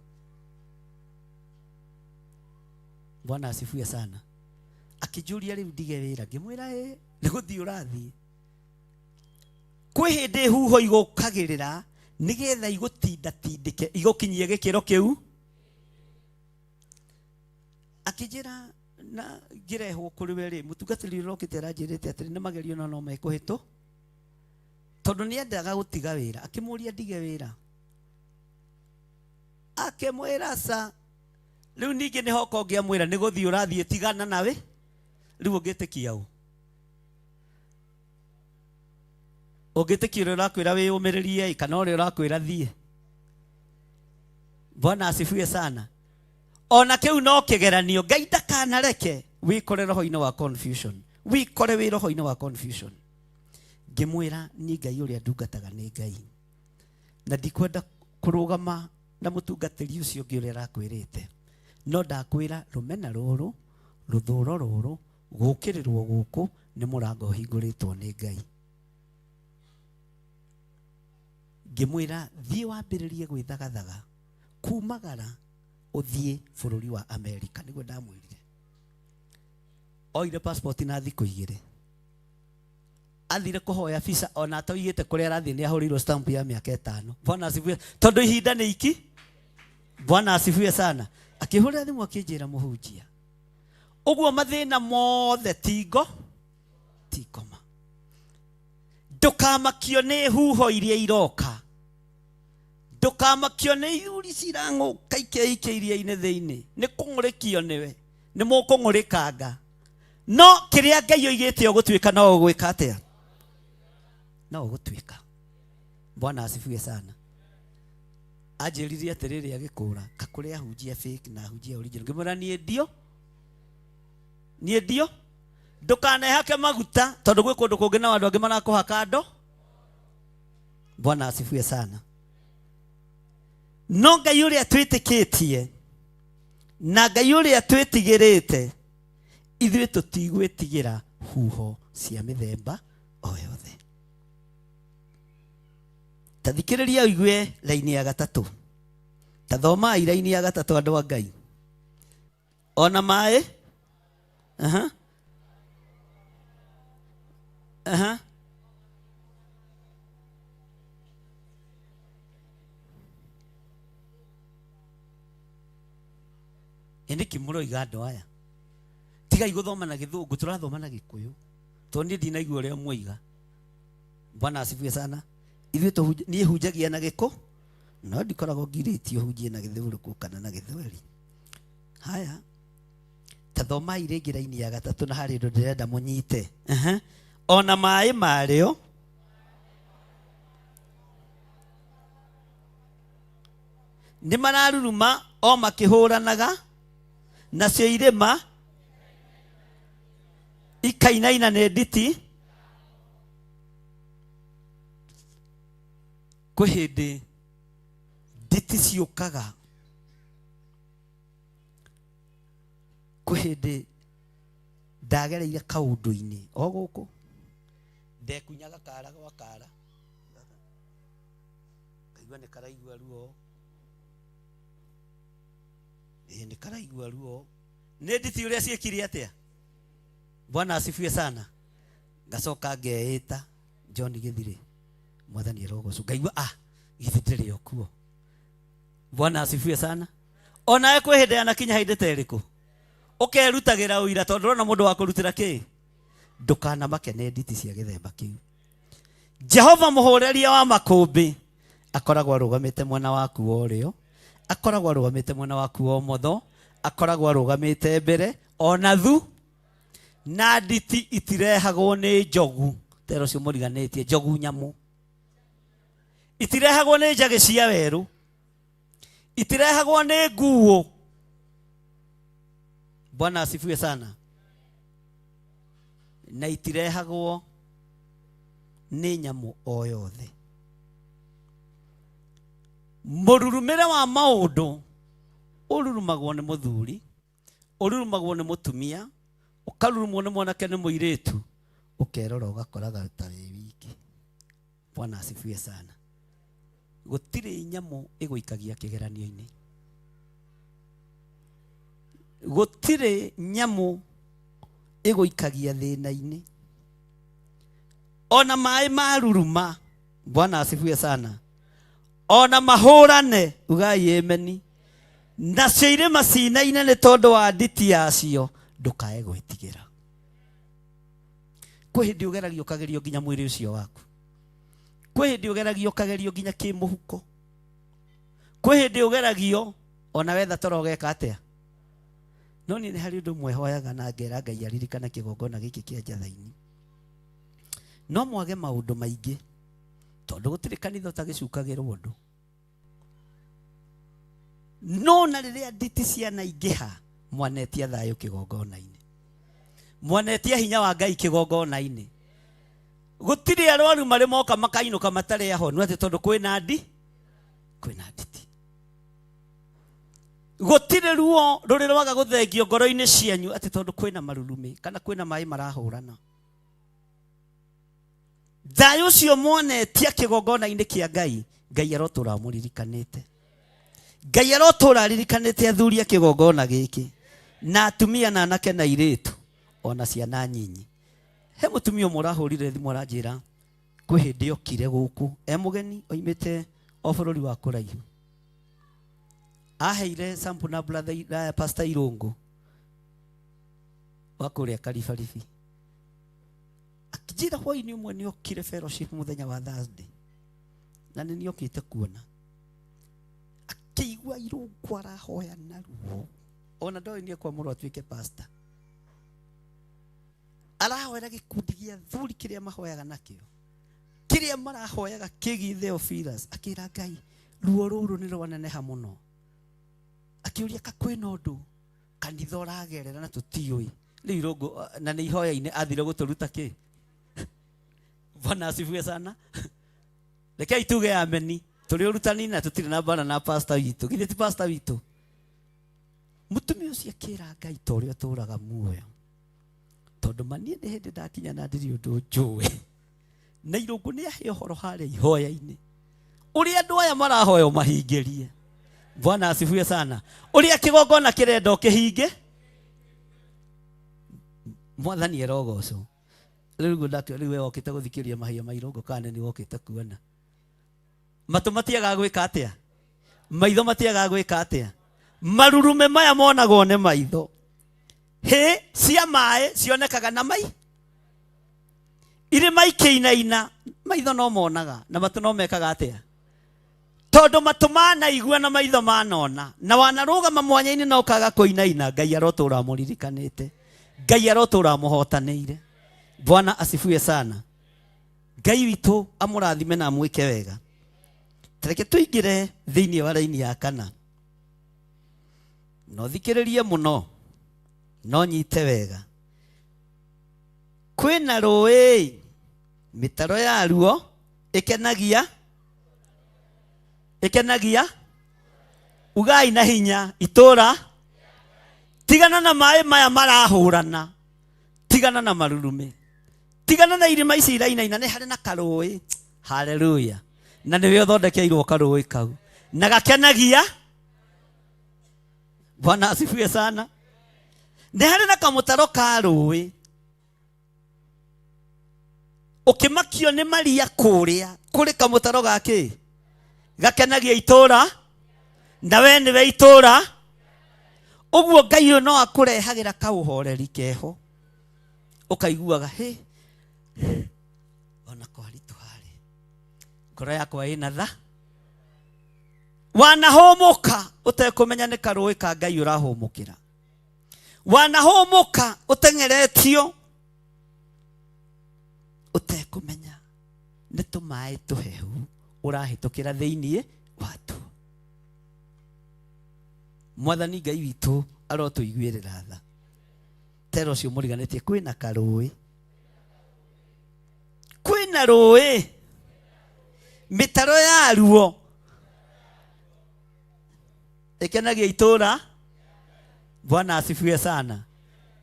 Speaker 9: Bwana asifiwe sana. Akĩnjũria rĩu ndige wĩra, ngĩmwĩra ĩ nĩ gũthiĩ ũrathiĩ. Kwĩ hĩndĩ huho igũkagĩrĩra nĩgetha igũtindatindĩke igũkinyie gĩkĩro kĩu. Akĩnjĩra na ngĩrehwo kũrĩ we rĩ, mũtungatĩri ũrĩa ũrokĩte aranjĩrĩte atĩrĩ nĩ magerio no no mekũhĩtũ, tondũ nĩendaga gũtiga wĩra. Akĩmũria ndige wĩra, akĩmwĩra ca. Rĩu ningĩ nĩ hoka ũngĩamwĩra nĩ gũthiĩ ũrathiĩ, tigana nawe. Rĩu ũngĩtĩkia ũ? Ũngĩtĩkia ũrĩa ũrakwĩra wĩyũmĩrĩrie kana ũrĩa ũrakwĩra thiĩ? Bwana asifiwe sana. Ona kĩu no kĩgeranio. Ngai ndakanareke wĩkore roho-inĩ wa confusion, wĩkore wĩ roho-inĩ wa confusion. Ngĩmwĩra niĩ Ngai ũrĩa ndungataga nĩ Ngai, na ndikwenda kũrũgama na mũtungatĩri ũcio ũngĩ ũrĩa arakwĩrĩte, no ndakwĩra rũmena rũrũ, rũthũro rũrũ, gũkĩrĩrwo gũkũ nĩ mũrango ũhingũrĩtwo nĩ Ngai. Ngĩmwĩra thiĩ wambĩrĩrie gwĩthagathaga kumagara ũthiĩ bũrũri wa Amerika, nĩguo ndamwĩrire. Oire passport na thikũ igĩrĩ, athire kũhoya visa, ona atoigĩte kũrĩa arathiĩ nĩ ahũrĩirwo stamp ya mĩaka 5. Bwana asifiwe, tondũ ihinda nĩ iki. Bwana asifiwe sana. Akĩhũrĩra thimũ akĩnjĩra mũhunjia, ũguo mathĩna mothe tingo tingoma, ndũkamakio nĩ huho iria iroka, Ndũkamakio nĩ ithuri cirang'ũka ikeikia iria-inĩ thĩinĩ, nĩ kũng'ũrĩkio nĩwe, nĩ mũkũng'ũrĩkanga. No kĩrĩa Ngai oigĩte ũgũtuĩka no ũgwĩka atĩa? No ũgũtuĩka. Bwana asifiwe sana. Anjĩrire atĩrĩrĩ agĩkũra, kakũrĩ ahunjia fake na ahunjia original. Ngĩmwĩra niĩ ndio, niĩ ndio. Ndũkanehake maguta tondũ gwĩ kũndũ kũngĩ na andũ angĩ marakũhaka ndo. Bwana asifiwe sana. No Ngai ũrĩa twĩtĩkĩtie na Ngai ũrĩa twĩtigĩrĩte, ithuĩ tũtigwĩtigĩra huho cia mĩthemba o yothe. Ta thikĩrĩria ũigue raini ya gatatũ. Ta thomai raini ya gatatũ andũ a Ngai. Ona maĩ. Aha. Aha. Ĩ nĩkĩ mũroiga andũ aya? Tigai gũthoma na gĩthũngũ, tũrathoma na gĩkũyũ. Tondũ niĩ ndinaigua ũrĩa mwoiga. Bwana asifiwe sana. Ithuĩ niĩ hunjagia na gĩkũ, no ndikoragwo ngirĩtio hunjie na gĩthũngũ kana na gĩthweri. Haya, ta thomai rĩngĩ raini ya gatatũ na harĩ ũndũ ndĩrenda mũnyite. Aha. Ona maĩ marĩo nĩ mararuruma o makĩhũranaga, nacio irĩma ikainaina nĩ nditi. Kwĩ hĩndĩ nditi ciũkaga, kwĩ hĩndĩ ndagereire kaũndũ-inĩ o gũkũ, ndekunyaga kara gwa kara, ngaigua nĩ karaigua ruo, ĩĩ nĩ karaigua ruo. Nĩ nditi ũrĩa ciĩkire atĩa? Bwana asifiwe sana. Ngacoka ngeĩta John Gĩthirĩ, Mwathani arogocwo. Ngaigua ah, githĩ ndĩrĩ o kuo. Bwana asifiwe sana. Onawe kwĩ hĩndĩ yanakinya hĩndĩ ta ĩrĩkũ ũkerutagĩra ũira tondũ ndũrona mũndũ wa kũrutĩra kĩ? Ndũkanamake nĩ nditi cia gĩthemba kĩu. Jehova mũhũrĩria wa makũmbĩ akoragwo arũgamĩte mwena waku wa ũrĩo, akoragwo arũgamĩte mwena waku wa ũmotho, akoragwo arũgamĩte mbere ona thu. Na nditi itirehagwo nĩ njogu, tero ũcio mũriganĩtie, njogu nyamũ. Itirehagwo nĩ njagĩ cia werũ, itirehagwo nĩ nguo. Bwana asifiwe sana. Na itirehagwo nĩ nyamũ o yothe. Mũrurumĩre wa maũndũ ũrurumagwo nĩ mũthuri, ũrurumagwo nĩ mũtumia, ũkarurumwo nĩ mwanake nĩ mũirĩtu, ũkerora ũgakoraga ta wĩ wiki. Bwana asifiwe sana. Gũtirĩ nyamũ ĩgũikagia kĩgeranio-inĩ. Gũtirĩ nyamũ ĩgũikagia thĩna-inĩ. Ona maĩ maruruma, Bwana asifiwe sana. Ona mahũrane, ugai ameni. Nacio irĩma cinaine nĩ tondũ wa nditi yacio, ndũkae gwĩtigĩra. Kwĩ hĩndĩ ũgeragio ũkagerio nginya mwĩrĩ ũcio waku. Kwĩ hĩndĩ ũgeragio ũkagerio nginya kĩmũhuko. Kwĩ hĩndĩ ũgeragio ona wetha toro ũgeka atĩa. No niĩ nĩ harĩ ũndũ ũmwe hoyaga na ngera Ngai aririkane kĩgongona gĩkĩ kĩa Njathaini. No mwage maũndũ maingĩ tondũ gũtirĩ kanitha ũtagĩcukagĩrwo ũndũ. No na rĩrĩa nditi cianaingĩha, mwanetia thayũ kĩgongona-inĩ, mwanetia hinya wa Ngai kĩgongona-inĩ. Gũtirĩ arwaru marĩ moka makainũka matarĩ ahonu atĩ tondũ kwĩna ndi, kwĩna nditi. Gũtirĩ ruo rũrĩ rwaga gũthengio ngoro-inĩ cianyu atĩ tondũ kwĩna marurumĩ kana kwĩna maĩ marahũrana. Thayũ ũcio mwonetia kĩgongona-inĩ kĩa Ngai, Ngai arotũra amũririkanĩte. Ngai arotũra aririkanĩte athuri a kĩgongona gĩkĩ na atumia na anake na airĩtu ona ciana nyinyi. He mũtumia ũmwe ũrahũrire thimũ aranjĩra kwĩ hĩndĩ okire gũkũ e mũgeni oimĩte o bũrũri wa kũraihu. Aheire sample na brother Pastor Irũngũ wa kũrĩa Karibaribi. Akĩnjĩra hwaĩ-inĩ ũmwe nĩ okire fellowship mũthenya wa Thursday na nĩ niokĩte kuona. Ngĩigua Irũngũ arahoya na ruo ona ndoĩ nĩ ekwamũrwo atuĩke pastor. Arahoera gĩkundi gĩa thuri kĩrĩa mahoyaga nakĩo, kĩrĩa marahoyaga kĩgiĩ Theophilus. Akĩra Ngai, ruo rũrũ nĩ rwaneneha mũno. Akĩũria ka kwĩna ũndũ kanitha ũragerera na tũtiũĩ. Rĩu Irũngũ na nĩ ihoya-inĩ athire gũtũruta kĩ. Bwana asifiwe sana. Rekei tuge ameni. Tũrĩ ũrutani na tũtirĩ na mbara na pastor witũ. Githĩ ti pastor witũ? Mũtumia ũcio akĩra Ngai ta ũrĩa ũtũraga muoyo, tondũ ma niĩ nĩ hĩndĩ ndakinya na ndirĩ ũndũ njũĩ. Na Irũngũ nĩ ahe ũhoro harĩa ihoya-inĩ ũrĩa andũ aya marahoya ũmahingĩrie. Bwana asifiwe sana. Ũrĩa kĩgongona kĩrenda ũkĩhinge, Mwathani erogocwo. Rĩu guo ndakĩo, rĩu we wokĩte gũthikĩrĩria mahia ma Irũngũ kana nĩ wokĩte kuona matũ matiagaga gwĩka atĩa, maitho matiagaga gwĩka atĩa, marurume maya monagwo nĩ maitho, hĩ cia maĩ cionekaga na mai irĩma ikĩinaina, maitho no monaga na matũ no mekaga atĩa, tondũ matũ manaigua na maitho manona, na wanarũgama mwanya-inĩ na ũkaga kũinaina, Ngai arotũra amũririkanĩte, Ngai arotũra amũhotanĩire. Bwana asifiwe sana. Ngai witũ amũrathime na amwĩke wega. Tareke tũingĩre thĩinĩ wa raini ya kana. No thikĩrĩrie mũno, no nyite wega. Kwĩna rũĩ, mĩtaro yaruo ĩkenagia, ĩkenagia, ugai na hinya itũra, tigana na maĩ maya marahũrana, tigana na marurume, tigana na irĩma ici irainaina, nĩ harĩ na karũĩ. Haleluya. Na nĩwe ũthondekeirwo karũĩ kau na gakenagia. Bwana asifiwe sana. Nĩ harĩ na kamũtaro ka rũĩ, ũkĩmakio nĩ maria kũrĩa kũrĩ kamũtaro gakĩ gakenagia itũra, na we nĩwe itũra. Ũguo Ngai ũyũ no akũrehagĩra kaũhoreri keho, ũkaiguaga hĩ ona kwaritũha-rĩ, ngoro yakwa ĩna tha. Wanahũmũka ũtekũmenya nĩ karũĩ ka Ngai ũrahũmũkĩra, wanahũmũka ũteng'eretio ũtekũmenya nĩ tũmaĩ tũhehu ũrahĩtũkĩra thĩinĩ watuo. Mwathani Ngai witũ arotũiguĩrĩra tha. Tera ũcio mũriganĩtie, kwĩna karũĩ, kwĩna rũĩ, mĩtaro yaruo ĩkenagia itũra. Bwana asifiwe sana.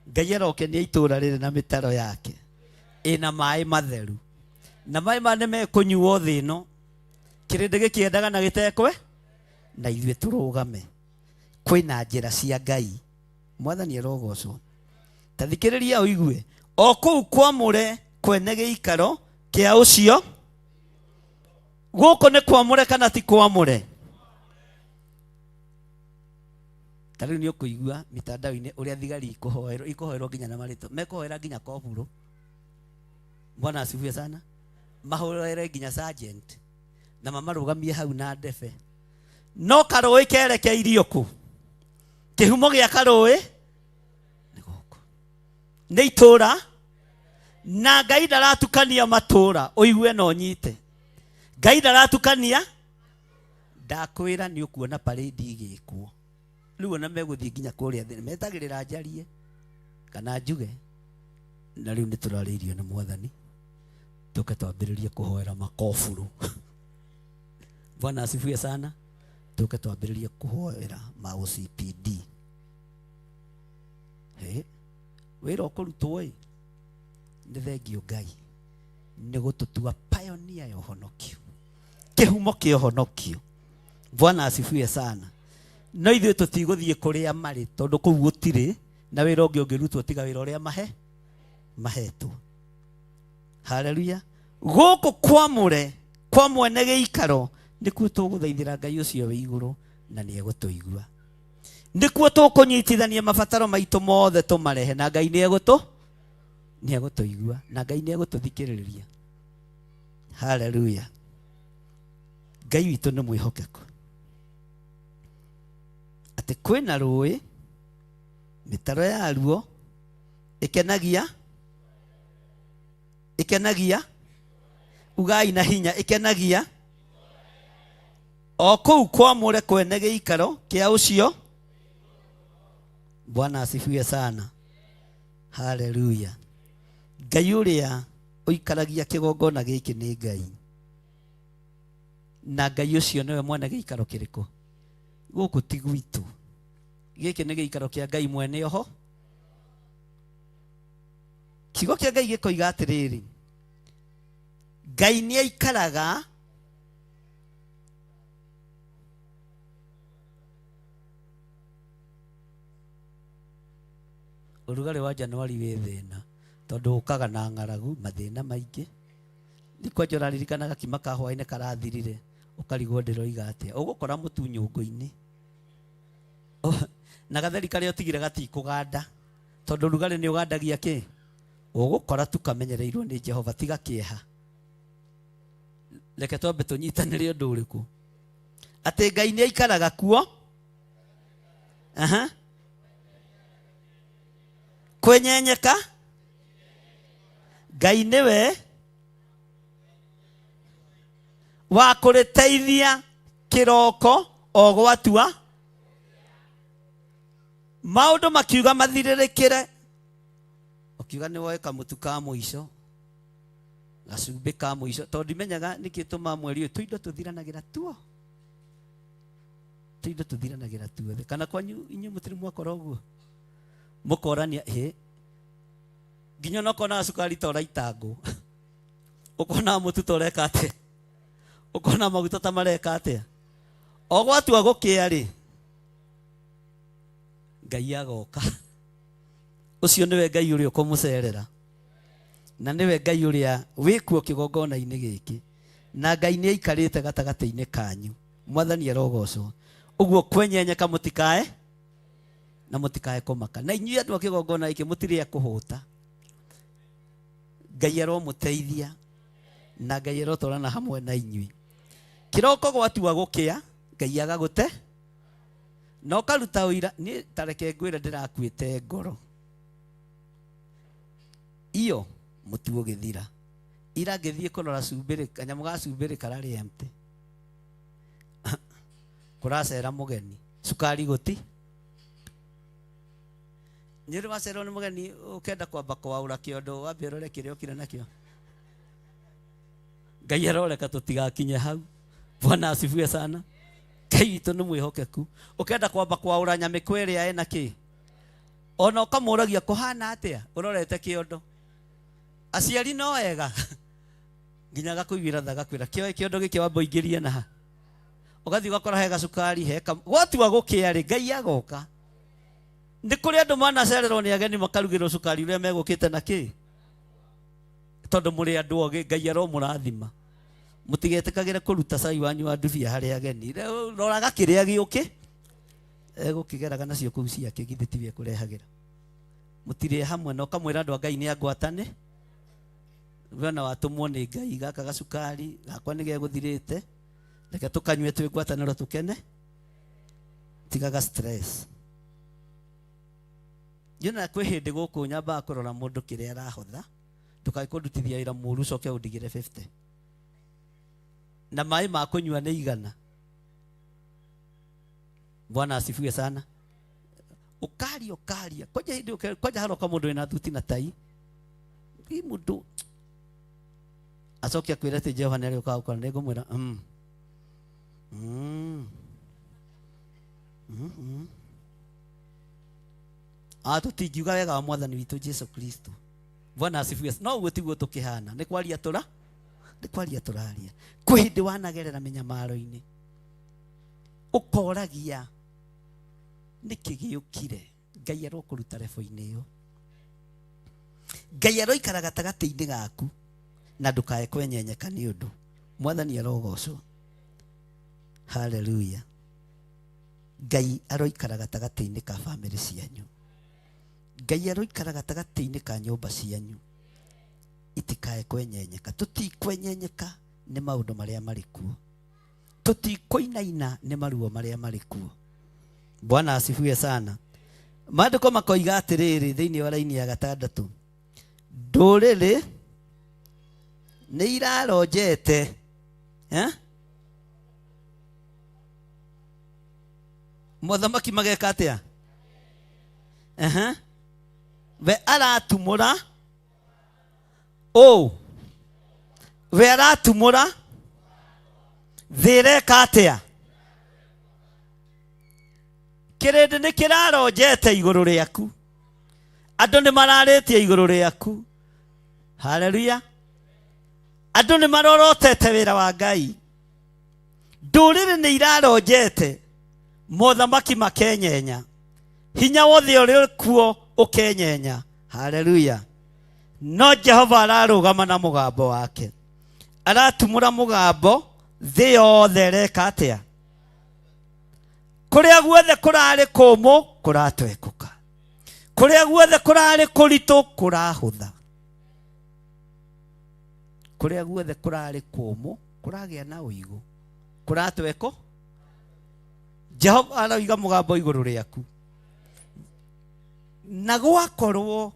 Speaker 9: Ngai arokenia itũra rĩrĩ na mĩtaro yake ĩna maĩ matheru, na maĩ maya nĩ mekũnyuo thĩ ĩno, kĩrĩndĩ gĩkĩendaga na gĩtekwe, na ithuĩ tũrũgame. Kwĩna njĩra cia Ngai. Mwathani arogocwo. Ta thikĩrĩria ũigue, o kũu kwamũre kwene gĩikaro kĩa ũcio. Gũkũ nĩ kwamũre kana ti kwamũre? Ta rĩu nĩ ũkũigua mitandao-inĩ ũrĩa thigari ikũhoerwo, ikũhoerwo nginya na marĩtwa, mekũhoera nginya koburo. Bwana asifiwe sana. Mahoere nginya sergeant na mamarũgamie hau na ndebe. No karũĩ kerekeirio kũ? Kĩhumo gĩa karũĩ nĩ gũkũ, nĩ itũra. Na Ngai ndaratukania matũra, ũigue na ũnyite. Ngai ndaratukania. Ndakwĩra nĩ ũkuona parade igĩkwo. Rĩu ona megũthiĩ nginya kũrĩa thĩ, metagĩrĩra njarie kana njuge. Na rĩu nĩ tũrarĩirio nĩ Mwathani, tũke twambĩrĩrie kũhoera makoburu. Bwana asifiwe sana. Tũke twambĩrĩrie kũhoera ma OCPD. He, wĩra ũkũrutwo ĩ, nĩ thengio Ngai nĩ gũtũtua pioneer ya ũhonokio, kĩhumo kĩa ũhonokio. Bwana asifiwe sana. No ithuĩ tũtigũthiĩ kũrĩa marĩ, tondũ kũu gũtirĩ na wĩra ũngĩ ũngĩrutwo tiga wĩra ũrĩa mahetwo. Haleluya. Gũkũ kwamũre kwa mwene gĩikaro nĩkuo tũgũthaithĩra Ngai ũcio wĩ igũrũ, na nĩ egũtũigua. Nĩkuo tũkũnyitithania mabataro maitũ mothe tũmarehe, na Ngai nĩ egũtũigua, na Ngai nĩ egũtũthikĩrĩria. Haleluya. Ngai witũ nĩ mwĩhokeku. Atĩ kwĩna rũĩ, mĩtaro yaruo ĩkenagia, ĩkenagia, ugai na hinya, ĩkenagia o kũu kwamũre kwene gĩikaro kĩa ũcio. Bwana asifiwe sana, haleluya. Ngai ũrĩa ũikaragia kĩgongona gĩkĩ nĩ Ngai, na Ngai ũcio nĩwe mwene gĩikaro kĩrĩkũ? Gũkũ ti gwitũ, gĩkĩ nĩ gĩikaro kĩa Ngai mwene oho. Kiugo kĩa Ngai gĩkoiga atĩrĩrĩ, Ngai nĩ aikaraga ũrugarĩ wa Januari wĩ thĩna, tondũ ũkaga na ng'aragu, mathĩna maingĩ. Nĩ kwanja ũraririkana gakima ka hwaĩ-inĩ karathirire, ũkarigwo ndĩroiga atĩa. Ũgũkora mũtu nyũngũ-inĩ na gatheri karĩa ũtigire gatikũganda, tondũ ũrugarĩ nĩ ũgandagia kĩ? Ũgũkora tu kamenyereirwo nĩ Jehova. Tiga kĩeha, reke twambe tũnyitanĩre ũndũ ũrĩkũ, atĩ Ngai nĩ aikaraga kuo. Aha. Kwenyenyeka Ngai nĩwe wa kũrĩteithia kĩroko o gwatua, maũndũ makiuga mathirĩrĩkĩre, ũkiuga nĩ woe kamũtu ka mũico, gacumbĩ ka mũico, tondũ ndimenyaga nĩkĩ tũma mweri ũyũ tũindo tũthiranagĩra tuo, tũindo tũthiranagĩra tuothe. Kana kwanyu inyuĩ mũtirĩ mwakora ũguo, mũkorania ĩ nginya ona ũkonaga cukari ta ũraita ngũ, ũkona mũtu ta ũreka atĩa, ũkona maguta ta mareka atĩa. O gwatua gũkĩa rĩ, Ngai agoka. Ũcio nĩwe Ngai ũrĩa ũkũmũcerera, na nĩwe Ngai ũrĩa wĩkuo kĩgongona-inĩ gĩkĩ, na Ngai nĩ aikarĩte gatagatĩ-inĩ kanyu. Mwathani arogocwo. Ũguo kwenyenyeka mũtikae na mũtikae kũmaka, na inyuĩ andũ a kĩgongona gĩkĩ mũtirĩ a kũhũta. Ngai aromũteithia na Ngai arotwarana hamwe na inyuĩ. Kĩroko gwatua gũkĩa, Ngai agagũte na ũkaruta ũira. Niĩ tareke ngwĩre, ndĩrakuĩte ngoro iyo mũtu ũgĩthira. Ira ngĩthiĩ kũrora cumbĩrĩ, kanyamũ ga cumbĩrĩ kararĩ empty, kũracera mũgeni, cukari gũti. Nĩ ũrĩ wacererwo nĩ mũgeni ũkenda kwamba kwaũra kĩondo, wambe ũrore kĩrĩa ũkire nakĩo? Ngai aroreka tũtigakinye hau. Bwana asifiwe sana. Ngai witũ nĩ mwĩhokeku. Ũkenda kwamba kwaũra nyamĩkwa ĩrĩa ĩna kĩ, ona ũkamũragia kũhana atĩa ũrorete kĩondo. Aciari no ega nginya agakũiguĩra tha, agakwĩra kĩoe kĩondo gĩkĩ wamba ũingĩrie na ha, ũgathiĩ ũgakora he gacukari he gwatua gũkĩa rĩ, Ngai agoka. Nĩ kũrĩ andũ manacererwo nĩ ageni makarugĩrwo cukari ũrĩa megũkĩte na kĩ, tondũ mũrĩ andũ ogĩ. Ngai aromũrathima. Mũtigetĩkagĩre kũruta cai wanyu wa ndubia harĩ ageni. Rĩu roraga kĩrĩa gĩũkĩ egũkĩgeraga nacio kũu ciake, githĩ tiwe ekũrehagĩra? Mũtirĩ hamwe na ũkamwĩra andũ a Ngai nĩ angwatane. We ona watũmwo nĩ Ngai, gaka gacukari gakwa nĩ gegũthirĩte, reke tũkanyue twĩ ngwatanĩro tũkene. Tigaga stress. Yona kwĩ hĩndĩ gũkũ nyambaga kũrora mũndũ kĩrĩa arahotha, ndũkae kũndutithia wĩra mũru ũcoke ũndigĩre 50 na maĩ ma kũnyua nĩ igana. Bwana asifiwe sana. Ũkaria ũkaria kwanja hĩndĩ kwanja haroka mũndũ wĩna thuti na tai i mũndũ acoke akwĩre atĩ Jehova nĩ arĩũkaga gũkora, nĩ ngũmwĩra Tũtingiuga wega wa Mwathani witũ Jesu Kristo. Bwana asifiwe. No ũguo tiguo tũkĩhana, nĩ kwaria tũra, nĩ kwaria tũraria. Kwĩ hĩndĩ wanagerera mĩnyamaro-inĩ ũkoragia nĩkĩ gĩũkire. Ngai arokũruta rebo-inĩ ĩyo. Ngai aroikara gatagatĩ-inĩ gaku na ndũkae kwenyenyeka nĩ ũndũ. Mwathani arogocwo. Haleluya. Ngai aroikara gatagatĩ-inĩ ka bamĩrĩ cianyu. Ngai aroikara gatagatĩ-inĩ ka nyũmba cianyu, itikae kwenyenyeka. Tũtikwenyenyeka nĩ maũndũ marĩa marĩ kuo, tũtikũinaina nĩ maruo marĩa marĩ kuo. Bwana asifiwe sana. Maandĩko makoiga atĩrĩrĩ thĩinĩ wa raini ya gatandatũ, ndũrĩrĩ nĩ iraronjete, eh? Mothamaki mageka atĩa? Aha. We aratumũra ũ, we aratumũra thĩ ĩreka atĩa? Kĩrĩndĩ nĩ kĩraronjete igũrũ rĩaku, andũ nĩ mararĩtie igũrũ rĩaku. Haleluya! Andũ nĩ marorotete wĩra wa Ngai, ndũrĩrĩ nĩ iraronjete, mothamaki makenyenya, hinya wothe ũrĩ kuo ũkenyenya. Haleluya! No Jehova ararũgama na mũgambo wake, aratumũra mũgambo, thĩ yothe ĩreka atĩa? Kũrĩa guothe kũrarĩ kũmũ kũratwekũka, kũrĩa guothe kũrarĩ kũritũ kũrahũtha, kũrĩa guothe kũrarĩ kũmũ kũragĩa na ũigũ, kũratwekũ. Jehova aroiga mũgambo igũrũ rĩaku, na gwakorwo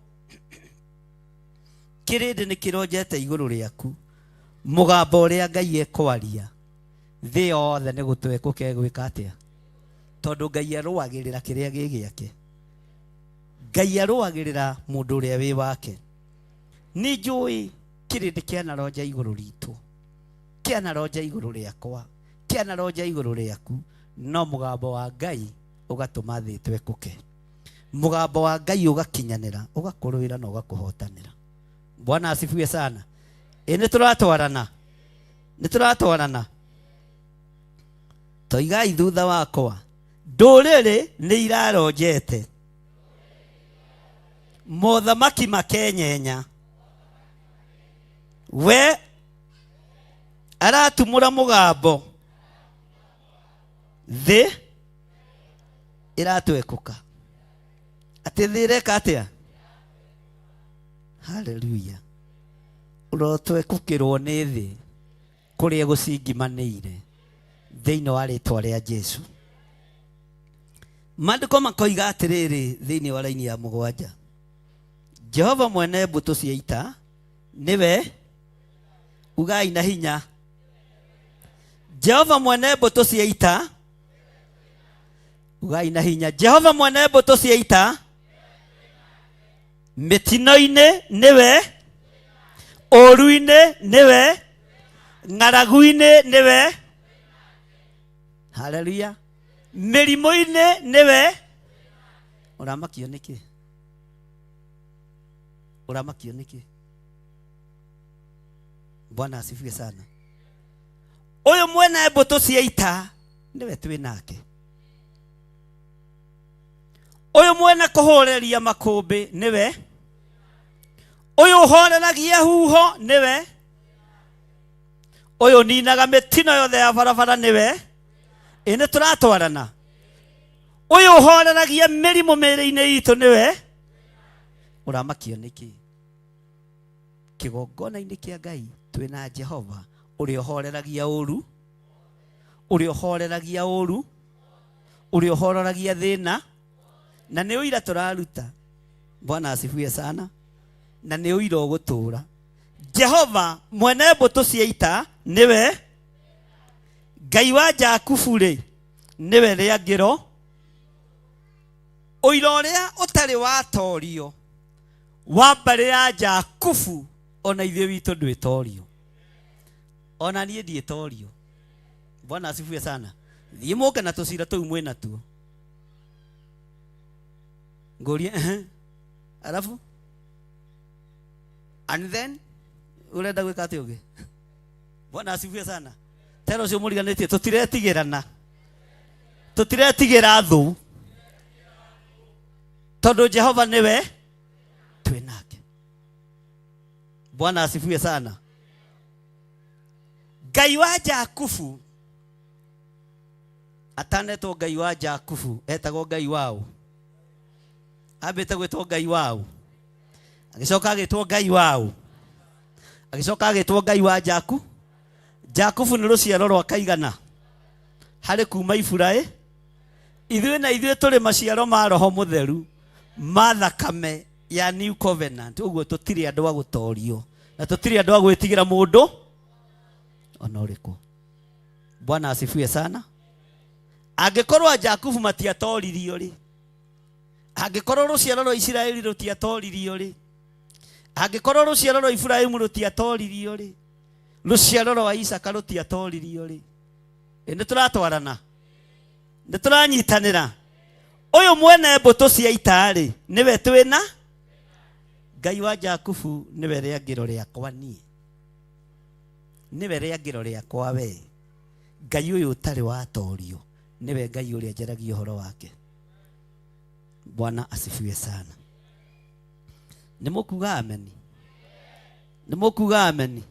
Speaker 9: kĩrĩndĩ nĩ kĩronjete igũrũ rĩaku, mũgambo ũrĩa Ngai ekwaria thĩ yothe nĩ gũtwekũka ĩgwĩka atĩa? Tondũ Ngai arũagĩrĩra kĩrĩa gĩ gĩake, Ngai arũagĩrĩra mũndũ ũrĩa wĩ wake. Nĩ njũĩ kĩrĩndĩ kĩanaronja igũrũ ritũ, kĩanaronja igũrũ rĩakwa, kĩanaronja igũrũ rĩaku, no mũgambo wa Ngai ũgatũma thĩ ĩtwekũke. Mũgambo wa Ngai ũgakinyanĩra, ũgakũrũĩra na ũgakũhotanĩra. Bwana asifiwe sana. Ĩ nĩ tũratwarana, nĩ tũratwarana. Toigai thutha wakwa, ndũrĩrĩ nĩ iraronjete, mothamaki makenyenya, we aratumũra mũgambo, thĩ ĩratwekũka. Atĩ thĩ ĩreka atĩa? Haleluya! Ũrotwekũkĩrwo nĩ thĩ kũrĩa gũcingimanĩire thĩinĩ wa rĩtwa rĩa Jesu. Maandĩko makoiga atĩrĩrĩ thĩinĩ wa raini ya mũgwanja, Jehova mwene mbũtũ cia ita nĩwe, ugai na hinya, Jehova mwene mbũtũ cia ita, ugai na hinya, Jehova mwene mbũtũ cia ita mĩtino-inĩ nĩwe, ũũru-inĩ nĩwe, ng'aragu-inĩ nĩwe, haleluya, mĩrimũ-inĩ nĩwe. Ũramakio nĩkĩ? Ũramakio nĩkĩ? Bwana asifiwe sana. Ũyũ mwene mbũtũ cia ita nĩwe twĩ nake. Ũyũ mwene kũhoreria makũmbĩ nĩwe. Ũyũ ũhoreragia huho nĩwe. Ũyũ ũninaga mĩtino yothe ya barabara nĩwe. Ĩ nĩ tũratwarana. Ũyũ ũhoreragia mĩrimũ mĩĩrĩ-inĩ itũ nĩwe. Ũramakio nĩkĩ? Kĩgongona-inĩ kĩa Ngai twĩna Jehova ũrĩa ũhoreragia ũru, ũrĩa ũhoreragia ũru, ũrĩa ũhororagia thĩna, na nĩ ũira tũraruta. Bwana asifiwe sana. Na nĩ ũira ũgũtũra. Jehova mwene mbũtũ cia ita nĩwe Ngai wa Jakubu rĩ, nĩwe rĩangĩro. Ũira ũrĩa ũtarĩ watorio wa mbarĩ ya Jakubu, ona ithuĩ witũ ndwĩtorio, ona niĩ ndiĩtorio. Bwana asifiwe sana. Thiĩ mũke na tũcira tũu mwĩ natuo, ngũrie ehe, alafu and then ũrenda gwĩka atĩa ũngĩ? Bwana asifiwe sana. Tera ũcio mũriganĩtie, tũtiretigĩrana, tũtiretigĩra thũ, tondũ Jehova nĩwe twĩ nake. Bwana asifiwe sana. Ngai wa Jakubu atanetwo Ngai wa Jakubu, etagwo Ngai waũ? Ambĩte gwĩtwo Ngai waũ, agĩcoka agĩtwo Ngai waũ, agĩcoka agĩtwo Ngai wa Jaku. Jakubu nĩ rũciaro rwa kaigana harĩ kuma Iburaĩ. Ithuĩ na ithuĩ tũrĩ maciaro ma roho mũtheru ma thakame ya new covenant. Ũguo tũtirĩ andũ a gũtorio na tũtirĩ andũ a gwĩtigĩra mũndũ ona ũrĩkũ. Bwana asifiwe sana. Angĩkorwo Jakubu matiatoririo rĩ, angĩkorwo rũciaro rwa Isiraeli rũtiatoririo rĩ, angĩkorwo rũciaro rwa Iburahĩmu rũtiatoririo rĩ, rũciaro rwa Isaka rũtiatoririo rĩ, ĩ nĩ tũratwarana, nĩ tũranyitanĩra. Ũyũ mwene mbũtũ cia ita rĩ, nĩwe twĩna Ngai wa Jakubu, nĩwe rĩangĩro rĩakwa niĩ, nĩwe rĩangĩro rĩakwa we. Ngai ũyũ ũtarĩ watorio nĩwe Ngai ũrĩa njaragia ũhoro wake. Bwana asifiwe sana. Nĩ mũkuga ameni? Nĩ mũkuga ameni?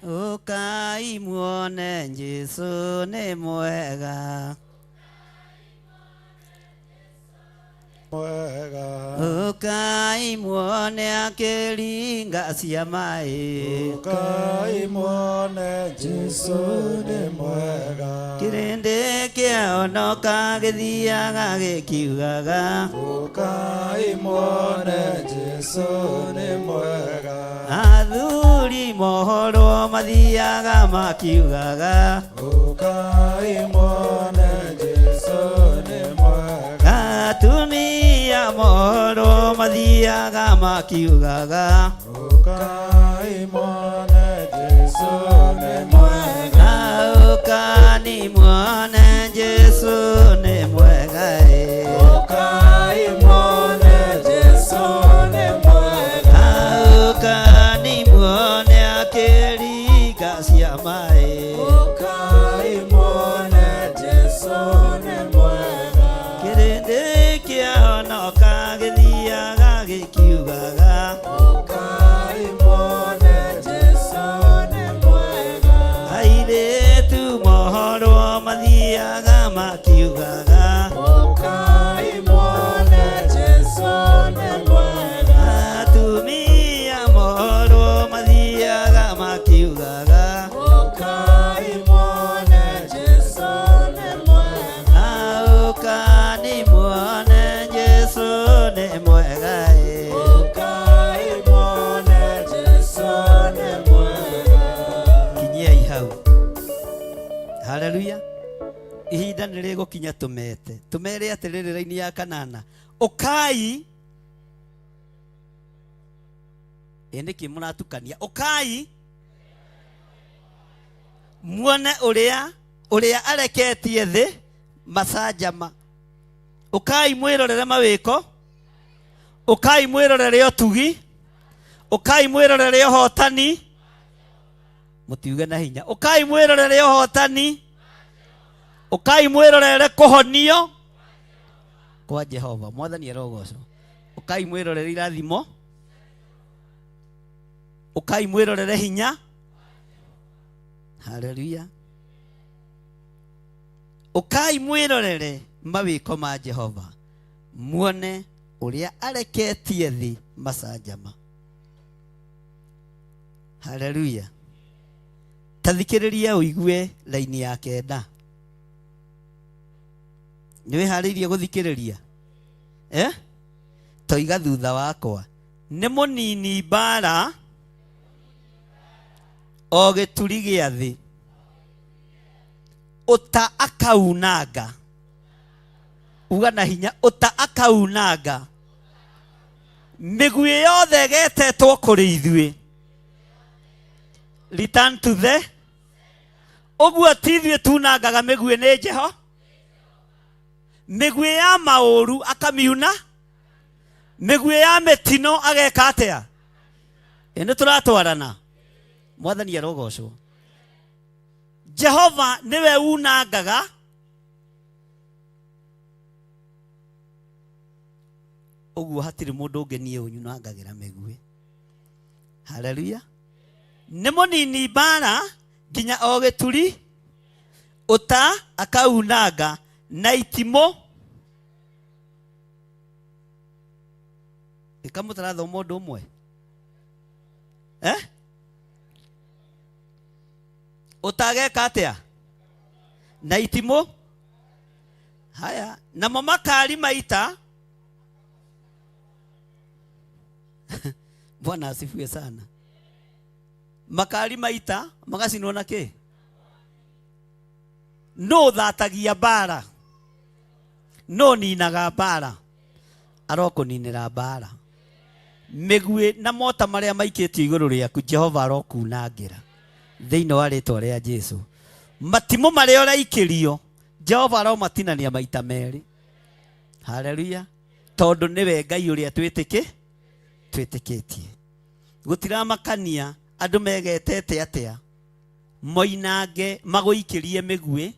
Speaker 9: Ũkai muone Jesu nĩ mwega. Ũkai muone akĩringa ciama ĩ.
Speaker 8: Ũkai muone Jesu nĩ mwega.
Speaker 9: Kĩrĩndĩ kĩahonoka gĩthiaga gĩkiugaga.
Speaker 8: Ũkai muone Jesu nĩ mwega.
Speaker 9: Athuri mohorwo mathiaga makiugaga.
Speaker 8: Ũkai muone Jesu nĩ mwega.
Speaker 9: Atumia mohorwo mathiaga makiugaga.
Speaker 8: Ũkai muone Jesu nĩ mwega.
Speaker 9: Ũkani muone Jesu nĩ mwega ĩ.
Speaker 8: Ũkai muone Jesu nĩ mwega.
Speaker 9: Ũkani muone akĩringa ciama ĩ.
Speaker 8: Ũkai muone Jesu nĩ mwega.
Speaker 9: Kĩrĩndĩ kĩahonoka gĩthiaga gĩkiugaga.
Speaker 8: Ũkai muone Jesu nĩ mwega.
Speaker 9: Airĩtu mohorwo mathiaga makiugaga.
Speaker 8: Ũkai muone Jesu nĩ mwega.
Speaker 9: Atumia mohorwo mathiaga makiugaga.
Speaker 8: Ũkai muone Jesu nĩ mwega.
Speaker 9: Ũkani muone Jesu nĩ mwega ĩ.
Speaker 8: Ũkai muone Jesu nĩ mwega.
Speaker 9: Kinyiai hau. Haleluya. Ihinda nĩ rĩgũkinya tũmete tũmere atĩrĩrĩ raini ya kanana, ũkai. Ĩ nĩkĩ mũratukania? Ũkai muone ũrĩa ũrĩa areketie thĩ macanjama. Ũkai mwĩrorere mawĩko, ũkai mwĩrorere ũtugi, ũkai mwĩrorere ũhotani. Mũtiuge na hinya. Ũkai mwĩrorere ũhotani, ũkai mwĩrorere kũhonio kwa Jehova. Mwathani arogocwo. Ũkai mwĩrorere irathimo, ũkai mwĩrorere hinya. Haleluya. Ũkai mwĩrorere mawĩko ma Jehova, muone ũrĩa areketie thĩ macanjama. Haleluya. Ta thikĩrĩria ũigue raini ya kenda. Nĩ wĩharĩirie gũthikĩrĩria? Eh? Toiga thutha wakwa. Nĩ mũnini mbara o gĩturi gĩa thĩ, ũta akaunanga. Uga na hinya, ũta akaunanga. Mĩguĩ yothe ĩgetetwo kũrĩ ithuĩ. Return to the. Ũguo ti ithuĩ tunangaga mĩguĩ, nĩ Jeho. Mĩguĩ ya maũru akamiuna, mĩguĩ ya mĩtino ageka atĩa? Ĩ nĩ tũratwarana. Mwathani arogocwo. Jehova nĩwe unangaga. Ũguo hatirĩ mũndũ ũngĩ niĩ ũnyunangagĩra mĩguĩ. Haleluya. Nĩ mũnini mbara nginya o gĩturi, ũta akaunanga na itimũ. Ĩka mũtarathoma ũndũ ũmwe. Eh? Ũta ageka atĩa? Na itimũ. Haya, namo makari maita. Bwana asifiwe sana. Makari maita magacinwo na kĩ? No thatagia mbara, no ninaga mbara, arokũninĩra mbara. Mĩguĩ na mota marĩa maikĩtio igũrũ rĩaku Jehova arokunangĩra thĩinĩ wa rĩtwa rĩa Jesu. Matimũ marĩa ũraikĩrio Jehova aromatinania maita merĩ. Haleluya. Tondũ nĩwe Ngai ũrĩa twĩtĩkĩtie. Gũtiramakania andũ megetete atĩa, moinange magũikĩrie mĩguĩ,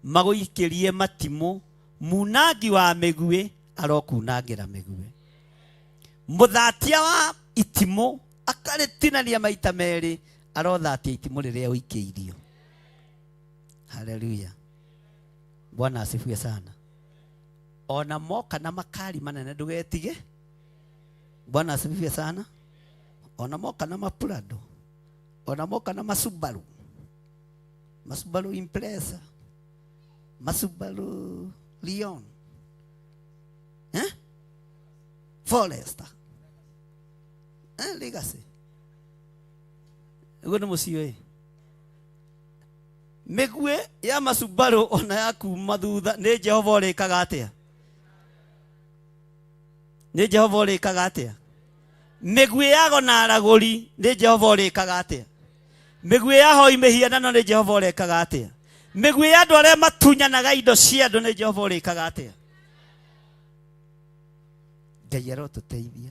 Speaker 9: magũikĩrie matimũ, munangi wa mĩguĩ arokunangĩra mĩguĩ. Mũthatia wa itimũ akarĩtinania maita merĩ, arothatia itimũ rĩrĩa ũikĩirio. Haleluya. Bwana asifiwe sana. Ona moka na makari manene ndũgetige. Bwana asifiwe sana. Ona moka na mapurado, ona moka na masubaru, masubaru Impreza, masubaru Leon, eh? Forester, eh? Legacy. Ugo nĩ mũciĩ. Mĩguĩ ya masubaru ona ya kuma thutha nĩ Jehova ũrĩkaga atĩa? Nĩ Jehova ũrĩkaga atĩa? Mĩguĩ ya gona aragũri nĩ Jehova ũrĩkaga atĩa? Mĩguĩ ya hoi mĩhianano nĩ Jehova ũrĩkaga atĩa? Mĩguĩ ya andũ arĩa matunyanaga indo cia andũ nĩ Jehova ũrĩkaga atĩa? Ngai arotũteithia.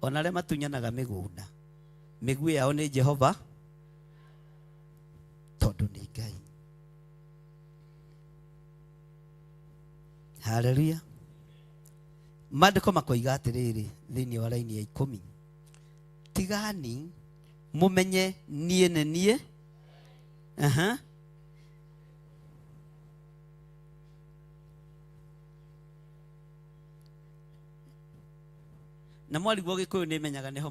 Speaker 9: Ona arĩa matunyanaga mĩgũnda, mĩguĩ yao nĩ Jehova, tondũ nĩ Ngai. Haleluya. Maandĩko makoiga atĩrĩrĩ thĩinĩ wa raini ya 10, tigani mũmenye niĩ nĩ niĩ. Aha. Na mwariguo Gĩkũyũ nĩ menyaga nĩho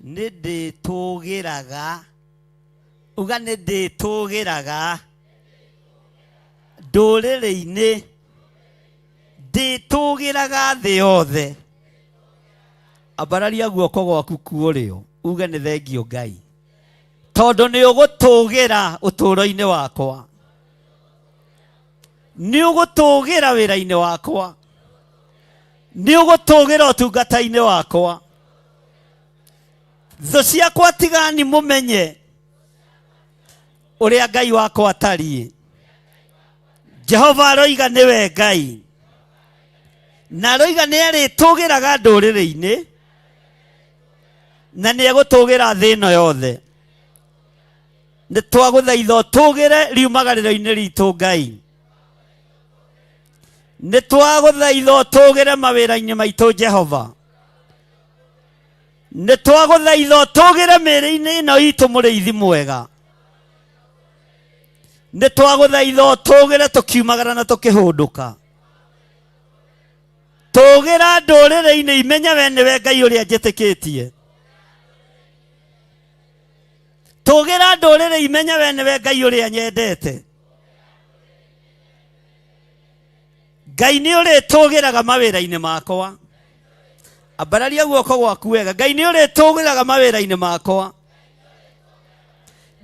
Speaker 9: nĩ ndĩtũgĩraga, uga nĩ ndĩtũgĩraga ndũrĩrĩ-inĩ, ndĩtũgĩraga thĩ yothe. Ambararia guoko gwaku kuũrĩo uge nĩ thengio Ngai, tondũ nĩ ũgũtũgĩra ũtũũro-inĩ wakwa, nĩ ũgũtũgĩra wĩra-inĩ wakwa, nĩ ũgũtũgĩra ũtungata-inĩ wakwa. Thũ ciakwa tigani mũmenye ũrĩa Ngai wakwa atariĩ. Jehova aroiga nĩwe Ngai, na aroiga nĩ arĩtũgĩraga ndũrĩrĩ-inĩ na nĩ egũtũgĩra thĩ ĩno yothe. Nĩ twagũthaitha ũtũgĩre riumagarĩro-inĩ ritũ Ngai. Nĩ twagũthaitha ũtũgĩre mawĩra-inĩ maitũ Jehova. Nĩ twagũthaitha ũtũgĩre mĩĩrĩ-inĩ ĩno itũ mũrĩithi mwega. Nĩ twagũthaitha ũtũgĩre tũkiumagara na tũkĩhũndũka. Tũgĩra ndũrĩrĩ-inĩ imenye we nĩwe Ngai ũrĩa njĩtĩkĩtie. Tũgĩra ndũrĩrĩ imenye we nĩwe Ngai ũrĩa nyendete. Ngai nĩ ũrĩtũgĩraga mawĩra-inĩ makwa. Ambararia guoko gwaku wega. Ngai nĩ ũrĩtũgĩraga mawĩra-inĩ makwa.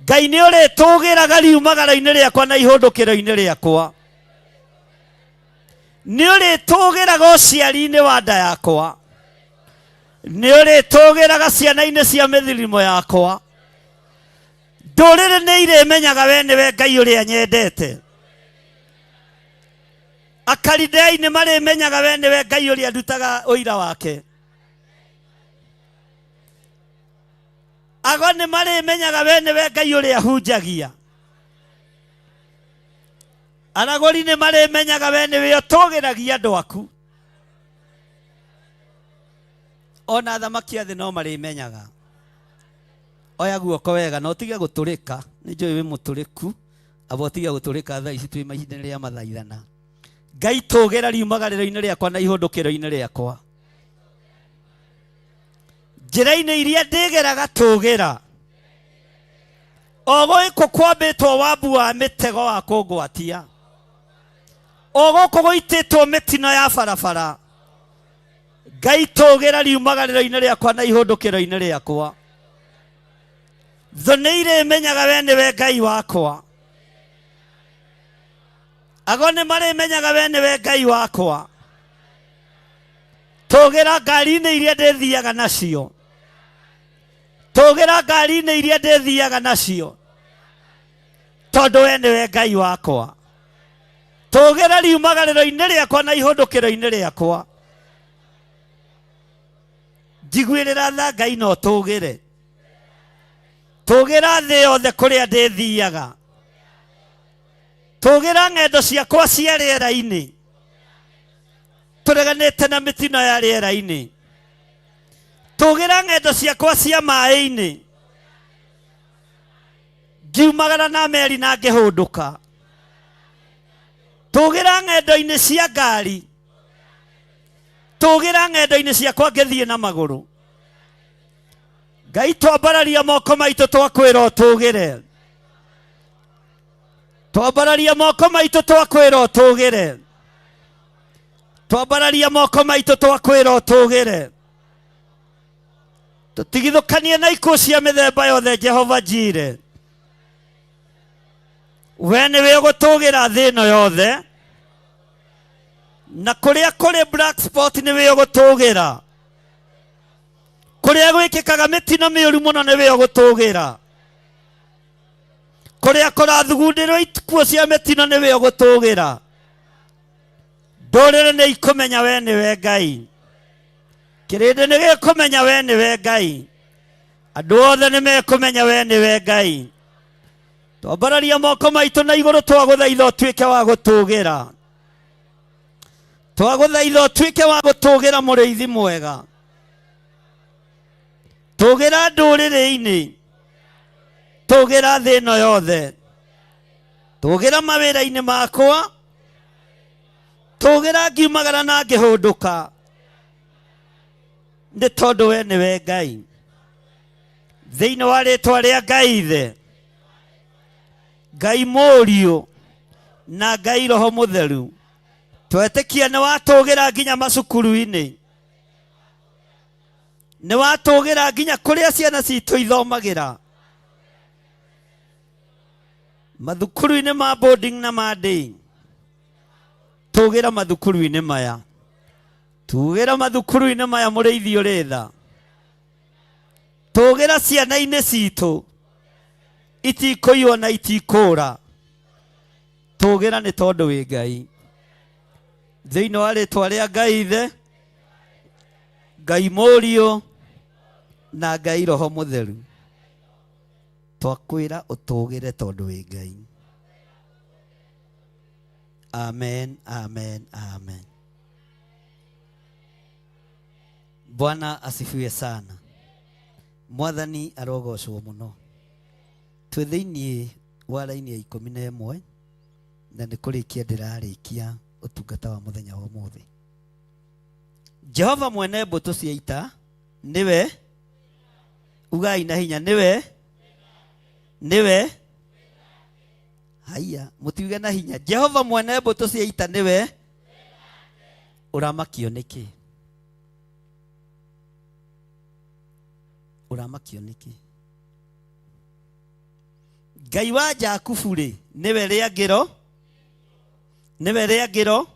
Speaker 9: Ngai nĩ ũrĩtũgĩraga riumagara-inĩ rĩakwa na ihũndũkĩro-inĩ rĩakwa. Nĩ ũrĩtũgĩraga ũciari-inĩ wa nda yakwa. Nĩ ũrĩtũgĩraga ciana-inĩ cia mĩthirimo yakwa. Ndũrĩrĩ nĩ irĩmenyaga we nĩwe Ngai ũrĩa nyendete. Akalidei nĩ marĩmenyaga we nĩwe Ngai ũrĩa ndutaga ũira wake. Ago nĩ marĩmenyaga we nĩwe Ngai ũrĩa hunjagia. Aragũri nĩ marĩmenyaga we nĩwe ũtũgĩragia andũ aku. Ona athamaki a thĩ no marĩmenyaga. Oya guoko wega na ũtige gũtũrĩka. Nĩ njũĩ wĩ mũtũrĩku, aba ũtige gũtũrĩka thaa ici twĩ mahinda rĩa mathaithana. Ngai tũgĩra riumagarĩro-inĩ rĩakwa na ihũndũkĩro-inĩ rĩakwa. Njĩra-inĩ iria ndĩgeraga tũgĩra. O gũkũ kwambĩtwo wabu wa mĩtego wa kũngwatia, o gũkũ gũitĩtwo mĩtino ya barabara, Ngai tũgĩra riumagarĩro-inĩ rĩakwa na ihũndũkĩro-inĩ rĩakwa. Thũ nĩ irĩmenyaga we nĩwe Ngai wakwa. Ago nĩ marĩmenyaga we nĩwe Ngai wakwa. Tũgĩra ngari-inĩ iria ndĩthiaga nacio, tũgĩra ngari-inĩ iria ndĩthiaga nacio, tondũ we nĩwe Ngai wakwa. Tũgĩra riumagarĩro-inĩ rĩakwa na ihũndũkĩro-inĩ rĩakwa. Njiguĩrĩra tha Ngai na ũtũgĩre. Tũgĩra thĩ yothe kũrĩa ndĩthiaga. Tũgĩra ng'endo ciakwa cia rĩera-inĩ. Tũreganĩte na mĩtino ya rĩera-inĩ. Tũgĩra ng'endo ciakwa cia maĩ-inĩ. Ngiumagara na meri na ngĩhũndũka. Tũgĩra ng'endo-inĩ cia ngari. Tũgĩra ng'endo-inĩ ciakwa ngĩthiĩ na magũrũ. Ngai twambararia moko maitũ twakwĩra ũtũgĩre. Twambararia moko maitũ twakwĩra ũtũgĩre. Twambararia moko maitũ twakwĩra ũtũgĩre. Tũtigithũkanie na ikuũ cia mĩthemba yothe Jehova Jire. We nĩwe ũgũtũgĩra thĩ ĩno yothe, na kũrĩa kũrĩ black spot nĩwe ũgũtũgĩra. Kũrĩa gwĩkĩkaga mĩtino mĩũru mũno nĩwe ũgũtũgĩra. Kũrĩa kũrathugundĩrwo ikuũ cia mĩtino nĩwe ũgũtũgĩra. Ndũrĩrĩ nĩ ikũmenya we nĩwe Ngai. Kĩrĩndĩ nĩ gĩkũmenya we nĩwe Ngai. Andũ othe nĩ mekũmenya we nĩwe Ngai. Twambararia moko maitũ na igũrũ twagũthaitha ũtuĩke wa gũtũgĩra. Twagũthaitha ũtuĩke wa gũtũgĩra mũrĩithi mwega. Tũgĩra ndũrĩrĩ-inĩ. Tũgĩra thĩ ĩno yothe. Tũgĩra mawĩra-inĩ makwa. Tũgĩra ngiumagara na ngĩhũndũka. Nĩ tondũ we nĩwe Ngai. Thĩinĩ wa rĩtwa rĩa Ngai Ithe, Ngai Mũriũ na Ngai Roho Mũtheru, twetĩkia nĩ watũgĩra nginya macukuru-inĩ, nĩ watũgĩra nginya kũrĩa ciana citũ ithomagĩra, mathukuru-inĩ ma boarding na ma day. Tũgĩra mathukuru-inĩ maya, tũgĩra mathukuru-inĩ maya mũrĩithi ũrĩ tha. Tũgĩra ciana-inĩ citũ itikũiywo na itikũra. Tũgĩra nĩ tondũ wĩ Ngai. Thĩinĩ wa rĩtwa rĩa Ngai Ithe, Ngai Mũriũ na Ngai Roho Mũtheru, twakwĩra ũtũgĩre tondũ wĩ Ngai. Amen, amen, amen. Bwana asifiwe sana. Mwathani arogocwo mũno. Twĩ thĩinĩ wa raini ya 11 na nĩ kũrĩkia ndĩrarĩkia ũtungata wa mũthenya wa ũmũthĩ. Jehova mwene mbũtũ cia ita nĩwe, ugai na hinya, nĩwe, nĩwe, haiya mũtiuge na hinya. Jehova mwene mbũtũ cia ita nĩwe. Ũramakio nĩkĩ? Ũramakio nĩkĩ? Ngai wa Jakubu rĩ, nĩwe rĩangĩro, nĩwe rĩangĩro.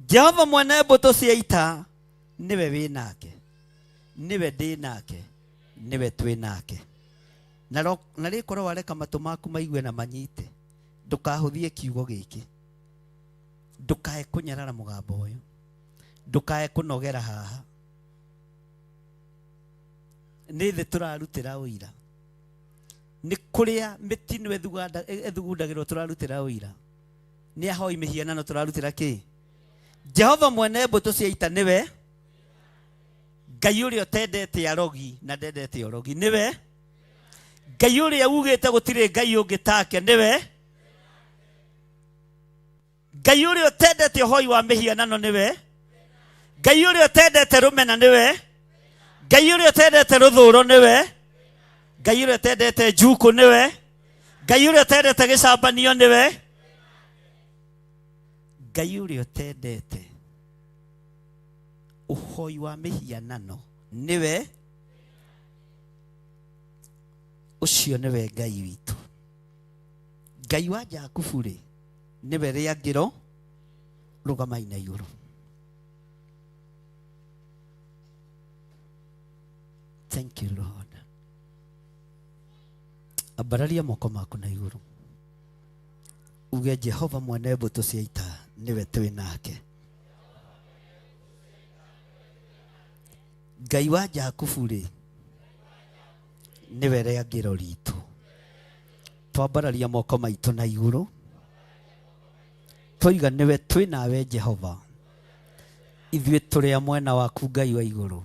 Speaker 9: Jehova mwene mbũtũ cia ita nĩwe wĩ nake, nĩwe ndĩ nake, nĩwe twĩ nake. Na rĩkorwo wareka matũ maku maigue na manyite, ndũkahũthie kiugo gĩkĩ, ndũkae kũnyarara mũgambo ũyũ, ndũkae kũnogera haha. Nĩ thĩ tũrarutĩra ũira, nĩ kũrĩa mĩtino ĩthugundagĩrwo tũrarutĩra ũira, nĩ ahoi mĩhianano tũrarutĩra kĩ? Jehova mwene mbũtũ cia ita nĩwe Ngai ũrĩa ũtendete arogi na ndendete ũrogi, nĩwe Ngai ũrĩa ugĩte gũtirĩ Ngai ũngĩ take, nĩwe Ngai ũrĩa ũtendete ũhoi wa mĩhianano, nĩwe Ngai ũrĩa ũtendete rũmena, nĩwe Ngai ũrĩa ũtendete rũthũro, nĩwe Ngai ũrĩa ũtendete njukũ nĩwe. Ngai ũrĩa ũtendete gĩcambanio nĩwe. Ngai ũrĩa ũtendete ũhoi wa mĩhianano nĩwe. Ũcio nĩwe Ngai witũ. Ngai wa Jakubu rĩ nĩwe rĩangĩro rũgamai na igũrũ. Thank you Lord. Ambararia moko maku na igũrũ uge Jehova mwene mbũtũ cia ita nĩwe twĩ nake. Ngai wa Jakubu rĩ nĩwe rĩangĩro ritũ. Twambararia moko maitũ na igũrũ twoiga nĩwe twĩ nawe Jehova, ithuĩ tũrĩ a mwena waku Ngai wa igũrũ.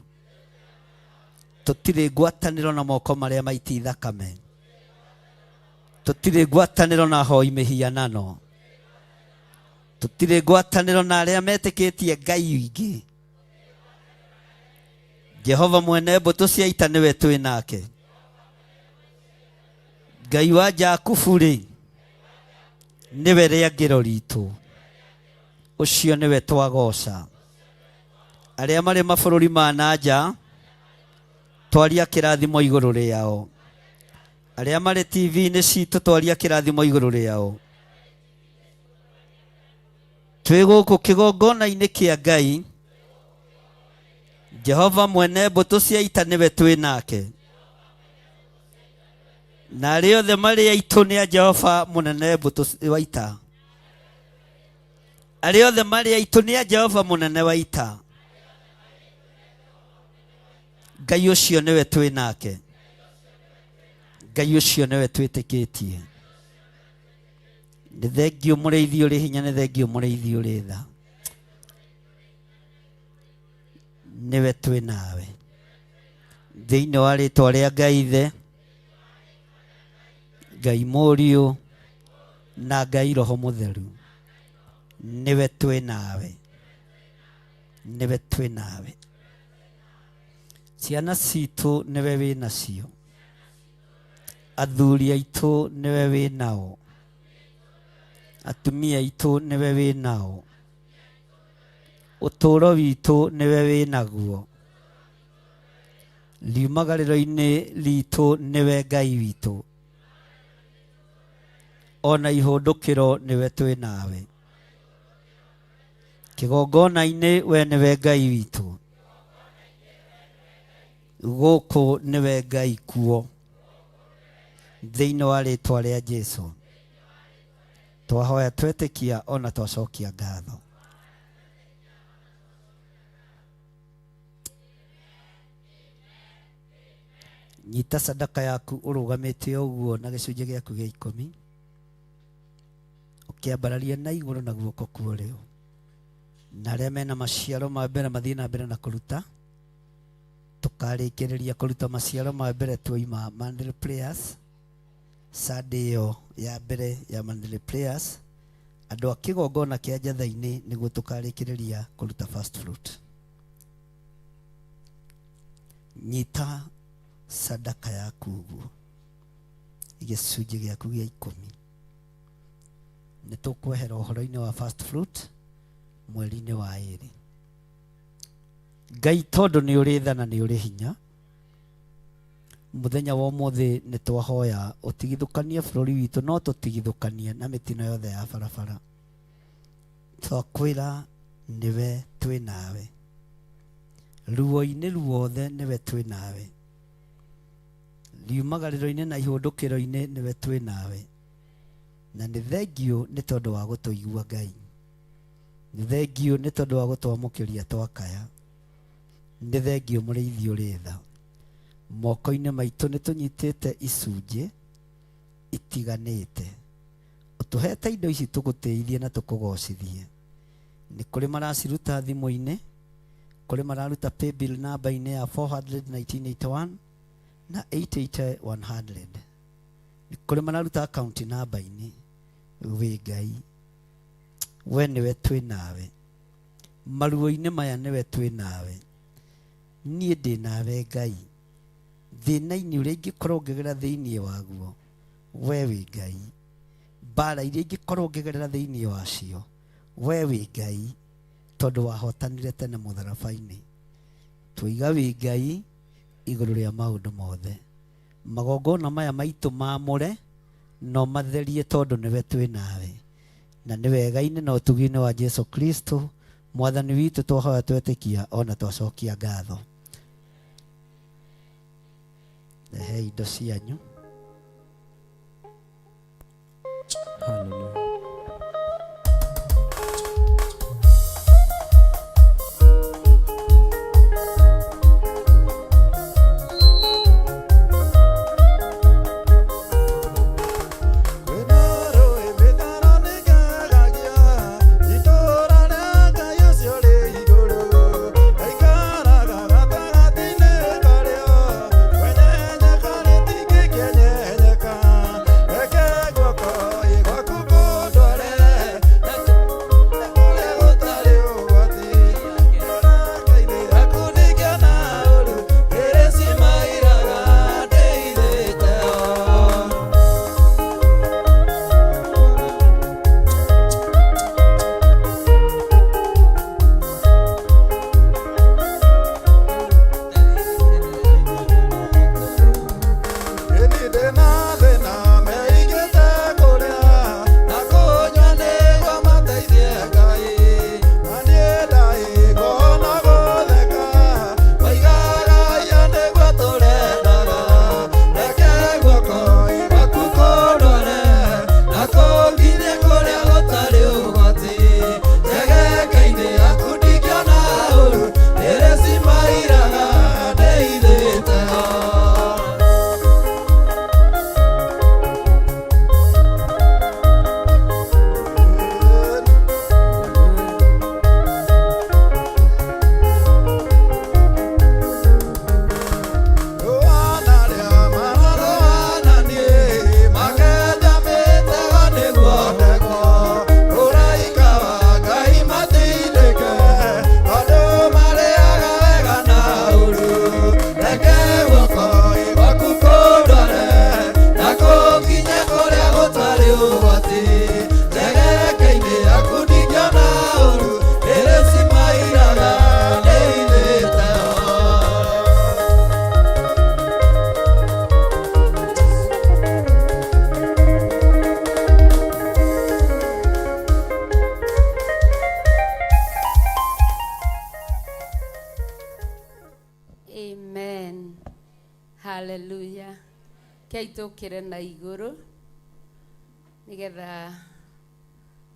Speaker 9: Tũtirĩ ngwatanĩro na moko marĩa maiti thakame, tũtirĩ ngwatanĩro na hoi mĩhianano, tũtirĩ ngwatanĩro na arĩa metĩkĩtie Ngai ingĩ. Jehova mwene mbũtũ cia ita nĩwe twĩ nake. Ngai wa Jakubu rĩ nĩwe rĩangĩro ritũ, ũcio nĩwe twagoca. Arĩa marĩ mabũrũri ma na nja twaria kĩrathimo igũrũ rĩao, arĩa marĩ TV-inĩ citũ twaria kĩrathimo igũrũ rĩao. Twĩ gũkũ kĩgongona-inĩ kĩa Ngai, Jehova mwene mbũtũ cia ita nĩwe twĩ nake, na arĩa othe marĩ aitũ nĩ a Jehova mũnene mbũtũ wa ita. Arĩa othe marĩ aitũ nĩ a Jehova mũnene wa ita. Ngai ũcio nĩwe twĩ nake, Ngai ũcio nĩwe twĩtĩkĩtie. Nĩ thengiũ mũrĩithi ũrĩ hinya, nĩ thengiũ mũrĩithi ũrĩ tha, nĩwe twĩ nawe. Thĩinĩ wa rĩtwa rĩa Ngai Ithe, Ngai Mũriũ na Ngai Roho Mũtheru, nĩwe twĩ nawe, nĩwe twĩ nawe. Ciana citũ nĩwe wĩ nacio, athuri aitũ nĩwe wĩ nao, atumia aitũ nĩwe wĩ nao, ũtũũro witũ nĩwe wĩ naguo, riumagarĩro-inĩ ritũ nĩwe Ngai witũ, ona ihũndũkĩro nĩwe twĩ nawe. Kĩgongona-inĩ we nĩwe Ngai witũ, gũkũ nĩwe Ngai kuo. Thĩinĩ wa rĩtwa rĩa Jesu twahoya twetĩkia ona twacokia ngatho. Nyita sadaka yaku ũrũgamĩte ũguo na gĩcunjĩ gĩaku gĩa ikũmi, ũkĩambararia na igũrũ na guoko kwa ũrĩo, na arĩa mena maciaro ma mbere mathiĩ na mbere na kũruta. Tũkarĩkĩrĩria kũruta maciaro ma mbere tuoima monthly prayers, Sunday ĩyo ya mbere ya monthly prayers, andũ a kĩgongona kĩa njatha-inĩ nĩguo tũkarĩkĩrĩria kũruta first fruit. Nyita sadaka yaku ũguo, gĩcunjĩ gĩaku gĩa ikũmi. Nĩ tũkwehera ũhoro-inĩ wa first fruit mweri-inĩ wa ĩrĩ. Ngai tondũ nĩ ũrĩ tha na nĩ ũrĩ hinya, mũthenya wa ũmũthĩ nĩ twahoya ũtigithũkanie bũrũri witũ, no tũtigithũkanie na mĩtino yothe ya barabara. Twakwĩra nĩwe twĩ nawe, ruo-inĩ ruothe nĩwe twĩ nawe, riumagarĩro-inĩ na ihũndũkĩro-inĩ nĩwe twĩ nawe. Na nĩ thengiũ nĩ tondũ wa gũtũigua Ngai, nĩ thengiũ nĩ tondũ wa gũtwamũkĩria twakaya, nĩ thengiũ mũrĩithi ũrĩ tha. Moko-inĩ maitũ nĩ tũnyitĩte icunjĩ itiganĩte, ũtũhete indo ici tũgũtĩithie na tũkũgocithie. Nĩ kũrĩ maraciruta thimũ-inĩ, kũrĩ mararuta paybill namba-inĩ ya 41981 na 88100, nĩ kũrĩ mararuta account namba-inĩ. Wĩ Ngai, we nĩwe twĩ nawe maruo-inĩ maya, nĩwe twĩ nawe. Niĩ ndĩ nawe Ngai. Thĩna-inĩ ũrĩa ingĩkorwo ngĩgerera thĩinĩ waguo, we wĩ Ngai. Mbara iria ingĩkorwo ngĩgerera thĩinĩ wacio, we wĩ Ngai, tondũ wahotanire tene mũtharaba-inĩ. Twoiga wĩ Ngai igũrũ rĩa maũndũ mothe. Magongona maya maitũ mamũre no matherie tondũ nĩwe twĩ nawe. Na nĩ wega-inĩ na ũtugi-inĩ wa Jesu Kristo mwathani witũ twahoya twetĩkia ona twacokia ngatho. Rehei indo cianyu.
Speaker 1: Hallelujah.
Speaker 7: Amen. Hallelujah. Kei tũkĩre na igũrũ nĩgetha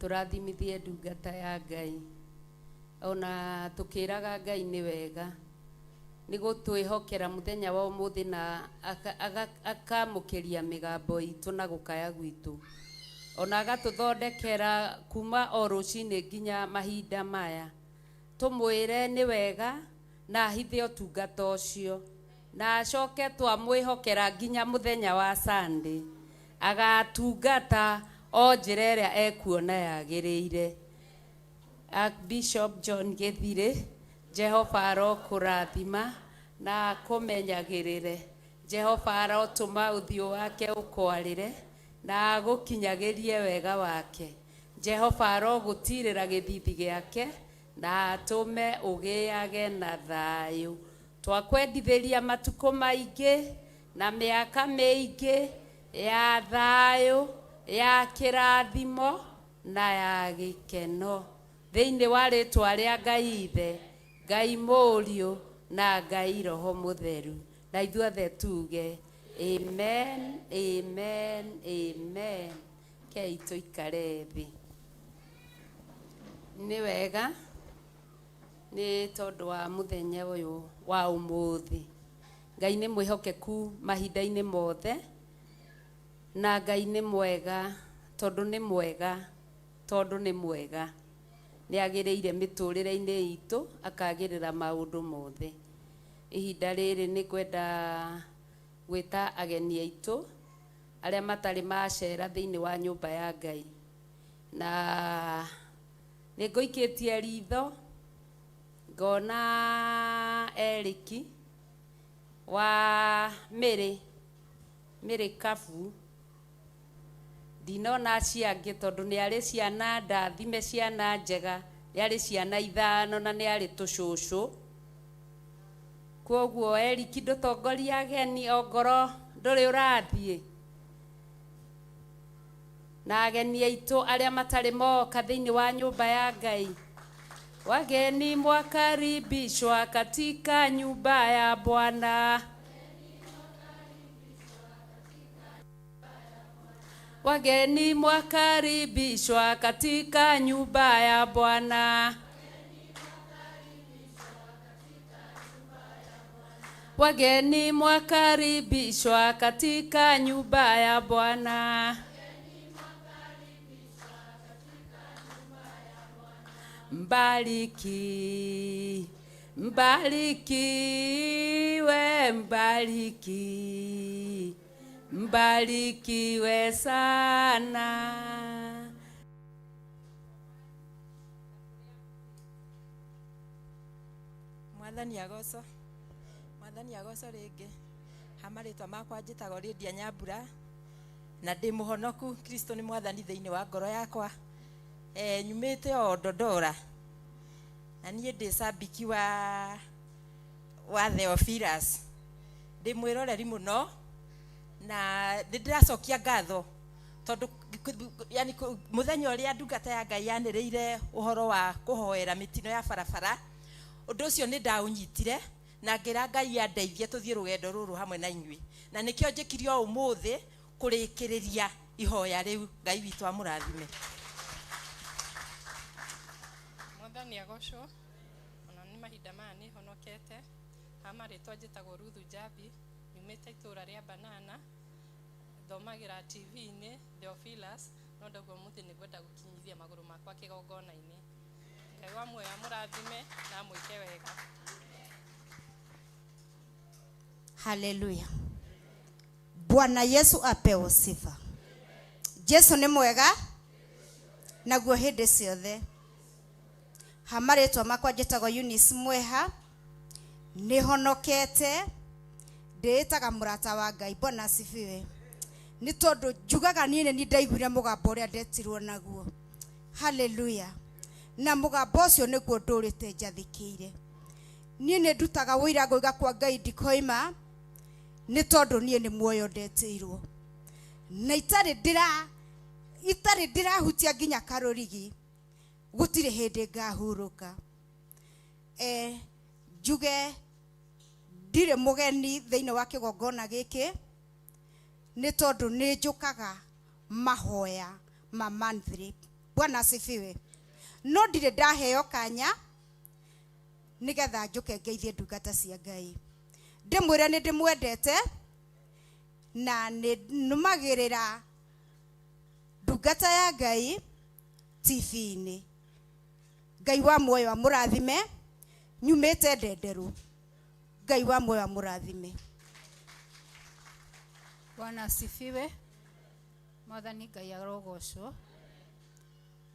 Speaker 7: tũrathimithie ndungata ya Ngai. Ona tũkĩraga Ngai nĩ wega nĩ gũtwĩhokera mũthenya wa ũmũthĩ na akamũkĩria mĩgambo itũ na gũkaya gwitũ. Ona agatũthondekera kuma o rũcinĩ nginya mahinda maya. Tũmwĩre nĩ wega na ahithe ũtungata ũcio na acoke twamwĩhokera nginya mũthenya wa Sunday agatungata o njĩra ĩrĩa ekuona yagĩrĩire. Archbishop John Gĩthirĩ, Jehova arokũrathima na akũmenyagĩrĩre. Jehova arotũma ũthiũ wake ũkwarĩre na agũkinyagĩrie wega wake. Jehova arogũtirĩra gĩthithi gĩake na atũme ũgĩage na thayũ. Twakwendithĩria matukũ maingĩ na mĩaka mĩingĩ ya thayũ, ya kĩrathimo na ya gĩkeno. Thĩinĩ wa rĩtwa rĩa Ngai Ithe, Ngai Mũriũ na Ngai Roho Mũtheru. Na ithuothe tuge amen, amen, amen. Kei tũikare thĩ. Nĩ wega nĩ tondũ wa mũthenya ũyũ wa ũmũthĩ. Ngai nĩ mwĩhokeku mahinda-inĩ mothe na Ngai nĩ mwega tondũ nĩ mwega tondũ nĩ mwega. Nĩ agĩrĩire mĩtũrĩre-inĩ itũ akagĩrĩra maũndũ mothe. Ihinda rĩrĩ nĩ ngwenda gwĩta ageni aitũ arĩa matarĩ macera thĩinĩ wa nyũmba ya Ngai. Na nĩ ngũikĩtie ritho ngona Eric wa Mĩrĩ, Mĩrĩ Kabu. Ndinona acio angĩ tondũ nĩ arĩ ciana ndathime, ciana njega, nĩ arĩ ciana ithano na nĩ arĩ tũcũcũ. Koguo Eric ndũtongoria ageni ongoro ndũrĩ ũrathiĩ. Na ageni aitũ arĩa matarĩ moka thĩinĩ wa nyũmba ya Ngai. Wageni mwakaribishwa katika nyumba ya Bwana. Wageni mwakaribishwa katika nyumba ya Bwana. Wageni mwakaribishwa katika nyumba ya Bwana. Mbariki, mbarikiwe, mbariki, mbarikiwe sana.
Speaker 12: Mwathani agocwo, mwathani agocwo rĩngĩ. Ha marĩtwa makwa njĩtagwo Lydia Nyambura na ndĩ mũhonoku. Kristo nĩ mwathani thĩinĩ wa ngoro yakwa. Nyumĩte o Dodora na niĩ ndĩ cabiki wa Theophilus, ndĩ mwĩroreri mũno na nĩ ndĩracokia ngatho tondũ yani mũthenya ũrĩa ndungata ya Ngai yanĩrĩire ũhoro wa kũhoera mĩtino ya barabara, ũndũ ũcio nĩ ndaũnyitire na ngĩra Ngai andeithie tũthiĩ rũgendo rũrũ hamwe na inyuĩ, na nĩkĩo njĩkire o ũmũthĩ kũrĩkĩrĩria ihoya rĩu. Ngai witũ amũrathime.
Speaker 13: Mwathani agocwo. Ona nĩ mahinda maya nĩ honokete. Ha marĩtwa njĩtagwo Ruthu Njambi, nyumĩte itũra rĩa Banana, thomagĩra TV-inĩ Theophilus, no ndauga ũmũthĩ nĩ ngwenda gũkinyithia magũrũ makwa kĩgongona-inĩ. Ngai wa muoyo amũrathime na amwĩke wega.
Speaker 14: Haleluya. Bwana Yesu apewe sifa. Jesu nĩ mwega naguo hĩndĩ ciothe. Ha marĩtwa makwa njĩtagwo Eunice Mweha, nĩ honokete, ndĩĩtaga mũrata wa Ngai. Bwana asifiwe. Nĩ tondũ njugaga niĩ nĩ niĩ ndaiguire mũgambo ũrĩa ndetirwo naguo. Haleluya. Na mũgambo ũcio nĩguo ndũrĩte njathĩkĩire. Niĩ nĩ ndutaga ũira ngoiga kwa Ngai ndikoima, nĩ tondũ niĩ nĩ muoyo ndetĩirwo. Na itarĩ ndĩrahutia nginya karũrigi, gũtirĩ hĩndĩ ngahurũka. Njuge ndirĩ mũgeni thĩinĩ wa kĩgongona gĩkĩ, nĩ tondũ nĩ njũkaga mahoya ma monthly. Bwana asifiwe. No ndirĩ ndaheo kanya nĩgetha njũke ngeithie ndungata cia Ngai. Ndĩmwĩre nĩ ndĩmwendete na nĩ nũmagĩrĩra ndungata ya Ngai TV-inĩ. Ngai wa muoyo amũrathime. Nyumĩte Ndenderũ. Ngai wa muoyo amũrathime.
Speaker 15: Bwana asifiwe. Mwathani Ngai arogocwo.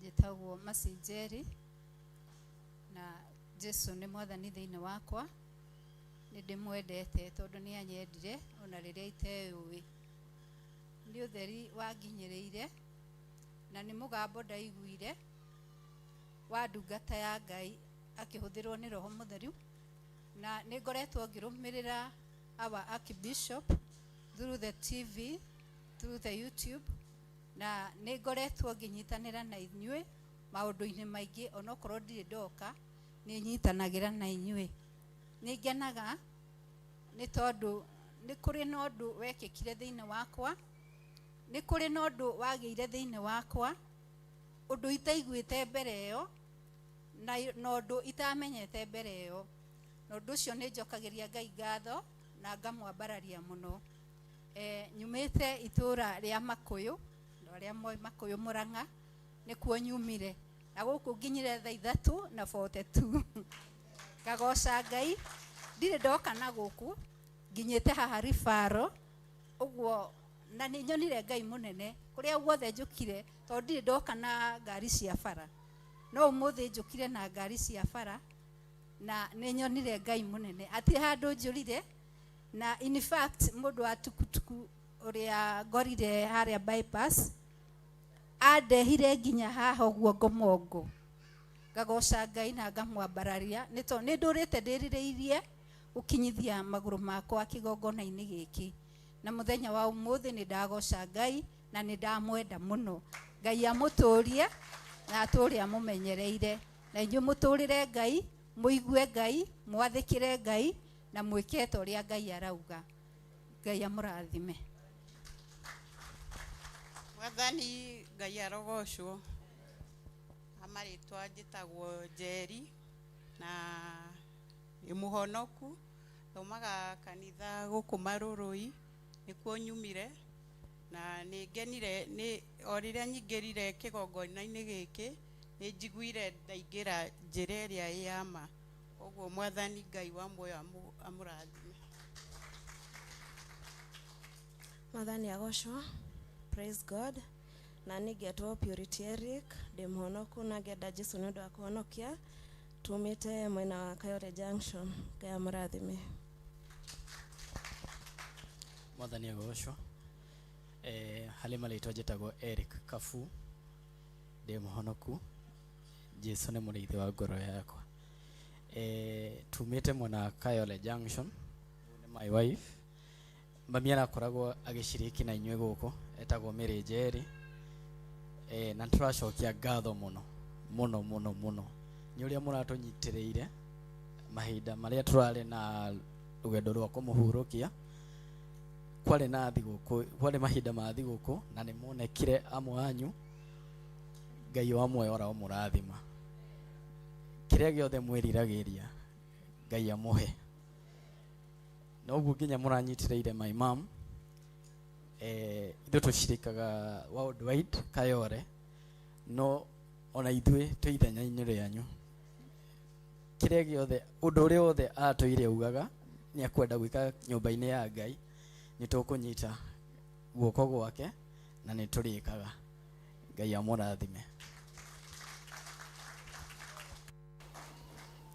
Speaker 15: Njĩtagwo Mercy Njeri na Jesu nĩ mwathani thĩinĩ wakwa. Nĩ ndĩmwendete tondũ nĩ anyendire ona rĩrĩa iteyũĩ. Nĩ ũtheri wanginyĩrĩire na nĩ mũgambo ndaiguire wa ndungata ya Ngai akĩhũthĩrwo nĩ Roho Mũtheru, na nĩ ngoretwo ngĩrũmĩrĩra our Archbishop through the TV, through the YouTube, na nĩ ngoretwo ngĩnyitanĩra na inyuĩ maũndũ-inĩ maingĩ, onokorwo ndirĩ ndoka nĩ nyitanagĩra na inyuĩ. Nĩ ngenaga nĩ tondũ nĩ kũrĩ na ũndũ wekĩkire thĩinĩ wakwa, nĩ kũrĩ na ũndũ wagĩire thĩinĩ wakwa, ũndũ itaiguĩte mbere ĩyo na ũndũ itamenyete mbere ĩyo. Na ũndũ ũcio nĩ njokagĩria Ngai ngatho na ngamwambararia mũno. Nyumĩte itũra rĩa Makũyũ, andũ arĩa moĩ Makũyũ Mũrang'a, nĩkuo nyumire. Na gũkũ nginyire thaa ithatũ na 42. Ngagoca Ngai, ndirĩ ndoka na gũkũ, nginyĩte haha Ribaro, ũguo na nĩ nyonire Ngai mũnene kũrĩa guothe njũkire, tondũ ndirĩ ndoka na ngari cia bara. No ũmũthĩ njũkire na ngari cia bara na nĩ nyonire Ngai mũnene. Hatirĩ handũ njũrire, Na in fact mũndũ wa tukutuku ũrĩa ngorire harĩa bypass andehire nginya haha ũguo ngomongo ngagoca Ngai na ngamwambararia nĩ tondũ nĩ ndũrĩte ndĩrirĩirie gũkinyithia magũrũ makwa kĩgongona-inĩ gĩkĩ na mũthenya wa ũmũthĩ nĩ ndagoca Ngai na nĩ ndamwenda mũno. Ngai amũtũrie na atũre amũmenyereire, na inyuĩ mũtũrĩre Ngai, mũigue Ngai, mwathĩkĩre Ngai na mwĩke ta ũrĩa Ngai arauga. Ngai amũrathime.
Speaker 16: Mwathani Ngai arogocwo. Amarĩtwa njĩtagwo Njeri na nĩ mũhonoku, thomaga kanitha gũkũ Marũrũi, nĩkuo nyumire, na nĩ ngenire nĩ o rĩrĩa nyingĩrire kĩgongona-inĩ gĩkĩ nĩ njiguire ndaingĩra njĩra ĩrĩa ĩ ya ma. Koguo Mwathani Ngai wa muoyo amũrathime.
Speaker 17: Mwathani agocwo. Praise God. Na niĩ ngetwo Purity Eric, ndĩ mũhonoku na ngenda Jesu nĩ ũndũ wa kũhonokia. Tumĩte mwena wa Kayole Junction. Ngai amũrathime.
Speaker 18: Mwathani agocwo. Harĩ marĩtwa njĩtagwo Eric Kabu, ndĩ mũhonoku, Jesu nĩ mũrĩithi wa ngoro yakwa. Tumĩte mwena wa Kayole Junction, nĩ my wife. Mami arakoragwo agĩciriki na inyuĩ gũkũ, etagwo Mary Njeri. Na nĩtũracokia ngatho mũno mũno mũno mũno nĩ ũrĩa mũratũnyitĩrĩire mahinda marĩa tũrarĩ na rũgendo rwa kũmũhurũkia. Kwarĩ na thigũkũ, kwarĩ mahinda ma thigũkũ na nĩ monekire amwe anyu. Ngai wa muoyo aromũrathima. Kĩrĩa gĩothe mwĩriragĩria Ngai amũhe. Na ũguo nginya mũranyitĩrĩire my mom. Ithuĩ tũcirikaga worldwide Kayole, no ona ithuĩ twĩ ithenya-inĩ rĩanyu. Kĩrĩa gĩothe, ũndũ ũrĩa wothe atũire augaga nĩ akwenda gwĩka nyũmba-inĩ ya Ngai, nĩ tũkũnyita guoko gwake na nĩ tũrĩkaga. Ngai amũrathime.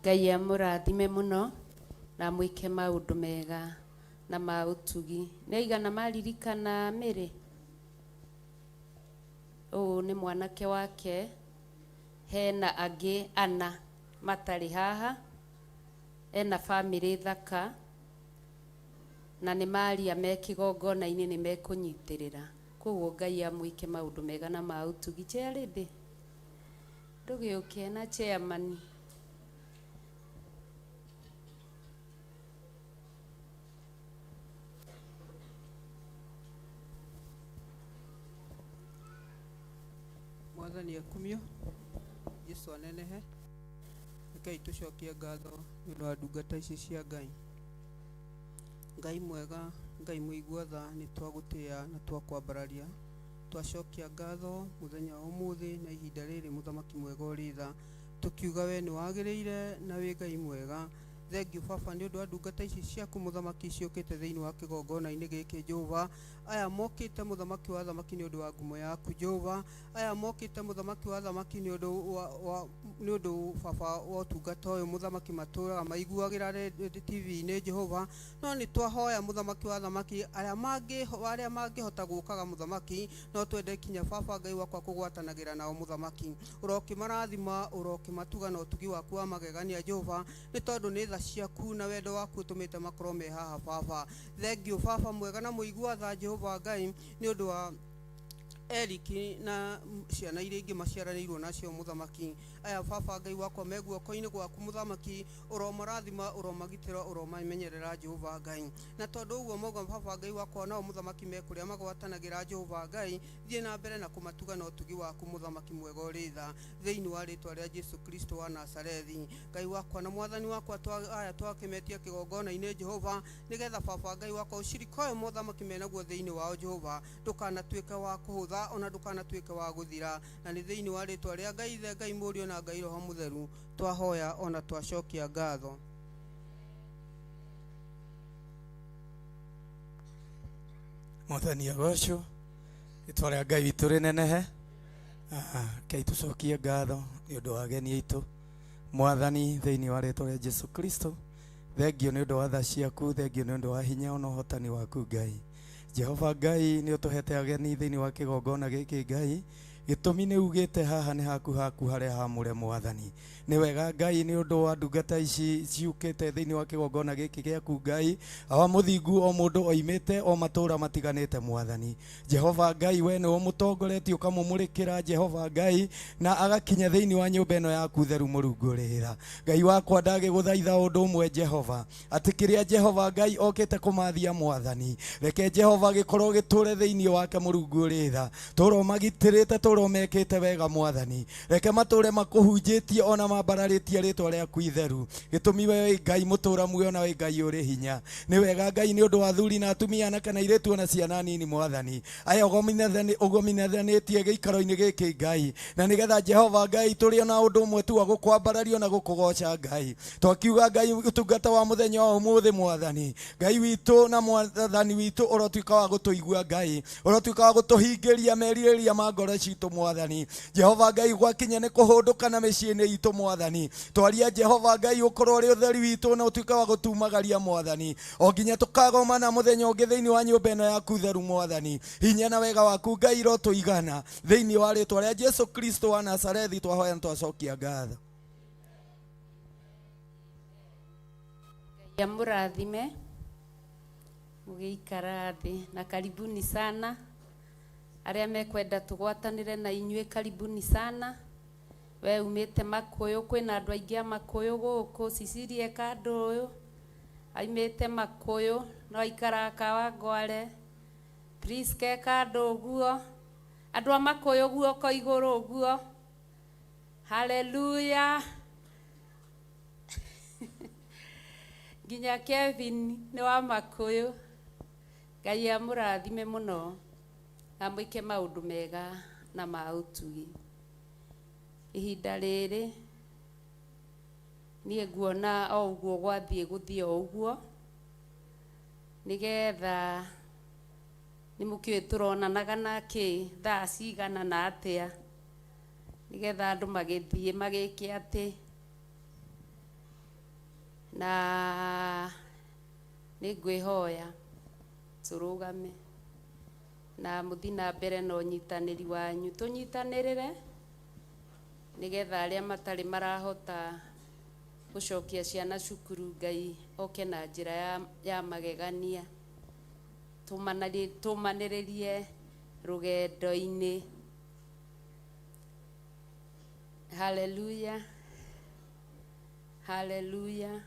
Speaker 7: Ngai amũrathime mũno na mwĩke maũndũ mega na ma ũtugi. Nĩ aigana maririkana Mary? Ũũ nĩ mwanake wake, hena angĩ ana matarĩ haha, ena bamĩrĩ thaka na nĩ maria me kĩgongona-inĩ nĩ mekũnyitĩrĩra. Koguo Ngai amwĩke maũndũ mega na ma ũtugi. Chairlady, ndũgĩũke na chairman.
Speaker 19: Mwathani akumio, Jesu anenehe. Rekei tũcokie ngatho nĩ ũndũ wa ndungata ici cia Ngai. Ngai mwega, Ngai mũigua tha, nĩ twagũtĩĩa na twakwambararia. Twacokia ngatho mũthenya wa ũmũthĩ na ihinda rĩrĩ, mũthamaki mwega ũrĩ tha, tũkiuga we nĩ wagĩrĩire na wĩ Ngai mwega. Thengiũ baba nĩ ũndũ wa ndungata ici ciaku mũthamaki ciũkĩte thĩinĩ wa kĩgongona-inĩ gĩkĩ Jehova. Aya mokĩte mũthamaki wa thamaki nĩ ũndũ wa ngumo yaku Jehova. Aya mokĩte mũthamaki wa thamaki nĩ ũndũ wa nĩ ũndũ baba wa ũtungata ũyũ mũthamaki matũraga maiguagĩra TV-inĩ Jehova. No nĩ twahoya mũthamaki wa thamaki arĩa mangĩhota gũkaga mũthamaki, no twende kinya baba Ngai wakwa kũgwatanagĩra nao mũthamaki. Ũrokĩmarathima, ũrokĩmatuga na ũtugi waku wa magegania Jehova, nĩ tondũ nĩ tha ciaku na wendo waku ũtũmĩte makorwo me haha baba. Thengiũ baba mwega na mũigua tha Jehova Ngai nĩ ũndũ wa Eric na ciana iria ingĩ maciaranĩirwo nacio mũthamaki. Aya baba Ngai wakwa me guoko-inĩ gwaku mũthamaki, ũromarathima, ũromagitĩra, ũromamenyerera Jehova Ngai. Na tondũ ũguo mauga baba Ngai wakwa nao mũthamaki me kũrĩa magwatanagĩra Jehova Ngai, thiĩ na mbere na kũmatuga na ũtugi waku mũthamaki mwega ũrĩ tha, thĩinĩ wa rĩtwa rĩa Jesu Kristo wa Nazarethi. Ngai wakwa na mwathani wakwa, aya twakĩmetia kĩgongona-inĩ Jehova, nĩgetha baba Ngai wakwa ũcirika ũyũ mũthamaki menaguo thĩinĩ wao Jehova, ndũkanatuĩke wa kũhũtha ona ndũkanatuĩke wa gũthira. Na nĩ thĩinĩ wa rĩtwa rĩa Ngai Ithe, Ngai Mũriũ na Ngai Roho Mũtheru twahoya ona twacokia ngatho.
Speaker 20: Mwathani agocwo, rĩtwa rĩa Ngai witũ rĩnenehe. Rekei tũcokie ngatho nĩ ũndũ wa ageni aitũ. Mwathani, thĩinĩ wa rĩtwa rĩa Jesu Kristo, Thengio nĩ ũndũ wa tha ciaku, thengio nĩ ũndũ wa hinya ona ũhotani waku Ngai. Jehova Ngai nĩ ũtũhete ageni thĩinĩ wa kĩgongona gĩkĩ Ngai. Gĩtũmi nĩ ugĩte haha nĩ haku haku harĩa hamũre Mwathani. Nĩ wega Ngai nĩ ũndũ wa ndungata ici ciũkĩte thĩinĩ wa kĩgongona gĩkĩ gĩaku Ngai. Awa mũthingu o mũndũ oimĩte o matũũra matiganĩte Mwathani. Jehova Ngai we nĩwe ũmũtongoretie ũkamũmũrĩkĩra Jehova Ngai na agakinya thĩinĩ wa nyũmba ĩno yaku theru Mũrungu ũrĩ Ngai wakwa ndagĩgũthaitha ũndũ ũmwe Jehova atĩ kĩrĩa Jehova Ngai okĩte kũmathia Mwathani reke Jehova gĩkorwo gĩtũre thĩinĩ wake Mũrungu ũrĩ tha tũro magitĩrĩte tũro mekĩte wega Mwathani reke matũre makũhunjĩtie ona mambararĩtie rĩtwa rĩaku itheru gĩtũmi we wĩ Ngai mũtũra muoyo na wĩ Ngai ũrĩ hinya. Nĩ wega Ngai nĩ ũndũ wa athuri na atumia anake na airĩtu ona ciana nini Mwathani aya ũgomithanĩtie gĩikaro-inĩ gĩkĩ Ngai na nĩgetha Jehova Ngai tũrĩ ona ũndũ ũmwe tu wa gũkwambararia na gũkũgoca Ngai. Twakiuga Ngai ũtungata wa mũthenya wa ũmũthĩ Mwathani Ngai witũ na Mwathani witũ ũrotuĩka wa gũtũigua Ngai ũrotuĩka wa gũtũhingĩria merirĩria ma ngoro citũ Mwathani. Jehova Ngai gwakinya nĩ kũhũndũka na mĩciĩ-inĩ itũ Mwathani twaria Jehova Ngai ũkorwo ũrĩ ũtheri witũ na ũtuĩke wa gũtumagaria Mwathani o nginya tũkagomana mũthenya ũngĩ thĩinĩ wa nyũmba ĩno yaku theru Mwathani. Hinya na wega waku Ngai irotũigana thĩinĩ wa rĩtwa rĩa Jesu Kristo wa Nazarethi twahoya na twacokia ngatho.
Speaker 7: Ngai amũrathime mũgĩikara thĩ na karibuni sana arĩa mekwenda tũgwatanĩre na inyuĩ karibuni sana. We umĩte Makũyũ, kwĩna andũ aingĩ a Makũyũ gũkũ. Cecilia kandũ ũyũ aimĩte Makũyũ no aikaraga Kawangware. Priske kandũ ũguo, andũ a Makũyũ guoko igũrũ ũguo. Haleluya. Nginya Kevin nĩ wa Makũyũ. Ngai amũrathime mũno na mwĩke maũndũ mega na ma ũtugi. Ihinda rĩrĩ niĩ nguona o ũguo gwathiĩ gũthiĩ o ũguo nĩgetha nĩ mũkĩũĩ tũronanaga na kĩ thaa cigana na atĩa nĩgetha andũ magĩthiĩ magĩke atĩ na nĩ ngwĩhoya tũrũgame na mũthiĩ na mbere na ũnyitanĩri wanyu tũnyitanĩrĩre nĩgetha arĩa matarĩ marahota gũcokia ciana cukuru Ngai oke na njĩra ya magegania tũmanĩrĩrie rũgendo-inĩ. Haleluya, haleluya.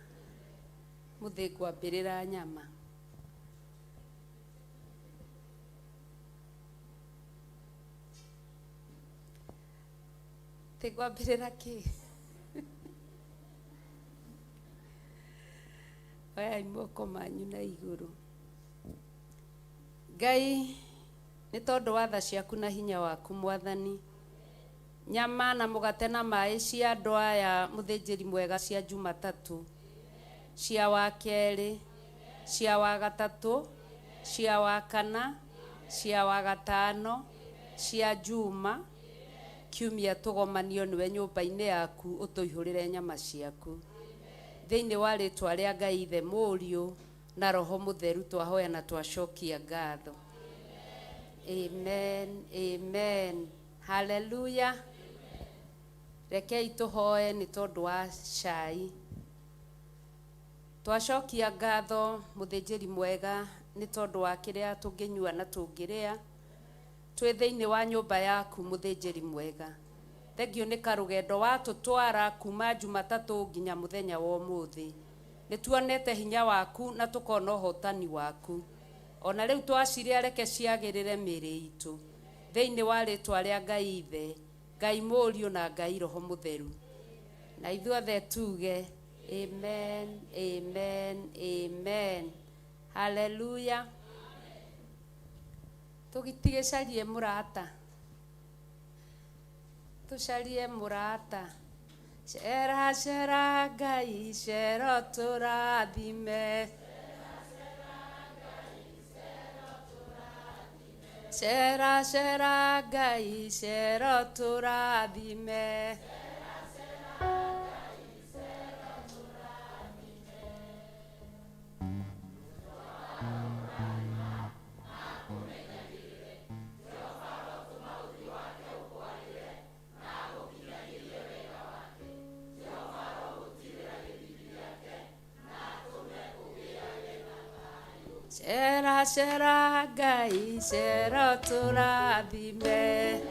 Speaker 7: Mũthĩ ngwambĩrĩra nyama. Tĩngwambĩrĩra kĩ? Oyai moko manyu na igũrũ. Ngai nĩ tondũ wa tha ciaku na hinya waku Mwathani, nyama na mũgate na maĩ cia andũ aya mũthĩnjĩri mwega cia Jumatatũ, cia wa kerĩ, cia wa gatatũ, cia wa kana, cia wa gatano, cia Juma, kiumia tũgomanio nĩwe nyũmba-inĩ yaku ũtũihũrĩre nyama ciaku. Thĩinĩ wa rĩtwa rĩa Ngai Ithe Mũriũ na Roho Mũtheru twahoya na twacokia ngatho. Amen, amen. Haleluya. Rekei tũhoe nĩ tondũ wa cai. Twacokia ngatho mũthĩnjĩri mwega nĩ tondũ wa kĩrĩa tũngĩnyua na tũngĩrĩa twĩ thĩinĩ wa nyũmba yaku mũthĩnjĩri mwega. Thengio nĩ karũgendo watũtwara kuma Jumatatũ nginya mũthenya wa ũmũthĩ. Nĩ tuonete hinya waku na tũkona ũhotani waku. Ona rĩu twacirĩa reke ciagĩrĩre mĩĩrĩ itũ. Thĩinĩ wa rĩtwa rĩa Ngai Ithe, Ngai Mũriũ na Ngai Roho Mũtheru. Na ithuothe tuge amen, amen, amen. Haleluya. Tũgĩtigĩcarie mũrata. Tũcarie mũrata. Cera cera Ngai cera tũrathime. Cera cera Ngai cera tũrathime. Cera cera Ngai cera ũtũrathime.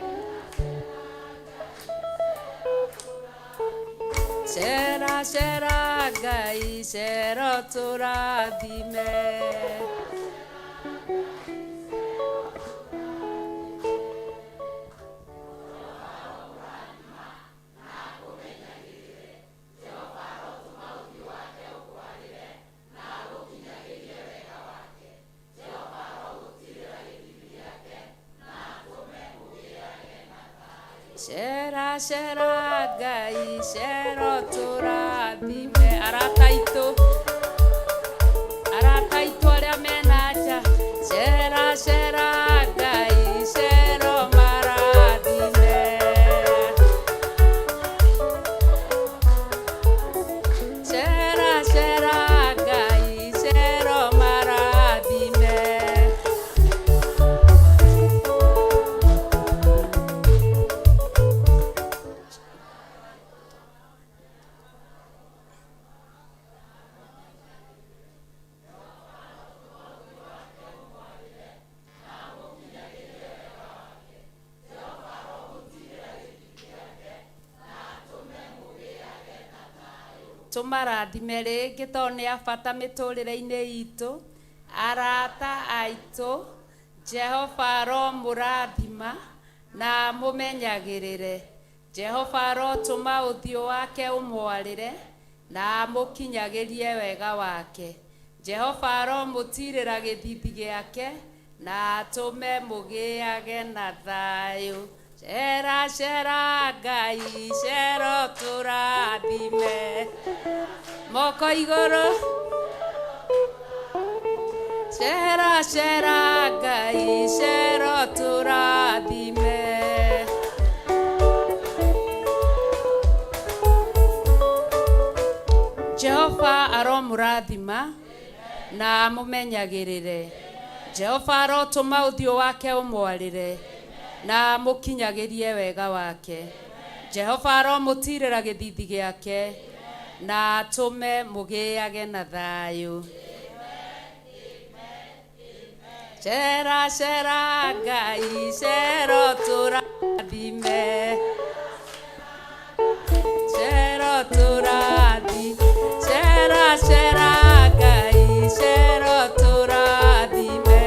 Speaker 7: Cera cera Ngai cera ũtũrathime. Cera cera Ngai cera ũtũrathime. Arata aitũ, arata aitũ arĩa mena nja. Cera cera Ngai cera ũmarathime. Cera cera Ngai cera ũmarathime. Tũmarathime rĩngĩ tondũ nĩ a bata mĩtũrĩre-inĩ itũ. Arata aitũ, Jehova aromũrathima na amũmenyagĩrĩre. Jehova arotũma ũthiũ wake ũmwarĩre na amũkinyagĩrie wega wake. Jehova aromũtirĩra gĩthithi gĩake na atũme mũgĩage na thayũ. Cera cera Ngai cera ũtũrathime. Moko igũrũ. Cera cera Ngai cera ũtũrathime. Jehova aromũrathima na amũmenyagĩrĩre. Jehova arotũma ũthiũ wake ũmwarĩre na amũkinyagĩrie wega wake. Jehova aromũtirĩra gĩthithi gĩake na atũme mũgĩage na thayũ. Cera cera Ngai cera ũtũrathime. Cera ũtũrathime. Cera cera Ngai cera ũtũrathime.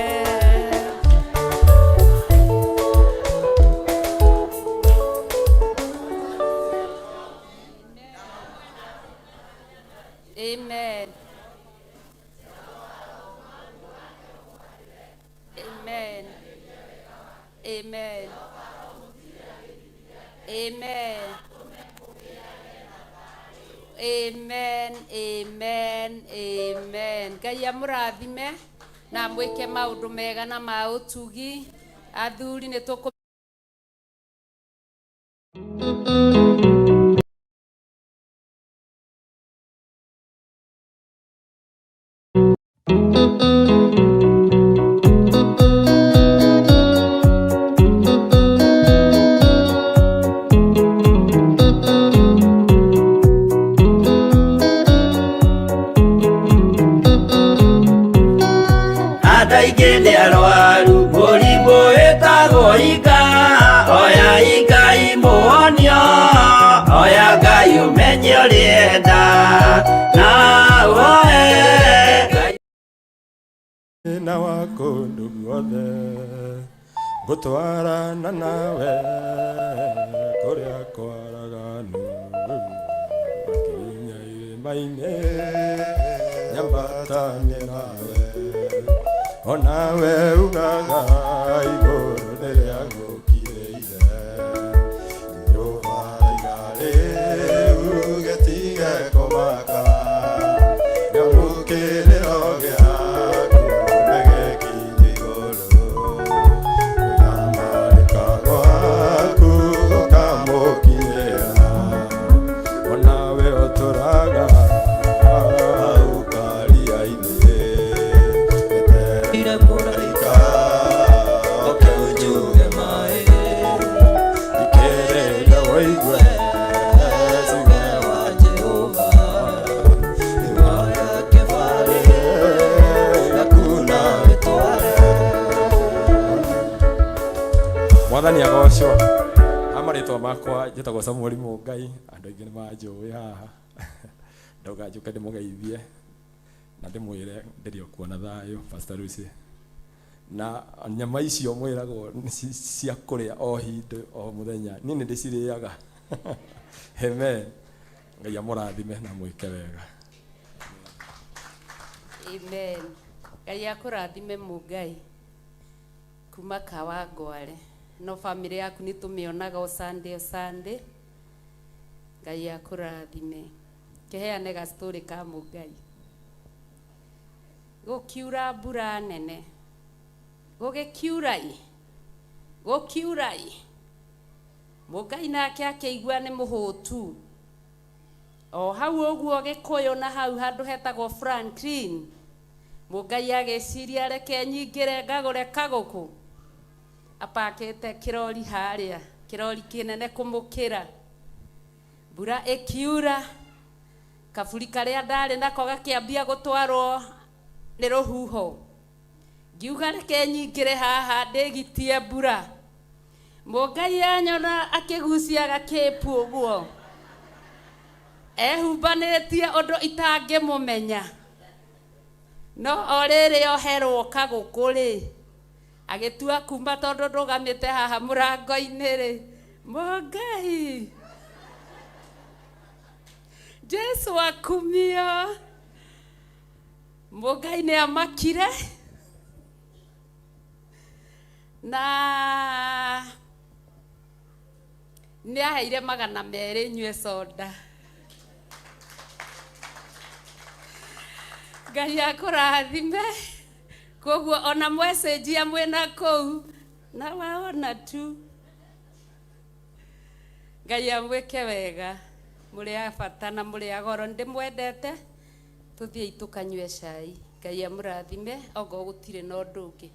Speaker 7: Amen. Amen. Amen. Amen. Amen. Amen. Amen. Ngai amũrathime na mwĩke maũndũ mega na ma ũtugi. Athuri nĩ tũkũ
Speaker 8: Andũ aingĩ nĩ arwaru mũrimũ wĩtagwo inga. Oya Ngai mũhonio, oya Ngai ũmenye ũrĩenda na ũhoe Ngai.
Speaker 21: Na wako kũndũ guothe ngũtwarana nawe kũrĩa kwaraganu makinya irĩma-inĩ nyambatanie nawe onawe ugaga igũrũ rĩrĩa gũkirĩire Jehova iga rĩu gĩtige kũmaka ngamũkĩrĩro gĩaku nĩgĩkinye igũrũ kũnyamarĩka gwaku gũkamũkinyĩra onawe ũtũraga ũkaria-inĩ eterera mũraika oke.
Speaker 5: Mwathani agocwo. Ha marĩtwa makwa njĩtagwo Samuel Mũngai, andũ aingĩ nĩ manjũĩ haha. Ndauga njũke ndĩmũgeithie na ndĩmwĩre ndĩrĩ o kuo na thayũ Pastor Lucy. Na nyama icio mwĩragwo nĩ cia kũrĩa o hĩndĩ o mũthenya, niĩ nĩ ndĩcirĩaga. Amen. Ngai amũrathime na mwĩke wega.
Speaker 7: Amen. Ngai akũrathime Mũngai kuma Kawangware. No family yaku nĩ tũmĩonaga o Sunday o Sunday. Ngai akũrathime. Kĩheane ga story ka Mũngai. Gũkiura mbura nene. Gũgĩkiura ĩ. Gũkiura ĩ. Mũngai nake akĩigua nĩ mũhũtu. O hau ũguo Gĩkũyũ na hau handũ hetagwo Franklin. Mũngai agĩciria reke nyingĩre ngagũre kagũkũ. Apakĩte kĩrori harĩa, kĩrori kĩnene kũmũkĩra. Mbura ĩkiura, kaburi karĩa ndarĩ nako gakĩambia gũtwarwo nĩ rũhuho. Ngiuga reke nyingĩre haha ndĩgitie mbura. Mũngai anyona akĩgucia gakĩpu ũguo. Ehumbanĩtie ũndũ itangĩmũmenya. No o rĩrĩ oherwo kagũkũ rĩ, agĩtua kuma tondũ ndũgamĩte haha mũrango-inĩ rĩ, Mũngai Jesu akumio. Mũngai nĩ amakire na nĩ aheire 200 nyue soda. Ngai akũrathime. Koguo ona mwecenjia mwĩna kũu na waona tu. Ngai amwĩke wega. Mũrĩ a bata na mũrĩ a goro, ndĩmwendete. Tũthiĩi tũkanyue cai. Ngai amũrathime ongorwo gũtirĩ na ũndũ ũngĩ.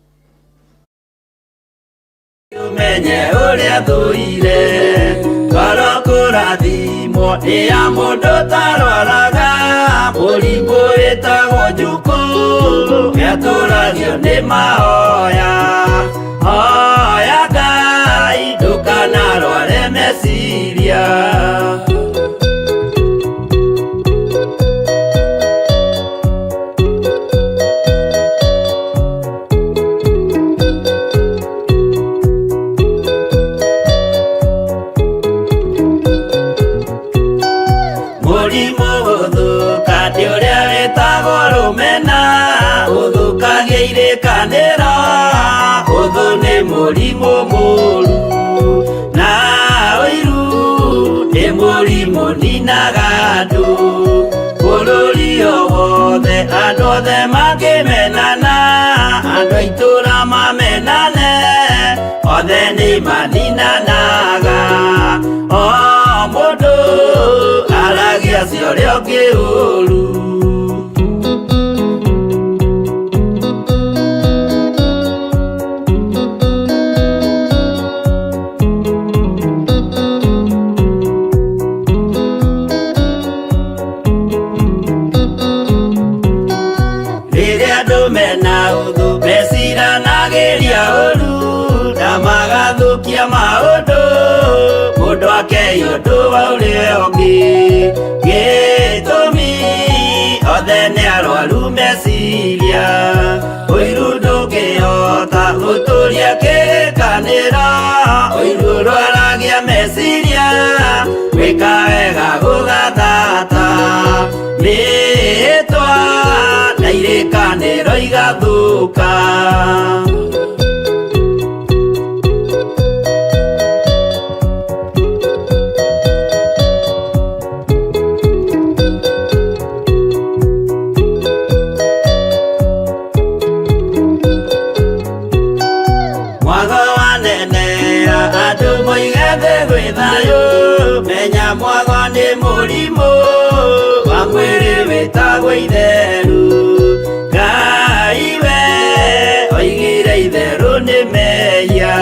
Speaker 8: Umenye ũrĩa thũire ngoro kũrathimwo nĩ ya mũndũ ũtarwaraga mũrimũ wĩtagwo njukũ nĩatũragio nĩ mahoya hoya Ngai ndũkanarware meciria. Mũrimũ gũthũka nĩ ũrĩa wĩtagwo rũmena ũthũkagia irĩkanĩro ũthũ nĩ mũrimũ mũru na ũiru nĩ mũrimũ ninaga andũ bũrũri o wothe andũ othe makĩmenana andũ a itũũra mamenane othe nĩ maninanaga o mũndũ aragia cio ũrĩa ũngĩ ũru. Rĩrĩa andũ mena ũthũ meciranagĩria ũru na magathũkia maũndũ mũndũ akei ũndũ wa ũrĩa ũngĩ gĩtũmi othe nĩ arwaru meciria ũiru ndũngĩhota gũtũria kĩrĩkanĩro ũiru ũrwaragia meciria gwĩka wega gũgathata mĩhĩtwa na irĩkanĩro igathũka. Mwago wanenea andũ moige thĩ gwĩ thayũ menya mwago nĩ mũrimũ wa mwĩrĩ wĩtagwo itheru Ngai we oigire itherũ nĩ mehia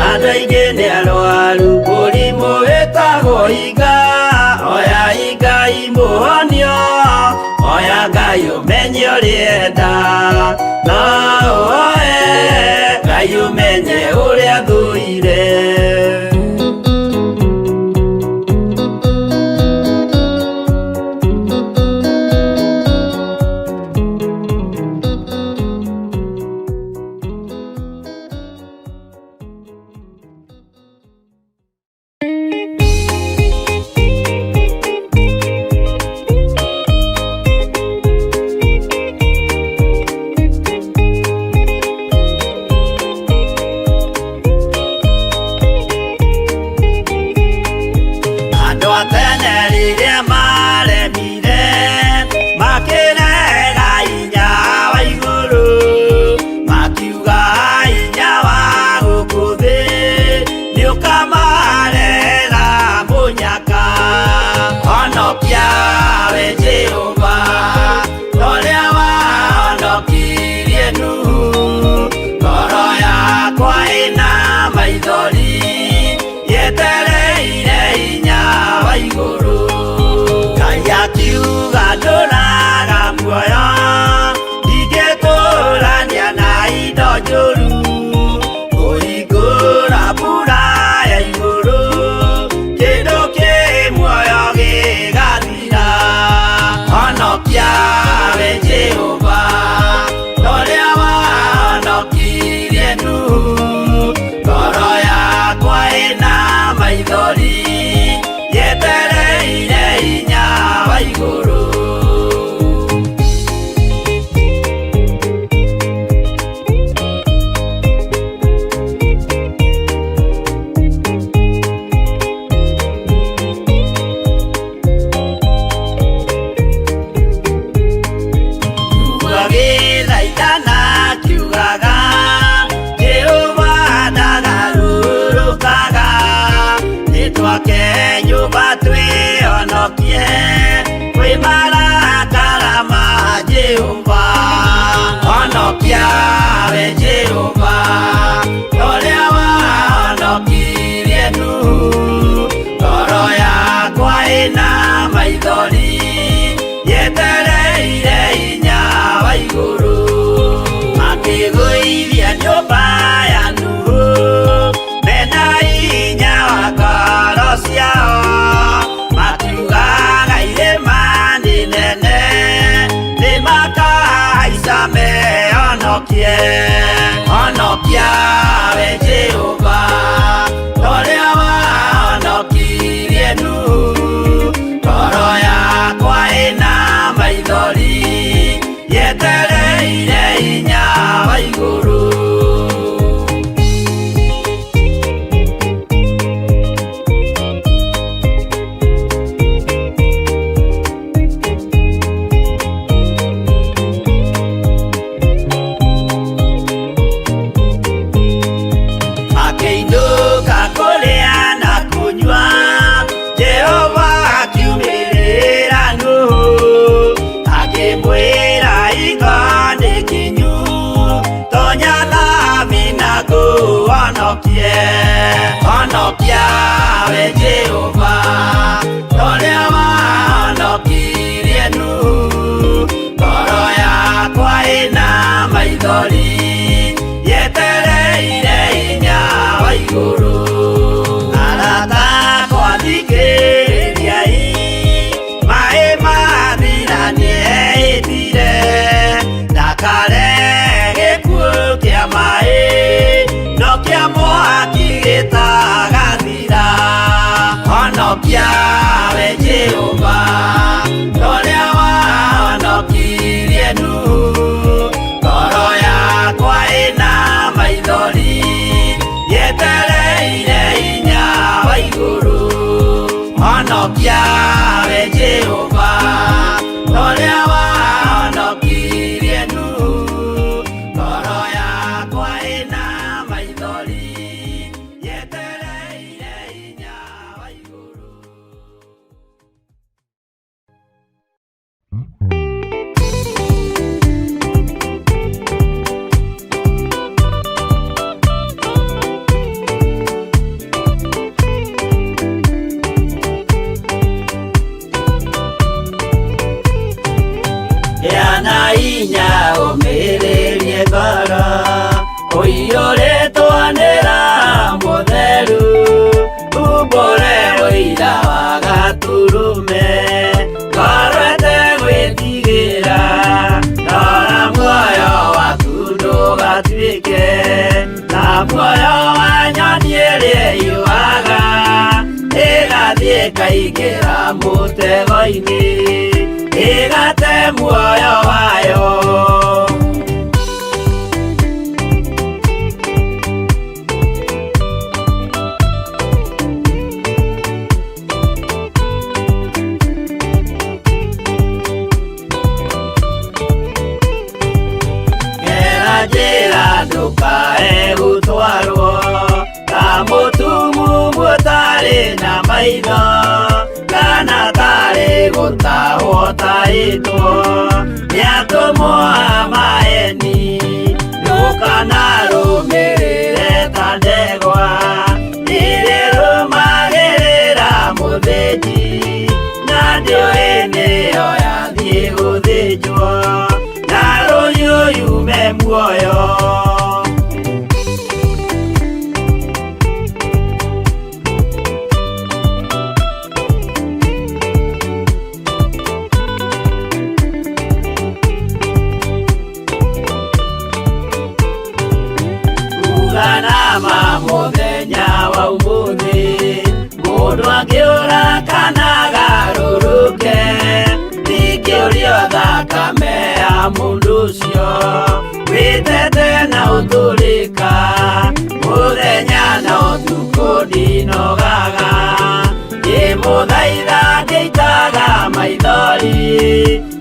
Speaker 8: andũ aingĩ nĩ arwaru mũrimũ wĩtagwo iga oya Ngai mũhonio oya Ngai ũmenye ũrĩa enda no ũhoe Ngai ũmenye ũrĩa thũire. maithori yetereire hinya wa igũrũ. Ngai akiuga ndũraga muoyo, ndingĩtũrania na indo njũru, kũhingũra mbura ya igũrũ, kĩndũ kĩ muoyo gĩgathira. Honokia we Jehova, ũrĩa wahonokirie Nuhu, ngoro yakwa ĩna maithori yetereire hinya wa igũrũ. Agĩthaithana akiugaga, Jehova ndagarũrũkaga, nĩtwake nyũmba twĩhonokie kwĩ marakara ma Jehova. Honokia we Jehova, ũrĩa wahonokirie Nuhu, ngoro yakwa ĩna maithori yetereire hinya wa igũrũ. Makĩgũithia nyũmba ya Nuhu mena hinya wa ngoro ciao, makiugaga irĩma nĩ nene, nĩmakahaica mehonokie. Honokia we Jehova, ũrĩa wahonokirie Nuhu, ngoro yakwa ĩna maithori yetereire hinya wa igũrũ. Makĩinũka kũrĩa na kũnyua, Jehova akiumĩrĩra Nuhu, akĩmwĩra hingo nĩ kinyu, tonya thabina ngũhonokie. Honokia we Jehova, ũrĩa wahonokirie Nuhu, ngoro yakwa ĩna maithori yetereire hinya wa igũrũ. Arata akwa thikĩrĩriai, maĩ mathira nĩehĩtire, ndakare gĩkuũ kĩa maĩ, no kĩa mwaki gĩtagathira. Honokia we Jehova, ũrĩa wahonokirie Nuhu, ngoro yakwa ĩna maithori yetereire hinya wa igũrũ. Honokia we Jehova, ũrĩa wahonokirie Nuhu, ngoro yakwa ĩna maithori yetereire hinya wa igũrũ. Gĩa na hinya ũmĩrĩrie ngoro, ũiyũrĩtwo nĩ Roho Mũtheru, umbũre ũira wa Gatũrũme, ngoro ĩtegwĩtigĩra, rora muoyo waku ndũgatuĩke ta muoyo wa nyoni ĩrĩa ĩũaga, ĩgathiĩ ĩkaingĩra mũtego-inĩ, ĩgate muoyo wayo. Gera njĩra ndũkae gũtwarwo ta mũtumumu ũtarĩ na maitho, kana tarĩ gũtahwo tahĩtwo nĩ atũmwo a maeni, ndũkanarũmĩrĩre ta ndegwa. Muoyo. Uganama muthenya wa umuthi mundu angiura kana agaruruke ndingĩũrio thakame ya mundu ũcio wĩtete na ũtũrĩka mũthenya na ũtukũ ndinogaga ngĩmũthaitha ngĩitaga maithori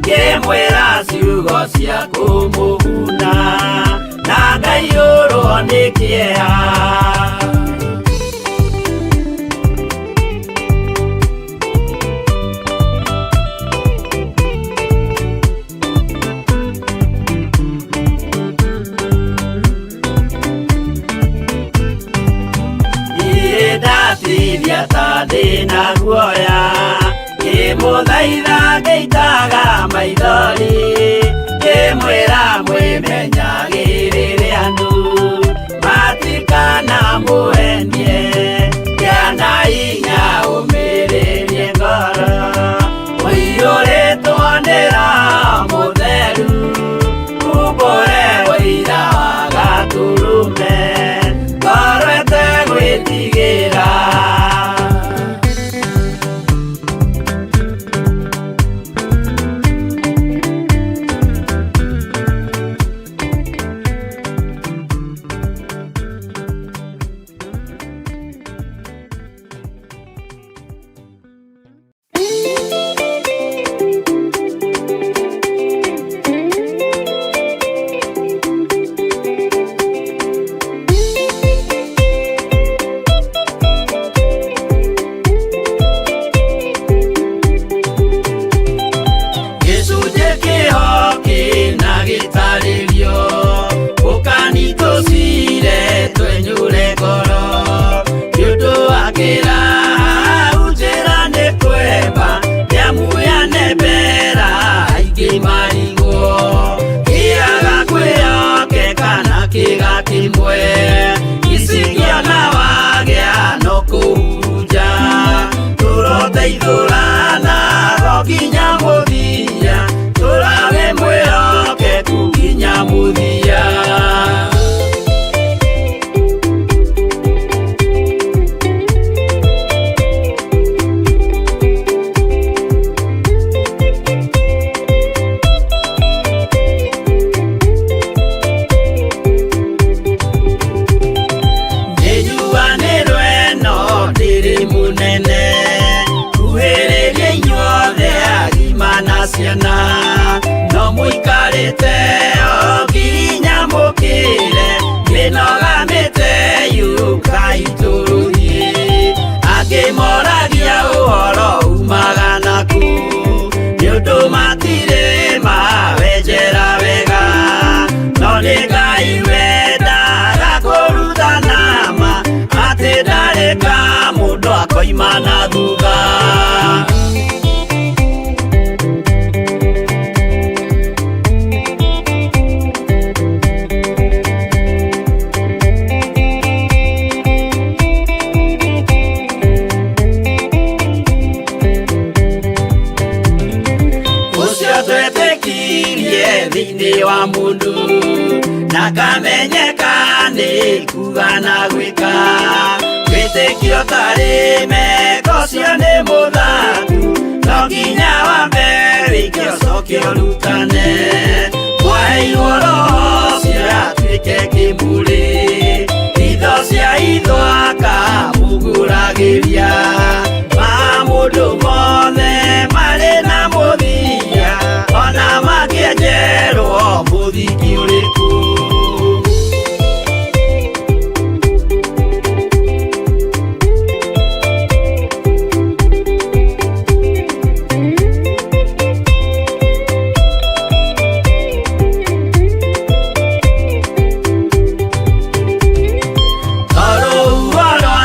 Speaker 8: ngĩmwĩra ciugo cia kũmũguna na ngaiyũrwo nĩ kĩeha. Ndatithia ta ndĩna guoya ngĩmũthaitha ngĩitaga maithori ngĩmwĩra mwĩmenyagĩrĩre andũ matikana mũhenie kĩana hinya ũmĩrĩrie ngoro ũiyũrĩtwo nĩ Roho Mũtheru umbũre ũira wa Gatũrũme ngoro ĩtegwĩtigĩra. Gĩcunjĩ kĩho kĩna gĩtarĩrio ũkanitũcire twenyũre ngoro nĩ ũndũ wa kĩraha njĩra nĩ kwemba nĩamu yanembera aingĩ marigwo kĩaga kwĩhokeka na kĩga kĩmwe icingĩona wagĩa no kũhunja tũroteithũrana go nginya mũthia tũrawe mwĩhokeku nginya mũthia. Nĩnjuanĩrwo ĩno ndĩrĩ mũnene kuhĩrĩria inyuothe agima na ciana no mũikarĩte o nginya mũkĩre mĩnoga mĩte yũkai tũrũthiĩ angĩ moragia ũhoro umaga naku nĩ ũndũ matirĩ mawenjera wega no nĩ Ngai wendaga kũrutana ma atĩ ndarĩ ka mũndũ akoima na thutha. Ũcio twetĩkirie thĩinĩ wa mũndũ na kamenyeka nĩ kuga na gwĩka wĩtĩkio tarĩ meko ũcio nĩ mũthaku no nginya wambe wĩke ũcoke ũrutane mwaheirwo Roho ũcio atuĩke kĩmũrĩ itho cia itho akamũgũragĩria ma mũndũ mothe marĩ na mũthia ona makĩenjerwo mũthingi ũrĩkũ. Tondũ ruo rwa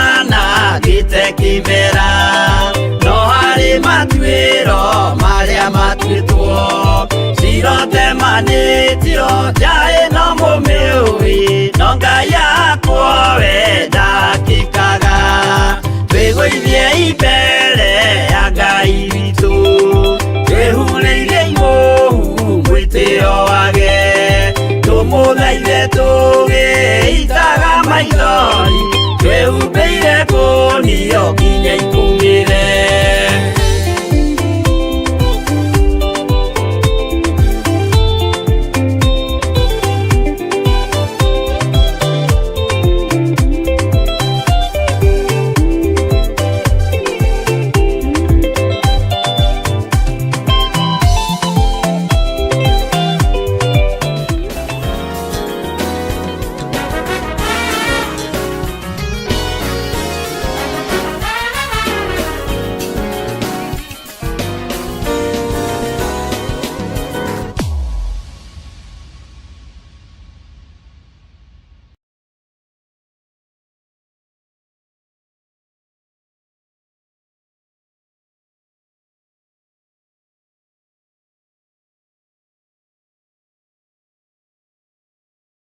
Speaker 8: Twĩgũithie mbere ya Ngai witũ, twĩhurĩire imũhu mwĩtĩo wage, tũmũthaithe tũgĩitaga maithori, twĩhumbĩire.